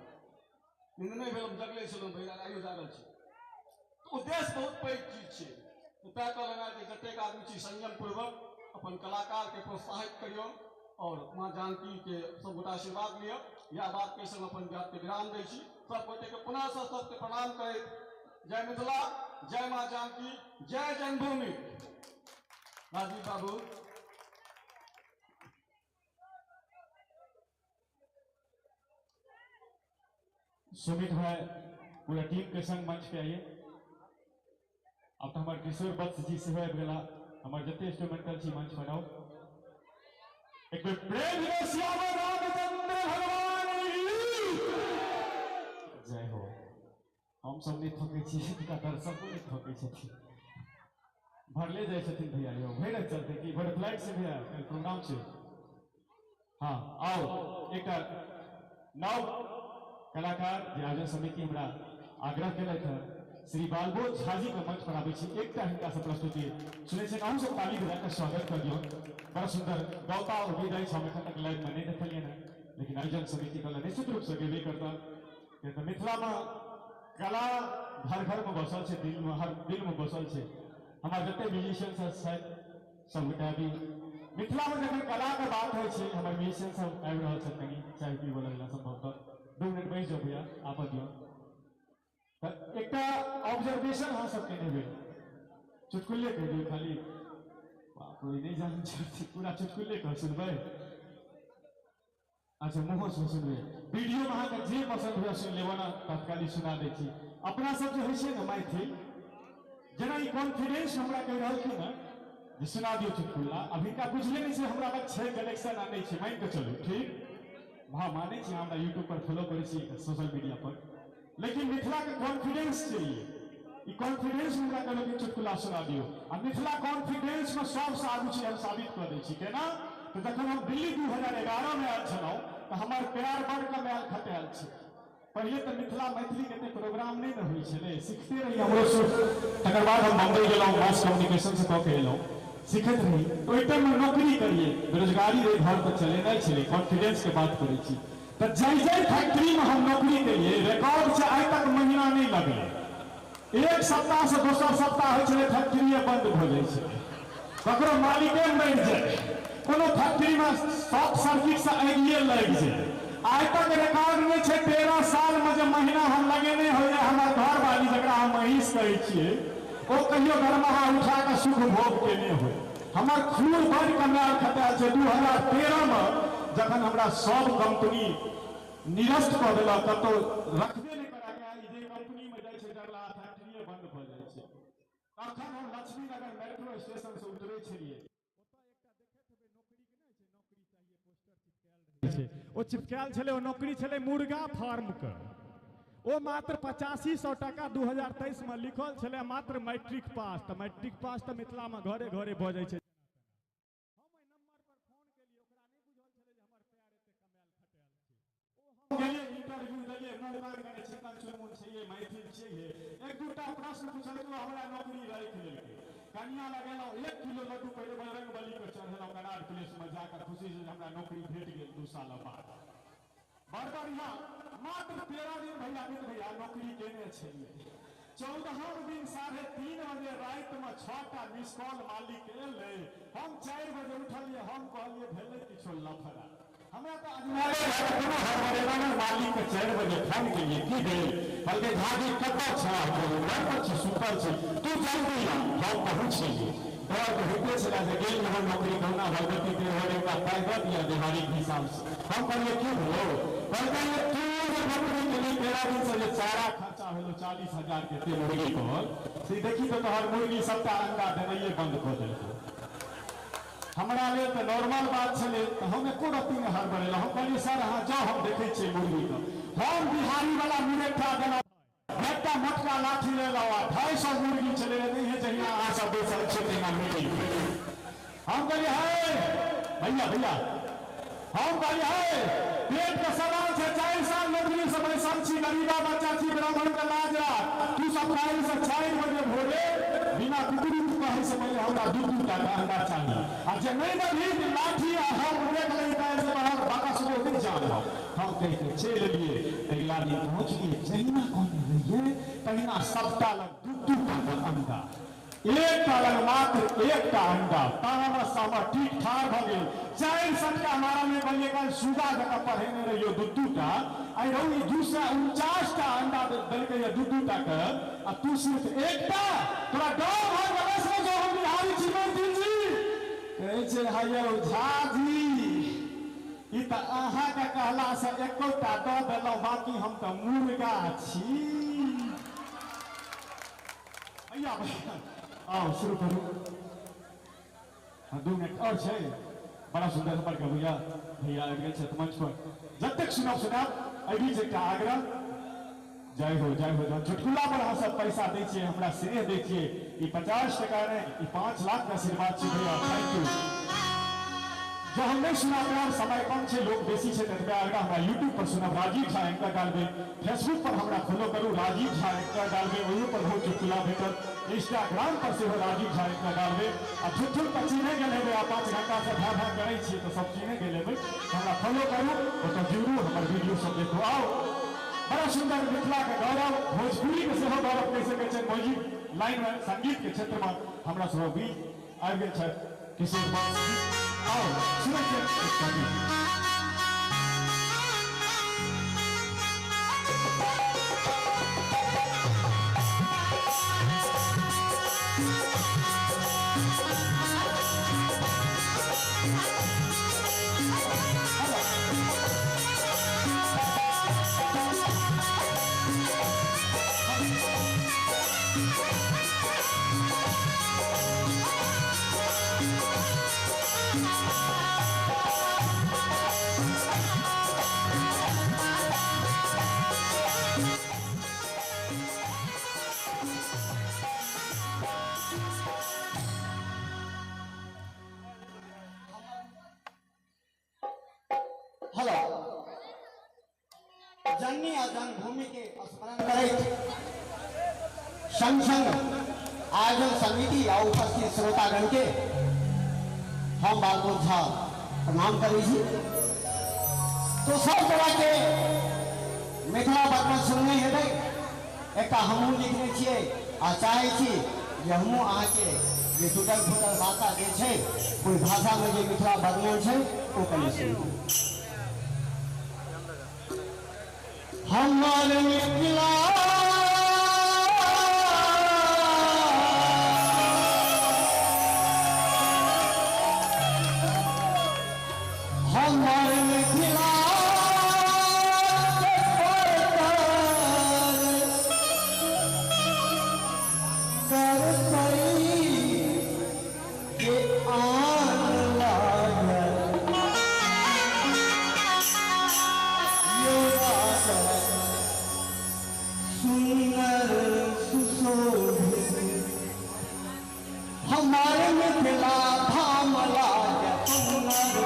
नींद नहि भेल, हम जगले छलहुँ, भैया आइयो जागल छी। उद्देश्य बहुत पैघ चीज छै। तैं कहलहुँ हेँ जे जतेक आदमी छी संयमपूर्वक अपन कलाकारके प्रोत्साहित करियौ और माँ जानकीके सब गोटा आशीर्वाद लिअ। इएह बातके संग अपन बातके विराम दै छी। सब गोटेके पुनः सबके प्रणाम करैत जय मिथिला, जय माँ जानकी, जय जन्मभूमि। राजीव बाबू। सुमित भाई पूरा टीम के संग मंच पे आइए। अब तो हमारे किशोर वत्स जी सेहो आबि गेला, हमारे जते इंस्ट्रूमेंटल छी मंच पर आओ। एक बेर प्रेम से श्याम रामचंद्र भगवान की जय हो। हम सब नहीं थकै छी, हिनका दर्शको नहीं थकै छथिन, भरले जाइ छथिन भैया। यौ भरि चलते कि भरि फ्लाइट से भैया कल प्रोग्राम छै। हाँ आओ एक नव कलाकार जे आयोजन समिति हमरा आग्रह केलथि हँ, श्री बालबोध झा जी के मंच पर आबै छी। एकटा हिनका से प्रस्तुति सुनै छियनि, अहूँ सब ताली बजा कऽ स्वागत करियौ। बड़ा सुंदर गौता उम्मीद अछि, हम एखन तक लाइव में नहीं देखलियनि हँ, लेकिन आयोजन समिति कहलनि निश्चित रूप से गेबे करता। किया तऽ मिथिला में कला घर घर में बसल छै, दिल में, हर दिल में बसल छै। हमार जते म्यूजिशियन सब छथि सबगोटा भी मिथिला में जखन कला के बात होइ छै, हमर म्यूजिशियन सब आबि रहल छथि, कनि चाय पीबऽ लगला संभवतः। 2 मिनट बैस जाउ भैया, आबऽ दियौ। तऽ एकटा ऑब्जर्वेशन अहाँ सबके नहि भेल, चुटकुले कहि दियौ खाली। बाप रे, नहि जानै छी, पूरा चुटकुले कह सुनबै। अच्छा मुँहो से सुनबै, वीडियो में अहाँके जे पसंद हुए सुनि लेब ना, तत्काली सुना दै छी। अपना सब जे होइ छै ने मैथिल, जेना ई कॉन्फिडेंस हमरा कहि रहलखिन हँ जे सुना दियौ चुटकुला। अभी हिनका बुझले नहि छै हमरा लग छै कनेक्शन आ नहि छै, मानि कऽ चलू ठीक। हाँ मानै छी, हमरा यूट्यूब पर फॉलो करै छी, सोशल मीडिया पर, लेकिन मिथिला के कॉन्फिडेंस छै ई कॉन्फिडेंस हमरा कहलक चुटकुला सुना दियौ। आ मिथिला कॉन्फिडेंस में सबसँ आगू छै, हम साबित कऽ दै छी। केना तऽ जखन हम दिल्ली 2011 में आयल छलहुँ तऽ हमर प्यार बड़ कमायल खटायल छै। पहिले तऽ मिथिला मैथिली के एते प्रोग्राम नहि ने होइ छलै, सीखते रही हमरो सब। तकर बाद हम बम्बई गेलहुँ, मास कम्युनिकेशन से कऽ के एलहुँ, सीखैत रही। ओहि टाइममे नौकरी करियै, बेरोजगारी रहै, घर तऽ चलेनाइ छलै। कॉन्फिडेंस के बात करै छी। तो जै जै फैक्ट्री में हम नौकरी के लिए रिकॉर्ड से आइ तक महीना नहीं लगले। एक सप्ताह से दोसर सप्ताह होइ छलै फैक्ट्रीए बंद भऽ जाइ छलै, ककरो मालिके मरि जाय, कोनो फैक्ट्री में शॉर्ट सर्किट से आगिए लागि जाय। आइ तक रिकॉर्ड नहीं छै 13 साल में जे महीना हम लगेने होइए, हमर घरवाली जकरा हम महीष कहै छियै ओ कहियो दरमाहा उठा कऽ सुख भोग केने होय। हमर खून बड़ कमायल खटायल छै। 2013 में जखन हमरा सब कंपनी निरस्त कऽ देलक, कतौ रखबे नहि करा गया, ई जे कंपनी में जाइ छै डरला फैक्ट्रीए बंद भऽ जाइ छै। तखन हम लक्ष्मीनगर मेट्रो स्टेशन से उतरै छलियै, ओ चिपकायल छलै, ओ नौकरी छलै मुर्गा फार्म के, ओ मात्र 8500 टाका 2023 में लिखल छलै, मात्र मैट्रिक पास। तऽ मैट्रिक पास तऽ मिथिला में घरे घरे भऽ जाइ छै। इंटरव्यू देलियै, मुँह कान कने चिकन चुनमुन छियै, मैथिल छियै, एक दूटा प्रश्न पुछलकै, हमरा नौकरी राखि लेलकै। कनिया लगेलहुँ 1 किलो लड्डू पहिले बजरंग बली के चढ़ेलहुँ कनाड प्लेस में जाकर, खुशी से हमरा नौकरी भेट गेल 2 साल बाद। बड़ बढ़िया, मात्र 13 दिन भैया भैया नौकरी केने छलियै। 14 दिन 3:30 बजे राति में 6टा मिस कॉल मालिक एलै। हम 4 बजे उठलियै, हम कहलियै भेलै किछो लफड़ा, हमरा तऽ अजमारे कोनो हड़बड़ेला नहि। मालिक के 4 बजे फोन केलियै, की भेल? कहलकै झाजी कतऽ छह? घर पर छी, सुतल छी, तू जल्दी आ। हम पहुँच गेलियै। डर तऽ होइते छलै जे गेल रहौ नौकरी, कहुना भगवती देवहर एकटा पाइ दऽ दिअ दिहाड़ीके हिसाबसँ। हम कहलियै की भेलौ? कहलकै तू जे नौकरी केली 13 दिन से जे चारा खर्चा भेलौ 40,000 के ते मुर्गी पर, से देखी तऽ तोहर मुर्गी सबटा अंडा देनाइए बंद कऽ देलकौ। हमरा लेल तऽ नॉर्मल बात छलै, तऽ हम एको रत्ती नहि हड़बड़ेलहुँ। हम कहलियै सर अहाँ जाउ, हम देखै छियै मुर्गीके। हम बिहारी वाला मुरेठा देलहुँ, एकटा मोटका लाठी लेलहुँ आ 250 मुर्गी छलै, नहि जहिना अहाँ सब बैसल छियै तहिना मीटिंग। हम कहलियै हे भैया भैया, हम कहलियै हे पेट के सवाल छै, 4 साल नौकरी से बैसल छी, गरीबा बच्चा छी, ब्राह्मण के लाज राख, तू सब काल्हि से 4 बजे भोरे बिना कुकुरी कहै से पहिले हमरा 2-2 टा अंडा चाही, आ जे नहि देबही तऽ लाठी आ हम उड़ेक लऽ काल्हि से बाहर बाकस नहि जानब। हम कहि के चलि एलियै। अगिला दिन पहुँच गेलियै, जहिना कहने रहियै तहिना सबटा लग 2-2 टा अंडा, एकटा लग मात्र 1टा अंडा। तामस हमर ठीक ठाढ़ भऽ गेल। 4 सटका मारल कहलियै काल्हि सुगा जकाँ पढ़ेने रहियौ 2-2 टा, आइ रौ ई 249 टा अंडा देलकै 2-2 टा के, आ तू सिर्फ 1टा। तोरा डर भऽ गेलै से जो हम बिहारी छी मैथिल जी। कहै छै हयौ झाजी, ई तऽ अहाँके कहलासँ 1टा दऽ देलहुँ, बाँकी हम तऽ मुर्गा छी। भैया भैया आओ शुरू करू। हाँ 2 मिनट और छै। बड़ा सुंदर बड़का भैया भैया आबि गेल छथि मंच पर। जतेक सुनब सुनाब। एहि बीच एकटा आग्रह, जय हो जय हो। जहन चुटकुला पर अहाँ सब पैसा दै छियै, हमरा स्नेह दै छियै, ई 50 टका नहि, ई 5 लाख के आशीर्वाद छै भैया, thank you. जब हम नहीं सुना पायब, समय कम छै, लोग बेसी छै, ततबे आग्रह हमरा यूट्यूब पर सुनब राजीव झा एंकर डालबै, फेसबुक पर हमरा फॉलो करू राजीव झा एंकर डालबै, ओहियो पर बहुत चुटकुला भेटत, इंस्टाग्राम पर सेहो राजीव झा एंकर डालबै। आ झुठुल तऽ चिन्हे गेल हेबै, आ 5 घंटा से भा भा करै छियै तऽ सब चिन्हे गेल हेबै। हमरा फॉलो करू, ओतऽ जुड़ू, हमर वीडियो सब देखू। आउ, बड़ा सुंदर मिथिला के गौरव, भोजपुरी के सेहो गौरव कहि सकै छै। म्यूजिक लाइन में, संगीत के क्षेत्र में हमरा सब बीच आबि गेल छथि किशोर बाबू। आओ सुनै छियै एकटा गीत। हेलो, जननी आ जन्मभूमि के स्मरण करैत संग संग आयोजन समिति आ उपस्थित श्रोतागण के हम बालबोध झा प्रणाम करै छी। तो सब तरह के मिथिला वर्णन सुनने हेबै। एकटा हमहूँ लिखने छियै आ चाहै छी जे हमहूँ अहाँके जे टूटल फूटल भाषा जे छै ओहि भाषामे जे मिथिला वर्णन छै ओ कनि सुनू। हमर मिथिला हमर मिथिला हमारे मिथिला धाम लागे सुंदर।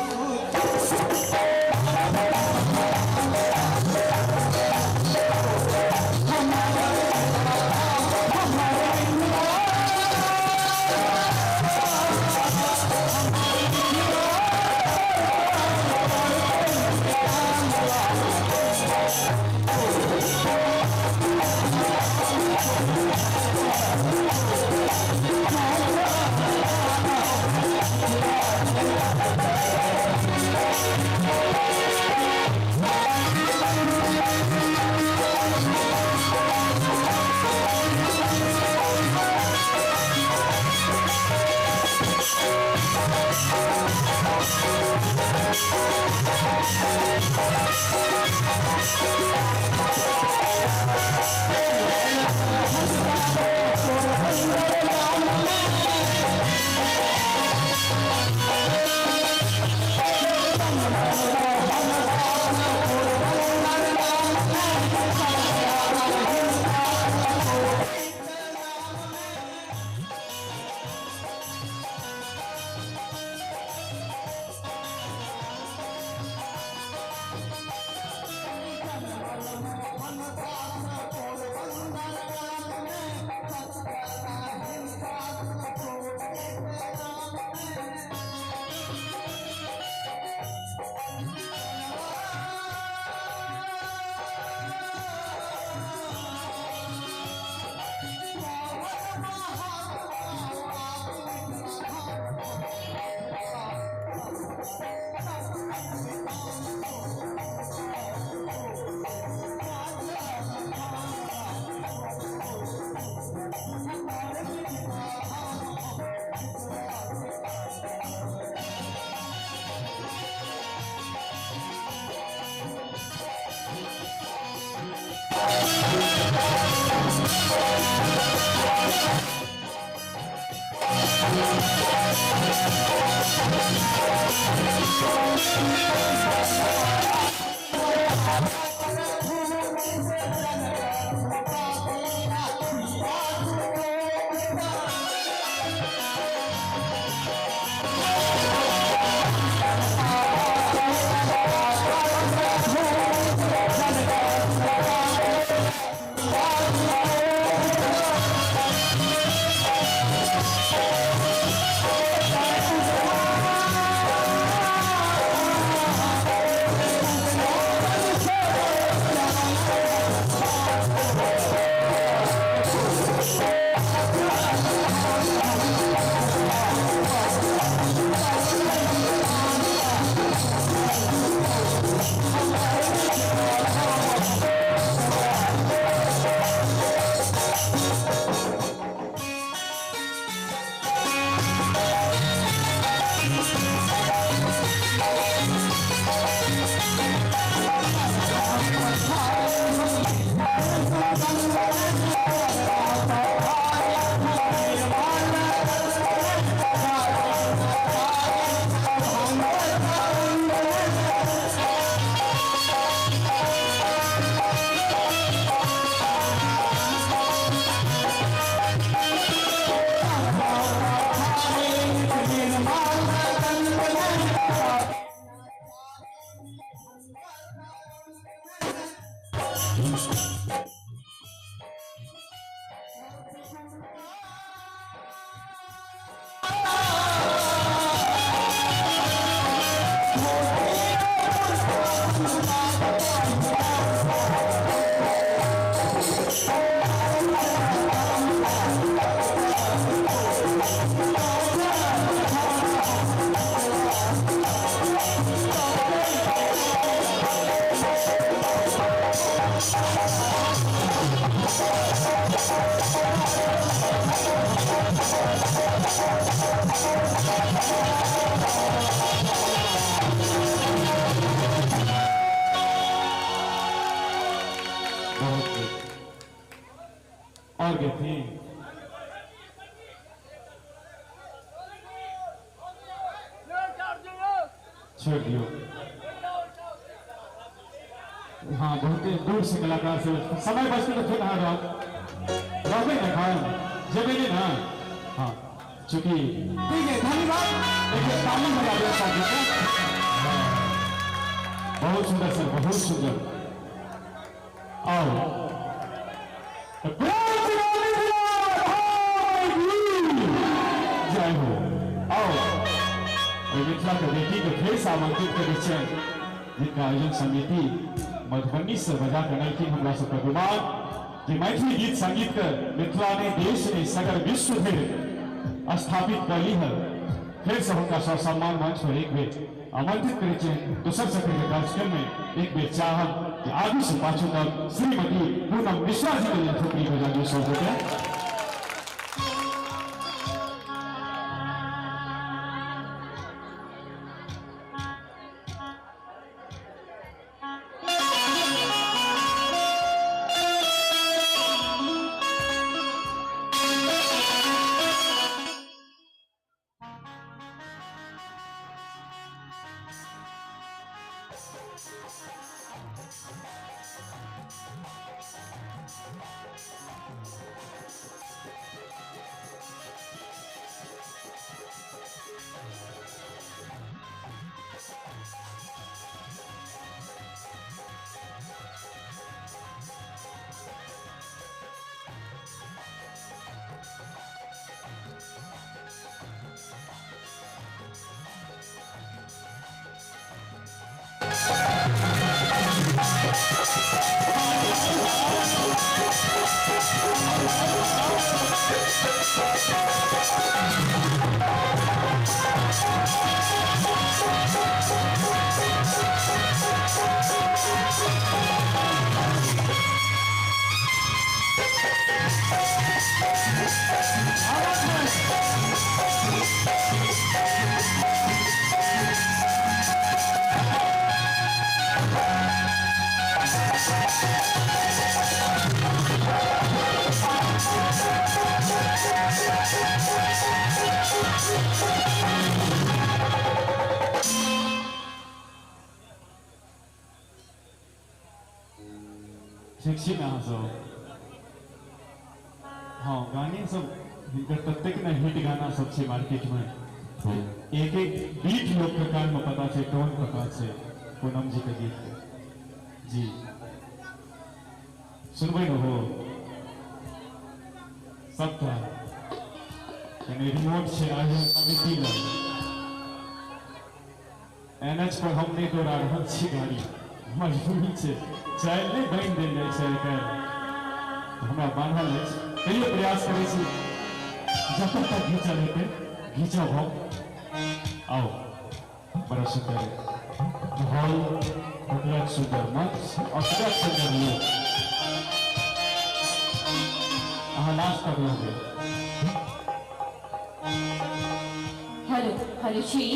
छोड़ दियो। हाँ, बहुत दूर से कलाकार से समय बचते तो फिर अहाँ रहबै ने, खान जेबै नहि ने। हाँ, चूँकि ठीक है, धन्यवाद। देखिए ताली बजा दिया साथी को। बहुत सुंदर सर, बहुत सुंदर। आओ जय हो। आओ मिथिला के बेटी के फेर से आमंत्रित करै छियनि, जिनका आयोजन समिति मधुबनी से बजा के अनलखिन हमरा सबके गुमान जे मैथिली गीत संगीत के मिथिला ने देश ने सगर विश्व धरि स्थापित कली है। फिर से हुनका सम्मान मंच पर एक बेर आमंत्रित करै छियनि। दोसर सत्र के कार्यक्रम में एक बेर चाहब कि आगू से पाछू तक श्रीमती पूनम मिश्रा जी के लिए थोपड़ी बजा दियौ सब गोटे। ठीक छी ने अहाँ सब? हाँ, गाने सब हिनकर ततेक ने हिट गाना सब छै मार्केट में, एक एक बीट लोग के कान में पता छै, टोन पता छै पूनम जी के गीत के। जी सुनबै ने हो सबटा कनि रिमोट छै आयोजन समिति लग, एनएच पर हम नहि दौड़ा रहल छी गाड़ी, मजबूरी छै, चालि नहि बान्हि देल जाइ छै आइ-काल्हि, हमरा बान्हल अछि, तैयो प्रयास करै छी जतऽ तक घीचल हेतै घीचब हम। आओ, बड़ा सुंदर हॉल, बड़ा सुंदर मंच और बड़ा सुंदर लोक। अहाँ लास्ट तक रहबै। हेलो हेलो छी,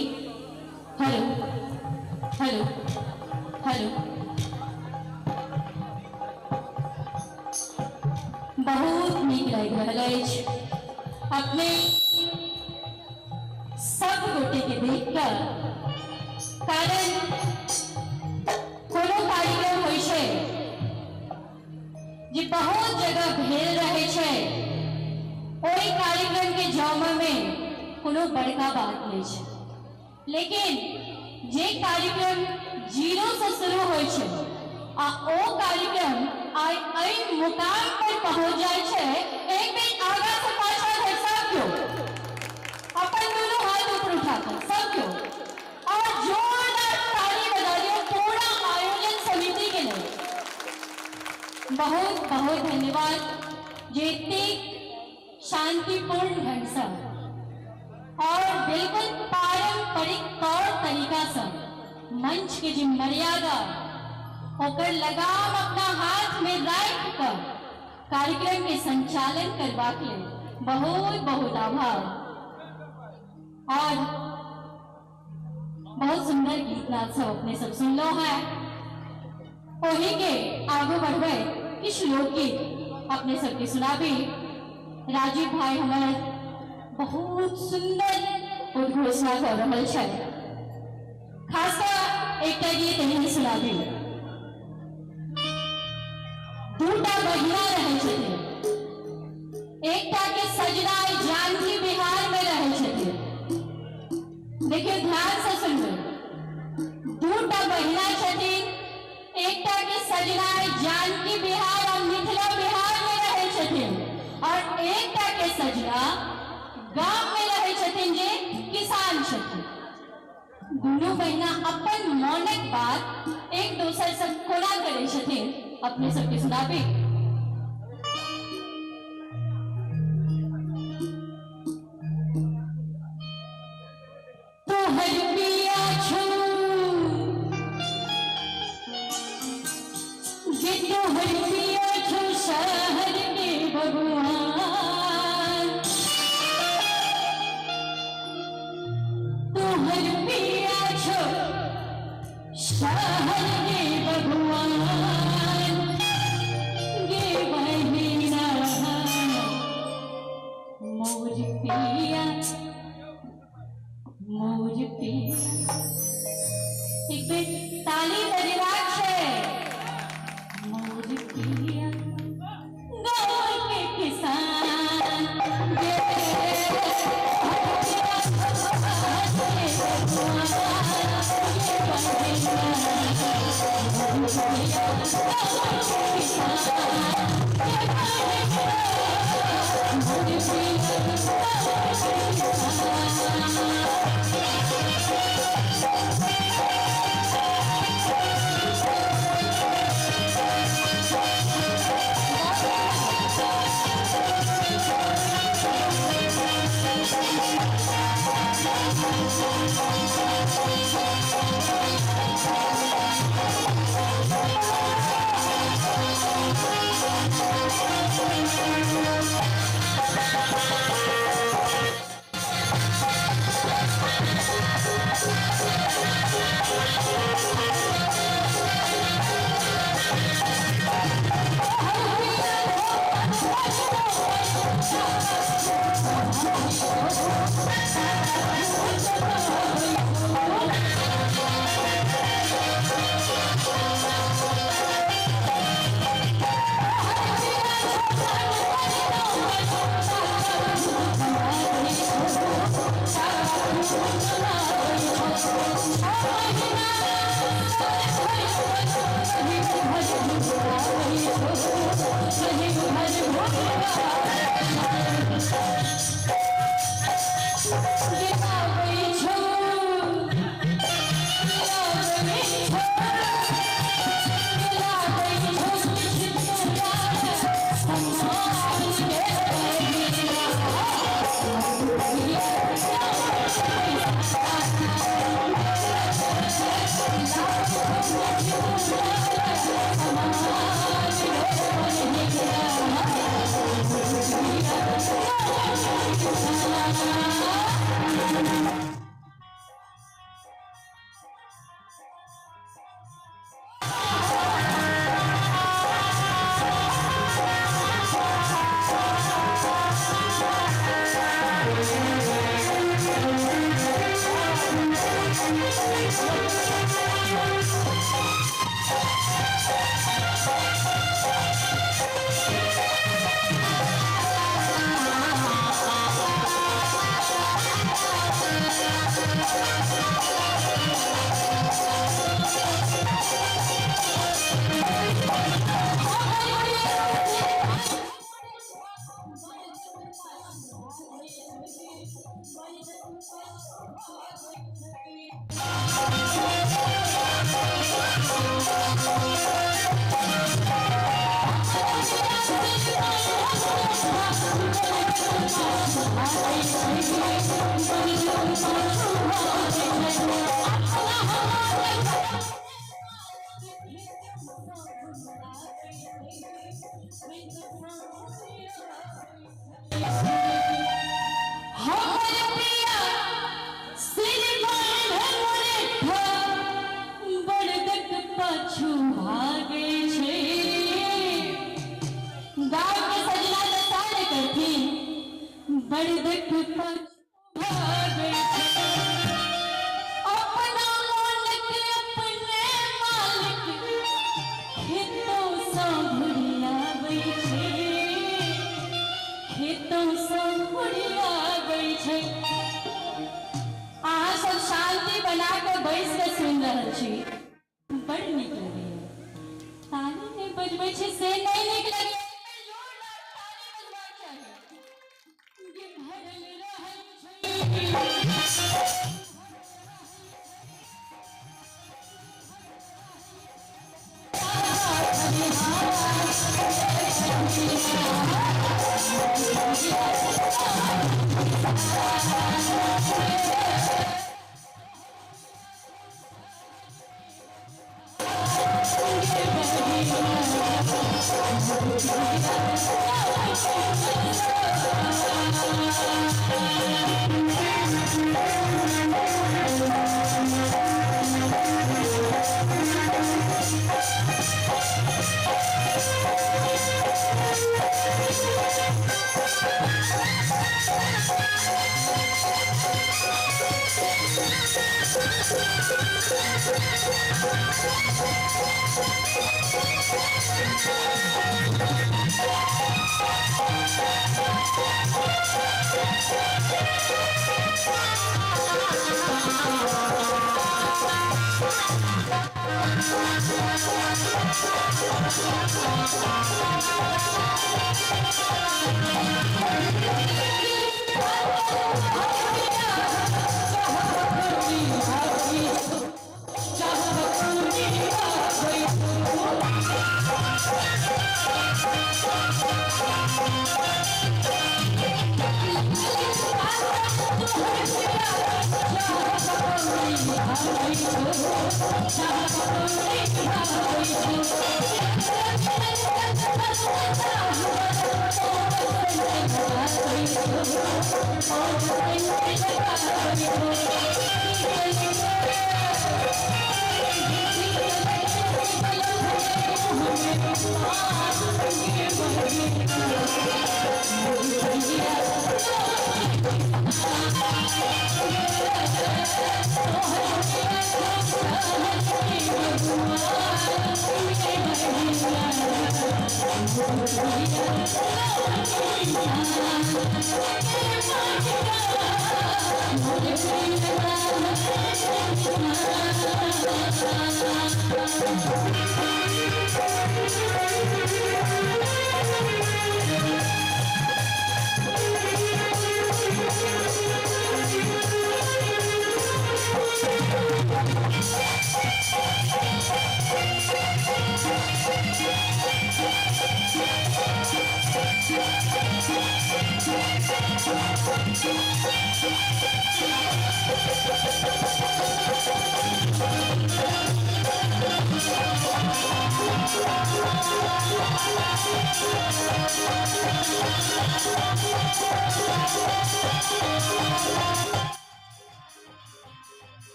हेलो हेलो हेलो। बहुत नीक लागि रहल अछि अपने सब गोटे के देख कऽ, कारण कोनो कार्यक्रम होइ छै जे बहुत जगह भेल रहै छै, ओहि कार्यक्रम के जमा में कोनो बड़का बात नहीं छै, लेकिन जे कार्यक्रम जीरो से शुरू होइ छै आ ओ कार्यक्रम आइ एहि मुकाम पर पहुंच जाइ छै, एक बेर आगा से पाछा धरि सब केओ अपन दोनों हाथ ऊपर उठाकर सब केओ और जोरदार ताली बजा दियो पूरा आयोजन समिति के लिए। बहुत बहुत धन्यवाद जे एतेक शांतिपूर्ण ढंग से और बिल्कुल पारंपरिक तौर तरीका से मंच के जे मर्यादा ओकर लगाम अपना हाथ में राखि कऽ कार्यक्रम के संचालन करबाक लेल बहुत बहुत आभार। और बहुत सुंदर गीत नाद सब अपने सब सुनलो है, ओही के आगू बढ़बै किछु लोकगीत अपने सबके सुनाबी। राजीव भाई हमर बहुत सुंदर उद्घोषणा कर रहल छथि। खास कऽ एकटा गीत एहन सुनाबी। दूटा बहिना रहै छथिन, एकटा के सजना जानकी बिहार में रहै छथिन। देखियौ ध्यान से सुनबै, दूटा बहिना छथिन, एकटा के सजना जानकी बिहार और मिथिला बिहार में रहै छथिन और एकटा के सजना गांव में रहै छथिन जे किसान छथिन। दुनू बहिना अपन मोनक बात एक दोसर से कोना करै छथिन अपने सबके सुनाबी। तोहर पिया छू जे तोहर पिया छू शहर के भगवान, तोहर पिया छू शहर के भगवान गे बहिना मोर पिया मोर पिया। एक बेर ताली बजेबाक छै। मोर पिया गाँव के किसान गे हमर पिया सिर पर बैस कऽ सुनि रहल छी, बड़ नीक लगैया। ताली नहि बजबै छी से नहि नीक लगैया।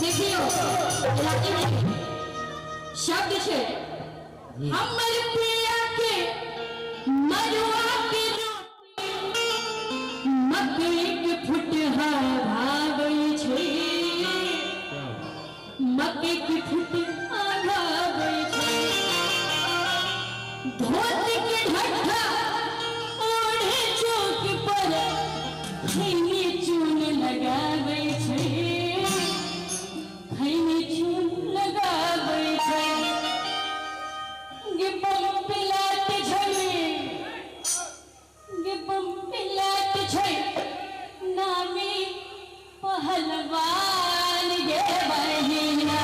देखियो शब्द छे हमर पिया के मरुआ के रोटी मकई के फुटहा भागै छे, मकई के फुटहा भागै छे, धोती के ढट्ठा ओढ़े चौक पर खैनी चून लगाबै छे, खैनी चून लगाबै छे। गे बम पिलाट छै, गे बम पिलाट छै, नामी पहलवान गे बहिना।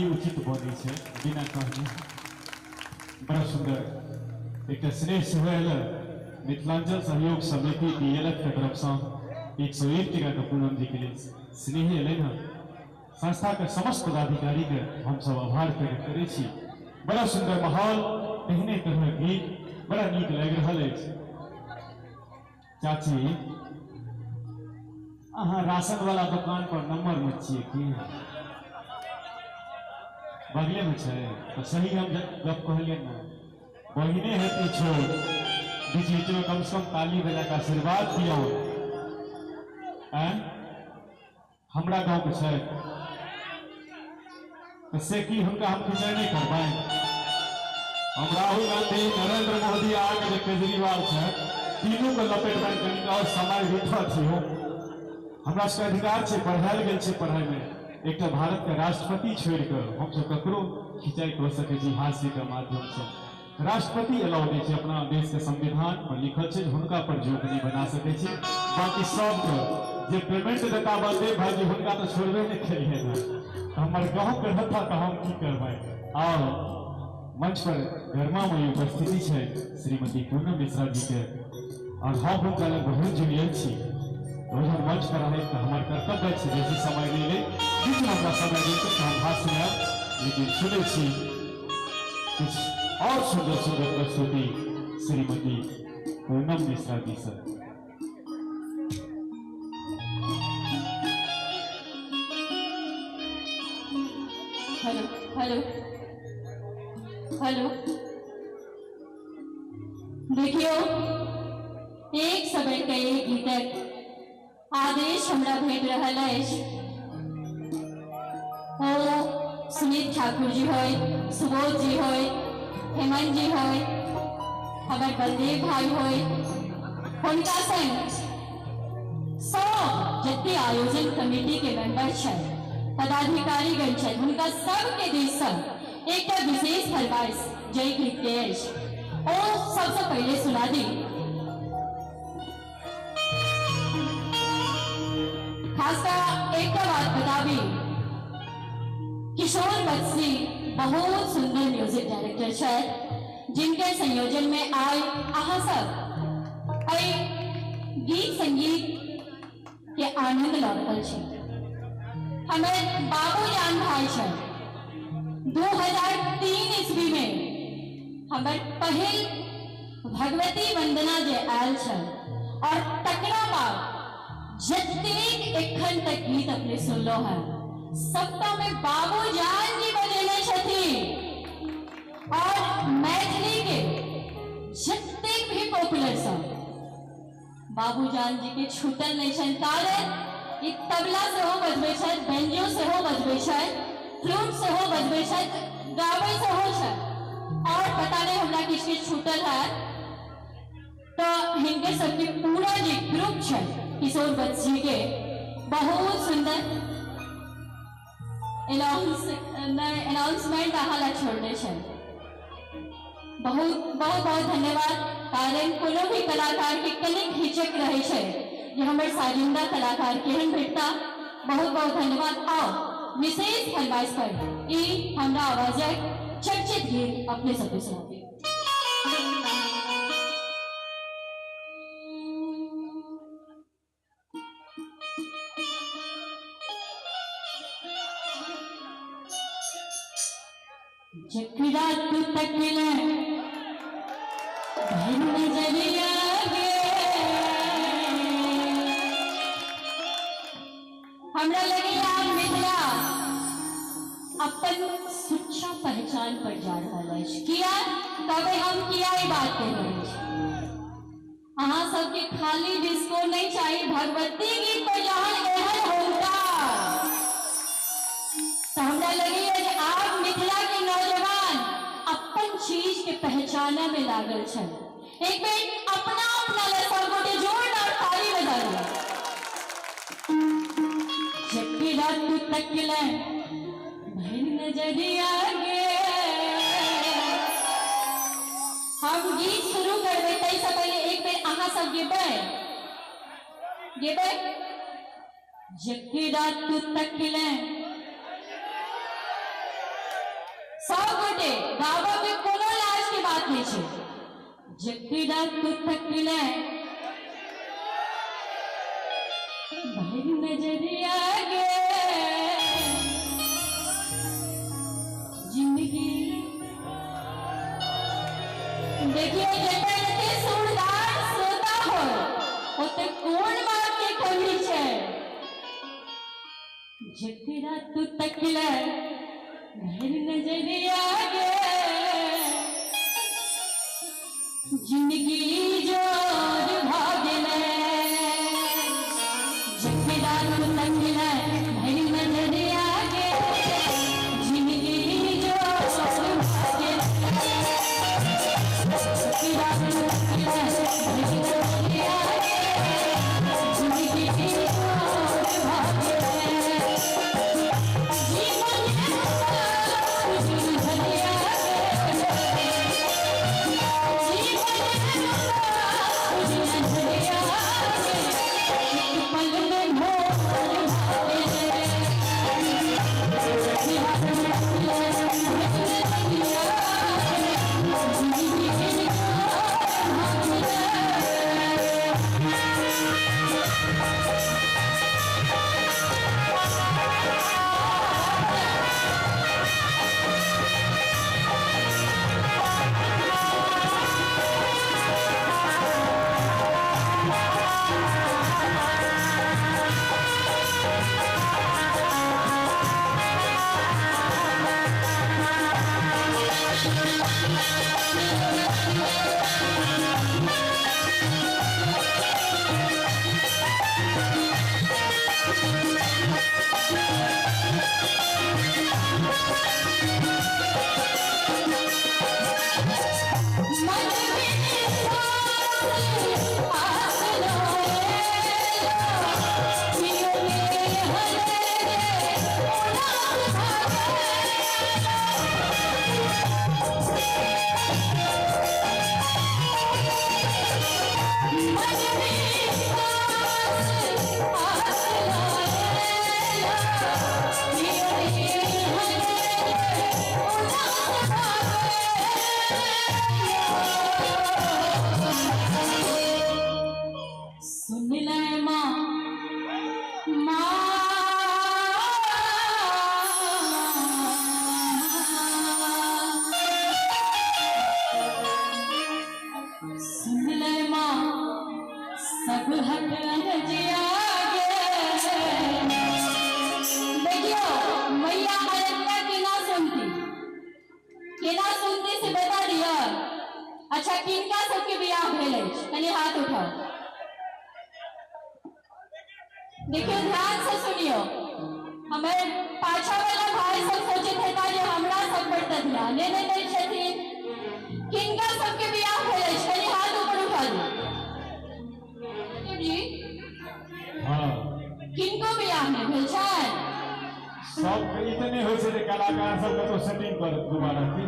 ताली उचित बनै छै बिना कहने। बड़ा सुंदर एकटा स्नेह सेहो आयल मिथिलांचल सहयोग समिति डीएलएफ के तरफ से 101 टका के पूनम जी के लिए स्नेह एलै हँ। संस्था के समस्त पदाधिकारी के हम सब आभार प्रकट करै छी। बड़ा सुंदर माहौल, तेहने तरहक गीत, बड़ा नीक लागि रहल अछि। चाची अहाँ राशन वाला दुकान पर नंबर में छियै की? बगले में छै तो सही हम गप कहलियै ने, बहिने हेतै छोट, बीच बीच में कम से कम ताली बजा के आशीर्वाद दियौ। आँय हमरा गाँव के छै तो से की हुनका हम खिंचाई नहीं करबै? हम राहुल गांधी, नरेंद्र मोदी, आगे जे केजरीवाल छै, तीनों के लपेट बान्हि कनि और समय भेटत दियौ। हमरा सबके अधिकार छै, पढ़ायल गेल छै पढ़ाई में। एकटा भारत के राष्ट्रपति छोड़ि कऽ हमसब ककरो खिंचाई कऽ सकै छी हास्य के माध्यम से। राष्ट्रपति अलाउ नहि छै, अपना देश के संविधान पर लिखल छै हुनका पर जोक नहीं बना सकै छी। बाकी सबके जे पेमेंट देता बलदेव भाईजी हुनका तो छोड़बे नहीं करिए ना, हमर गाँव के रहता तो हम की करबै। और मंच पर गरिमामयी उपस्थिति छै श्रीमती पूनम मिश्रा जी के, और हम हुनका लग बहुत जुड़ियल छी। रोजन मंच पर आए तो हमारे कर्तव्य है बेसी समय नहीं ले, बीच में हमरा समय देते तो हम हाथ सुनाब, लेकिन सुनै छी कुछ और सुंदर सुंदर प्रस्तुति श्रीमती पूनम मिश्रा जी से। हेलो हेलो हेलो, देखियो एक समय के एक गीतक आदेश हमरा भेट रहल अछि। ओ सुनीत ठाकुर जी होय, सुबोध जी होय, हेमंत जी होय, हमर बलदेव भाई होय, हुनका संग सब जते आयोजन कमेटी के मेंबर छै, पदाधिकारीगण छै, हुनका सबके दिस से एकटा विशेष फरमाइश जय गीत के अछि, ओ सबसे पहले सुना दी। खासकर एक बात बताबी, किशोर बख्शी बहुत सुंदर म्यूजिक डायरेक्टर छथि, जिनके संयोजन में आय अहाँ सब एहि गीत संगीत के आनंद लऽ रहल छी। हमर बाबूजान भाई छथि, 2003 ईस्वी में हमर पहिल भगवती वंदना जे आयल छल और तकरा बाद जतेक एखन तक गीत अपने सुनलो है सबटा में बाबूजान जी बजेने छथिन। और मैथिली के जतेक भी पॉपुलर सॉन्ग बाबूजान जी के छूटल नहीं छनि, कारण ई तबला सेहो बजबै छथि, बेंजो सेहो बजबै छथि, फ्लूट सेहो बजबै छथि, गाबै सेहो छथि, और पता नहीं हमरा किछु किछु छूटल है। तो हिनकर सबके पूरा जे ग्रुप छै किशोर बख्शी के, बहुत सुंदर अनाउंसमेंट अहाँ लग छोड़ने छै। बहुत बहुत बहुत धन्यवाद, कारण कोनो भी कलाकार के कनिक हिचक रहे छै जे हमर साजिंदा कलाकार केहन भेटता। बहुत बहुत धन्यवाद। आओ विशेष फरमाइश पर ई हमरा आवाजक चर्चित गीत अपने सबके सुनाबी। जकरा तू तकले भर नजरिया गे, हमरा लगे आब मिथिला अपन सुच्चा पहचान पर जा रहल अछि। किया तबे हम किया ई बात कहि रहल छी? अहाँ सबके खाली डिस्को नहीं चाहिए, भगवती गीत पर जहन एहन होता तो हमरा लगे जे आब मिथिला के नौजवान अपन चीज के पहचाने में लागल छै। एक बेर अपना अपना ले सब गोटे जोरदार ताली बजा दियौ। जकरा तू तकले भर नजरिया गे, हम गीत शुरू करबै ताहि से पहिले एक बेर अहाँ सब गेबै गेबै। जकरा तू तकले गोटे गाबऽ के कोनो लाज के बात नहीं छै। जकरा तू तकले भरि नजरिया गे जिंदगी। देखिए जते जते सुरदार श्रोता हो ओते कोन बात के कमी छै। जकरा तू तकले भरि नजरिया गे जिंदगी जोर भागले। जकरा तू तकले भरि नजरिया गे जिंदगी जोर भागले। जकरा तू तकले भरि नजरिया गे जिंदगी जोर भागले। जीवन अच्छा किनका सबके बियाह भेल अछि कनि हाथ उठाओ। देखियो ध्यान से सुनियो, हमर पाछा वाला भाई सब सोचैत हेता जे हमरा सब पर तऽ ध्याने नहि दै छथिन। किनका सबके बियाह भेल अछि कनि हाथ ऊपर उठा दियौ। जी हाँ, किनको बियाह नहि भेल छै? सब ई तऽ नहि होइ छै जे कलाकार सब कतौ सेटिंग करत दोबारा की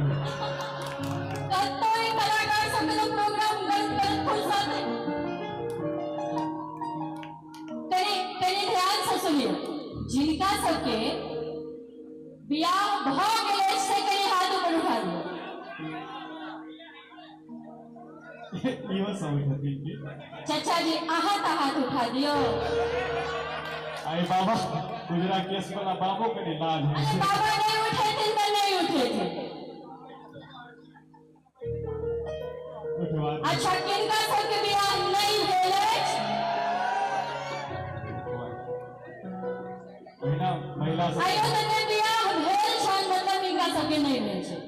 कतौ कलाकार सब के प्रोग्राम गलत गलत फुर्सत। कनि कनि ध्यान से सुनियो, जिनका सबके बियाह भऽ गेल अछि से कनि हाथ ऊपर उठा दियौ। इहो सब छथिन की चाचा जी अहाँ तऽ हाथ उठा दियौ। अरे बाबा उजरा केस वाला बाबो के नहीं लाज है। बाबा नहीं उठेथिन तऽ नहीं उठेथिन। अच्छा किनका सबके बियाह नहीं भेल अछि? महिला सब आइयो तऽ बियाह भेल छनि मतलब हिनका सबके नहीं भेल छै।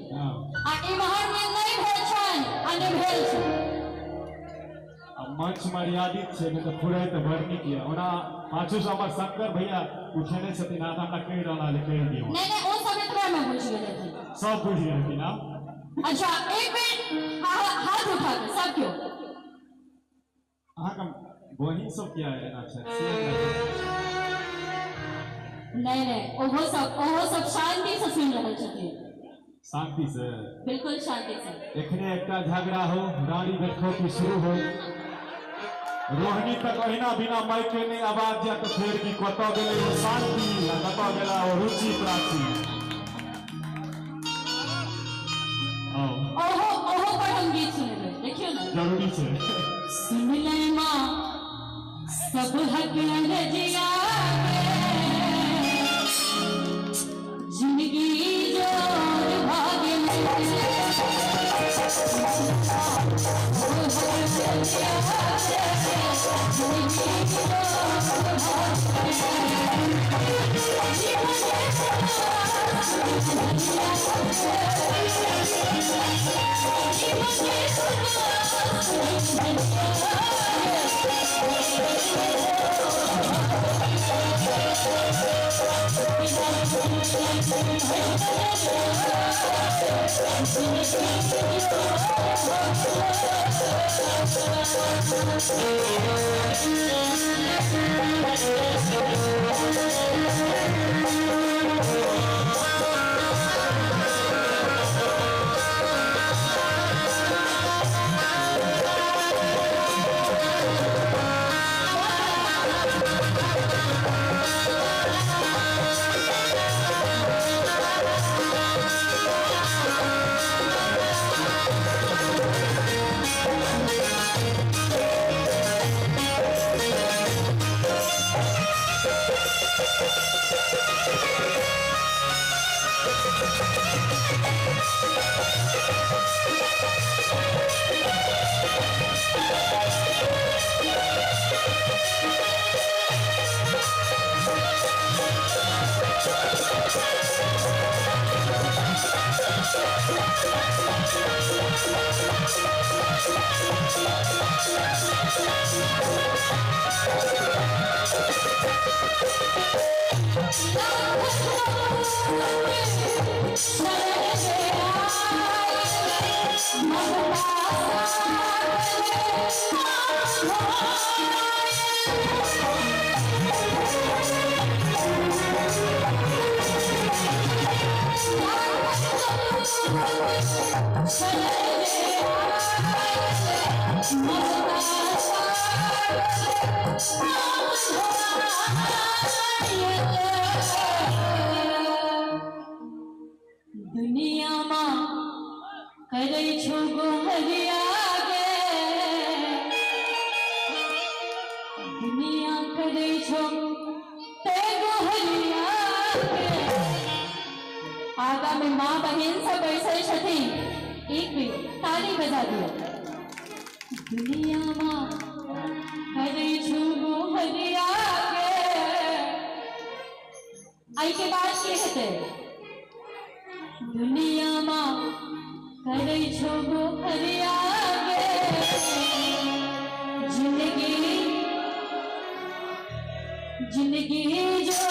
आ इम्हर मे नहीं भेल छनि आ नहि भेल छै। आ मंच मर्यादित छै नहि तऽ फुराइ तऽ बड़ नीक यऽ। ओना पाछू से हमर शंकर भैया उठेने छथिन हाथ, हमरा कहि रहल जे कहि दियौ। नहीं नहीं ओ सब एतबे में बुझि गेलथिन, सब बुझि गेलथिन। अच्छा एक बेर हाथ उठा के सब क्यों अहाँके बहिन सब किया एना छै? नहीं नहीं ओहो सब शांति से सुनि रहल छथिन। शांति से, बिल्कुल शांति से। एखने एकटा झगड़ा हो रानी बैठो शुरू हो रोहिणी तक अहिना बिना माइक के नहीं आवाज जाय तो फेर की कतऽ गेलै ओ शांति आ कतऽ गेला ओ रुचि प्राची। ओहो ओहो पर हम गीत सुनेबै, देखियौ ने। जरूरी छै। सुन ले माँ सब हक रजिया जिंदगी जोर भाग दुनिया माँ करै छो गोहरिया गे, दुनिया करै छो ते गोहरिया गे। आगा में माँ बहन सब बैसल छथिन, एक बेर ताली बजा दियौ। दुनिया माँ करै छो गोहरिया गे। एहि के बाद की हेतै? दुनिया माँ करै छो गोहरिया गे, जिंदगी जिंदगी जो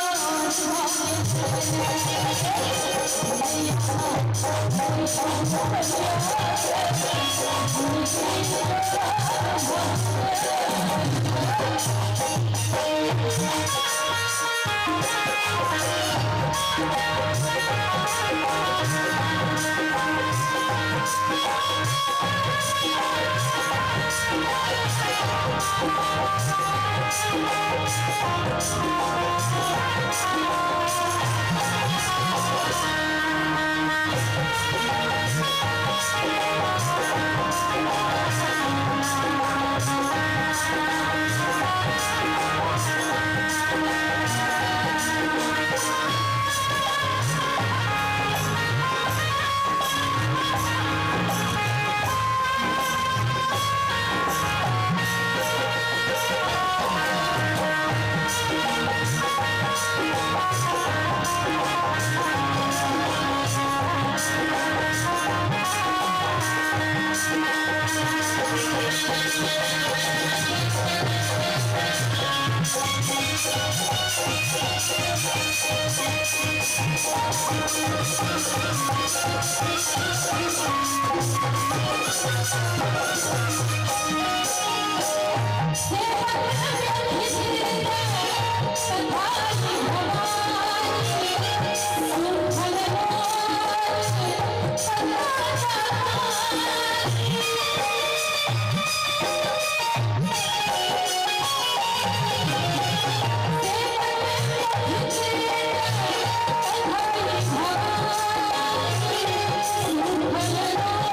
Thank you.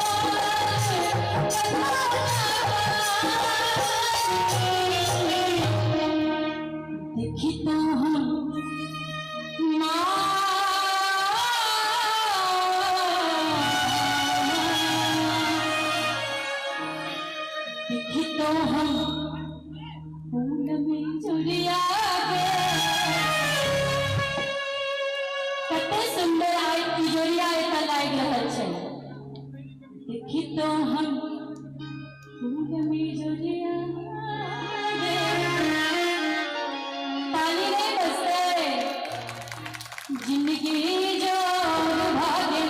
सुंदर आइ इजोरिया एतऽ लागि रहल छै। देखी तो हम पूनम इजोरिया रे। ताली नहीं बजते, जिंदगी जो भागे।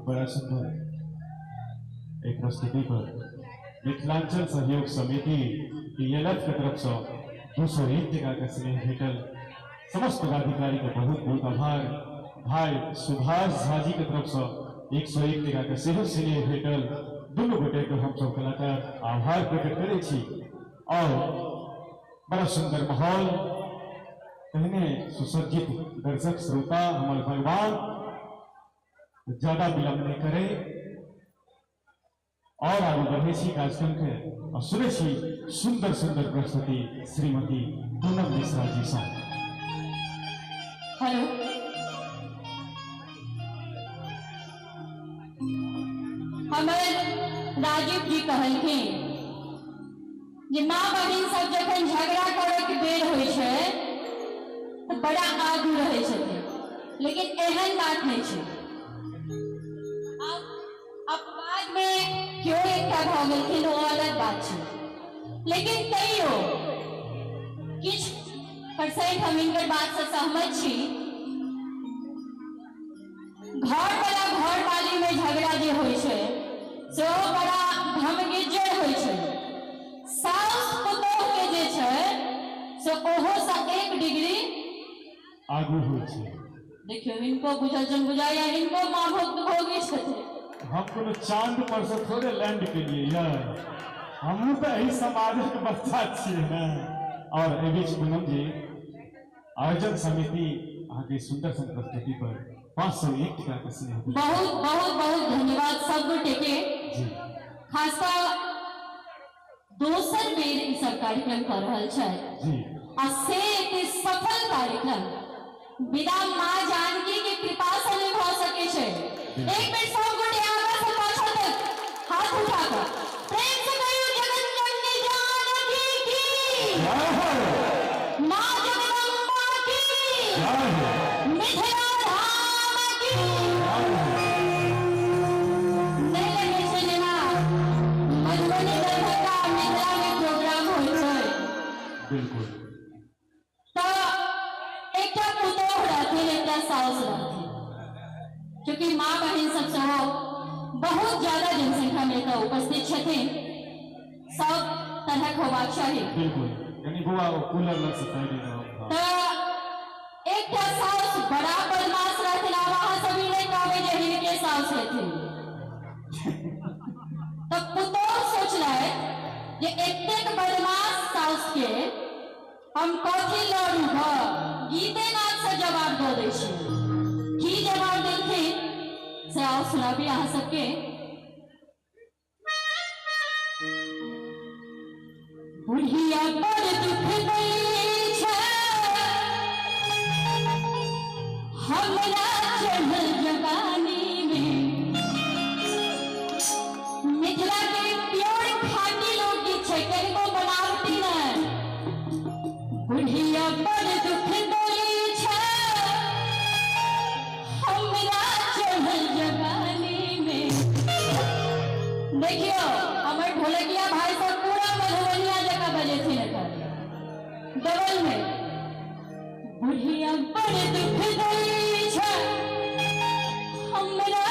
बड़ा सुंदर एक प्रस्तुति पर मिथिलांचल सहयोग समिति डीएलएफ के तरफ से 201 टका के स्नेह भेटल। समस्त पदाधिकारी के बहुत बहुत आभार। भाई सुभाष झा जी के तरफ से 101 टका के सेहो स्नेह भेटल। दुनू गोटे के हम सब कलाकार आभार प्रकट करै छी। और बड़ा सुंदर माहौल, कहने सुसज्जित दर्शक श्रोता हमारे भगवान ज्यादा विलंब नहीं करे और आगे बढ़े छी कार्यक्रम के और सुने छी सुंदर सुंदर प्रस्तुति श्रीमती पूनम मिश्रा जी से। हेलो, हमर राजीव जी कहलखिन जे माँ बहिन सब जखन झगड़ा करे के बेर होइ छै तऽ बड़ा आगू रहै छथिन, लेकिन एहन बात नहीं छै। अपवाद में क्यों एकटा भऽ गेलखिन ओ अलग बात छै, लेकिन तैयो किछु परसेंट हम हिनकर बात से सहमत छी। घर वाला घर वाली में झगड़ा जे होइ छै से ओ बड़ा धमगिज्जर होइ छै। साउस पुतोह के जे छै से ओहो से 1 डिग्री आगू होइ छै। देखियौ हिनको बुझल छनि बुझाइया हिनको माँ भक्त भोगी छथिन। हम कोनो चांद पर से थोड़े लैंड के लिए यार, हमहूँ तऽ एहि समाजक बच्चा छियै ने। और एहि बीच पूनम जी आयोजन समिति अहाँके सुंदर सन प्रस्तुति पर 501 टका के स्नेह। बहुत बहुत बहुत धन्यवाद सब गोटे के। खासकर दोसर बेर ई सब कार्यक्रम कर रहल छै जी, आ से एते सफल कार्यक्रम बिना माँ जानकी के कृपा से नहीं भऽ सकै छै। एक बेर सब गोटे आगा से पाछा तक हाथ उठा कर प्रेम से कहियो जगत जननी जानकी की, माँ जगदम्बा की, मिथिला धाम की। नहीं लगे छै जेना मधुबनी दरभंगा मिथिला में प्रोग्राम होइ छै। बिल्कुल। तऽ एकटा पुतोह रहथिन, एकटा साउस रहथिन। चूँकि माँ बहिन सब सेहो बहुत ज्यादा जनसंख्या में एतऽ उपस्थित छथिन, सब तरहक होबाक चाही। बिल्कुल, यानी बुआ वो कूलर लग से साइड में। तऽ एकटा साउस बड़ा बदमाश रहथिन, आब अहाँ सब ई नहि कहबै जे हिनके साउस हेथिन। तऽ पुतोह सोचलथि जे एतेक बदमाश साउस के हम कथी लड़ू, गीते नाच से जवाब दऽ दै छी। की जवाब देलखिन से आओ सुनाबी अहाँ सबके। बुढ़िया बड़ दुख दै छै हमरा चढ़ल जवानी में। मिथिला के प्योर खाटी लोकगीत छै, कनिको बनावटी नहि। बुढ़िया बड़ दुख दै छै हमरा चढ़ल जवानी में। देखियो हमर ढोलकिया भाई सब पूरा मधुबनिया जकाँ बजेथिन एकर डबल में। बुढ़िया बड़ दुख दै छै हमरा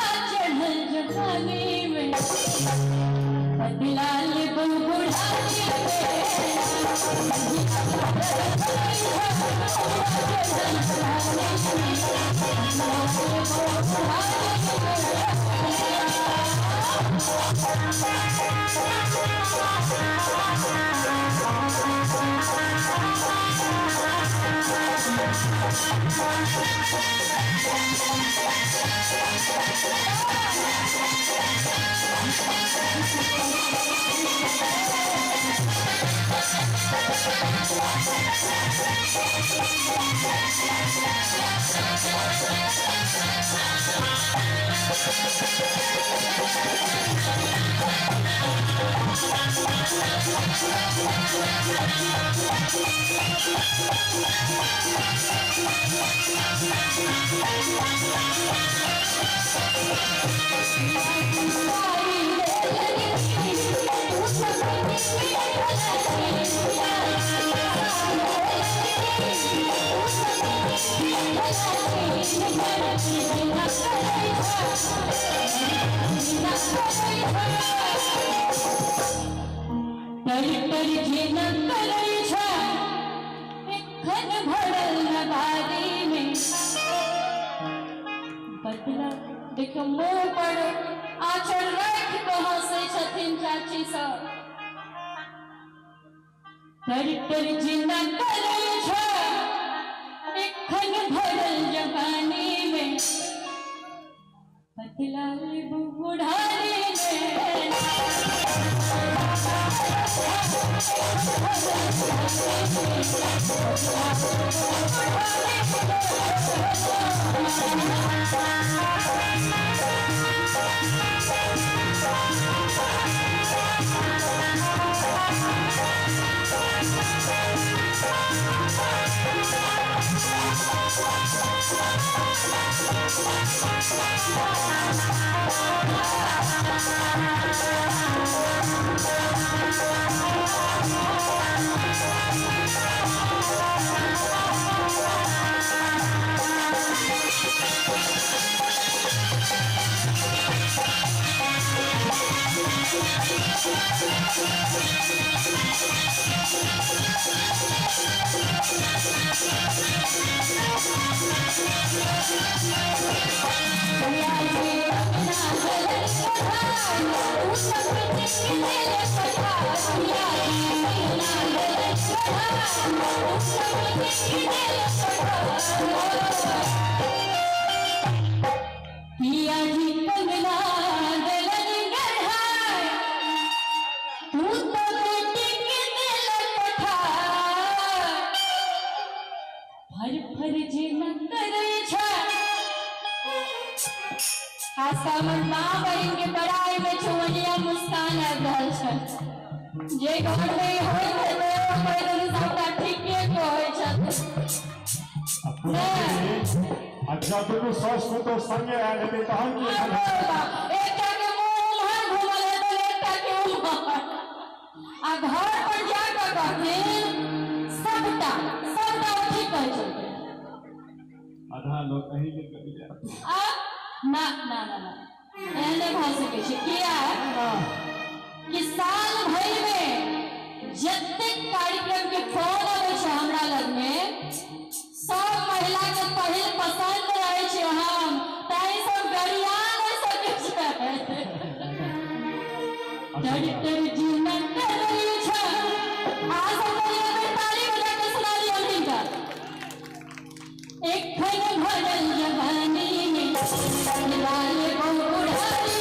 बदला देखियो मुंह पर आचर राखि कऽ हंसै छथिन चाची सब। तर तर जिना करै छै एखन भरल जवानी में, बदला लेबू बुढ़ारी में। पिया जी कंगना गलन गढ़ाए, तू तो बेटी के दिल पठाए। फर फर जे न करै छै, खास कऽ हमर माँ बहिन के बड़ाई में चुवनिया मुस्कान आबि रहल छै। जे घर में होइत हेतै ओ कहि देतै सबटा ठीके कहै छथिन। अच्छा दुनू सास पुतोह संगे आयल हेतै तहन की एकटा के मुंह उम्हर घुमल हेतै एकटा के उम्हर, आ घर पर जा कऽ कहथिन सबटा सबटा ठीक कहै छथिन। आधा लोग अही के कहि जायत। आ ना ना ना ना एहन नहि भऽ सकै छै। किया कि साल भरि में जतेक कार्यक्रम के फोन अबै छै हमरा लग में, सब महिला के पहिल पसंद रहै छै हम, ताहि सब गरिया नहि सकै छै। डर डर जीना करै छै। अहाँ सब कनि एक बेर ताली बजा के सुना दियौ हिनका। एखन भरल जवानी में लाल बुढ़ारी।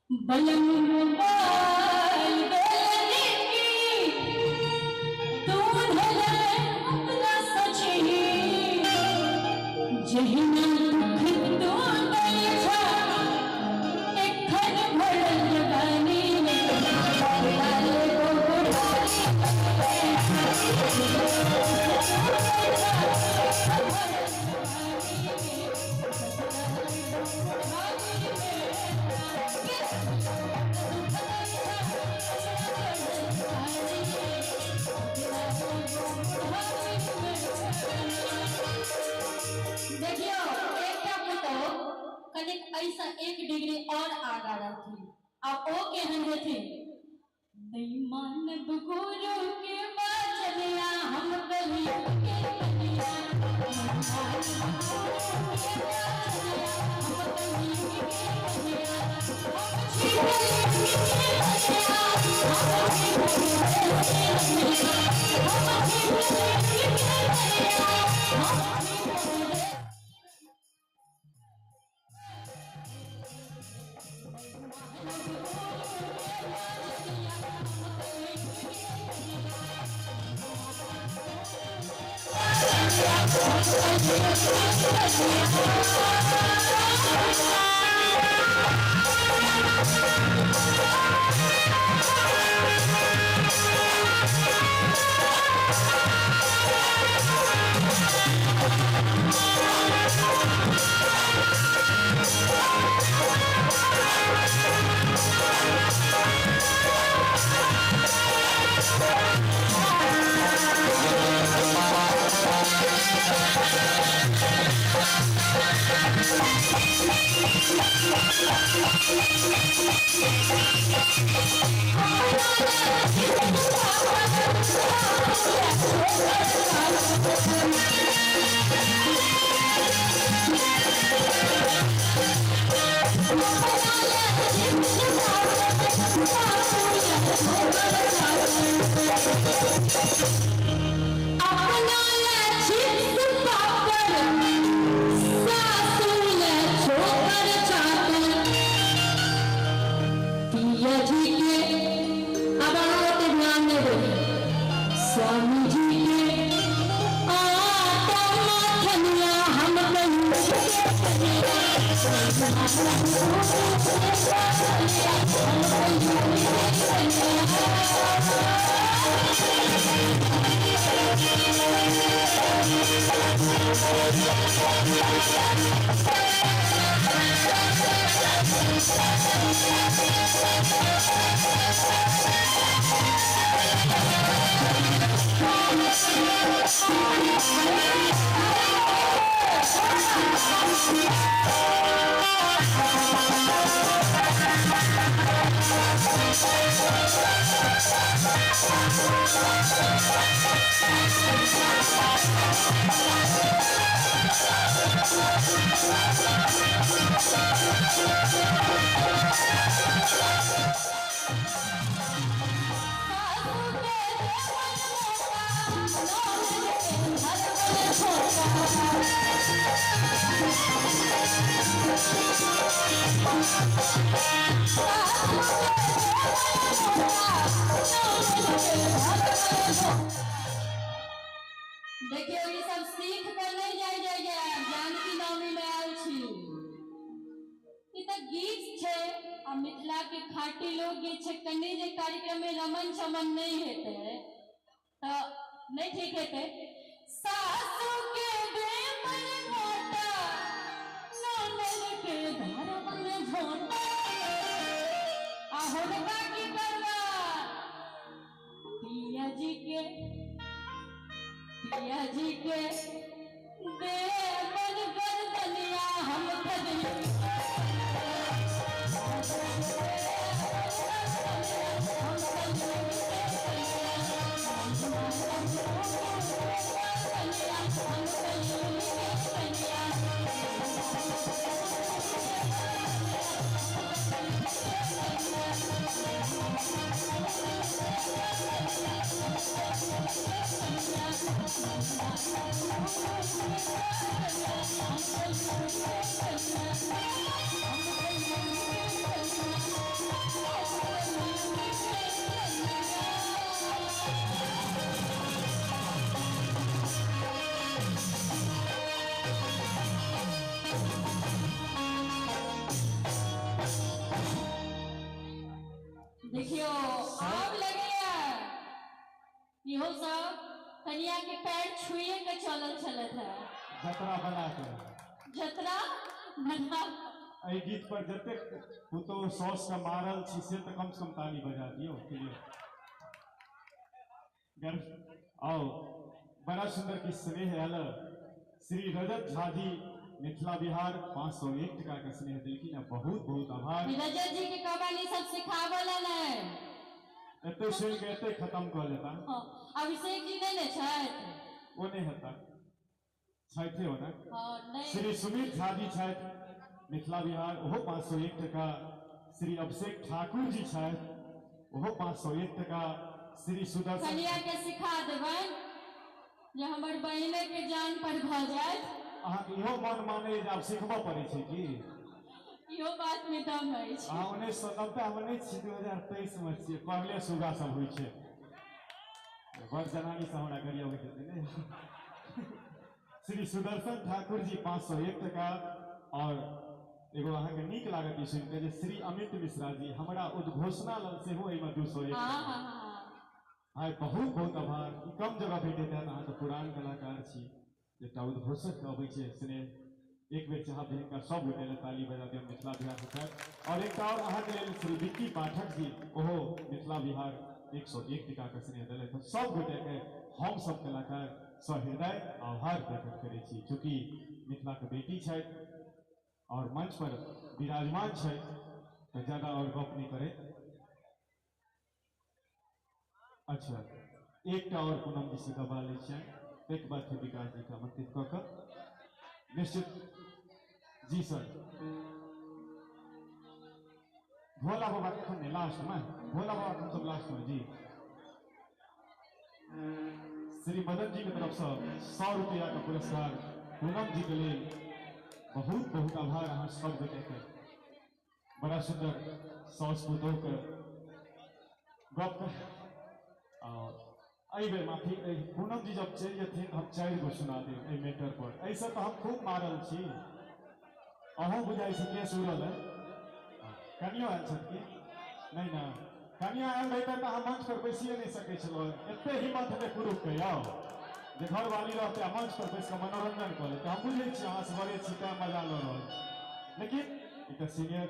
बलम मोबाइल देलनी की तू धले अपना सची जहिना दुख तू दै छा एखन भरल जवानी में लाल देखियो एकटा पुतोह कनिक ऐसा 1 डिग्री और आगा रहथिन आ ओ केहन हेथिन नहीं मानब गुरु के वचनिया हम कलयुग के कन्या नहीं मानब गुरु के वचनिया हम कलयुग के कन्या हम छी कलयुग के कन्या हम छी कलयुग के कन्या हम छी कलयुग के कन्या हम छी कलयुग। अपना ले चिप्स पापड़ सासू ले छोकर चाकर पिया जी के अब अहाँ ओते ध्यान नहीं देबै स्वामी जी के आटा मखनिया हम देखियौ ई सब सीख कऽ नहि जाय जाय जाय जानकी नवमी में आयल छी। ई तऽ गीत छै आ मिथिला के खाँटी लोकगीत छै। कनि जे कार्यक्रम में रमन चमन नहीं हेतै तऽ नहीं ठीक हेतै। सासू के देवर मोटा ननद के धर्मन झोंटा आ हुनका की करबा पिया जी के देवर गर्दनिया हम Thank you. देखियो आब लगैया इहो सब कनिया के पैर छुए के चलल छलत है। जतरा बना के, जतरा बना। एहि गीत पर जतेक पुतोह साउस के मारल छी से तऽ कम से कम ताली बजा दियौ क्लियर। गर्व आओ बड़ा सुंदर की स्नेह आयल श्री रजत झा जी मिथिला बिहार 501 टका के स्नेह दिलखिन, बहुत बहुत आभार। रजत जी के कहानी सब सिखावल ने एते सुन के एते खत्म कऽ लेता। हाँ, अभिषेक जी नहीं ने छथि, ओ नहीं हेता छथि हो ना। हाँ, नहीं। श्री सुमित झा जी छथि मिथिला बिहार ओहो 501 टका। श्री अभिषेक ठाकुर जी छथि ओहो 501 टका। श्री सुदर्शन कनिया के सिखा देबनि जे हमर बहिने के जान पर भऽ जायत। अहाँके इहो मन माने जे आब सिखबऽ पड़ै छै की? इहो बात में दम अछि। अहाँ 1990 में नहि छी, 2023 में छियै, पढ़ले सुगा सब होइ छै। बड़ जनानी सब हमरा गरियबैत हेतै ने। श्री सुदर्शन ठाकुर जी 501 टका। और एगो अहाँके नीक लागत ई सुनि कऽ जे श्री अमित मिश्रा जी हमरा उद्घोषणा लेल सेहो एहिमे 201 टका। भाई बहुत बहुत आभार। ई कम जगह भेटैत हैत, अहाँ तऽ पुरान कलाकार छी, एकटा उद्घोषक अबै छै स्नेह। एक बेर चाहब जे हिनका सब गोटे लेल ताली बजा दियौ मिथिला बिहार से छथि। और एकटा और अहाँके लेल श्री विक्की पाठक जी ओहो मिथिला बिहार 101 टका के स्नेह देलथि। सब गोटे के हम सब कलाकार सहृदय आभार प्रकट करै छी, चूँकि मिथिला के बेटी छथि और मंच पर विराजमान छथि तऽ ज्यादा और गप नहीं करे। अच्छा एकटा और पूनम जी से गबा लै छियनि, ताहिके बाद फेर विकास जी के आमंत्रित कऽ कऽ निश्चित जी सर भोला बाबा कखन ने लास्ट में, भोला बाबा हम सब लास्ट में जी। श्री मदन जी के तरफ से 100 रुपया का पुरस्कार पूनम जी के लिए, बहुत बहुत आभार अहाँ सब गोटे के। बड़ा सुंदर साउस पुतोह के गप और एहि बेर माफी, पूनम जी जब चलि जेथिन हम 4 गो सुना देब एहि मैटर पर। एहिसँ तऽ हम खूब मारल छी, अहूँ बुझाइ छी केस उड़ल है। कनियो आयल छथि की नहीं ना? कनिया आयल रहितै तऽ अहाँ मंच पर बैसिए नहि सकै छलहुँ। एते हिम्मत हेतै पुरुषके यौ जे घरवाली रहतै आ मंच पर बैस कऽ मनोरंजन कऽ लेतै। हम बुझै छी अहाँ सवरे छी तैं मजा लऽ रहल छी, लेकिन एकटा सीनियर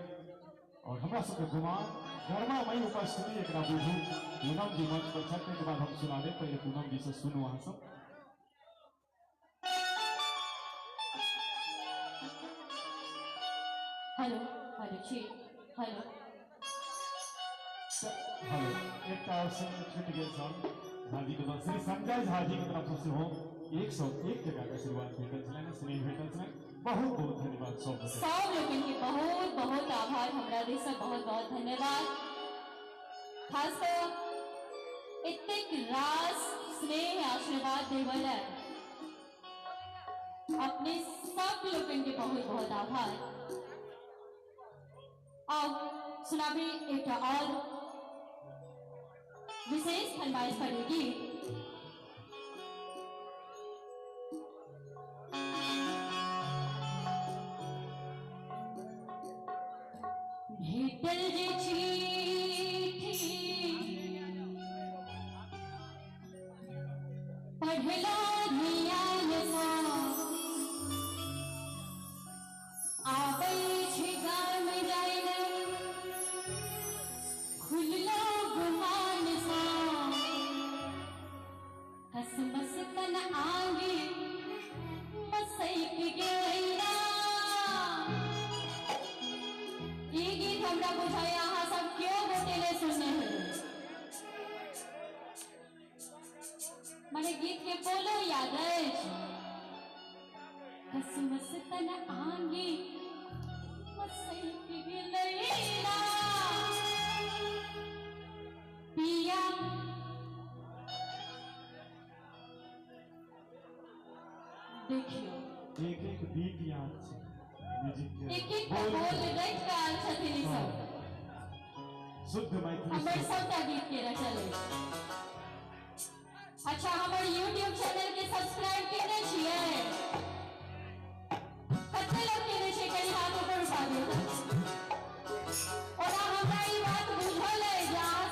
और हमरा सबके गुमान गरिमामयी उपस्थिति एकरा बुझू। पूनम जी मंच पर छथि, ताहिके बाद हम सुना देब। पहिले पूनम जी से सुनू अहाँ सब। हेलो हेलो जी हेलो हेलो एकटा और छूटि गेल छल झाजी के बाद। श्री संजय झा जी के तरफ से सेहो 101 टका के आशीर्वाद भेटल छलनि, स्नेह भेटल छलनि। बहुत बहुत धन्यवाद सब गोटे। सब लोगन के बहुत बहुत आभार, हमरा दिस से बहुत बहुत धन्यवाद। खास कर एतेक रास स्नेह आशीर्वाद देवल अपने सब लोगन के बहुत बहुत आभार। अब सुनाबी एक और विशेष फरमाइश पड़ेगी। भेटल जे चिट्ठी पढ़ला ध्यान सँ, आबै छी गाम जाय खुललो गुमान सँ, कसमस तन आंगी मसैक गेलैया। ई गीत हमरा बुझाइया अहाँ सब क्यों गोटे नहि सुनने हेबै। माने गीत के बोलो याद अछि। कसमस तन आंगी मसैक गेलैया, पिया देखियो एक एक बीट याद छै म्यूजिक के, एक एक बोल रटि कऽ आयल छथिन ई सब। शुद्ध मैथिली हमर सबटा गीत के रचल अछि। अच्छा हमर यूट्यूब चैनल के सब्सक्राइब केने छियै? कते लोग केने छै? कनि हाथ ऊपर उठा दियौ। ओना हमरा ई बात बुझल अइ जे अहाँ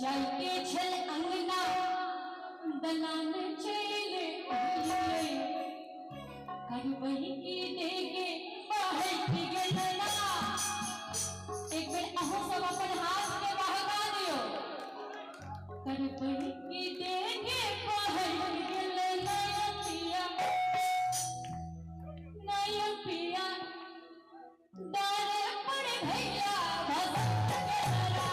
जाइके छल अंगना दलान चल आइए करबही की देगे बहक गेलना। एक बेर अहूँ सब अपन हाथ के बहका दियो। करबही की देगे बहक गेलना पिया नया पिया डरे पड़ भैया भसक गेलना।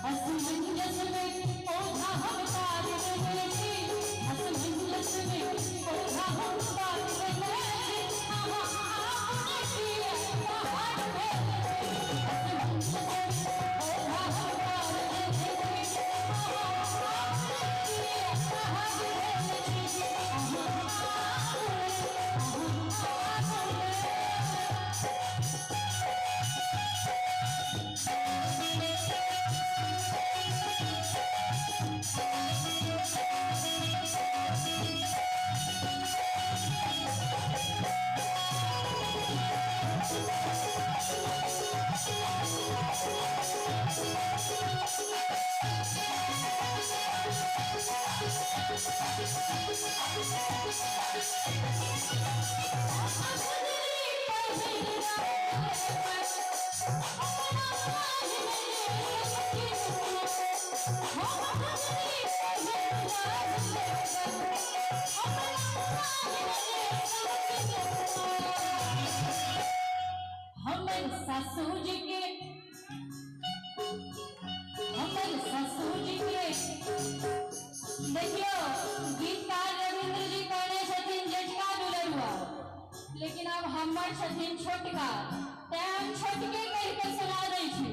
असमंजस में पौधा हम तार देने छी, असमंजस में पौधा हम तार देने छी, अहाँ आपने किया बाहर भेल छी। असमंजस में पौधा हम तार देने छी, अहाँ आपने किया बाहर भेल छी, अहाँ आपने। हमर सासू जी के, हमर सासू जी के देखियो गीतकार रविंद्र जी कहने छथिन जेठका दुलरुआ, लेकिन अब हमर छथिन छोटका, तैं हम छोटके कहि के सुना दै छी।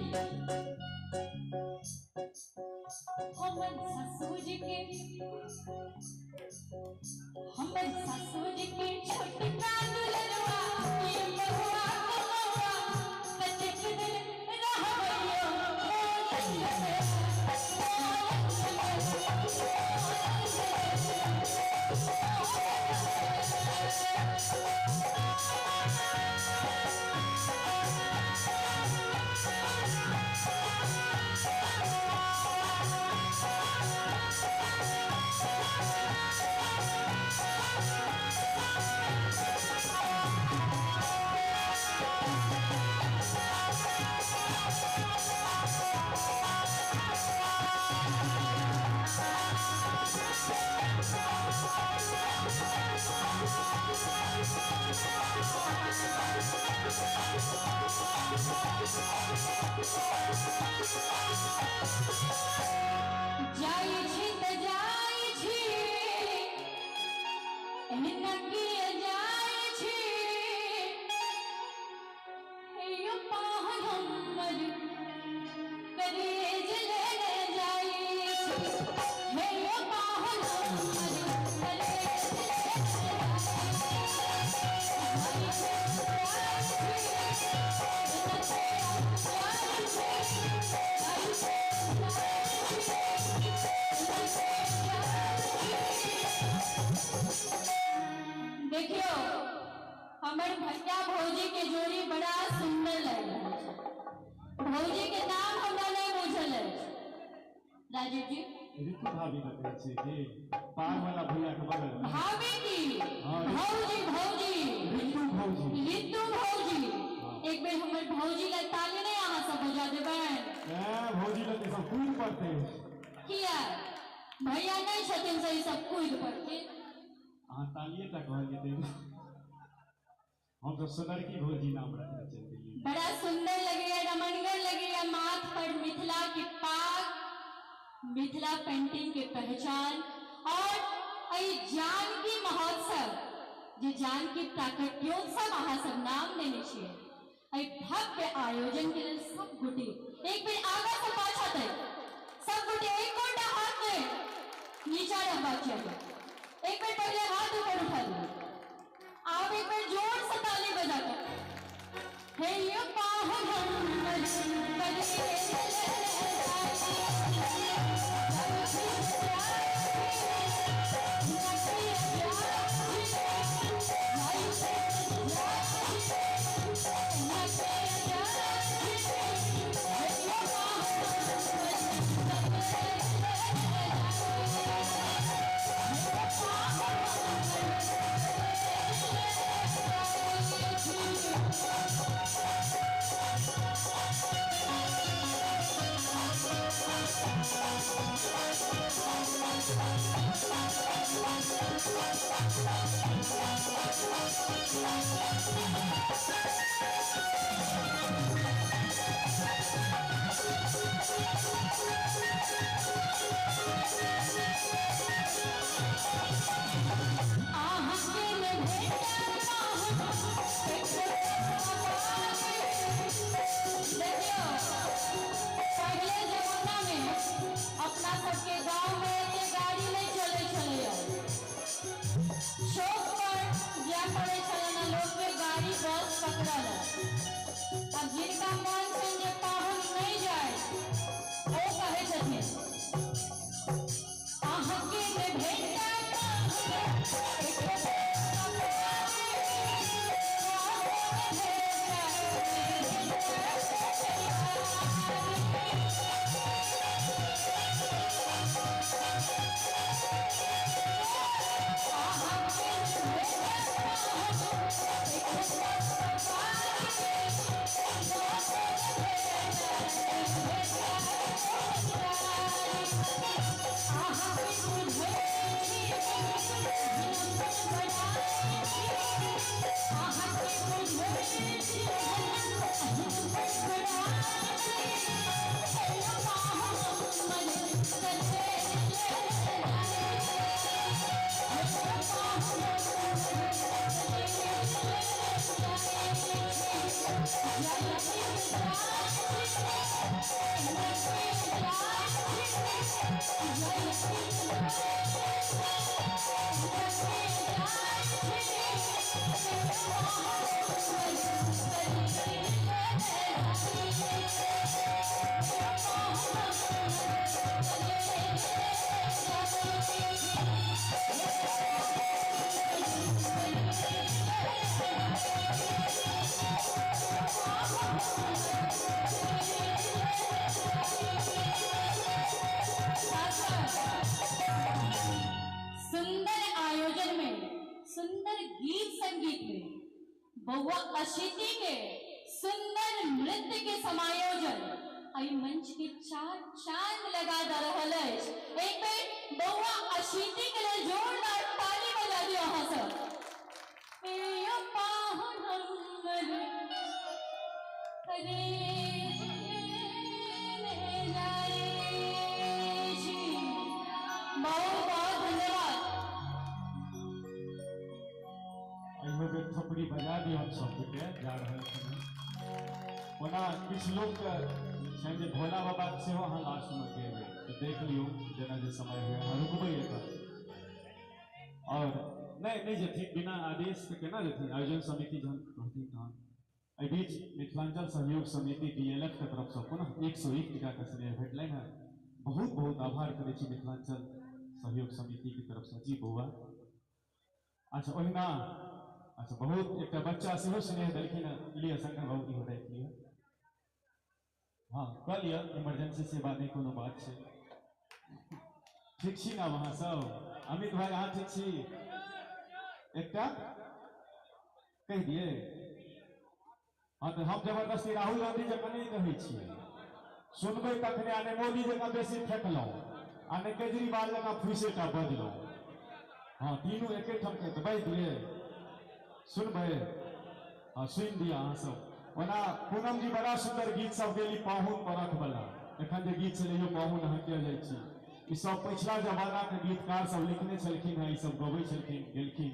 हमर सासू जी के, हमर सासू जी के छोटका दुलरुआ, ये महुआ कमौआ कतेक दिन रहबैयो जाइ छी त जाइ छी, एहना किया जाइ छी, हे पाहन हमर करेज लेने जाइ छी, हे पाहन हमर करेज लेने देखियो हमर भैया भौजी के जोड़ी बड़ा सुंदर लग रहा है। भौजी के नाम हमरा नहीं बुझल है राजीव जी। ऋतु भाभी के कहै छियै कि पार वाला भैया के बगल में भाभी की भौजी, भौजी ऋतु भौजी, ऋतु भौजी। एक बेर हमर भौजी ला ताली नहीं अहाँ सब बजा देबै? भौजी ला सब कूद पड़ते। किया भैया नहीं छथिन से सब कूद पड़ते? अहाँ तालिए टा कहलियै तै हम सब सोनरकी भौजी नाम रखने चलि गेलियै। बड़ा सुंदर लगैया, रमणगर लगैया। माथ पर मिथिला के पाग, मिथिला पेंटिंग के पहचान और एहि जानकी महोत्सव जे जानकी प्राकट्योत्सव अहाँ सब नाम देने छियै, एहि भव्य आयोजन के लेल सब गोटे एक बेर आगा से पाछा तक सब गोटे एक गोटा हाथ में नीचा रहबाक चाही। एक बेर पहले हाथ ऊपर उठा दियौ, आप एक बेर जोर से ताली बजा कर हे यो पाहुन पहले जमाना में अपना सबके गांव में एते गाड़ी नहीं चले छलैया। चौक पर जाय पड़े छलै ने लोग के गाड़ी बस पकड़ल। अब जिनका मन छनि जे पाहुन नहीं जाए ओ कहै छथिन अहाँके ने भेटा सुंदर आयोजन में, सुंदर गीत संगीत में बउआ अशिति के सुंदर नृत्य के समायोजन एहि मंच के चार चांद लगा द रहल अछि। एक बेर बउआ अशिति के लेल जोरदार ताली बजा दियौ अहाँ सब। ए पाहुन हमर रे बहुत बहुत धन्यवाद। एहिमे बेर थपड़ी बजा दियौ हम सब गोटे जा रहल छी। ओना किछु लोकके छनि जे भोला बाबाके सेहो अहाँ लास्टमे गेबै तऽ देख लियौ जेना जे समय हुए अहाँ रुकबै एकर और नहीं नहीं जेथिन बिना आदेश के केना जेथिन। आयोजन समिति जहन कहथिन तहन। एहि बीच मिथिलांचल सहयोग समिति डीएलएफ के तरफसँ पुनः 101 टका के स्नेह भेटलनि हेँ। बहुत बहुत आभार करै छी मिथिलांचल सहयोग समिति के तरफसँ। जी बौआ। अच्छा ओहिना अच्छा बहुत एकटा बच्चा सेहो स्नेह देलखिन हेँ। लिअ शंकर बाबू इहो राखि लिअ। हाँ कऽ लिअ, इमरजेंसी सेवा नहि कोनो बात छै। ठीक छी ने अहाँ सब? अमित भाई अहाँ ठीक छी? एकटा कहि दियै। हाँ तऽ हम जबरदस्ती राहुल गांधी जकाँ नहि कहै छियै, सुनबै तखने। आ नहि मोदी जकाँ बेसी फेकलहुँ आ नहि केजरीवाल जकाँ फूसेटा बजलहुँ। हाँ तीनू एके ठाम के बाजि दिए सुनबै। हाँ सुनि दिअ अहाँ सब। ओना पूनम जी बड़ा सुंदर गीत सब गेली पाहुन परख वाला, एखन जे गीत छलै यौ पाहुन अहाँ किया जाइ छी, ई सब पिछला जमाना के गीतकार सब लिखने छलखिन हेँ, ई सब गबै छलखिन गेलखिन।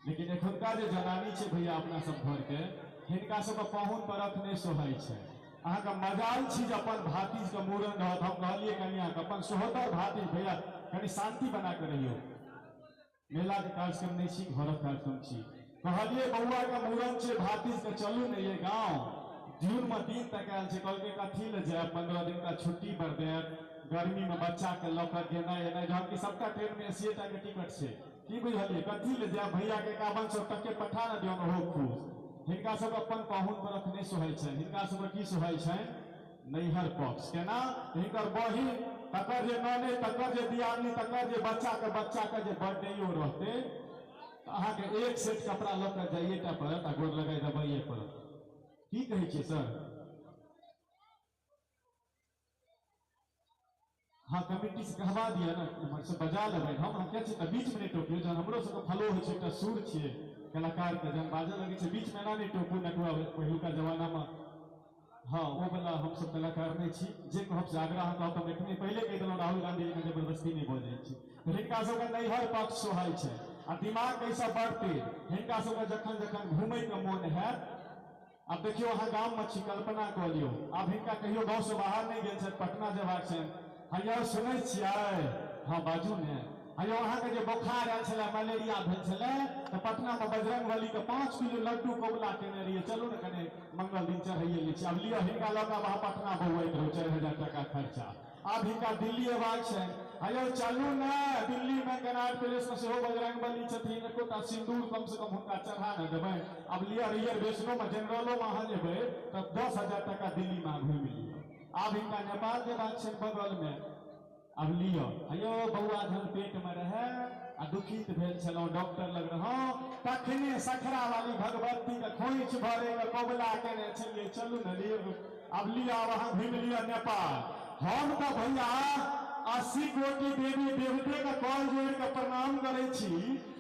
लेकिन एखुनका जे जनानी छै भैया अपना सब घर के, हिनका सबके पाहुन परख नहि सोहाइ छै। अहाँके मजाल छी जे अपन भातिज के मूड़न रहत, हम कहलियै कनियाके अपन सोहोदर भातिज भैया कनि शांति बना के रहियौ, मेला के कार्यक्रम नहीं छी, घरक कार्यक्रम छी। कहलियै बौआ के मूड़न छै भातिज के, चलू ने ये गाँव, जून में दिन तक आयल छै, कहलकै कथी ले जायब, 15 दिन का छुट्टी बढ़ देत, गर्मी में बच्चा के लऽ कऽ गेनाइ एनाइ, जहन कि सबटा ट्रेन में 80 टा के टिकट छै, की बुझलियै कथी ले जायब, भैया के 5100 टके पठा ने दियौ ओहो खुश। हिनका सब अपन पाहुन परख नहि सोहाइ छनि, हिनका सबके की सोहाइ छनि नैहर पक्ष। केना हिनकर बहिन तकर जे ननैद तकर जे दियादनी तकर जे बच्चा के बच्चा के जे बर्थडेयो रहतै तऽ अहाँके एक सेट कपड़ा लऽ कऽ जाइए टा पड़त आ गोर लगाइ देबैए पड़त। की कहै छियै सर? हाँ कमिटी से कहवा दिअ ने, एम्हर से बजा लेबै हम किया छियै तऽ बीच में नहि टोकियौ, जहन हमरो सबके फलो होइ छै एकटा सुर छियै कलाकार के, जहन बाजऽ लगै छै बीच में एना नहि टोकू नटुआ पहिलुका जमाना में। हाँ ओ वाला हमसब कलाकार नहीं छी, जे कहब से आग्रह कहब तऽ हम एखने पहिले कहि देलहुँ राहुल गांधी जी के जबरदस्ती नहीं भऽ जाइ छी। हिनका सबके नैहर पक्ष सोहाइ छै आ दिमाग एहिसँ बड़ तेज, हिनका सबके जखन जखन घुमैके मोन हैत, आब देखियौ अहाँ गाममे छी कल्पना कऽ लियौ, आब हिनका कहियो गाँवसँ बाहर नहि गेल छथि, पटना जेबाक छनि, हैयौ सुनै छियै? हाँ बाजू ने। हैयौ अहाँके जे बोखार आयल छलै मलेरिया भेल छलै तऽ पटनामे बजरंग बली के 5 किलो लड्डू कबुला केने रहियै, चलू ने कने मंगल दिन चढ़ैये लै छी। आब लिअ हिनका लऽ कऽ अहाँ पटना बौआइत रहू, 4000 टाका खर्चा। आब हिनका दिल्ली अयबाक छनि, हैयौ चलू ने दिल्लीमे कनाट पैलेसमे सेहो बजरंग बली छथिन, एकोटा सिन्दूर कमसँ कम हुनका चढ़ा ने देबै। आब लिअ रिजर्वेशनोमे जनरलोमे अहाँ जेबै तऽ 10,000 टाका दिल्लीमे अहाँ घुमि लिअ। आब हिनका नेपाल जेबाक छनि बगलमे, आब लिअ हैयौ बौआ जहन पेटमे रहै आ दुखित भेल छलहुँ डॉक्टर लग रहौं तखने सखरा वाली भगवती के खोइछ भरे के कबुला केने छलियै, चलू ने लिअ। आब लिअ आब अहाँ घुमि लिअ नेपाल। हम तऽ भैया 80 कोटि देवी देवते के कॉल जोड़ि के प्रणाम करै छी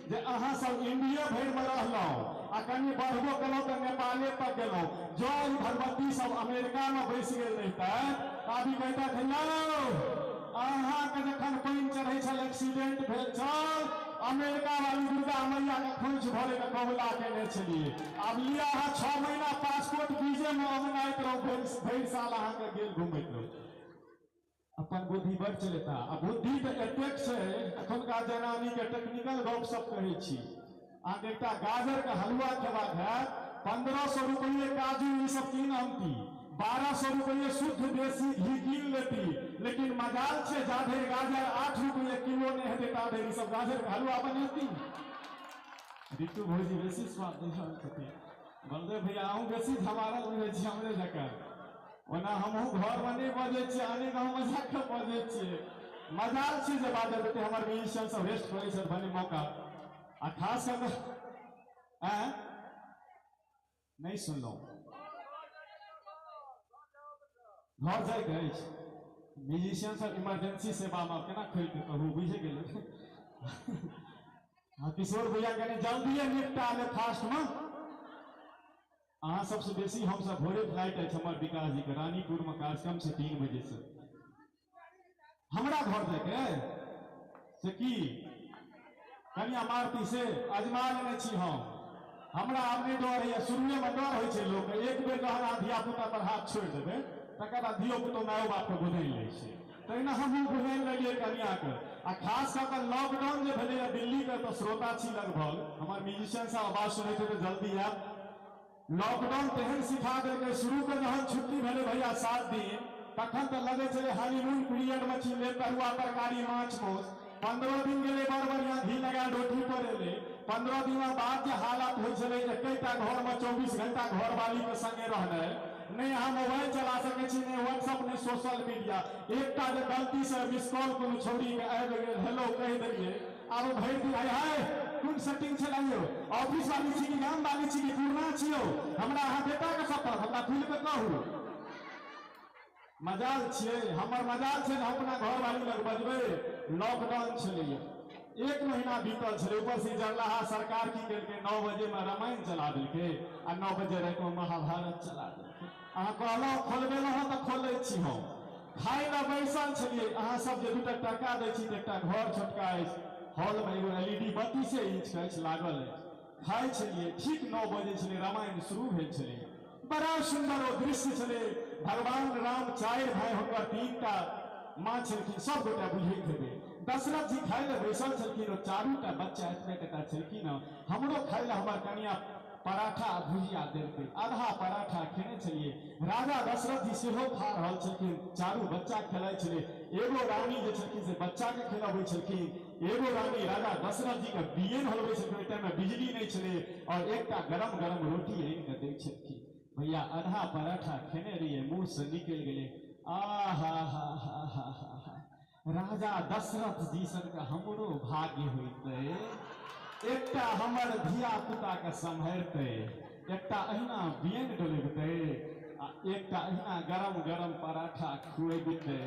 जे अहाँ सब इंडिया भरिमे रहलहुँ आ कनि बढ़बो केलहुँ तऽ नेपाले तक गेलहुँ। जँ ई भगवती सब अमेरिकामे बैसि गेल रहितै तऽ आब ई कहितै यौ अहाँके जखन पानि चढ़ै छल एक्सीडेंट भेल छल अमेरिका वाली दुर्गा मैया के खोइछ भरे के कबुला केने छलियै, आब लिअ अहाँ 6 महीना पासपोर्ट वीजे में अमनाइत रहू, भरि साल अहाँके गेल घुमैत रहू। अपन बुद्धि बड़ चलेता आ बुद्धि तऽ एतेक छै एखुनका जनानी के टेक्निकल गप सब कहै छी। अहाँके एकटा गाजर के हलुआ खेबाक हैत 1500 रुपये काजू ई सब कीन अनती, 1200 रुपये शुद्ध देसी घी कीन लेती, लेकिन मजाल छै जाधरि गाजर 8 रुपये किलो नहि हेतै ताधरि ई सब गाजर के हलुआ बनेती। रितु भौजी बेसी स्वाद बुझल छथिन, बलदेव भैया अहूँ बेसी झमारल बुझै छी हमरे जकाँ। ओना हमहूँ घरमे नहि बजै छियै, आने गाँवमे जाकऽ बजै छियै। मजाल छी जे बाजऽ देतै, हमर म्यूजिशियन सब रेस्ट करै छथि भने मौका। आ खास कऽ कऽ आँय नहि सुनलहुँ, घर जाइके अछि। म्यूजिशियन सब इमरजेंसी सेवामे केना खोलि कऽ कहू, बुझि गेलै। हाँ किशोर भैया कनि जल्दिए निपटा ले फास्टमे। अहाँ सबसँ बेसी हमसब भोरे फ्लाइट अछि हमर विकास जी के, रानीपुरमे कार्यक्रम छै 3 बजे से। हमरा घर जाइके से की कनिया मारती से अजमा लेने छी हम, हमरा आब नहि डर होइए। शुरुएमे डर होइ छै लोकके, एक बेर जहन अहाँ धियापुता पर हाथ छोड़ि देबै तकर बाद धियो पुतो मायो बापके बुझाइ लै छै, तहिना हमहूँ बुझाइ लेलियै कनियाके। आ खास कऽ कऽ लॉकडाउन जे भेलैए दिल्लीके तऽ श्रोता छी लगभग, हमर म्यूजिशियन सब आवाज सुनैत हेतै जल्दी आयब। लॉकडाउन तेहन सिखा देलकै, शुरूके जहन छुट्टी भेलै भैया 7 दिन तखन तऽ लगै छलै हनीमून पीरियडमे छी, ले तरुआ तरकारी माछ माउस। 15 दिन गेलै बड़ बढ़िआँ घी लगायल रोटी पर एलै। 15 दिन बाद जे हालत होइ छलै एकेटा घरमे 24 घंटा घरवालीके संगे रहनाइ, नहि अहाँ मोबाइल चला सकै छी, नहि व्हाट्सअप, नहि सोशल मीडिया। एकटा जे गलतीसँ मिस कॉल कोनो छौड़ीके आबि गेल हेलो कहि देलियै, आब भरि दिन हाय हाय कोन सेटिंग छलै यौ, ऑफिस वाली छी कि गाम वाली छी कि पुरना छियौ, हमरा अहाँ बेटाके शपथ हमरा खुलि कऽ कहू। मजाल छियै हमर, मजाल छै हम अपना घरवाली लग बजबै। लॉकडाउन छलैए, 1 महीना बीतल छलै, ऊपर से जरलाहा सरकार की केलकै, 9 बजे में रामायण चला देलकै आ 9 बजे राति में महाभारत चला देलकै। अहाँ कहलहुँ खोलबेलहुँ तऽ खोलै छी हम। खाय लए बैसल छलियै, अहाँ सब जे 2टा टका दै छी तऽ एकटा घर छोटका अछि, हॉल में एगो LED 32 inch के अछि लागल अछि। खाइ छलियै, ठीक 9 बजे छलै, रामायण शुरू भेल छलै। बड़ा सुंदर ओ दृश्य छलै। भगवान राम 4 भाई, हुनकर 3टा माँ छलखिन, सब गोटा बुझैत हेबै। दशरथ जी खाय लए बैसल छलखिन, ओ 4टा बच्चा एतबे टका छलखिन। हमरो खाय लए हमर कनिया पराठा आ भुजिया देलकै, आधा पराठा खेने छलियै। राजा दशरथ जी सेहो खा रहल छलखिन, 4 बच्चा खेलाइ छलै। एगो रानी जे छलखिन से बच्चा के खेलबै छलखिन, एगो रानी राजा दशरथ जी के बियन हलबै छलखिन, ओहि टाइम में बिजली नहीं छलै, और एकटा गरम गरम रोटी आनि कऽ दै छलखिन। भैया आधा पराठा खेने रहियै, मुँह से निकलि गेलै आ हा हा हा हा हा। राजा दशरथ जी सनके हमरो भाग्य होइतै, एकटा हमर धिया पुता के सम्हारतै, एकटा अहिना बियन डोलबितै आ एकटा अहिना गरम गरम पराठा खुएबितै।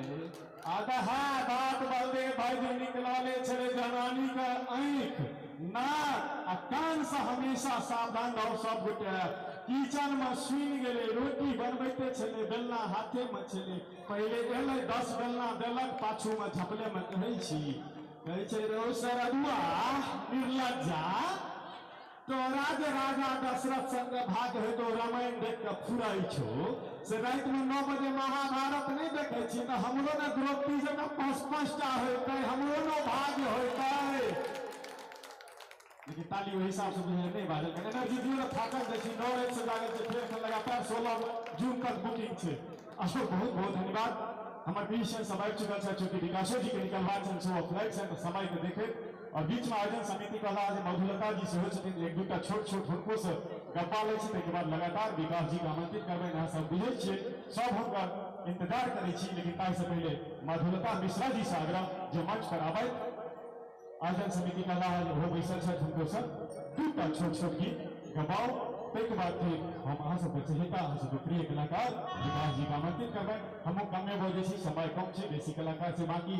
आधा बात बलदेव भाई जी निकलले छलै, जनानी के आँखि नाक आ कान से हमेशा सावधान रहू सब गोटे। किचन में सुनि गेलै, रोटी बनबैते छलै, बेलना हाथे में छलै। पहिले एलै 10 बेलना देलक, पाछू में झपले में कहै छी, कहै छै रौ सरदुआ निर्लज्जा, तोरा जे राजा दशरथ संगे भाग हेतौ रामायण देख कऽ फुराइ छौ, से राति में 9 बजे महाभारत नहीं देखै छी तऽ हमरो ने द्रौपदी जकाँ 5-5 टा होइतै, हमरो ने भाग्य होइतै। लेकिन ताली ओहि हिसाब से बुझे नहीं बाजल। एनर्जी दियौ ने, थाकल जाइ छी, 9 राति से जागल छै, फेर एखन लगातार 16 जून तक बुकिंग छै। अशोक बहुत बहुत धन्यवाद। हमर म्यूजिशियन सब आबि चुकल छथि, चूँकि विकासो जी के निकलबाक छनि, सो फ्लाइट छनि, तऽ समय के देखैत। और बीच में आयोजन समिति कहला जे मधुलता जी सेहो छथिन, 1-2 टा छोट छोट हुनको से गप्पा लै छी, ताहिके बाद लगातार विकास जी के आमंत्रित करबनि। अहाँ सब बुझै छियै, सब हुनकर इंतजार करै छी। लेकिन ताहिसँ पहिले मधुलता मिश्रा जी से आग्रह जे मंच पर आबथि। आयोजन समिति कहला जे ओहो बैसल छथि, हुनको से 2टा छोट छोट गीत गबाउ, ताहिके बाद फिर हम अहाँ सबके चहेता, अहाँ सबके प्रिय कलाकार विकास जी के आमंत्रित करबनि। हमहूँ कमे बजै छी, समय कम छै, बेसी कलाकार छै, बाकी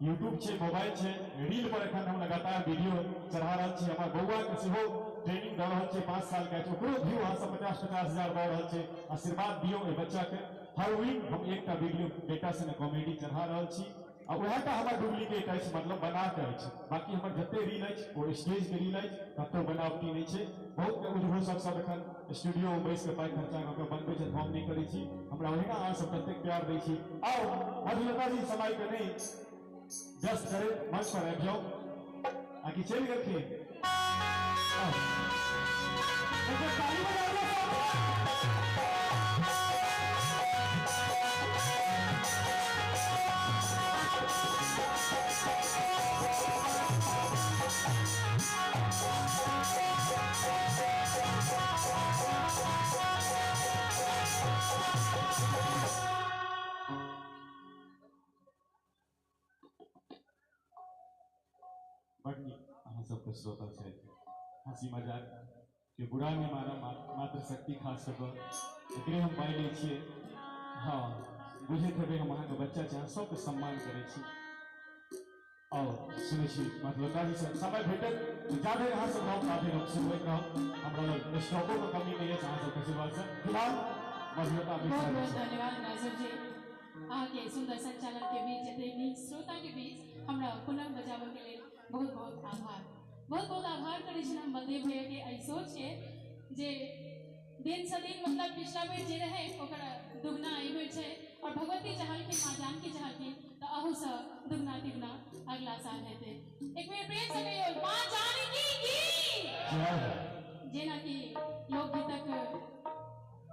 यूट्यूब छै, मोबाइल छै, रील पर एखन हम लगातार वीडियो चढ़ा रहल छी। हमर बौआ के सेहो ट्रेनिंग दऽ रहल छै, 5 साल के छै, ओकरो व्यू अहाँ सब 50-50 हजार भऽ रहल छै। आशीर्वाद दियौ एहि बच्चा के। हर वीक हम एकटा वीडियो बेटा संगे कॉमेडी चढ़ा रहल छी, आ वएह टा हमर डुप्लीकेट अछि, मतलब बना के अछि। बाकी हमर जते रील अछि ओ स्टेज के रील अछि, कतौ बनावटी नहि छै। बहुत उद्घोषक सब एखन स्टूडियो में बैस के पाइ खर्चा कऽ के बनबै छथि, हम नहि करै छी। हमरा ओहिना अहाँ सब ततेक प्यार दै छी। आउ मधुलता जी समय के नहि व्यस्त करे, मंच पर आबि जाउ। आकि चलि गेलखिन। बड़ नीक अहाँ सबके श्रोता छै, हंसी मजाक के बुरा नहि मानब, मातृशक्ति खास कऽ कऽ एकरे हम पाइ लै छियै। हाँ बुझैत हेबै हम अहाँके बच्चा छी, अहाँ सबके सम्मान करै छी। और सुनै छी मधुलता जी से समय भेटत जाधरि अहाँ सब रहब ताधरि हम सुनबैत रहब। हमरा लग स्टॉको के कमी नहि अछि अहाँ सबके आशीर्वाद से। फिलहाल मधुलता मिश्रा बहुत जी बहुत से। धन्यवाद राजू जी, अहाँके सुंदर संचालन के बीच, एते नीक श्रोता के बीच हमरा पुनः बजाबऽ के लेल बहुत बहुत आभार। बहुत बहुत आभार करै छी हम बलदेव भैया के एहि सोच के जे दिन से दिन मतलब पिछला बेर जे रहे ओकर दुगना एहि बेर छै, और भगवती चाहलखिन, माँ जानकी चाहलखिन तऽ अहू से दुगना तिगुना अगला साल हेतै। एक बेर प्रेम से कहियौ माँ जानकी की जेना कि लोकगीतक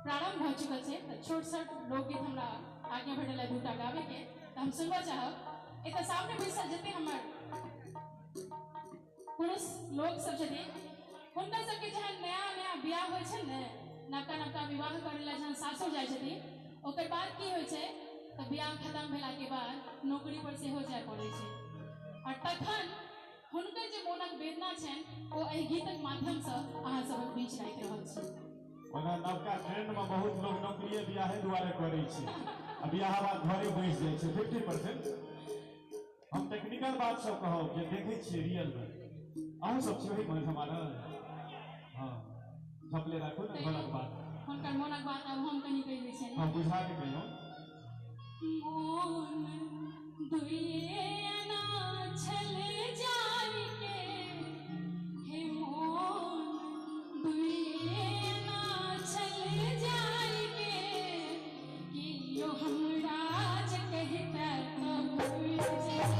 प्रारंभ भऽ चुकल छै तऽ छोट छोट लोकगीत हमरा आज्ञा भेटल है दूटा गाबे के, तऽ हम सुनबऽ चाहब। एतऽ सामने बैसल जते हमर पुरुष लोक सब छथिन, हुनका सबके जहन नया नया बियाह होइ छै ने, नवका नवका विवाह करै लए जहन सासुर जाइ छथिन, ओकर बाद की होइ छै तऽ बियाह खत्म भेलाके बाद नौकरी पर सेहो जाय पड़ै छै, और तखन हुनकर जे मोनक वेदना छनि ओ एहि गीतक माध्यमसँ अहाँ सबक बीच राखि रहल छी। ओना नवका ट्रेंड में बहुत लोग नौकरिए बियाहे दुआरे करै छै, आ बियाह बाद घरे बैस जाइ छै 50%। हम टेक्निकल बात सब कहब जे देखै छियै रियल में। अहूँ सब छी ओही में हमारा। हाँ झपले राखू ने घरक बात। हुनकर मोनक बात आब हम कनि कहि दै छियनि। हाँ बुझा के कहियौ। मोन दुइए अना छल जाय के, हे मोन दुइए अना छल जाय के, कियो हमरा जे कहिता तऽ भूल जाय।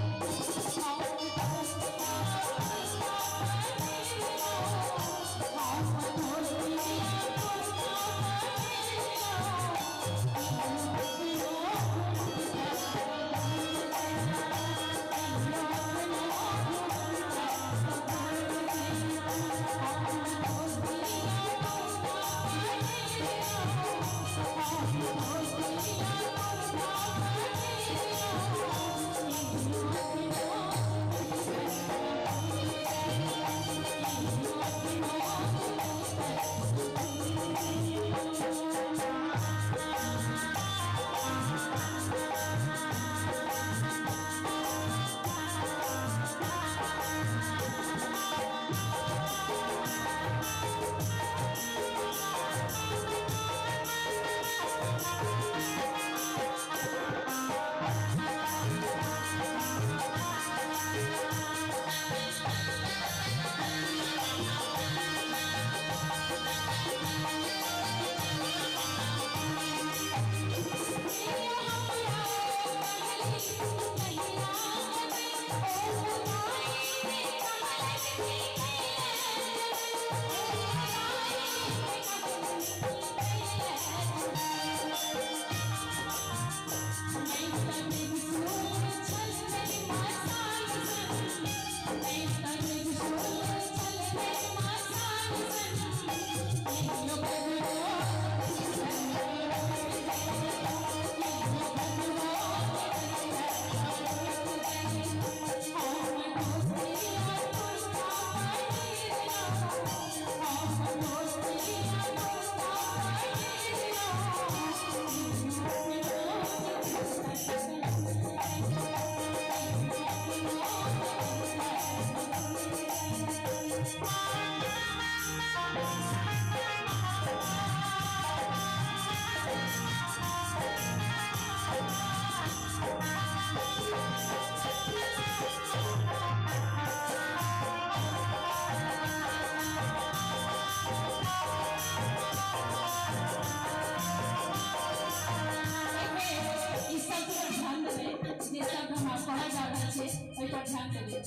ई शब्द पर ध्यान देबै, जे शब्द हमरा कहल जा रहल छै ओहि पर ध्यान देबै।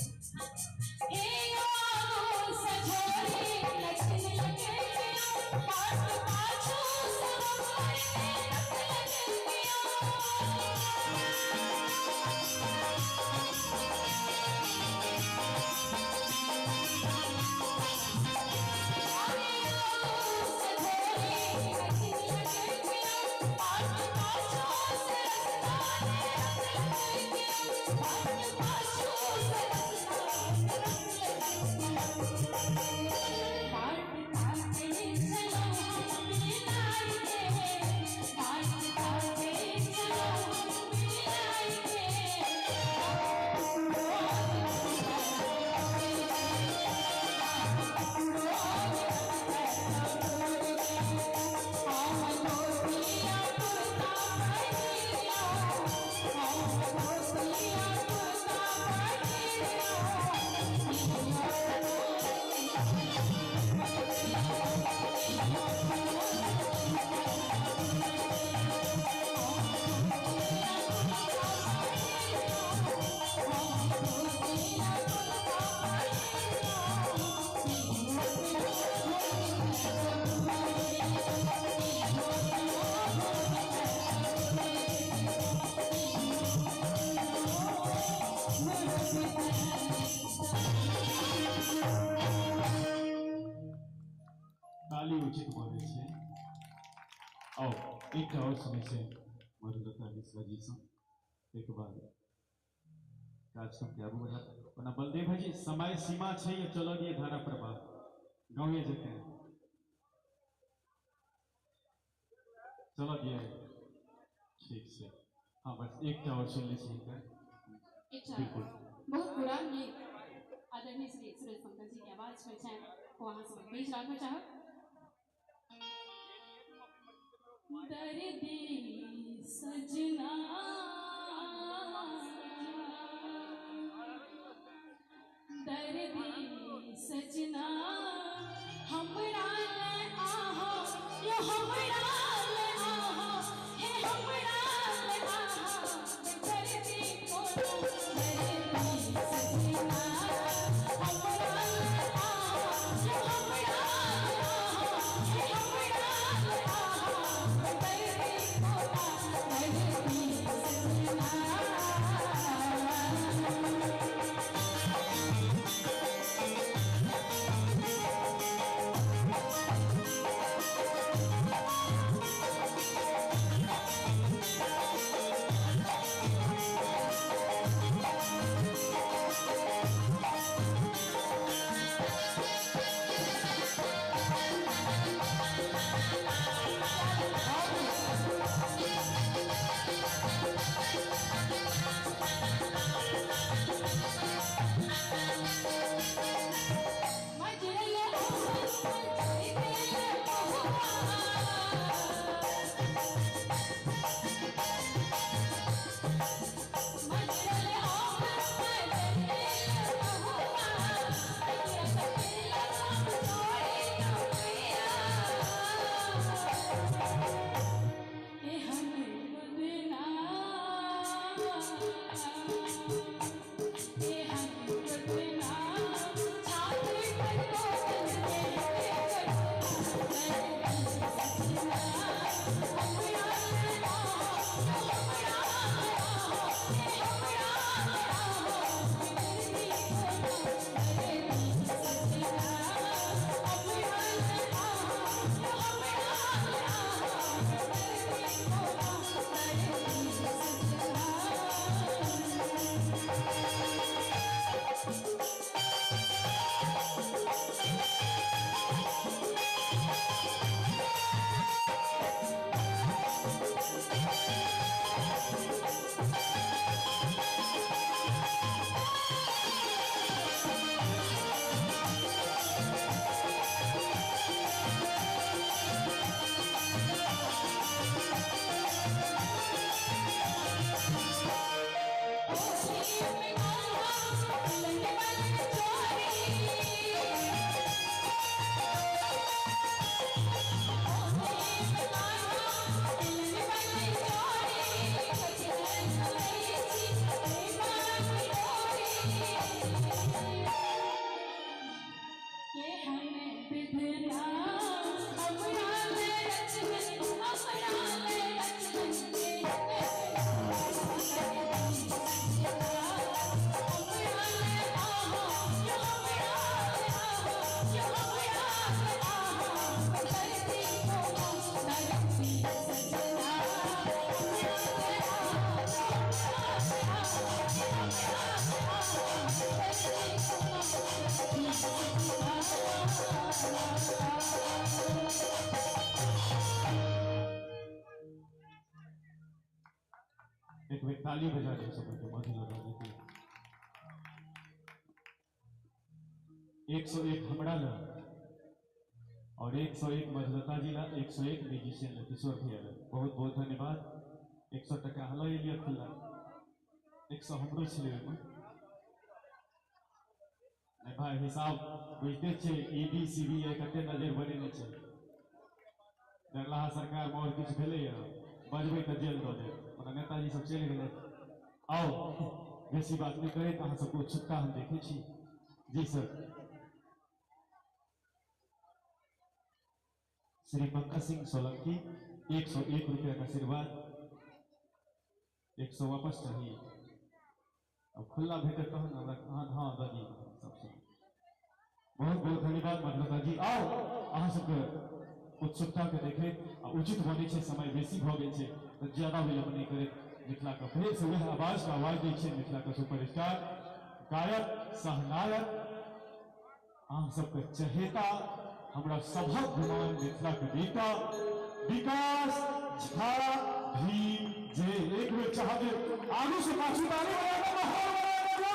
हे ओ सझोरी लखन लगे पाट पाछू सब मरने रख लगे। ताली उचित बोलै छै। आओ एकटा और सुनै छै मधुलता मिश्रा जी सँ, ताहिके बाद कार्यक्रम के आगू बढ़ा। ओना बलदेव भाईजी समय सीमा छै या चलऽ दियै धारा प्रवाह गाँवे जेतै चलऽ दियै? ठीक छै। हाँ बस एकटा और सुनि लै छी हिनकर। एकटा बहुत पुरान गीत आदरणीय श्री सुरेश पंकज जी के आवाज में छनि, ओ अहाँ सबक बीच राखऽ चाहब। दर्दी सजना दर्दी सजना हमरा ले आहो यो हमरा ले आहो हे हमरा ले आहो दर्दी कोनो दर्दी सजना हमरा ले आहो यो हमरा ले आहो हे हमरा ले आहो दर्दी कोनो दर्दी सजना। एक बेर ताली बजा दियौ सबके मधुलता जी के। 101 हमरा ला और 101 मधुलता जी ला, 101 म्यूजिशियन ला, किशोर भैया ला बहुत बहुत धन्यवाद। 100 टका हला एलियै खुला, 100 हमरो छलै ओहिमे। नहीं भाई हिसाब बुझते छियै, ईडी सीबीआई कते नजर बनेने छै। डरलाहा सरकार में और किछु भेलैया, बजबै तऽ जेल दऽ देत। ओना नेताजी सब चलि गेलै। आउ बेसी बात नहि करैत अहाँ सबके उत्सुकता हम देखै छी। जी सर, श्री पंकज सिंह सोलंकी 101 रुपया का आशीर्वाद, 100 वापस चाहिए। अब खुला भेटत तहन हमरा। हाँ दादी सबसे बहुत बहुत धन्यवाद मधुलता जी। आउ अहाँ सबके उत्सुकता के देखैत आ उचित बनै छै, समय बेसी भऽ गेल छै तऽ ज्यादा विलम्ब नहि करैत मिथिला के फेर से वएह आवाज के आवाज दै छै मिथिला के सुपरस्टार गायक सहनायक अहाँ सबके चहेता हमरा सभक गुमान मिथिला के बेटा विकास झा भीम जे एक बेर चाहब जे आगू से पाछू ताली बजाकर माहौल बनाएगा।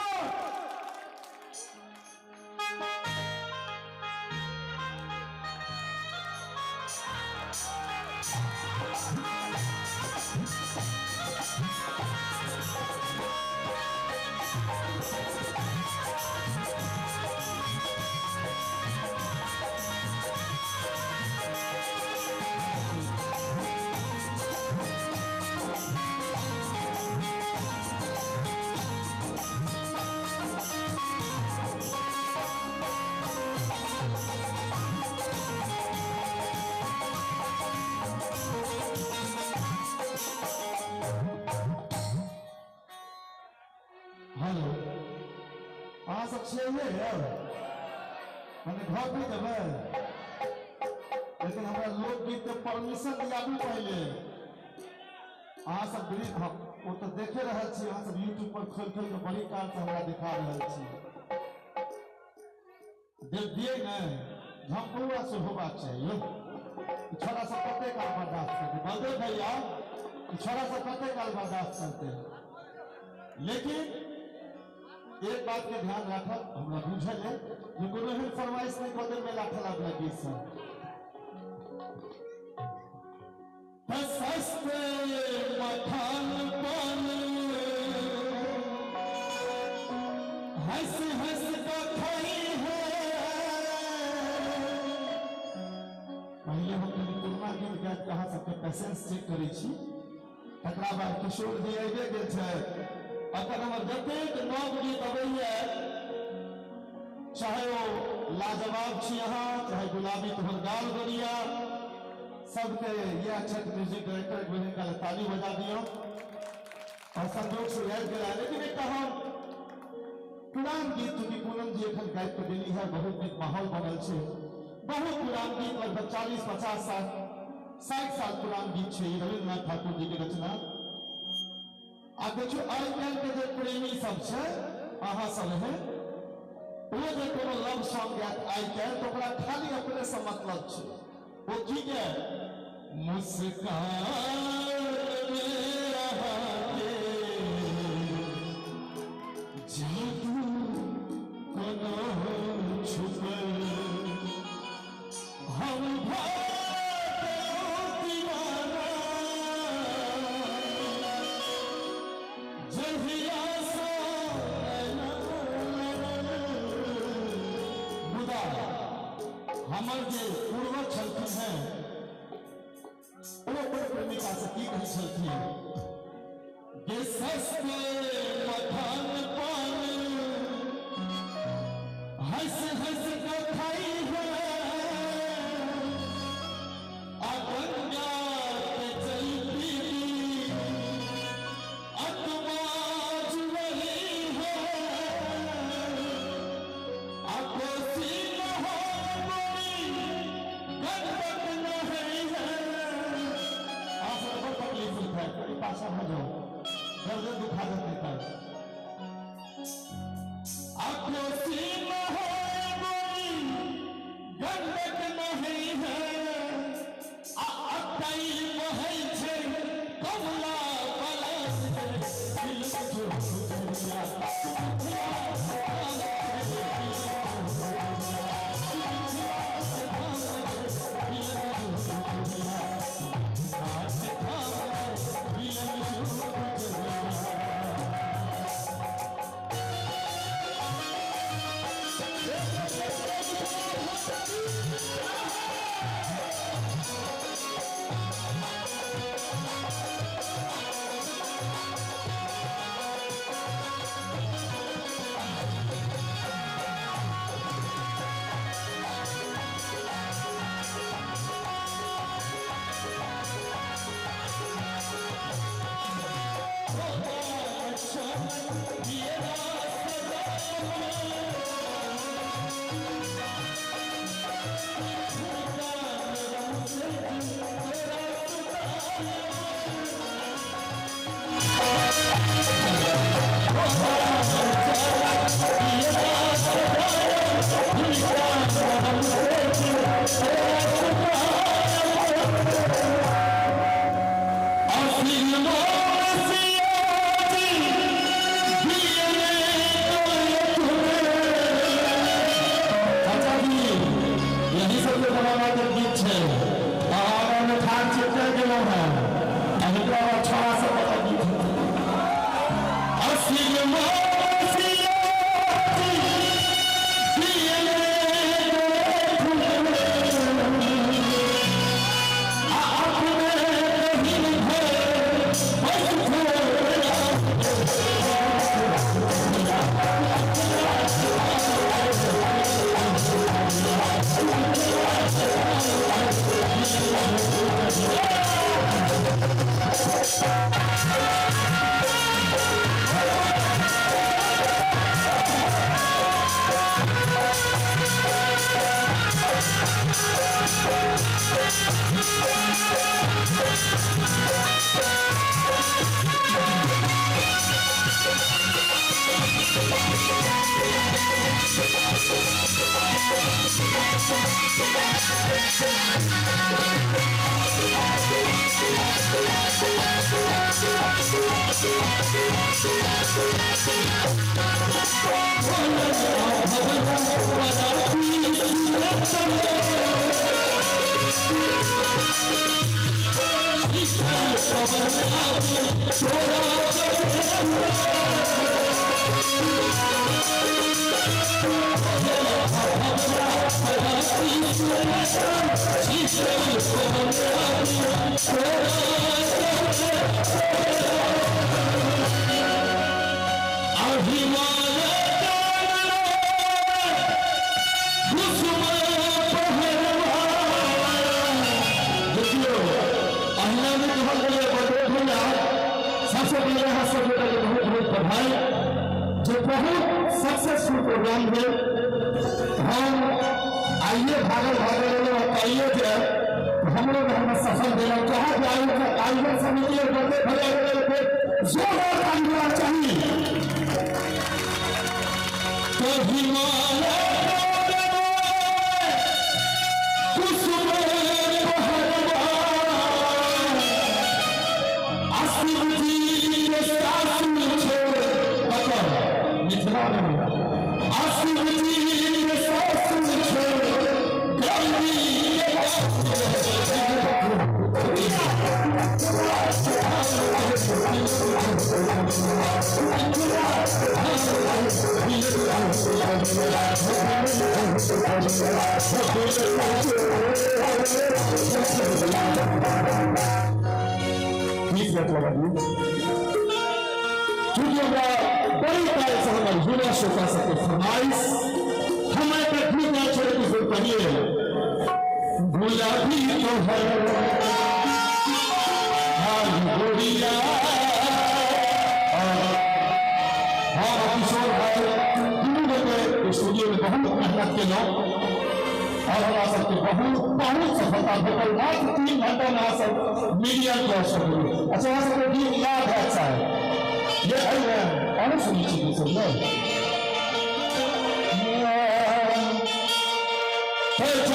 हेलो, अहाँ सब छियै यार, मने घर नहि जेबै, लेकिन हमरा लोकगीत के परमिशन दियाबू पहिले। अहाँ सब गरीब, ओ तऽ देखे रहल छी, अहाँ सब यूट्यूब पर खोलि खोलि के बड़ी काल से हमरा दिखा रहल छी। देख दिए ने, झमकौआ से होबाक चाही। यौ छोड़ा सब कते काल बर्दाश्त करते बलदेव भैया, छोड़ा सब कते काल बर्दाश्त करते। लेकिन एक बात के ध्यान राखब, हमरा बुझल है जे कोनो एहन फरमाइश नहीं कऽ देब मेला ठेला वाला गीत सब। सस्ते मखान पान हंस हंस का खाई है। पहले हम कनि पुरना गीत गाबि कऽ अहाँ सबके पेशेंस चेक करै छी, तकरा बाद किशोर जी आबिए गेल छै। अगर हमर जतेक नव गीत अबैया, चाहे ओ लाजवाब छी अहाँ, चाहे गुलाबी तोहर गाल गोरिया, सबके यह छठ म्यूजिक डायरेक्टर एक बेर हिनका ताली बजा दियौ और संजोग से याद गेला। लेकिन एक हम पुरान गीत, चूँकि पूनम जी एखन गाबि कऽ गेली है, बहुत नीक माहौल बनल छै। बहुत पुरान गीत, लगभग 40, 50 साल, 60 साल पुरान गीत छै रविन्द्रनाथ ठाकुर जी के रचना। आ देखियौ आइ काल्हि के जे प्रेमी सब छै, अहाँ सब है, ओ जे कोनो लव सॉन्ग गायत आइ काल्हि तऽ ओकरा खाली अपने से मतलब छै। ओ की के मुस्कान जादू कोनो छुपल, हम हमर जे पूर्वज छलखिन हैं, ओ अपन प्रेमिका से की कहै छलखिन जे सस्ते मखान पान हंस हंस के खाई है, आ गंगा के जल पीबी आत्मा जुड़ली है, आ कोसी पासा हो जाओ, गर्दन दुखा देते। जमाना के गीत छै। अहाँ में ठाढ़ छियै गेलहुँ हैं, आ एकरा बाद छोड़ा सब वाला गीत हेतै। असीम सबसे पहले अहाँ सब गोटा के बहुत बहुत बधाई जे बहुत सक्सेसफुल प्रोग्राम भेल। हम आइए भागल भागल एलहुँ आ कहिए जे हमरो घरमे सफल भेल। कहाँ के आयोजन समिति और बड़े भैया के जोरदार ताली होना चाहिए। चूंकि हमरा बड़ी काल से हमर युवा श्रोता सबके फरमाइश, हम एकर गीत गाय छलै किछु दिन पहिले, गुलाबी तोहर गोरिया। और हम किशोर भाई दुनू गोटे स्टूडियो में बहुत मेहनत केलहुँ और हमरा सबके बहुत बहुत सफलता भेटल। मात्र 3 घंटा में अहाँ सब मीडिया क्रॉस सकलियै। अच्छा, अहाँ सबके गीत याद है? अच्छा है ये और सुनी छी सब नहीं। Thank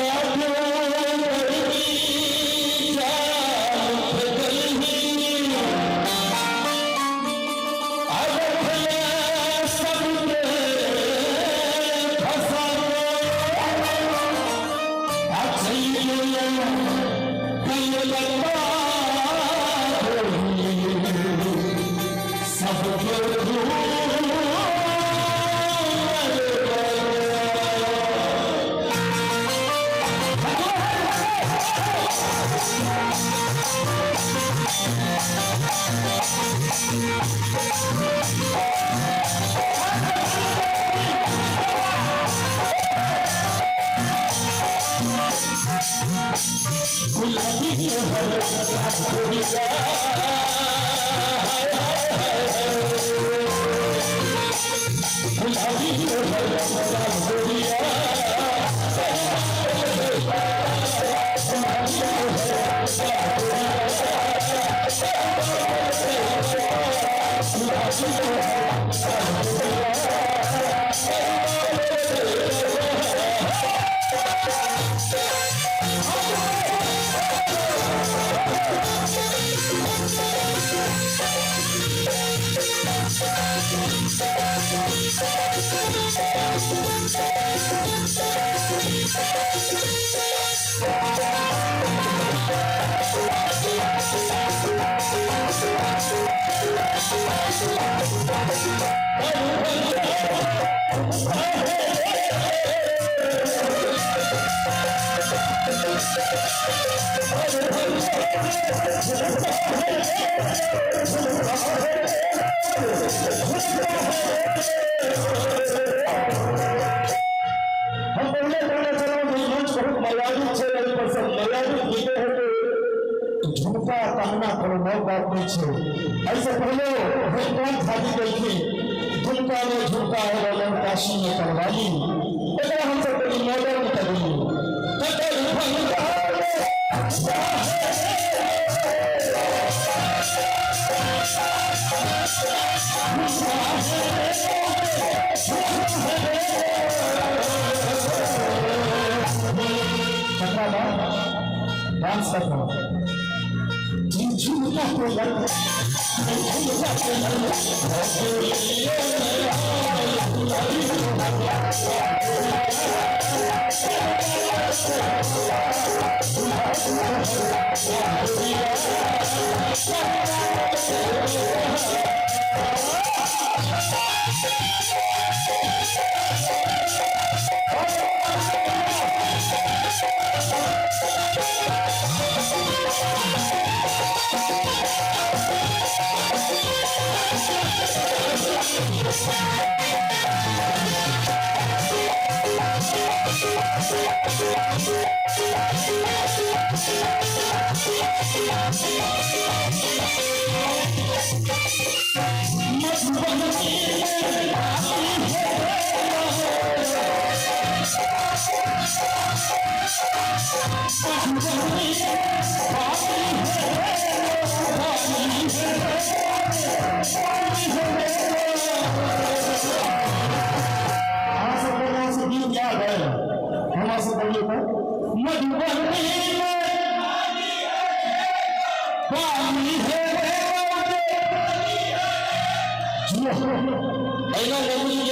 you. हम पहले कहने चलो मंच बहुत मर्यादित छै, एहि पर सब मर्यादित गीते हेतै, झुमका कहना कोनो नव बात नहीं छै। एहिसँ पहले हेमकांत झाजी गेलखिन, झुमका में झुमका है बलम काशी में करवाली, एकरा हम सब कनि मॉडर्न कऽ देलियै। डांस करना झुमका के झुमका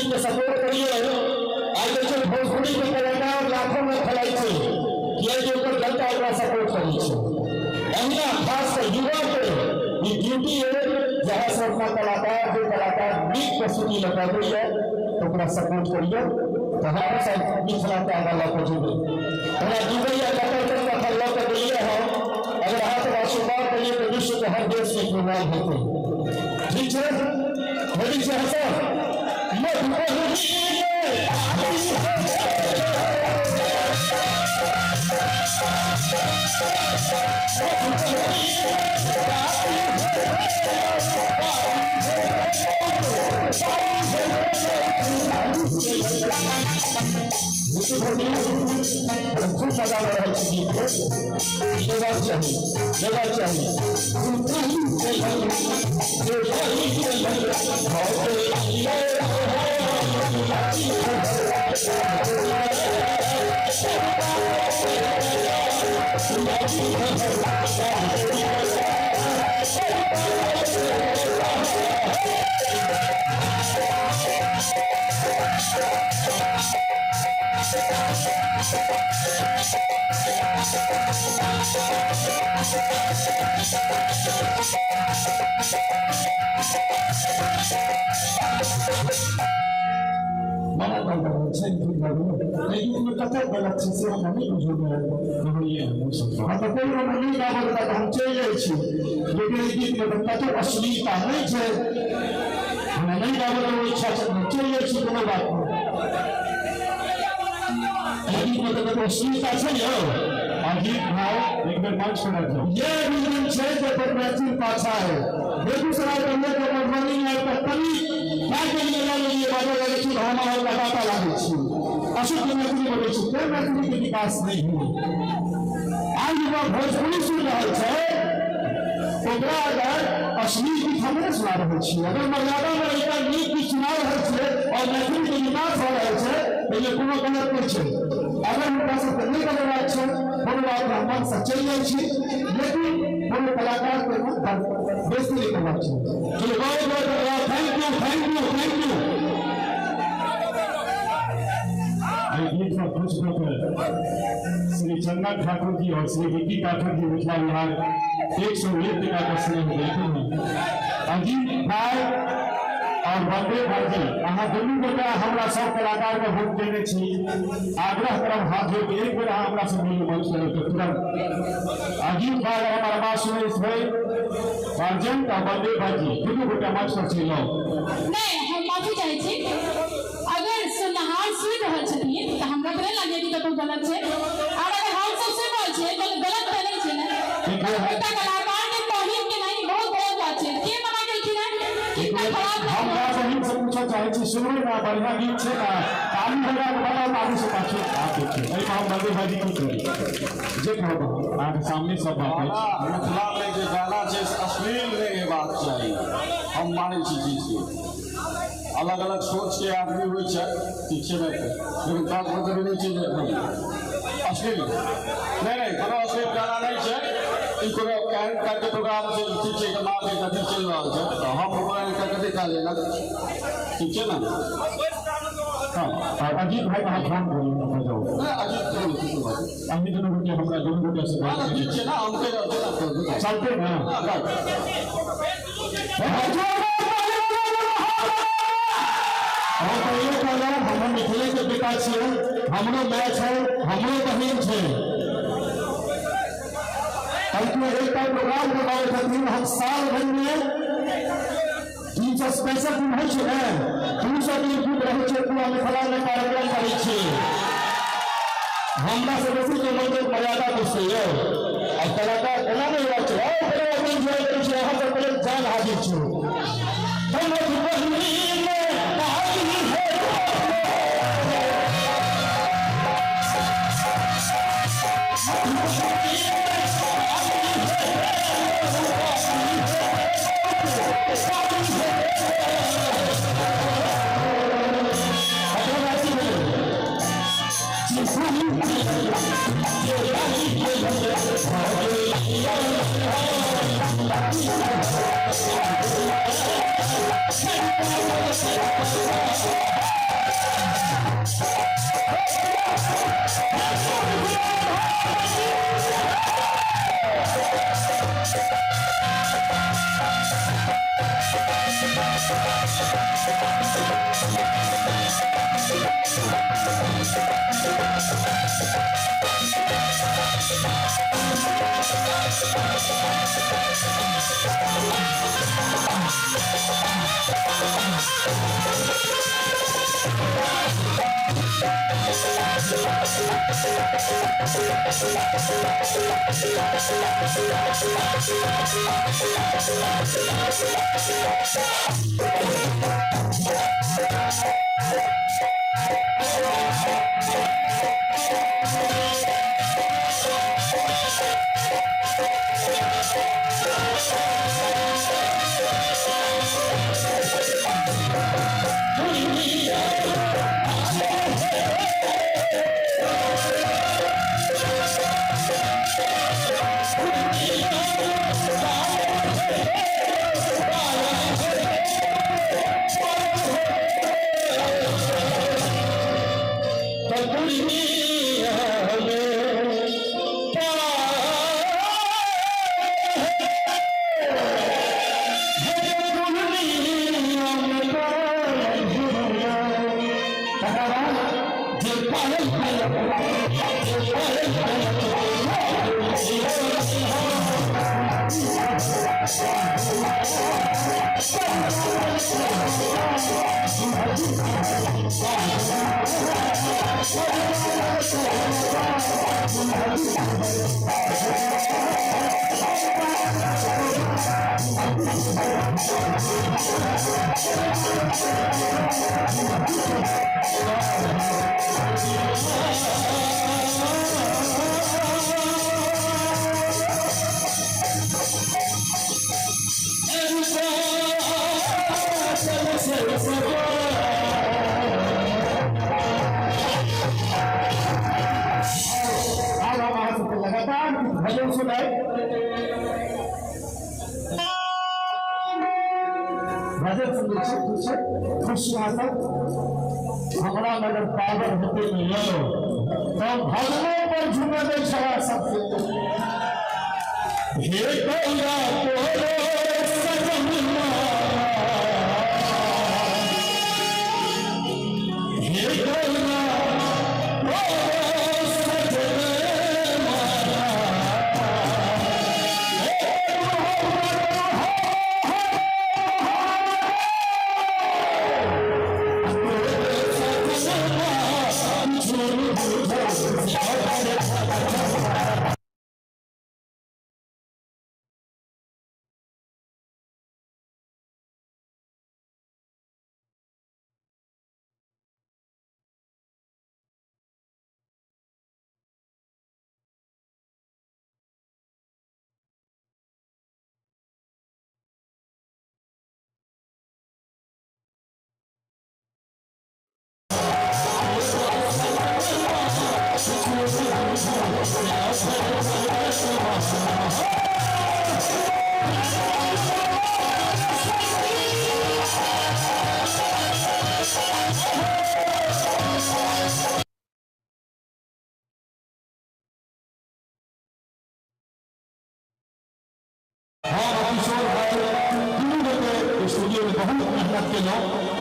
के सपोर्ट करिए। आइ देखियौ भोजपुरी के कलाकार लाखों में फैलाइ छै, किएकि ओकर जनता ओकरा सपोर्ट करै छै। अहिना खास कऽ युवा के ई ड्यूटी है जहाँ से अपना कलाकार जे कलाकार नीक प्रस्तुति लगाबैए ओकरा सपोर्ट करिए, तऽ हमहूँ सब मिथिला के आगाँ लऽ कऽ जेबै। हमरा दुबई या कतर तक अखन लऽ कऽ गेलियै हँ, अगर अहाँ सब आशीर्वाद करिए तऽ विश्व के हर देश में प्रोग्राम हेतै। ठीक छै, रेडी छै अहाँ सब? खूब मजा आ रहल छै गीत के। लेबाक चाही, लेबाक चाही। मना कर रहल छै, लेकिन कतेक गलत छै से हमरा नहि बुझल रहैए। हँ तऽ कोइ हमरा नहि गाबऽ देता तऽ हम चलि जाइ छी, लेकिन एहि गीतमे तऽ कतहु अश्लीलता नहि छै। हमरा नहि गाबऽ के इच्छा छै, हम चलि जाइ छी, कोनो बात नहि। एहि गीतमे तऽ कतहु अश्लीलता छै यौ। अजीत भाई एक बेर मंच पर आबि जाउ। ये रीजन छै जे पर मैथिल पाछा है। बेगूसराय के लोक मधुबनी में आबि कऽ कनि खाय के लिए लऽ लेलियै, बाजऽ लगै छी, हम अहाँ लगाता लागै छी, अशुद्ध मैथिली बजै छी, कोइ मैथिली के विकास नहि हुए। आइ युवा भोजपुरी सुनि रहल छै, ओकरा अगर अश्लील गीत हम नहि सुना रहल छी, अगर मर्यादा में रहिकऽ नीक गीत सुना रहल छै और मैथिली के विकास भऽ रहल छै, एहिमे कोनो गलत नहि छै। अगर हुनका सबके नहि बजेबाक छै, कोनो बात नहि, हम मनसँ चलि जाइ छी, लेकिन कोनो कलाकार के बेइज्जती नहि करबाक छै। चलिए, बहुत बहुत धन्यवाद, thank you, thank you, thank you. एहि गीत में खुश होकर श्री चंदन ठाकुर जी और श्री विक्की पाठक जी मिथिला विहार 101 टका का स्नेह देते हैं। अजीत भाई और बलदेव भाईजी अहाँ दुनू गोटा हमरा सब कलाकार के वोट देने छी। आग्रह करब हाथ जोड़ के एक बेर अहाँ हमरा से मिल मंच पर तो तुरंत अजीत भाई हमर आवाज सुनै भाई अर्जुन और बलदेव भाईजी दुनू गोटा मंच पर चलि आउ। नहीं, हम माफी चाहै छी, अगर सुनहार सुनि रहल छथिन तऽ हमरा तऽ नहि लागैए कि कतहु गलत छै, और अगर हम सब सुनि रहल छियै तऽ गलत तऽ नहि छै ने। एकटा कलाकार के तौहीन केनाइ बहुत गलत बात छै। के मना केलखिन हेँ? कितना खराब हम बहिन से पूछऽ चाहै छी, सुनबै ना, बढ़िया गीत छै ना, ताली बजा के बताउ, ताली से पाछू आप देखिए। एहिमे हम बलदेव भाईजी की करी जे कहब अहाँके सामने सब बात अछि। मिथिला में जे गाना छै अश्लील नहि हेबाक चाही, हम मानै छी चीज के। अलग अलग सोच के आदमी होइ छै, ठीक छै ने, लेकिन बात मतलब नहि छै जे अश्लील नहीं नहीं कोनो अश्लील गाना नहीं छै। ई कोनो एहन टाइपके प्रोग्राम छै, ठीक छै, माँ के अथी चलि रहल छै तऽ हम ओकरा कथी कहलियै, ठीक छै ने। हाँ, अजीत भाई अहाँ फोन करू बजाउ। अजीत अहीं दुनू गोटे हमरा दुनू गोटे से बात ठीक छै ना, हम कहि रहल छी चलते ना। हम पहिले कहलहुँ हम मिथिले के बेटा छियै, हमरो माय छै, हमरो बहिन छै। एकटा प्रोग्राम करबाबै छथिन, हम साल भरि में 365 दिन होइ छै ने, 200 दिन गीत रहै छै, पूरा मिथिला में कार्यक्रम करै छियै। हमरा से बेसी के मंदिर मर्यादा बुझतै यौ, आ कलाकार एना नहि हेबाक छै। आओर बड़ा एन्जॉय करै छै, अहाँ सबके लेल जान हाजिर छै। हमरा अगर पावर होते नहीं हो तो भगवो पर झुमे दै छला सबके। हे गौरा तोरो सजनिया। मेहनत केलहुँ।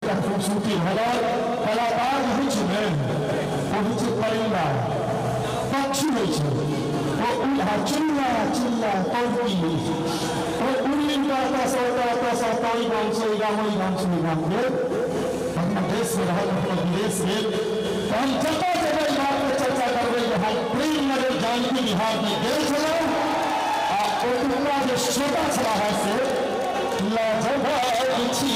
खूबसूरती भरल कलाकार होइ छै ने, ओ होइ छै परिंदा, पक्षी होइ छै, ओ उड़ा चिल्ला चिल्ला पौकी, ओ उड़ी ओतऽसँ ओतऽ ओतऽसँ ओतऽ, ओहि गामसँ ओहि गाम, ओहि गामसँ ओहि गाम गेल, अपना देशमे रहल, अपना विदेश गेल। तऽ हम जतऽ जतऽ ई बातके चर्चा करबै जे हम प्रेम नगर जानकी विहारमे गेल छलहुँ आ ओतुका जे श्रोता छलाह से लाजवाब छी।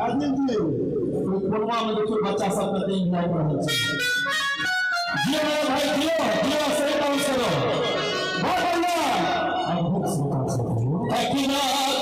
अर्जुन जी, ओहि कोनवा में देखियौ बच्चा सब कते एंजॉय कर रहल छै। जियो मेरा भाई, जियो जियो, सही डांस करो, बहुत बढ़िया। अद्भुत श्रोता सब। अखिला और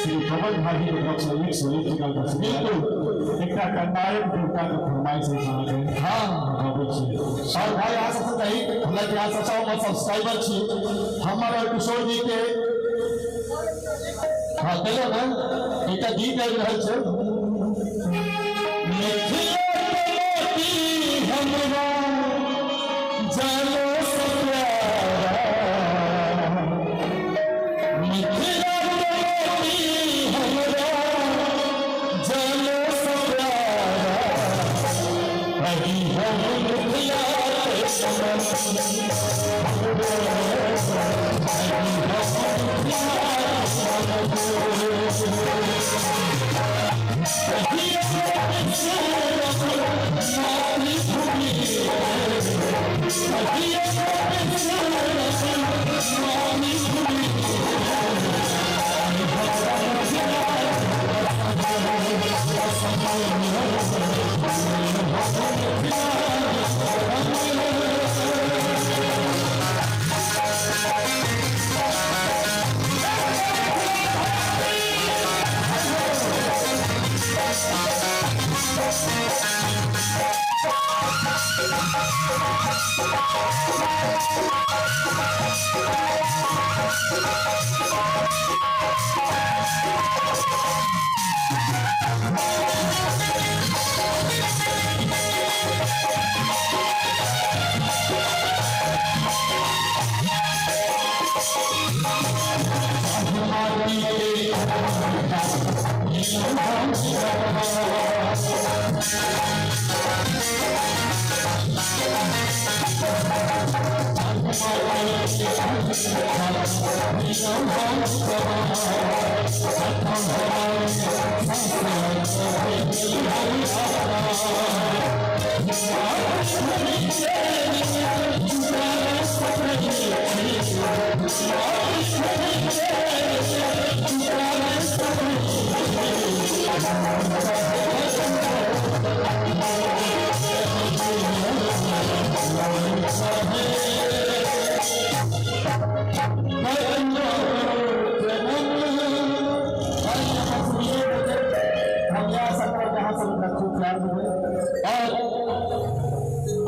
श्री पवन भाभी के तरफ से 101 टका का बिल्कुल एकटा कंडायक देवता के फरमाइश है अहाँके। हाँ, गबै छी। और भाई अहाँ सबसँ कही, हालांकि अहाँ सब हमर सब्सक्राइबर छी, हमर और किशोर जी के हाँ देलो ने एकटा गीत आबि रहल छै। मिथिला के हमरा जानो से प्यारा, मिथिला के हमरा जानो से प्यारा, अभी हम मिथिला के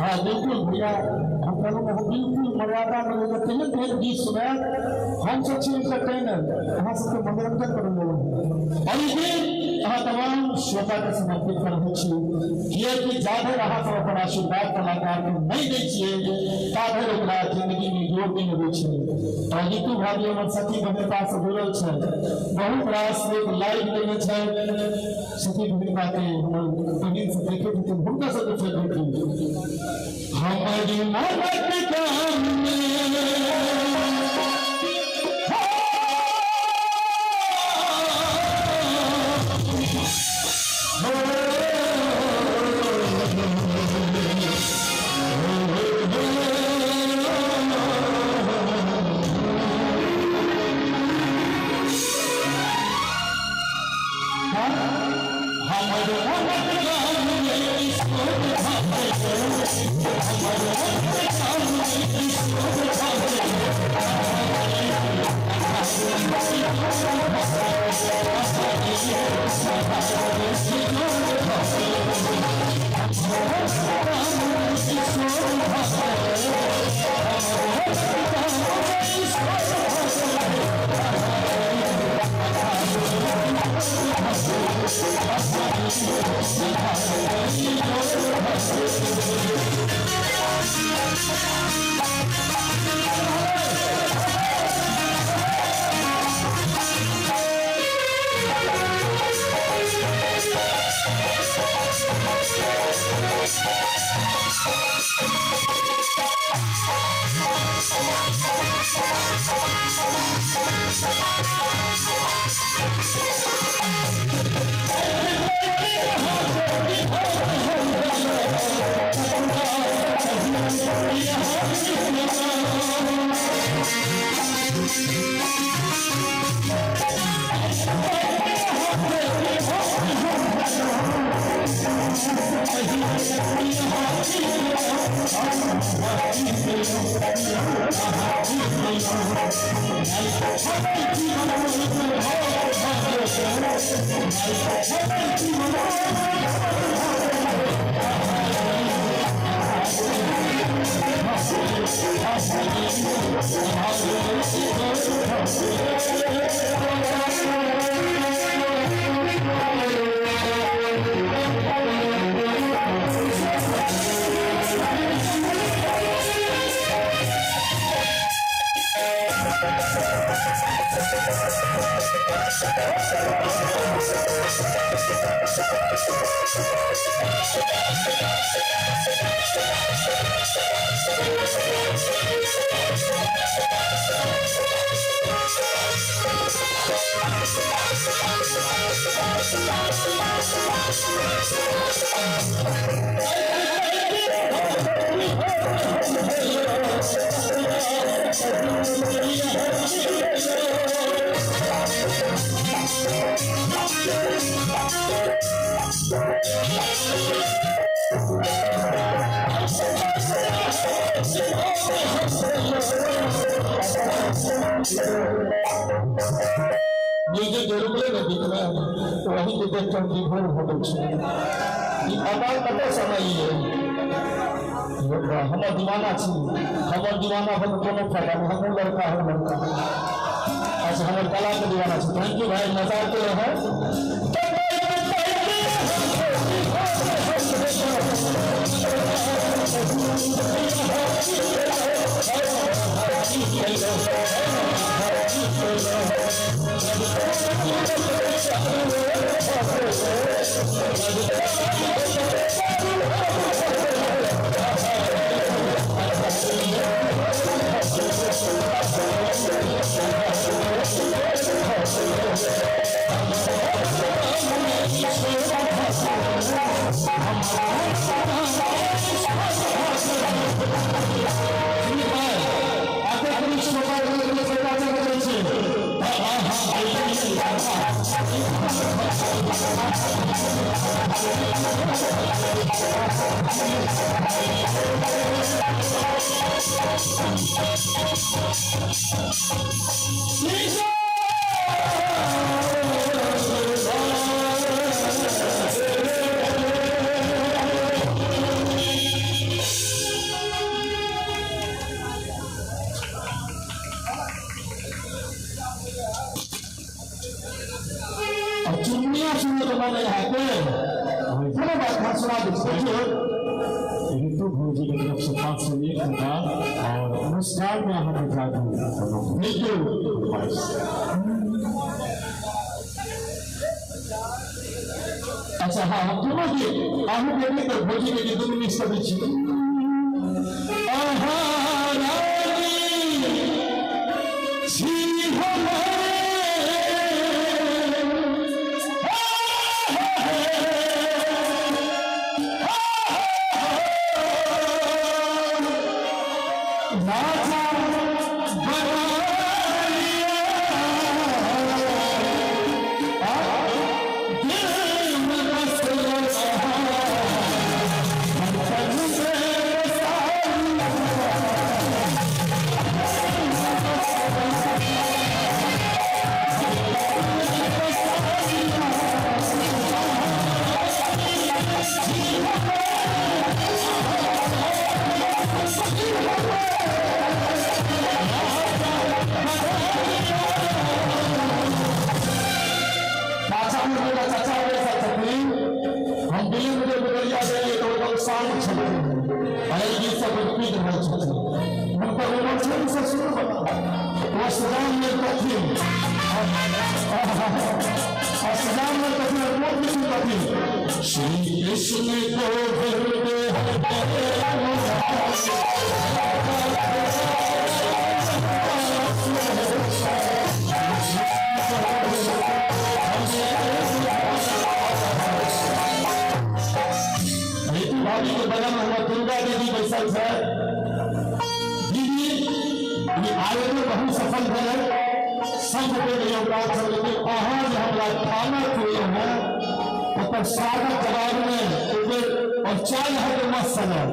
हाँ बिल्कुल भैया, हम कहलहुँ हम बिल्कुल मर्यादा में लेकर तेहन तेहन गीत सुनायब। हम सब छी एंटरटेनर, अहाँ सबके मनोरंजन करऽ लेल। और ई गीत अहाँ तमाम श्रोता के समर्पित कर रहल छी, किएकि जा धरि अहाँ सब अपन आशीर्वाद कलाकार के नहि दै छियै ता धरि ओकरा जिंदगी में जोर नहि अबै छै। और नीतू भाभी हमर सखी बहिनपा से जुड़ल छै, बहुत रास लोक लाइव देने छै सखी बहिनपा के, हमर बहिन से देखे छथिन, हुनका सबके फेवरेट गीत हमारी मोहब्बत काम में। म्यूजिक जे रुकले ने बीच में वही के देख के हम विभोर हो गेल छी। ई अकाल कतऽ समय ये हमर दीवाना छी, हमर दीवाना हो कोनो फायदा नहीं, हमहूँ लड़का हम लड़का। अच्छा हमर कला के दीवाना छी। Thank you भाई, मजा आते रहो। चुनिया सुनने के बाद यहाँ पे कोनो बात हम सुना दी। रितु भौजी की तरफ से 501 रुपया और मुस्कान में हमें जादू। Thank you. अच्छा हाँ, हम दोनों के आहू बेटी तो भौजी के गीत दोनों मिक्स कर दी छी। हम दिल्ली में बदलिया गेलियै तऽ ओकर शांत छलखिन आ एहि गीत सब पीट रहल छथिन। हुनकर उमर छनि ससुर बला, ओ सजाम में कथिन और सजाम में कथिन और बहुत किछु कथिन। श्री कृष्ण गोविंद रितु भाभी के बगल में हमर दुर्गा दीदी बैसल छै। दीदी ई आयोजन बहुत सफल भेलै, सब गोटे के योगदान छल, लेकिन अहाँ जे हमरा खाना खुएलहुँ हेँ ओकर स्वागत जवाब में एक बेर और चाय अहाँके मस्त सनल।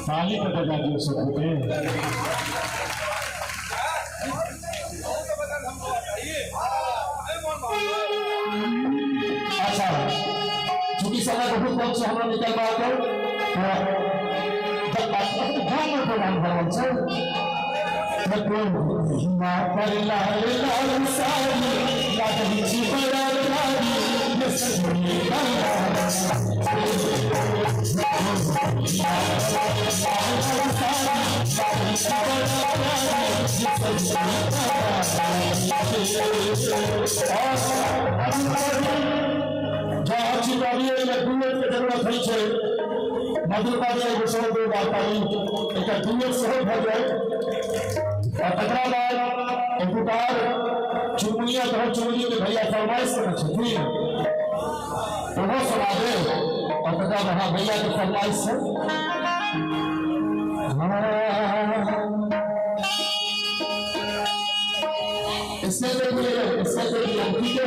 ताली पे बजा दियो सब गोटे। अच्छा, चूंकि समय बहुत कम से हमरा निकलबाक है, तो गाँव में प्रोग्राम भऽ रहल छै। पर लाल लाल साड़ी लागै छी बड़ा प्यारी, जहाँ छी डुएट के जरूरत होइ छै। मधुर बाजी एगो सेहो दू बात एकटा डुएट सेहो भऽ जाय और तकरा बाद एतुकार चुनमुनिया तहन चुनमुनी के भैया फरमाइश केने छथिन, ओहो सुना दे और तकरा बाद हाँ भैया के फरमाइश छै। इसमें देख लीजिए, इसमें देख लीजिए, ठीक है।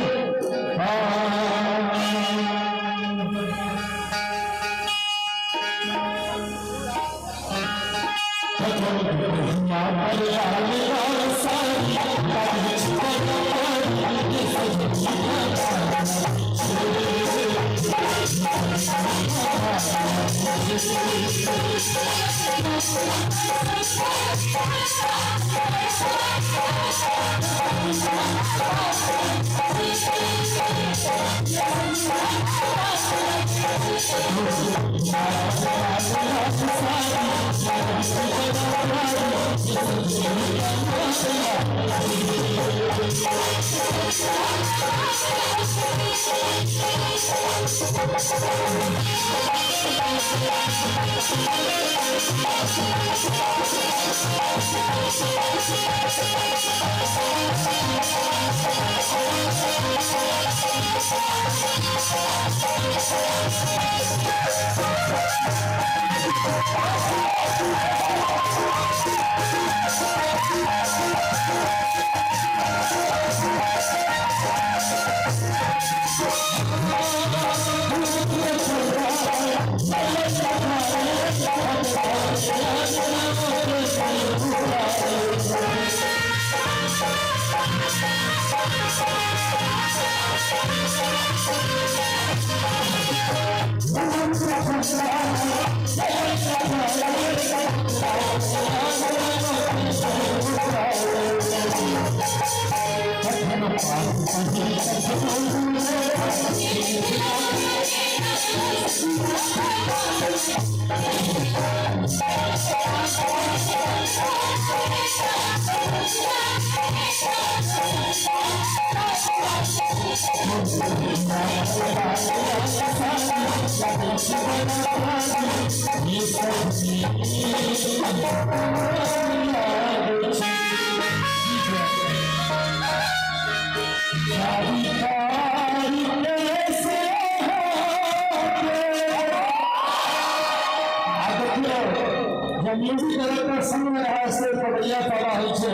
म्यूजिक डायरेक्टर संग में रहा से पबैया पैदा होइ छै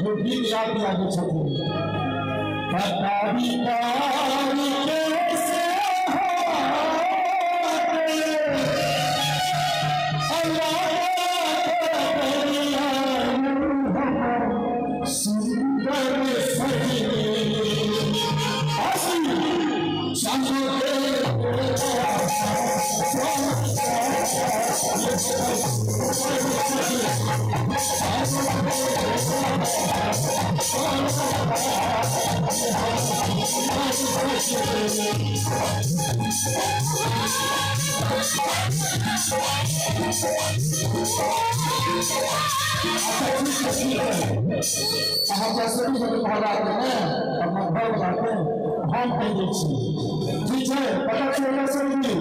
जो गीत याद दियाबै छथिन। कटारी कारी कैसे सुंदर सजनी अहाँ जैसे भी भगाते हैं अपना घर बनाते हैं हम कह दै छी ठीक है पता चल सर जी।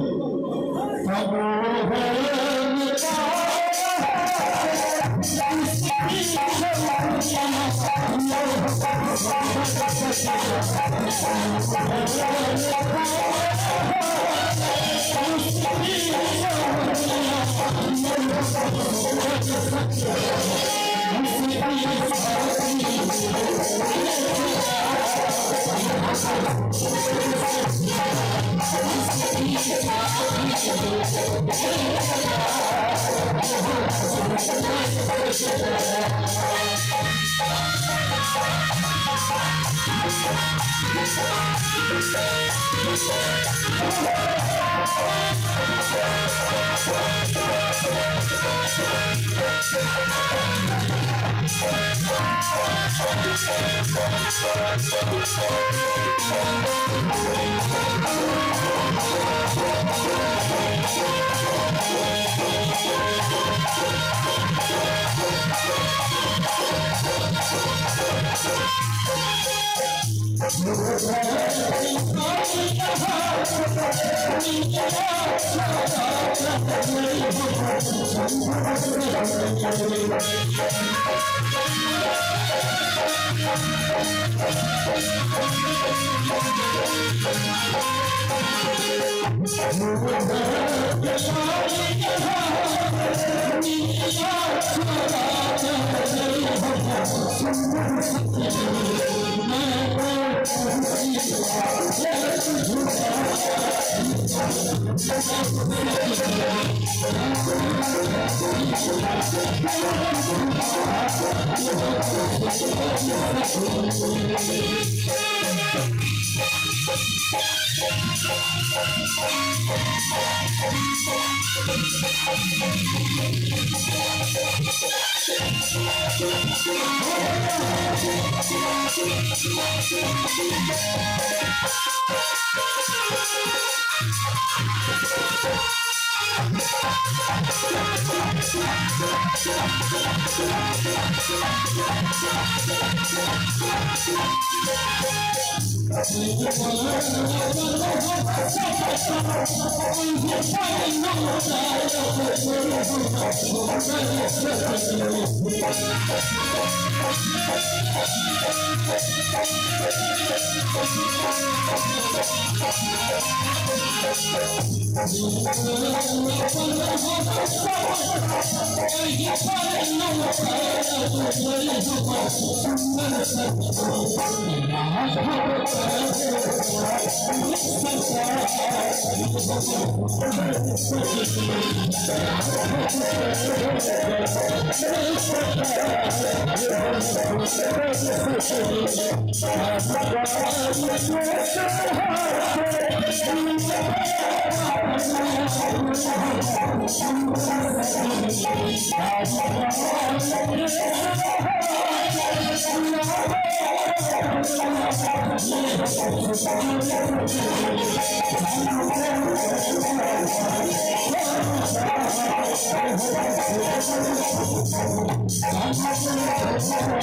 और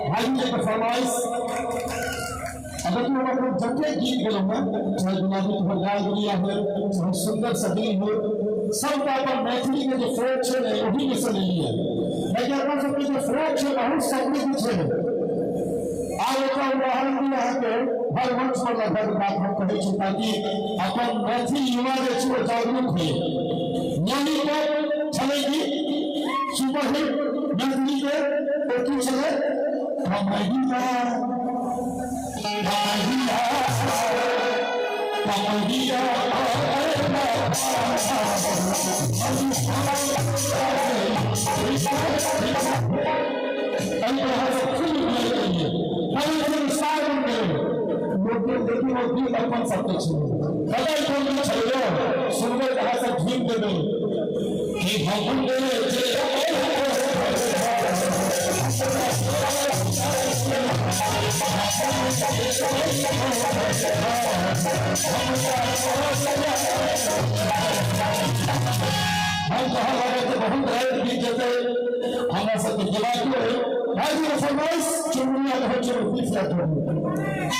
भाई के फरमाइश अगर तुम अपन जते गीत गेलहुँ हँ, चाहे गुलाबी तुहर गाय गुड़िया हो, चाहे सुंदर सजनी हो, सबटा अपन मैथिली के जे फोक छै ने ओही में से लेलियै। लेकिन अपन सबके जे फोक छै बहुत समृद्ध छै। आब ओकर उदाहरण भी अहाँके हर मंच पर लगभग बात हम कहै छी ताकि अपन मैथिली युवा जे छै ओ जागरूक होइ। लॉलीपॉप छलै कि सुपर हिट मैथिली के ओ की छलै? कमरिया कमरिया कमरिया। एहि तरह से फिल्म केलिए फिल्म स्टार बन गेलै। लोक देखियौ गीत अपन सबके छै, पता कोन गीत छलै? सुनबै तऽ अहाँ सब झूमि देबै कि हम जे हम कहाँ लगे तऽ बहुत राति बीत जेतै, हमरा सबके जेबाक है। भाईजी के फरमाइश चुनमुनिया के बच्चे को 20 लाख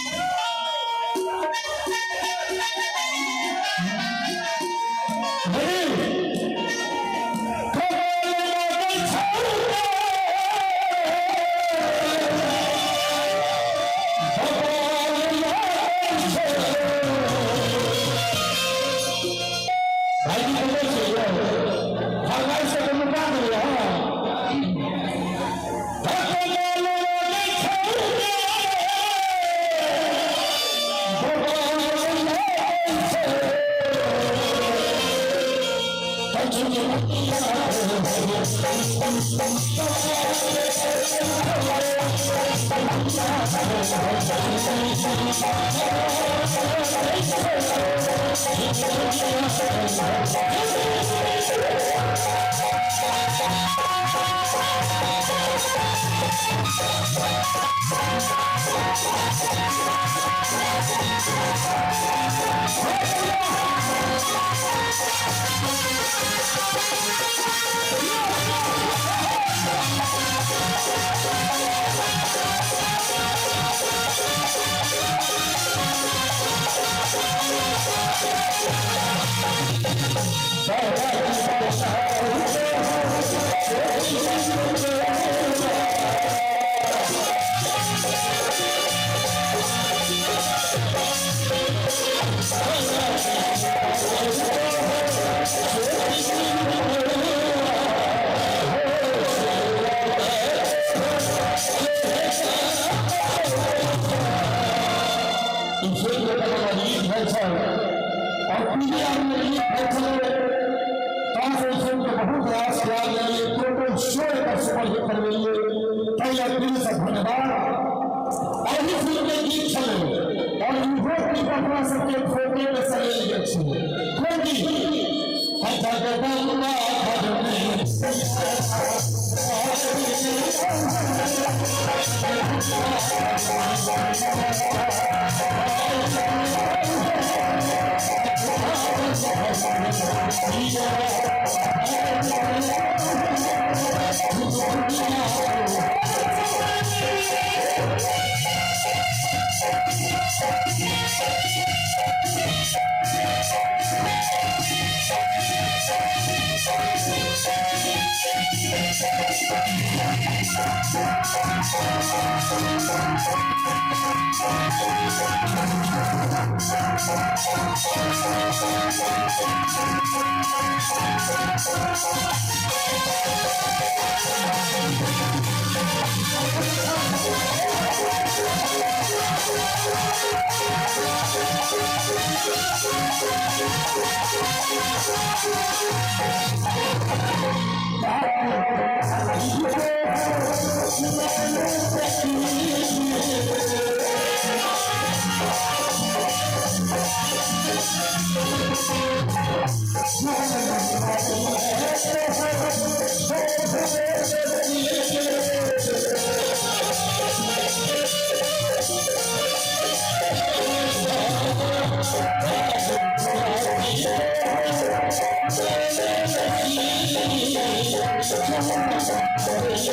Thank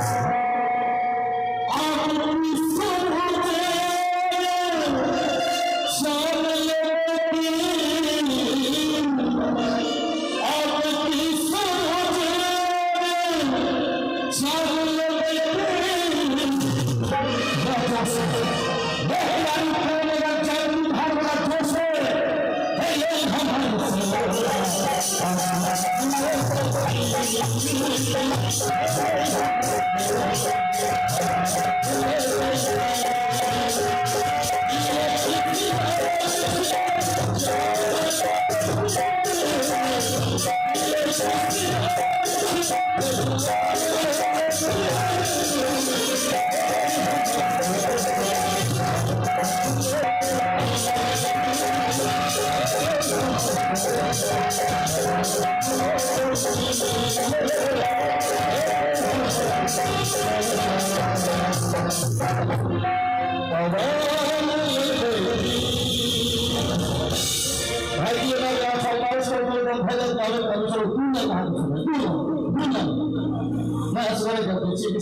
you. जोश में, ये किरारी खेलेगा चैती धार वाला जोश में। हे ये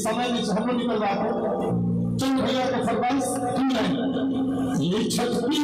समय में हम लोग निकल रहा था। चंद भैया का फरमाइश ये छत्ती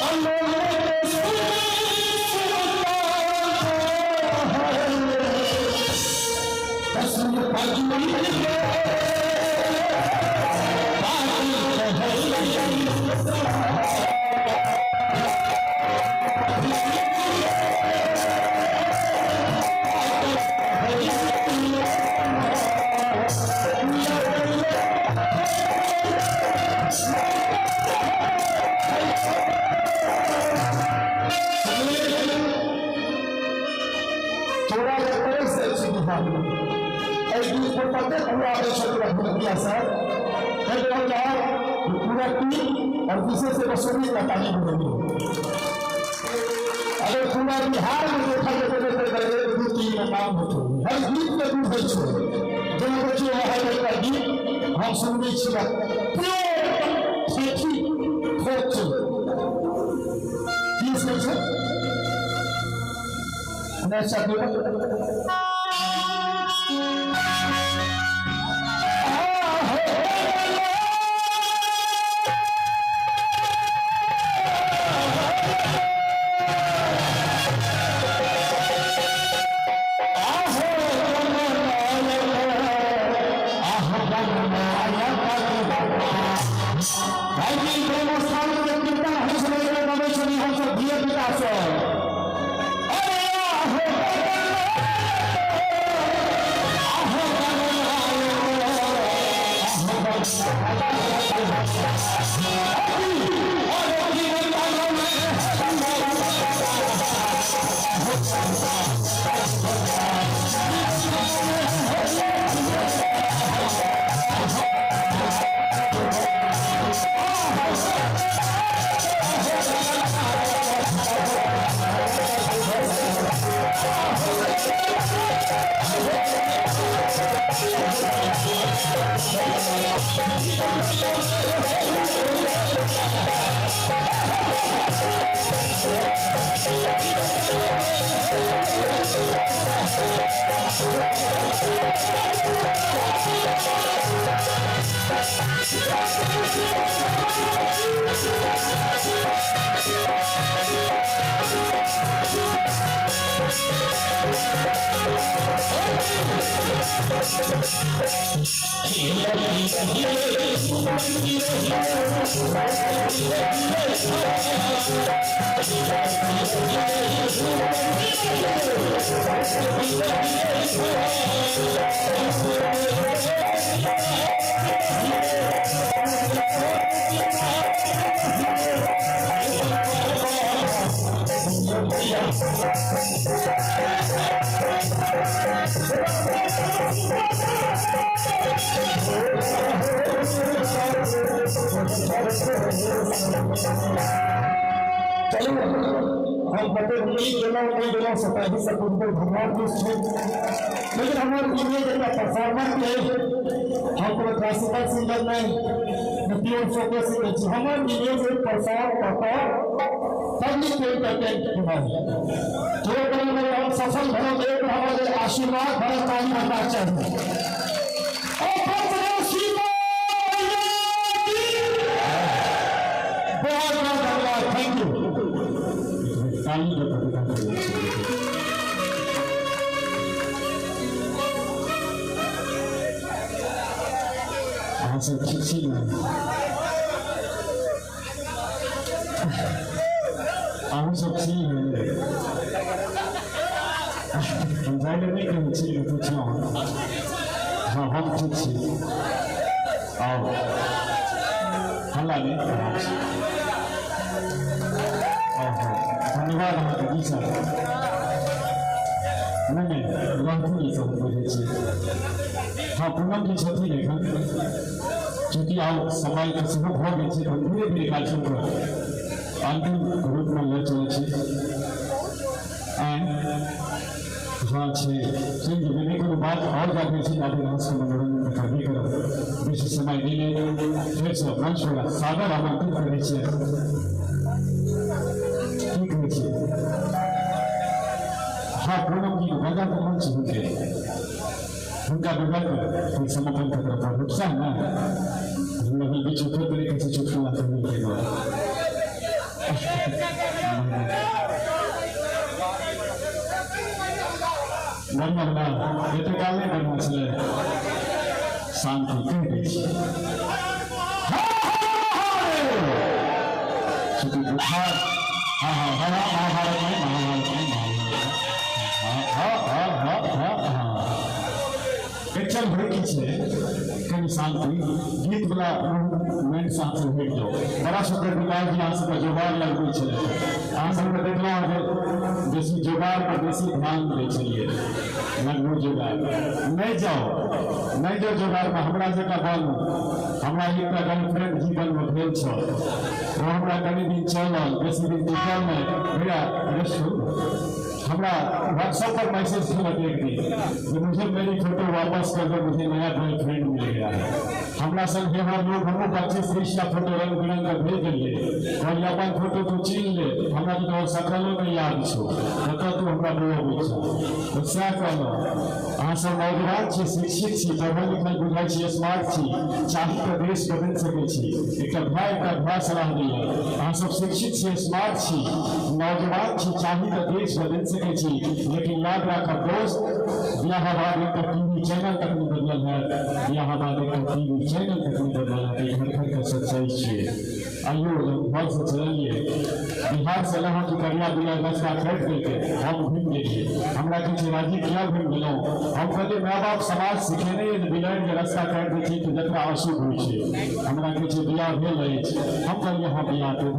I'm ढोलकिया सर कह रहा पूरा टीम और विशेष से वसूली का ताली बनेगी। अगर पूरा बिहार में देखा जाए तो एक दू तीन में काम होते हर गीत में दूध होइ छै। जेना देखियौ अहाँ एकटा गीत हम सुनबै छी प्योर ठेठी ठोक छै की से छै अच्छा चलो हम कते नहीं गेलहुँ नहि गेलहुँ से पहिने से पूछबै भगवान के छै, लेकिन हमर इमेज एकटा परफॉर्मर के हम कोनो क्लासिकल सिंगर नहीं प्योर फोकस सिंगर छी। हमर इमेज एक परफॉर्म कऽ कऽ पब्लिक के एंटरटेन केनाइ जो करी हम सफल भऽ गेल हमर आशीर्वाद भरल ताली बनबाक चाही। बहुत बहुत धन्यवाद, thank you. अहाँ सब ठीक छी ने? अहूँ सब छी ने? हम जाइ लए नहि कहै छी, पुछलहुँ। हाँ हम ठीक छी। आउ हल्ला नहि, आराम से। धन्यवाद अहाँके। जी सर नहि नहि रहथिन ई सब बुझै छी। हाँ पूनम जी छथिन एखन, चूँकि आब समयके सेहो भऽ गेल छै, हम धीरे धीरे कार्यक्रमके अन्तिम रूपमे लऽ चलै छी। हाँ छै चलि जेबै, नहि कोनो बात। आओर जाके छै जाके अहाँसभके मनोरञ्जन करबे करब, बेसी समय नहि लेब। फेरसँ मंच पर सादर आमंत्रित करै छियै। की कहै छियै? हाँ पूनम जी बजा कऽ रहल छी हुनके, हुनका बजा कऽ कोइ समापन कऽ तरफ उत्साह ने हमरा बीच फेर तरीके से चुटकुला करने के बाद बढ़िआँ बना एते काल नहि बढ़िआँ छलै। शान्ति कहि दै छी। बुखार हाँ हाँ हाँ महाभारत में महाभारत में महाभारत हाँ हाँ हाँ हाँ हाँ। एक एक्चुअल होइ की छै, कनि शांति गीत वाला मूवमेंट से अहाँ सब हटि जाउ। बड़ा सुंदर विकास जी अहाँ सबके जोगाड़ लगबै छलै। अहाँ सबके देखलहुँ जे बेसी जोगाड़ पर बेसी ध्यान दै छलियै। लगबू जोगाड़, नहि जाउ, नहि जाउ जोगाड़मे। हमरा जकाँ बनू। हमरा एकटा गर्लफ्रेंड जीवनमे भेल छल, ओ हमरा कनि दिन चलल, बेसी दिन टिकल नहि। भैया अरे सुन, हमरा व्हाट्सएप पर मैसेज केलक एक दिन जे मुझे मेरी फोटो वापस कर दो, मुझे नया बॉयफ्रेंड मिल गया है। हमरा संग हमरा लोग हमहूँ 25-30 टा फोटो रंग बिरंग के भेज देलियै। कहलियै अपन फोटो तू चिन्ह ले, हमरा तऽ तोहर शकलो नहि याद छौ, कतऽ तू हमरा बौअबै छह। तऽ सएह कहलहुँ, अहाँ सब नौजवान छी, शिक्षित छी, पढ़ल लिखल बुझाइ छी, स्मार्ट छी, चाही तऽ देश बदलि सकै छी। एकटा भाय सलाह दैए, अहाँ सब शिक्षित छी, स्मार्ट छी, नौजवान छी, चाही तऽ देश बदलि सकै छी, लेकिन याद राखब दोस्त, बियाह बाद एकटा टीवी चैनल तक नहि बदलल है, बियाह बाद एकटा टीवी चैनल तक नहि बदलल है। घर घर के सच्चाई छियै। आइयो घर से चललियै, बिहार से एलहुँ कि करिया बिया रास्ता काटि देलकै, हम घुमि गेलियै। हमरा कहै छै राजीव किया घुमि गेलहुँ? हम कहलियै माय बाप समाज सिखेने जे बिलाड़ि जे रास्ता काटि दै छै तऽ जकरा अशुभ होइ छै। हमरा कहै छै बियाह भेल अछि? हम कहलियै हँ बियाह तऽ भेल।